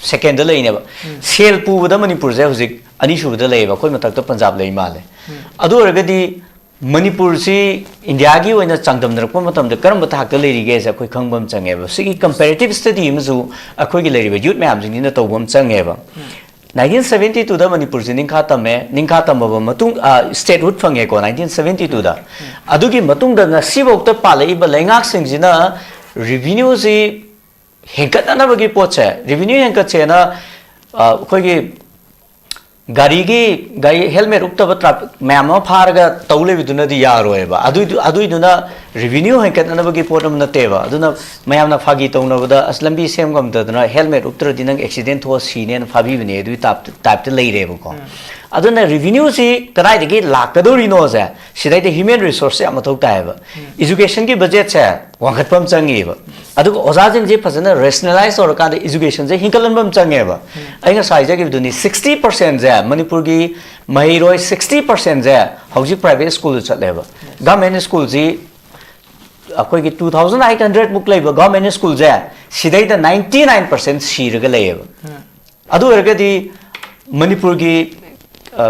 secondꯗ ꯂꯩꯅꯦꯕ꯫ ꯎꯝ꯫ ꯁꯦꯜ ꯄꯨꯕꯗ ꯃꯅꯤꯄꯨꯔꯁꯦ ꯍꯧꯖꯤꯛ ꯑꯅꯤꯁꯨꯕꯗ ꯂꯩꯌꯦꯕ, ꯑꯩꯈꯣꯏ ꯃꯊꯛꯇ ꯄꯟꯖꯥꯕ ꯂꯩ ꯃꯥꯜꯂꯦ꯫ ꯎꯝ꯫ ꯑꯗꯨ ꯑꯣꯏꯔꯒꯗꯤ ꯃꯅꯤꯄꯨꯔꯁꯤ ꯏꯟꯗꯤꯌꯥꯒꯤ ꯑꯣꯏꯅ ꯆꯥꯡꯗꯝꯅꯔꯛꯄ ꯃꯇꯝꯗ ꯀꯔꯝꯕ ꯊꯥꯛꯇ ꯂꯩꯔꯤꯒꯦꯁꯦ ꯑꯩꯈꯣꯏ ꯈꯪꯕ ꯑꯃ ꯆꯪꯉꯦꯕ꯫ ꯁꯤꯒꯤ comparative study ꯑꯃꯁꯨ ꯑꯩꯈꯣꯏꯒꯤ ꯂꯩꯔꯤꯕ youth ꯃꯌꯥꯝꯁꯤꯡꯁꯤꯅ ꯇꯧꯕ ꯑꯃ ꯆꯪꯉꯦꯕ꯫ ꯎꯝ꯫ nineteen seventy twoꯗ ꯃꯅꯤꯄꯨꯔꯁꯤ ꯅꯤꯡꯈꯥ ꯇꯝꯃꯦ, ꯅꯤꯡꯈꯥ ꯇꯝꯃꯕ ꯃꯇꯨꯡ, ꯑ, statehood ꯐꯪꯉꯦꯀꯣ nineteen seventy twoꯗ꯫ ꯎꯝ꯫ ꯑꯗꯨꯒꯤ ꯃꯇꯨꯡꯗ ꯉꯁꯤꯐꯥꯎꯗ ꯄꯥꯜꯂꯛꯏꯕ ꯂꯩꯉꯥꯛꯁꯤꯡꯁꯤꯅ revenueꯁꯤ ꯍꯦꯟꯒꯠꯅꯅꯕꯒꯤ ꯄꯣꯠꯁꯦ, revenue ꯍꯦꯟꯒꯠꯁꯦꯅ, ꯑ, ꯑꯩꯈꯣꯏꯒꯤ ꯒꯥꯔꯤꯒꯤ, ꯒꯥꯔꯤ helmet ꯎꯞꯇꯕ traffic ꯃꯌꯥꯝ ꯑꯃ ꯐꯥꯔꯒ ꯇꯧ ꯂꯩꯕꯗꯨꯅꯗꯤ ꯌꯥꯔꯣꯏꯕ꯫ ꯑꯗꯨꯏꯗꯨ-, ꯑꯗꯨꯏꯗꯨꯅ ꯔꯤꯚꯤꯅ꯭ꯌꯨ ꯍꯦꯟꯒꯠꯅꯅꯕꯒꯤ ꯄꯣꯠ ꯑꯃ ꯅꯠꯇꯦꯕ꯫ ꯑꯗꯨꯅ ꯃꯌꯥꯝꯅ ꯐꯥꯒꯤ ꯇꯧꯅꯕꯗ, "ꯑꯁ, ꯂꯝꯕꯤ ꯁꯦꯝ ꯉꯝꯗꯗꯅ ꯍꯦꯜꯃꯦꯠ ꯎꯞꯇ꯭ꯔꯗꯤ ꯅꯪ ꯑꯦꯛꯁꯤꯗꯦꯟ ꯊꯣꯛꯑ ꯁꯤꯅꯦꯅ ꯐꯥꯕꯤꯕꯅꯦ" ꯑꯗꯨꯒꯤ ꯇꯥꯏꯞꯇ ꯂꯩꯔꯦꯕꯀꯣ꯫ ꯑꯗꯨꯅ ꯔꯤꯚꯤꯅ꯭ꯌꯨꯁꯤ ꯀꯗꯥꯏꯗꯒꯤ ꯂꯥꯛꯀꯗꯧꯔꯤꯅꯣꯁꯦ, ꯁꯤꯗꯩꯗ ꯍ꯭ꯌꯨꯃꯦꯟ ꯔꯤꯁꯣꯔꯁꯁꯦ ꯌꯥꯝ ꯃꯊꯧ ꯇꯥꯏꯌꯦꯕ꯫ ꯏꯖꯨꯀꯦꯁꯟꯒꯤ ꯕꯖꯦꯠꯁꯦ ꯋꯥꯡꯈꯠꯄ ꯑꯃ ꯆꯪꯉꯤꯕ꯫ ꯑꯗꯨꯒ ꯑꯣꯖꯥꯁꯤꯡꯁꯦ ꯐꯖꯅ ꯔꯦꯁꯅꯦꯂꯥꯏꯁ ꯇꯧꯔꯀꯥꯟꯗ ꯏꯖꯨꯀꯦꯁꯟꯁꯦ ꯍꯤꯡꯒꯠꯍꯟꯕ ꯑꯃ ꯆꯪꯉꯦꯕ꯫ ꯑꯩ ꯉꯁꯥꯏ ꯍꯥꯏꯖꯈꯤꯕꯗꯨꯅꯤ, ꯁꯤꯛꯁꯇꯤ ꯄꯔꯁꯦꯟꯁꯦ ꯃꯅꯤꯄꯨꯔꯒꯤ ꯃꯍꯩꯔꯣꯏ ꯁꯤꯛꯁꯇꯤ ꯄꯔꯁꯦꯟꯁꯦ ꯍꯧꯖꯤꯛ ꯄ꯭ꯔꯥꯏꯚꯦꯠ ꯁ꯭ꯀꯨꯜꯗ ꯆꯠꯂꯦꯕ꯫ ꯒꯚꯔꯟꯃꯦꯟ ꯁ꯭ꯀꯨꯜꯁꯤ ꯑꯩꯈꯣꯏꯒꯤ two thousand eight hundred ꯃꯨꯛ ꯂꯩꯕ ꯒꯚꯔꯟꯃꯦꯟ ꯁ꯭ꯀꯨꯜꯁꯦ, ꯁꯤꯗꯩꯗ ninety nine percent ꯁꯤꯔꯒ ꯂꯩꯌꯦꯕ꯫ ꯑꯗꯨ ꯑꯣꯏꯔꯒꯗꯤ ꯃꯅꯤꯄꯨꯔꯒꯤ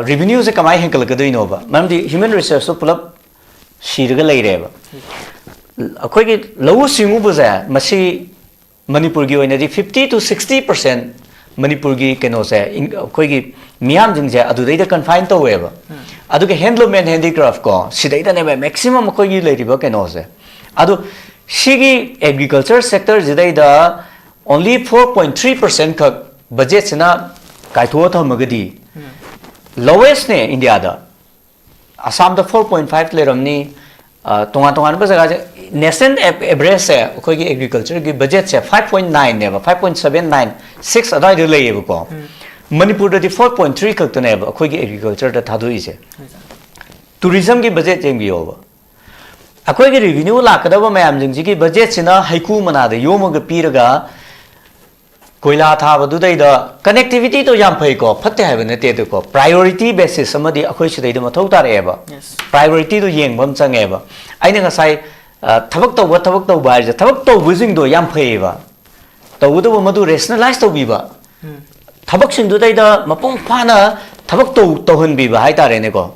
ꯔꯤꯚꯤꯅ꯭ꯌꯨꯁꯦ ꯀꯃꯥꯏꯅ ꯍꯦꯟꯒꯠꯂꯛꯀꯗꯣꯏꯅꯣꯕ? ꯃꯔꯝꯗꯤ ꯍ꯭ꯌꯨꯃꯦꯟ ꯔꯤꯁꯣꯔꯁꯇꯣ ꯄꯨꯂꯞ ꯁꯤꯔꯒ ꯂꯩꯔꯦꯕ꯫ ꯑꯩꯈꯣꯏꯒꯤ ꯂꯧꯎ ꯁꯤꯡꯎꯕꯁꯦ, ꯃꯁꯤ ꯃꯅꯤꯄꯨꯔꯒꯤ ꯑꯣꯏꯅꯗꯤ fifty to sixty percent ꯃꯅꯤꯄꯨꯔꯒꯤ ꯀꯩꯅꯣꯁꯦ, ꯏꯪ-, ꯑꯩꯈꯣꯏꯒꯤ ꯃꯤꯌꯥꯝꯁꯤꯡꯁꯦ ꯑꯗꯨꯗꯩꯗ ꯀꯟꯐꯥꯏꯟ ꯇꯧꯋꯦꯕ꯫ ꯑꯗꯨꯒ ꯍꯦꯟꯗꯂꯨꯝ ꯑꯦꯟ ꯍꯦꯟꯗꯤꯀ꯭ꯔꯥꯐ ꯀꯣ, ꯁꯤꯗꯩꯗꯅꯦꯕ ꯃꯦꯛꯁꯤꯃꯝ ꯑꯩꯈꯣꯏꯒꯤ ꯂꯩꯔꯤꯕ ꯀꯩꯅꯣꯁꯦ꯫ ꯑꯗꯣ ꯁꯤꯒꯤ agriculture ꯁꯦꯛꯇꯔꯁꯤꯗꯩꯗ only four point three percent ꯈꯛ ꯕꯖꯦꯠꯁꯤꯅ ꯀꯥꯏꯊꯣꯛꯑ ꯊꯝꯃꯒꯗꯤ, ꯂꯣꯋꯦꯁꯅꯦ ꯏꯟꯗꯤꯌꯥꯗ꯫ ꯑꯁꯥꯝꯗ four point five ꯂꯩꯔꯝꯅꯤ꯫ ꯑ, ꯇꯣꯉꯥꯟ ꯇꯣꯉꯥꯟꯕ ꯖꯒꯥꯁꯦ, ꯅꯦꯁꯅꯦꯜ ꯑꯦꯚꯔꯦꯖꯁꯦ, ꯑꯩꯈꯣꯏꯒꯤ ꯑꯦꯒ꯭ꯔꯤꯀꯜꯆꯔꯒꯤ ꯕꯖꯦꯠꯁꯦ five point nineꯅꯦꯕ, five point seven nine, six ꯑꯗꯨꯋꯥꯏꯗ ꯂꯩꯌꯦꯕꯀꯣ꯫ ꯃꯅꯤꯄꯨꯔꯗꯗꯤ four point three ꯈꯛꯇꯅꯦꯕ ꯑꯩꯈꯣꯏꯒꯤ ꯑꯦꯒ꯭ꯔꯤꯀꯜꯆꯔꯗ ꯊꯥꯗꯣꯛꯏꯁꯦ꯫ ꯇꯨꯔꯤꯖꯝꯒꯤ ꯕꯖꯦꯠ ꯌꯦꯡꯕꯤꯌꯣꯕ꯫ ꯑꯩꯈꯣꯏꯒꯤ ꯔꯤꯚꯤꯅ꯭ꯌꯨ ꯂꯥꯛꯀꯗꯕ ꯃꯌꯥꯝꯁꯤꯡꯁꯤꯒꯤ ꯕꯖꯦꯠꯁꯤꯅ ꯍꯩꯀꯨ ꯃꯅꯥꯗ ꯌꯣꯝꯃꯒ ꯄꯤꯔꯒ, ꯀꯣꯏꯂꯥ ꯊꯥꯕꯗꯨꯗꯩꯗ, ꯀꯅꯦꯛꯇꯤꯚꯤꯇꯤꯗꯣ ꯌꯥꯝ ꯐꯩꯀꯣ, ꯐꯠꯇꯦ ꯍꯥꯏꯕ ꯅꯠꯇꯦ꯫ ꯑꯗꯨꯀꯣ, ꯄ꯭ꯔꯥꯏꯌꯣꯔꯤꯇꯤ ꯕꯦꯁꯤꯁ ꯑꯃꯗꯤ ꯑꯩꯈꯣꯏ ꯁꯤꯗꯩꯗ ꯃꯊꯧ ꯇꯥꯔꯛꯑꯦꯕ꯫ ꯄ꯭ꯔꯥꯏꯌꯣꯔꯤꯇꯤꯗꯣ ꯌꯦꯡꯕ ꯑꯃ ꯆꯪꯉꯦꯕ꯫ ꯑꯩꯅ ꯉꯁꯥꯏ, ꯑ, ꯊꯕꯛ ꯇꯧꯕ, ꯊꯕꯛ ꯇꯧꯕ ꯍꯥꯏꯔꯤꯁꯦ, ꯊꯕꯛ ꯇꯧꯕꯁꯤꯡꯗꯣ ꯌꯥꯝ ꯐꯩꯌꯦꯕ, ꯇꯧꯕꯇꯕꯨ ꯃꯗꯨ ꯔꯦꯁꯅꯦꯂꯥꯏꯁ ꯇꯧꯕꯤꯕ, ꯊꯕꯛꯁꯤꯡꯗꯨꯗꯩꯗ ꯃꯄꯨꯡ ꯐꯥꯅ ꯊꯕꯛ ꯇꯧ-, ꯇꯧꯍꯟꯕꯤꯕ ꯍꯥꯏꯇꯥꯔꯦꯅꯦꯀꯣ꯫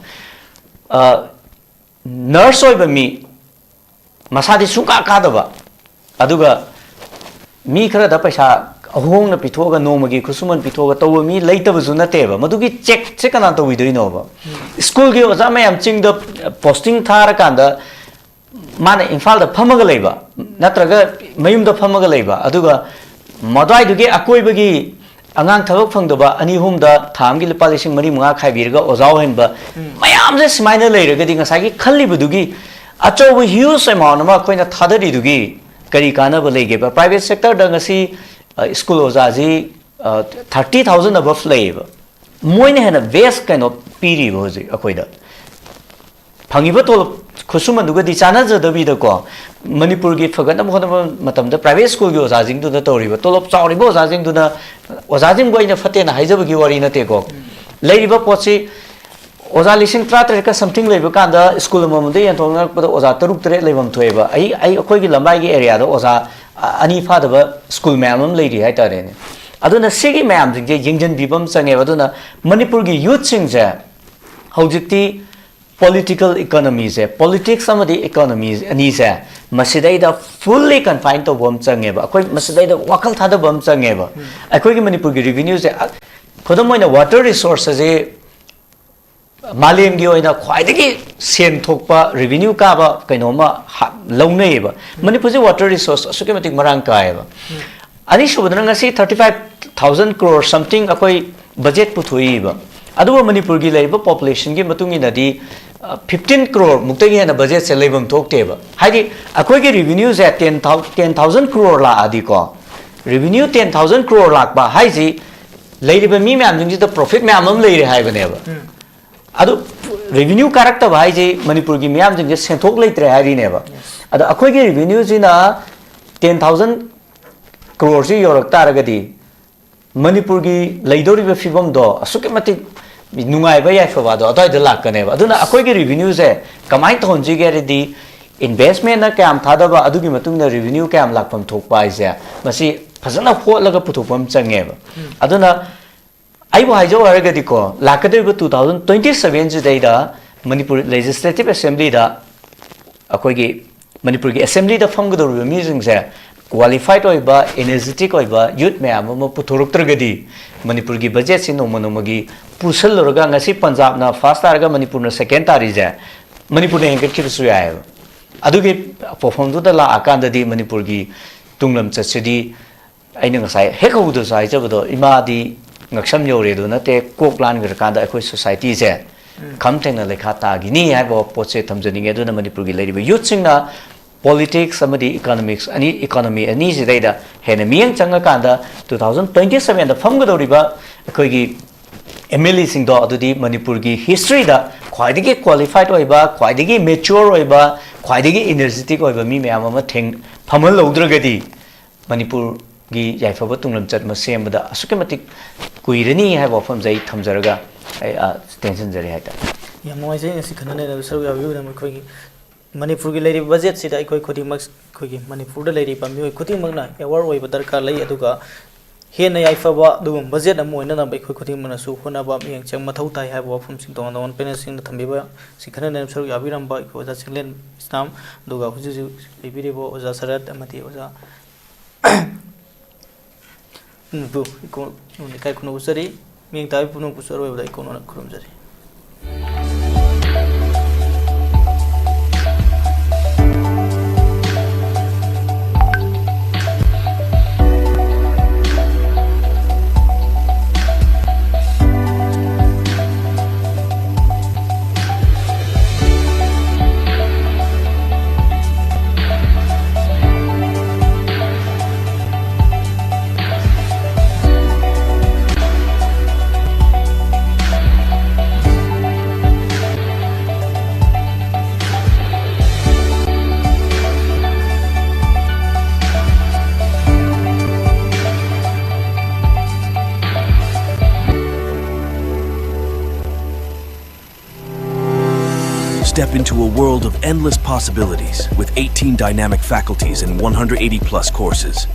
ꯑ, ꯅꯔꯁ ꯑꯣꯏꯕ ꯃꯤ, ꯃꯁꯥꯗꯤ ꯁꯨꯡꯀꯥ ꯀꯥꯗꯕ, ꯑꯗꯨꯒ ꯃꯤ ꯈꯔꯗ ꯄꯩꯁꯥ ꯑꯍꯣꯡꯅ ꯄꯤꯊꯣꯛꯑꯒ, ꯅꯣꯡꯃꯒꯤ ꯈꯨꯠꯁꯨꯃꯟ ꯄꯤꯊꯣꯛꯑꯒ ꯇꯧꯕ ꯃꯤ ꯂꯩꯇꯕꯁꯨ ꯅꯠꯇꯦꯕ꯫ ꯃꯗꯨꯒꯤ ꯆꯦꯛꯁꯦ ꯀꯅꯥ ꯇꯧꯕꯤꯗꯣꯏꯅꯣꯕ? ꯁ꯭ꯀꯨꯜꯒꯤ ꯑꯣꯖꯥ ꯃꯌꯥꯝ ꯆꯤꯡꯗ ꯄꯣꯁꯇꯤꯡ ꯊꯥꯔꯀꯥꯟꯗ, ꯃꯥꯅ ꯏꯝꯐꯥꯜꯗ ꯐꯝꯃꯒ ꯂꯩꯕ, ꯅꯠꯇ꯭ꯔꯒ ꯃꯌꯨꯝꯗ ꯐꯝꯃꯒ ꯂꯩꯕ, ꯑꯗꯨꯒ ꯃꯗ꯭ꯋꯥꯏꯗꯨꯒꯤ ꯑꯀꯣꯏꯕꯒꯤ ꯑꯉꯥꯡ ꯊꯕꯛ ꯐꯪꯗꯕ ꯑꯅꯤ ꯑꯍꯨꯝꯗ ꯊꯥ ꯑꯃꯒꯤ ꯂꯨꯄꯥ ꯂꯤꯁꯤꯡ ꯃꯔꯤ ꯃꯉꯥ ꯈꯥꯏꯕꯤꯔꯒ ꯑꯣꯖꯥ ꯑꯣꯏꯍꯟꯕ ꯃꯌꯥꯝꯁꯦ ꯁꯨꯃꯥꯏꯅ ꯂꯩꯔꯒꯗꯤ, ꯉꯁꯥꯏꯒꯤ ꯈꯜꯂꯤꯕꯗꯨꯒꯤ ꯑꯆꯧꯕ huge amount ꯑꯃ ꯑꯩꯈꯣꯏꯅ ꯊꯥꯗꯔꯤꯗꯨꯒꯤ ꯀꯔꯤ ꯀꯥꯟꯅꯕ ꯂꯩꯒꯦꯕ? Private sector ꯗ ꯉꯁꯤ ꯁ꯭ꯀꯨꯜ ꯑꯣꯖꯥꯁꯤ ꯊꯥꯔꯇꯤ ꯊꯥꯎꯖꯟ ꯑꯕꯞ ꯂꯩꯌꯦꯕ, ꯃꯣꯏꯅ ꯍꯦꯟꯅ ꯕꯦꯁ ꯀꯩꯅꯣ ꯄꯤꯔꯤꯕ ꯍꯧꯖꯤꯛ ꯑꯩꯈꯣꯏꯗ꯫ ꯐꯪꯉꯤꯕ ꯇꯣꯂꯣꯞ ꯈꯨꯠꯁꯨꯃꯟꯗꯨꯒꯗꯤ ꯆꯥꯟꯅꯖꯗꯕꯤꯗꯀꯣ, ꯃꯅꯤꯄꯨꯔꯒꯤ ꯐꯒꯠꯅꯕ ꯍꯣꯠꯅꯕ ꯃꯇꯝꯗ ꯄ꯭ꯔꯥꯏꯚꯦꯠ ꯁ꯭ꯀꯨꯜꯒꯤ ꯑꯣꯖꯥꯁꯤꯡꯗꯨꯅ ꯇꯧꯔꯤꯕ, ꯇꯣꯂꯣꯞ ꯆꯥꯎꯔꯤꯕ ꯑꯣꯖꯥꯁꯤꯡꯗꯨꯅ, ꯑꯣꯖꯥꯁꯤꯡꯕꯨ ꯑꯩꯅ ꯐꯠꯇꯦꯅ ꯍꯥꯏꯖꯕꯒꯤ ꯋꯥꯔꯤ ꯅꯠꯇꯦꯀꯣ꯫ ꯂꯩꯔꯤꯕ ꯄꯣꯠꯁꯤ ꯑꯣꯖꯥ ꯂꯤꯁꯤꯡ ꯇꯔꯥꯇꯔꯦꯠꯀ something ꯂꯩꯕ ꯀꯥꯟꯗ ꯁ꯭ꯀꯨꯜ ꯑꯃꯃꯝꯗ ꯌꯦꯟꯊꯣꯛꯅꯔꯛꯄꯗ ꯑꯣꯖꯥ ꯇꯔꯨꯛ ꯇꯔꯦꯠ ꯂꯩꯐꯝ ꯊꯣꯛꯑꯦꯕ꯫ ꯑꯩ, ꯑꯩ, ꯑꯩꯈꯣꯏꯒꯤ ꯂꯝꯂꯥꯏꯒꯤ ꯑꯦꯔꯤꯌꯥꯗ ꯑꯣꯖꯥ ꯑ-, ꯑꯅꯤ ꯐꯥꯗꯕ ꯁ꯭ꯀꯨꯜ ꯃꯌꯥꯝ ꯑꯃ ꯂꯩꯔꯤ ꯍꯥꯏꯇꯥꯔꯦꯅꯦ꯫ ꯑꯗꯨꯅ ꯁꯤꯒꯤ ꯃꯌꯥꯝꯁꯤꯡꯁꯦ ꯌꯦꯡꯁꯤꯟꯕꯤꯕ ꯑꯃ ꯆꯪꯉꯦꯕ꯫ ꯑꯗꯨꯅ ꯃꯅꯤꯄꯨꯔꯒꯤ ꯌꯨꯠꯁꯤꯡꯁꯦ ꯍꯧꯖꯤꯛꯇꯤ ꯄꯣꯂꯤꯇꯤꯀꯦꯜ ꯏꯀꯣꯅꯣꯃꯤꯁꯦ, ꯄꯣꯂꯤꯇꯤꯛꯁ ꯑꯃꯗꯤ ꯏꯀꯣꯅꯣꯃꯤ ꯑꯅꯤꯁꯦ, ꯃꯁꯤꯗꯩꯗ fully confine ꯇꯧꯕ ꯑꯃ ꯆꯪꯉꯦꯕ꯫ ꯑꯩꯈꯣꯏ ꯃꯁꯤꯗꯩꯗ ꯋꯥꯈꯜ ꯊꯥꯗꯕ ꯑꯃ ꯆꯪꯉꯦꯕ꯫ ꯑꯩꯈꯣꯏꯒꯤ ꯃꯅꯤꯄꯨꯔꯒꯤ ꯔꯤꯚꯤꯅ꯭ꯌꯨꯁꯦ, ꯑ, ꯈꯨꯗꯝ ꯑꯣꯏꯅ, ꯋꯥꯇꯔ ꯔꯤꯁꯣꯔꯁ ꯑꯁꯤ ꯃꯥꯂꯦꯝꯒꯤ ꯑꯣꯏꯅ ꯈ꯭ꯋꯥꯏꯗꯒꯤ ꯁꯦꯟ ꯊꯣꯛꯄ, ꯔꯤꯚꯤꯅ꯭ꯌꯨ ꯀꯥꯕ ꯀꯩꯅꯣꯝꯃ ꯍꯥ-, ꯂꯧꯅꯩꯌꯦꯕ꯫ ꯃꯅꯤꯄꯨꯔꯁꯦ ꯋꯥꯇꯔ ꯔꯤꯁꯣꯔꯁ ꯑꯁꯨꯛꯀꯤ ꯃꯇꯤꯛ ꯃꯔꯥꯡ ꯀꯥꯏꯌꯦꯕ꯫ ꯑꯅꯤꯁꯨꯕꯗꯅ ꯉꯁꯤ thirty five thousand crore something ꯑꯩꯈꯣꯏ ꯕꯖꯦꯠ ꯄꯨꯊꯣꯛꯏꯕ꯫ ꯑꯗꯨꯕꯨ ꯃꯅꯤꯄꯨꯔꯒꯤ ꯂꯩꯔꯤꯕ ꯄꯣꯄꯨꯂꯦꯁꯟꯒꯤ ꯃꯇꯨꯡ ꯏꯟꯅꯗꯤ, ꯑ, ꯐꯤꯐꯇꯤꯟ ꯀ꯭ꯔꯣꯔ ꯃꯨꯛꯇꯒꯤ ꯍꯦꯟꯅ ꯕꯖꯦꯠꯁꯦ ꯂꯩꯐꯝ ꯊꯣꯛꯇꯦꯕ꯫ ꯍꯥꯏꯗꯤ, ꯑꯩꯈꯣꯏꯒꯤ ꯔꯤꯚꯤꯅ꯭ꯌꯨꯁꯦ ꯇꯦꯟ ꯊꯥꯎ-, ꯇꯦꯟ ꯊꯥꯎꯖꯟ ꯀ꯭ꯔꯣꯔ ꯂꯥꯛꯑꯗꯤꯀꯣ, ꯔꯤꯚꯤꯅ꯭ꯌꯨ ꯇꯦꯟ ꯊꯥꯎꯖꯟ ꯀ꯭ꯔꯣꯔ ꯂꯥꯛꯄ ꯍꯥꯏꯁꯤ ꯂꯩꯔꯤꯕ ꯃꯤ ꯃꯌꯥꯝꯁꯤꯡꯁꯤꯗ ꯄ꯭ꯔꯣꯐꯤꯠ ꯃꯌꯥꯝ ꯑꯃ ꯂꯩꯔꯦ ꯍꯥꯏꯕꯅꯦꯕ꯫ ꯑꯗꯨ ꯔꯤꯚꯤꯅ꯭ꯌꯨ ꯀꯥꯔꯛꯇꯕ ꯍꯥꯏꯁꯤ ꯃꯅꯤꯄꯨꯔꯒꯤ ꯃꯤꯌꯥꯝꯁꯤꯡꯁꯦ ꯁꯦꯟꯊꯣꯛ ꯂꯩꯇ꯭ꯔꯦ ꯍꯥꯏꯔꯤꯅꯦꯕ꯫ ꯑꯗꯣ ꯑꯩꯈꯣꯏꯒꯤ ꯔꯤꯚꯤꯅ꯭ꯌꯨꯁꯤꯅ ꯇꯦꯟ ꯊꯥꯎꯖꯟ ꯀ꯭ꯔꯣꯔꯁꯤ ꯌꯧꯔꯛ ꯇꯥꯔꯒꯗꯤ, ꯃꯅꯤꯄꯨꯔꯒꯤ ꯂꯩꯗꯧꯔꯤꯕ ꯐꯤꯕꯝꯗꯣ ꯑꯁꯨꯛꯀꯤ ꯃꯇꯤꯛ ꯅꯨꯡꯉꯥꯏꯕ ꯌꯥꯏꯐꯕꯗꯣ ꯑꯗꯨꯋꯥꯏꯗ ꯂꯥꯛꯀꯅꯦꯕ꯫ ꯑꯗꯨꯅ ꯑꯩꯈꯣꯏꯒꯤ ꯔꯤꯚꯤꯅ꯭ꯌꯨꯁꯦ ꯀꯃꯥꯏꯅ ꯇꯧꯍꯟꯁꯤꯒꯦ ꯍꯥꯏꯔꯗꯤ, ꯏꯟꯚꯦꯁꯃꯦꯟꯅ ꯀꯌꯥꯝ ꯊꯥꯗꯕ, ꯑꯗꯨꯒꯤ ꯃꯇꯨꯡꯗ ꯔꯤꯚꯤꯅ꯭ꯌꯨ ꯀꯌꯥꯝ ꯂꯥꯛꯐꯝ ꯊꯣꯛꯄ ꯍꯥꯏꯁꯦ, ꯃꯁꯤ ꯐꯖꯅ ꯍꯣꯠꯂꯒ ꯄꯨꯊꯣꯛꯄ ꯑꯃ ꯆꯪꯉꯦꯕ꯫ ꯑꯗꯨꯅ ꯑꯩꯕꯨ ꯍꯥꯏꯖꯧ ꯍꯥꯏꯔꯒꯗꯤꯀꯣ, ꯂꯥꯛꯀꯗꯧꯔꯤꯕ ꯇꯨ ꯊꯥꯎꯖꯟ ꯇ꯭ꯋꯦꯟꯇꯤ ꯁꯚꯦꯟꯁꯤꯗꯩꯗ ꯃꯅꯤꯄꯨꯔ ꯂꯦꯖꯤꯁꯂꯦꯇꯤꯚ ꯑꯦꯁꯦꯝꯕ꯭ꯂꯤꯗ ꯑꯩꯈꯣꯏꯒꯤ ꯃꯅꯤꯄꯨꯔꯒꯤ ꯑꯦꯁꯦꯝꯕ꯭ꯂꯤꯗ ꯐꯝꯒꯗꯧꯔꯤꯕ ꯃꯤꯁꯤꯡꯁꯦ ꯀ꯭ꯋꯥꯂꯤꯐꯥꯏꯠ ꯑꯣꯏꯕ, ꯏꯅꯔꯖꯦꯇꯤꯛ ꯑꯣꯏꯕ ꯌꯨꯠ ꯃꯌꯥꯝ ꯑꯃ ꯄꯨꯊꯣꯔꯛꯇ꯭ꯔꯒꯗꯤ, ꯃꯅꯤꯄꯨꯔꯒꯤ ꯕꯖꯦꯠꯁꯤ ꯅꯣꯡꯃ ꯅꯣꯡꯃꯒꯤ ꯄꯨꯁꯜꯂꯨꯔꯒ, ꯉꯁꯤ ꯄꯟꯖꯥꯕꯅ ꯐꯥꯔꯁ ꯇꯥꯔꯒ ꯃꯅꯤꯄꯨꯔꯅ ꯁꯦꯀꯦꯟ ꯇꯥꯔꯤꯁꯦ, ꯃꯅꯤꯄꯨꯔꯅ ꯍꯦꯟꯒꯠꯈꯤꯕꯁꯨ ꯌꯥꯏꯑꯕ꯫ ꯑꯗꯨꯒꯤ ꯄꯣꯠꯐꯝꯗꯨꯗ ꯂꯥꯛꯑꯀꯥꯟꯗꯗꯤ ꯃꯅꯤꯄꯨꯔꯒꯤ ꯇꯨꯡ ꯂꯝꯆꯠꯁꯤꯗꯤ ꯑꯩꯅ ꯉꯁꯥꯏ ꯍꯦꯛ ꯍꯧꯕꯗꯁꯨ ꯍꯥꯏꯖꯕꯗꯣ, ꯏꯃꯥꯗꯤ ꯉꯛꯁꯝ ꯌꯧꯔꯦꯗꯣ ꯅꯠꯇꯦ, ꯀꯣꯛ ꯂꯥꯟꯈ꯭ꯔꯀꯥꯟꯗ ꯑꯩꯈꯣꯏ ꯁꯣꯁꯥꯏꯇꯤꯁꯦ ꯈꯝ ꯊꯦꯡꯅ ꯂꯩꯈꯥ ꯇꯥꯈꯤꯅꯤ ꯍꯥꯏꯕ ꯄꯣꯠꯁꯦ ꯊꯝꯖꯅꯤꯡꯉꯦ꯫ ꯑꯗꯨꯅ ꯃꯅꯤꯄꯨꯔꯒꯤ ꯂꯩꯔꯤꯕ ꯌꯨꯠꯁꯤꯡꯅ ꯄꯣꯂꯤꯇꯤꯛꯁ ꯑꯃꯗꯤ ꯏꯀꯣꯅꯣꯃꯤꯛꯁ ꯑꯅꯤ, ꯏꯀꯣꯅꯣꯃꯤ ꯑꯅꯤꯁꯤꯗꯩꯗ ꯍꯦꯟꯅ ꯃꯤꯠꯌꯦꯡ ꯆꯪꯉꯀꯥꯟꯗ two thousand twenty sevenꯗ ꯐꯝꯒꯗꯧꯔꯤꯕ ꯑꯩꯈꯣꯏꯒꯤ ꯑꯦꯝ ꯑꯦꯜ ꯑꯦꯁꯤꯡꯗꯣ ꯑꯗꯨꯗꯤ ꯃꯅꯤꯄꯨꯔꯒꯤ ꯍꯤꯁꯇ꯭ꯔꯤꯗ ꯈ꯭ꯋꯥꯏꯗꯒꯤ ꯀ꯭ꯋꯥꯂꯤꯐꯥꯏꯠ ꯑꯣꯏꯕ, ꯈ꯭ꯋꯥꯏꯗꯒꯤ ꯃꯦꯆ꯭ꯌꯣꯔ ꯑꯣꯏꯕ, ꯈ꯭ꯋꯥꯏꯗꯒꯤ ꯏꯅꯔꯖꯦꯇꯤꯛ ꯑꯣꯏꯕ ꯃꯤ ꯃꯌꯥꯝ ꯑꯃ ꯊꯦꯡ ꯐꯝꯍꯜꯍꯧꯗ꯭ꯔꯒꯗꯤ ꯃꯅꯤꯄꯨꯔꯒꯤ ꯌꯥꯏꯐꯕ ꯇꯨꯡꯂꯝꯆꯠ ꯑꯃ ꯁꯦꯝꯕꯗ ꯑꯁꯨꯛꯀꯤ ꯃꯇꯤꯛ ꯀꯨꯏꯔꯅꯤ ꯍꯥꯏꯕ ꯋꯥꯐꯝꯁꯦ ꯑꯩ ꯊꯝꯖꯔꯒ ꯑꯩ, ꯑ, ꯇꯦꯟꯁꯤꯟꯖꯔꯤ ꯍꯥꯏꯇꯥꯔꯦ꯫ ꯌꯥꯝ ꯅꯨꯡꯉꯥꯏꯖꯩ ꯉꯁꯤ ꯈꯟꯅ ꯅꯩꯅꯕ ꯁꯔꯨꯛ ꯌꯥꯕꯤꯕꯒꯤꯗꯃꯛ꯫ ꯑꯩꯈꯣꯏꯒꯤ ꯃꯅꯤꯄꯨꯔꯒꯤ ꯂꯩꯔꯤꯕ ꯕꯖꯦꯠꯁꯤꯗ ꯑꯩꯈꯣꯏ ꯈꯨꯗꯤꯡꯃꯛ, ꯑꯩꯈꯣꯏꯒꯤ ꯃꯅꯤꯄꯨꯔꯗ ꯂꯩꯔꯤꯕ ꯃꯤꯑꯣꯏ ꯈꯨꯗꯤꯡꯃꯛꯅ ꯑꯦꯋꯥꯔ ꯑꯣꯏꯕ ꯗꯔꯀꯥꯔ ꯂꯩ꯫ ꯑꯗꯨꯒ ꯍꯦꯟꯅ ꯌꯥꯏꯐꯕ ꯑꯗꯨꯒꯨꯝꯕ ꯕꯖꯦꯠ ꯑꯃ ꯑꯣꯏꯅꯅꯕ ꯑꯩꯈꯣꯏ ꯈꯨꯗꯤꯡꯃꯛꯅꯁꯨ ꯍꯣꯠꯅꯕ ꯃꯤꯠꯌꯦꯡ ꯆꯪ ꯃꯊꯧ ꯇꯥꯏ ꯍꯥꯏꯕ ꯋꯥꯐꯝꯁꯤꯡ ꯇꯣꯉꯥꯟ ꯇꯣꯉꯥꯟꯕ ꯄꯦꯅꯦꯜꯁꯤꯡꯗ ꯊꯝꯕꯤꯕ, ꯁꯤ ꯈꯟꯅ ꯅꯩꯅꯕ ꯁꯔꯨꯛ ꯌꯥꯕꯤꯔꯝꯕ ꯑꯩꯈꯣꯏ ꯑꯣꯖꯥ ꯆꯤꯡꯂꯦꯟ ꯏꯁꯂꯥꯝ, ꯑꯗꯨꯒ ꯍꯧꯖꯤꯛ ꯍꯧꯖꯤꯛ ꯂꯩꯕꯤꯔꯤꯕ ꯑꯣꯖꯥ ꯁꯔꯠ ꯑꯃꯗꯤ ꯑꯣꯖꯥ ꯄꯨꯝꯅꯃꯛꯄꯨ ꯏꯀꯣꯛ ꯅꯣꯡꯅ ꯏꯀꯥꯏ ꯈꯨꯝꯅꯧꯖꯔꯤ꯫ ꯃꯤꯠꯌꯦꯡ ꯇꯥꯕꯤ ꯄꯨꯝꯅꯃꯛꯄꯨꯁꯨ ꯑꯔꯣꯏꯕꯗ ꯏꯀꯣꯛ ꯅꯣꯡꯅ ꯈꯨꯔꯨꯝꯖꯔꯤ꯫ Step into a world of endless possibilities with eighteen dynamic faculties and one hundred eighty plus courses.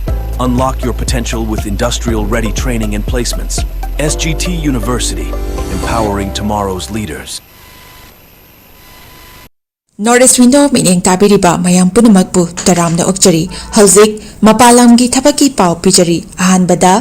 Unlock your potential with industrial ready training and placements. S G T University, empowering tomorrow's leaders. North East Window ꯃꯤꯠꯌꯦꯡ ꯇꯥꯕꯤꯔꯤꯕ ꯃꯌꯥꯝ ꯄꯨꯝꯅꯃꯛꯄꯨ ꯇꯔꯥꯝꯅ ꯑꯣꯛꯆꯔꯤ꯫ ꯍꯧꯖꯤꯛ ꯃꯄꯥꯟ ꯂꯝꯒꯤ ꯊꯕꯛꯀꯤ ꯄꯥꯎ ꯄꯤꯖꯔꯤ꯫ ꯑꯍꯥꯟꯕꯗ,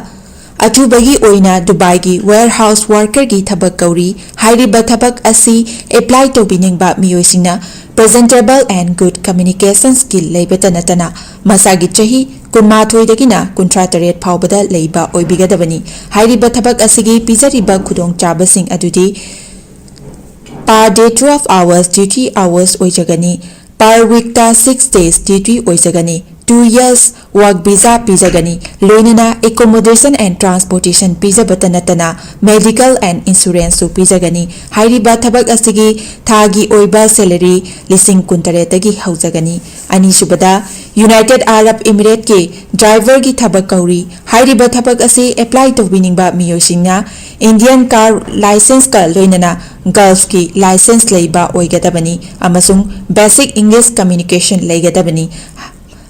ꯑꯊꯨꯕꯒꯤ ꯑꯣꯏꯅ ꯗꯨꯕꯥꯏꯒꯤ warehouse workerꯒꯤ ꯊꯕꯛ ꯀꯧꯔꯤ꯫ ꯍꯥꯏꯔꯤꯕ ꯊꯕꯛ ꯑꯁꯤ apply ꯇꯧꯕꯤꯅꯤꯡꯕ ꯃꯤꯑꯣꯏꯁꯤꯡꯅ presentable and good communication skill ꯂꯩꯕꯇ ꯅꯠꯇꯅ ꯃꯁꯥꯒꯤ ꯆꯍꯤ ꯀꯨꯟꯃꯥꯊꯣꯏꯗꯒꯤꯅ ꯀꯨꯟꯊ꯭ꯔꯥ ꯇꯔꯦꯠ ꯐꯥꯎꯕꯗ ꯂꯩꯕ ꯑꯣꯏꯕꯤꯒꯗꯕꯅꯤ꯫ ꯍꯥꯏꯔꯤꯕ ꯊꯕꯛ ꯑꯁꯤꯒꯤ ꯄꯤꯖꯔꯤꯕ ꯈꯨꯗꯣꯡꯆꯥꯕꯁꯤꯡ ꯑꯗꯨꯗꯤ Per day twelve hours duty hours ꯑꯣꯏꯖꯒꯅꯤ꯫ Per weekꯇ six days duty ꯑꯣꯏꯖꯒꯅꯤ꯫ Two years work visa ꯄꯤꯖꯒꯅꯤ꯫ ꯂꯣꯏꯅꯅ accommodation and transportation ꯄꯤꯖꯕꯇ ꯅꯠꯇꯅ medical and insuranceꯁꯨ ꯄꯤꯖꯒꯅꯤ꯫ ꯍꯥꯏꯔꯤꯕ ꯊꯕꯛ ꯑꯁꯤꯒꯤ ꯊꯥꯒꯤ ꯑꯣꯏꯕ salary ꯂꯤꯁꯤꯡ ꯀꯨꯟꯇꯔꯦꯠꯇꯒꯤ ꯍꯧꯖꯒꯅꯤ꯫ ꯑꯅꯤꯁꯨꯕꯗ, United Arab Emirateꯀꯤ driverꯒꯤ ꯊꯕꯛ ꯀꯧꯔꯤ꯫ ꯍꯥꯏꯔꯤꯕ ꯊꯕꯛ ꯑꯁꯤ apply ꯇꯧꯕꯤꯅꯤꯡꯕ ꯃꯤꯑꯣꯏꯁꯤꯡꯅ Indian car licenceꯀ ꯂꯣꯏꯅꯅ Gulfꯀꯤ license ꯂꯩꯕ ꯑꯣꯏꯒꯗꯕꯅꯤ ꯑꯃꯁꯨꯡ basic English communication ꯂꯩꯒꯗꯕꯅꯤ꯫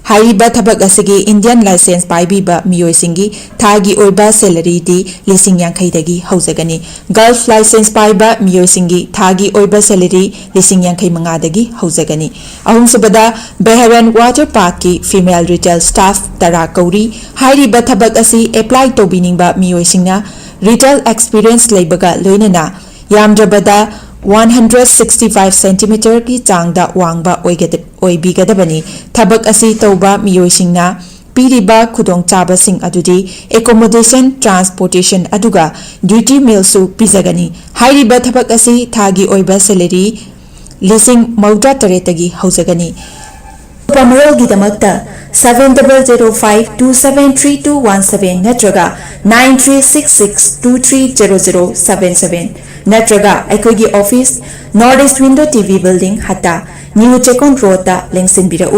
ꯍꯥꯏꯔꯤꯕ ꯊꯕꯛ ꯑꯁꯤꯒꯤ Indian license ꯄꯥꯏꯕꯤꯕ ꯃꯤꯑꯣꯏꯁꯤꯡꯒꯤ ꯊꯥꯒꯤ ꯑꯣꯏꯕ salaryꯗꯤ ꯂꯤꯁꯤꯡ ꯌꯥꯡꯈꯩꯗꯒꯤ ꯍꯧꯖꯒꯅꯤ꯫ Gulf license ꯄꯥꯏꯕ ꯃꯤꯑꯣꯏꯁꯤꯡꯒꯤ ꯊꯥꯒꯤ ꯑꯣꯏꯕ salary ꯂꯤꯁꯤꯡ ꯌꯥꯡꯈꯩ ꯃꯉꯥꯗꯒꯤ ꯍꯧꯖꯒꯅꯤ꯫ ꯑꯍꯨꯝꯁꯨꯕꯗ, Bahrain Water Parkꯀꯤ female retail staff ꯇꯔꯥ ꯀꯧꯔꯤ꯫ ꯍꯥꯏꯔꯤꯕ ꯊꯕꯛ ꯑꯁꯤ apply ꯇꯧꯕꯤꯅꯤꯡꯕ ꯃꯤꯑꯣꯏꯁꯤꯡꯅ retail experience ꯂꯩꯕꯒ ꯂꯣꯏꯅꯅ ꯌꯥꯝꯗ꯭ꯔꯕꯗ one hundred sixty five centimeterꯒꯤ ꯆꯥꯡꯗ ꯋꯥꯡꯕ ꯑꯣꯏꯒꯗ-, ꯑꯣꯏꯕꯤꯒꯗꯕꯅꯤ꯫ ꯊꯕꯛ ꯑꯁꯤ ꯇꯧꯕ ꯃꯤꯑꯣꯏꯁꯤꯡꯅ ꯄꯤꯔꯤꯕ ꯈꯨꯗꯣꯡꯆꯥꯕꯁꯤꯡ ꯑꯗꯨꯗꯤ accommodation, transportation, ꯑꯗꯨꯒ duty mealꯁꯨ ꯄꯤꯖꯒꯅꯤ꯫ ꯍꯥꯏꯔꯤꯕ ꯊꯕꯛ ꯑꯁꯤ ꯊꯥꯒꯤ ꯑꯣꯏꯕ salary ꯂꯤꯁꯤꯡ ꯃꯧꯗ꯭ꯔꯥ ꯇꯔꯦꯠꯇꯒꯤ ꯍꯧꯖꯒꯅꯤ꯫ ꯑꯀꯨꯞꯄ ꯃꯔꯣꯜꯒꯤꯗꯃꯛꯇ seven double zero five two seven three two one seven ꯅꯠꯇ꯭ꯔꯒ nine three six six two three zero zero seven seven ꯅꯠꯇ꯭ꯔꯒ ꯑꯩꯈꯣꯏꯒꯤ office, North East Window T V Building, ꯍꯠꯇꯥ, New Chekon Roadꯇ ꯂꯦꯡꯁꯤꯟꯕꯤꯔꯛꯎ꯫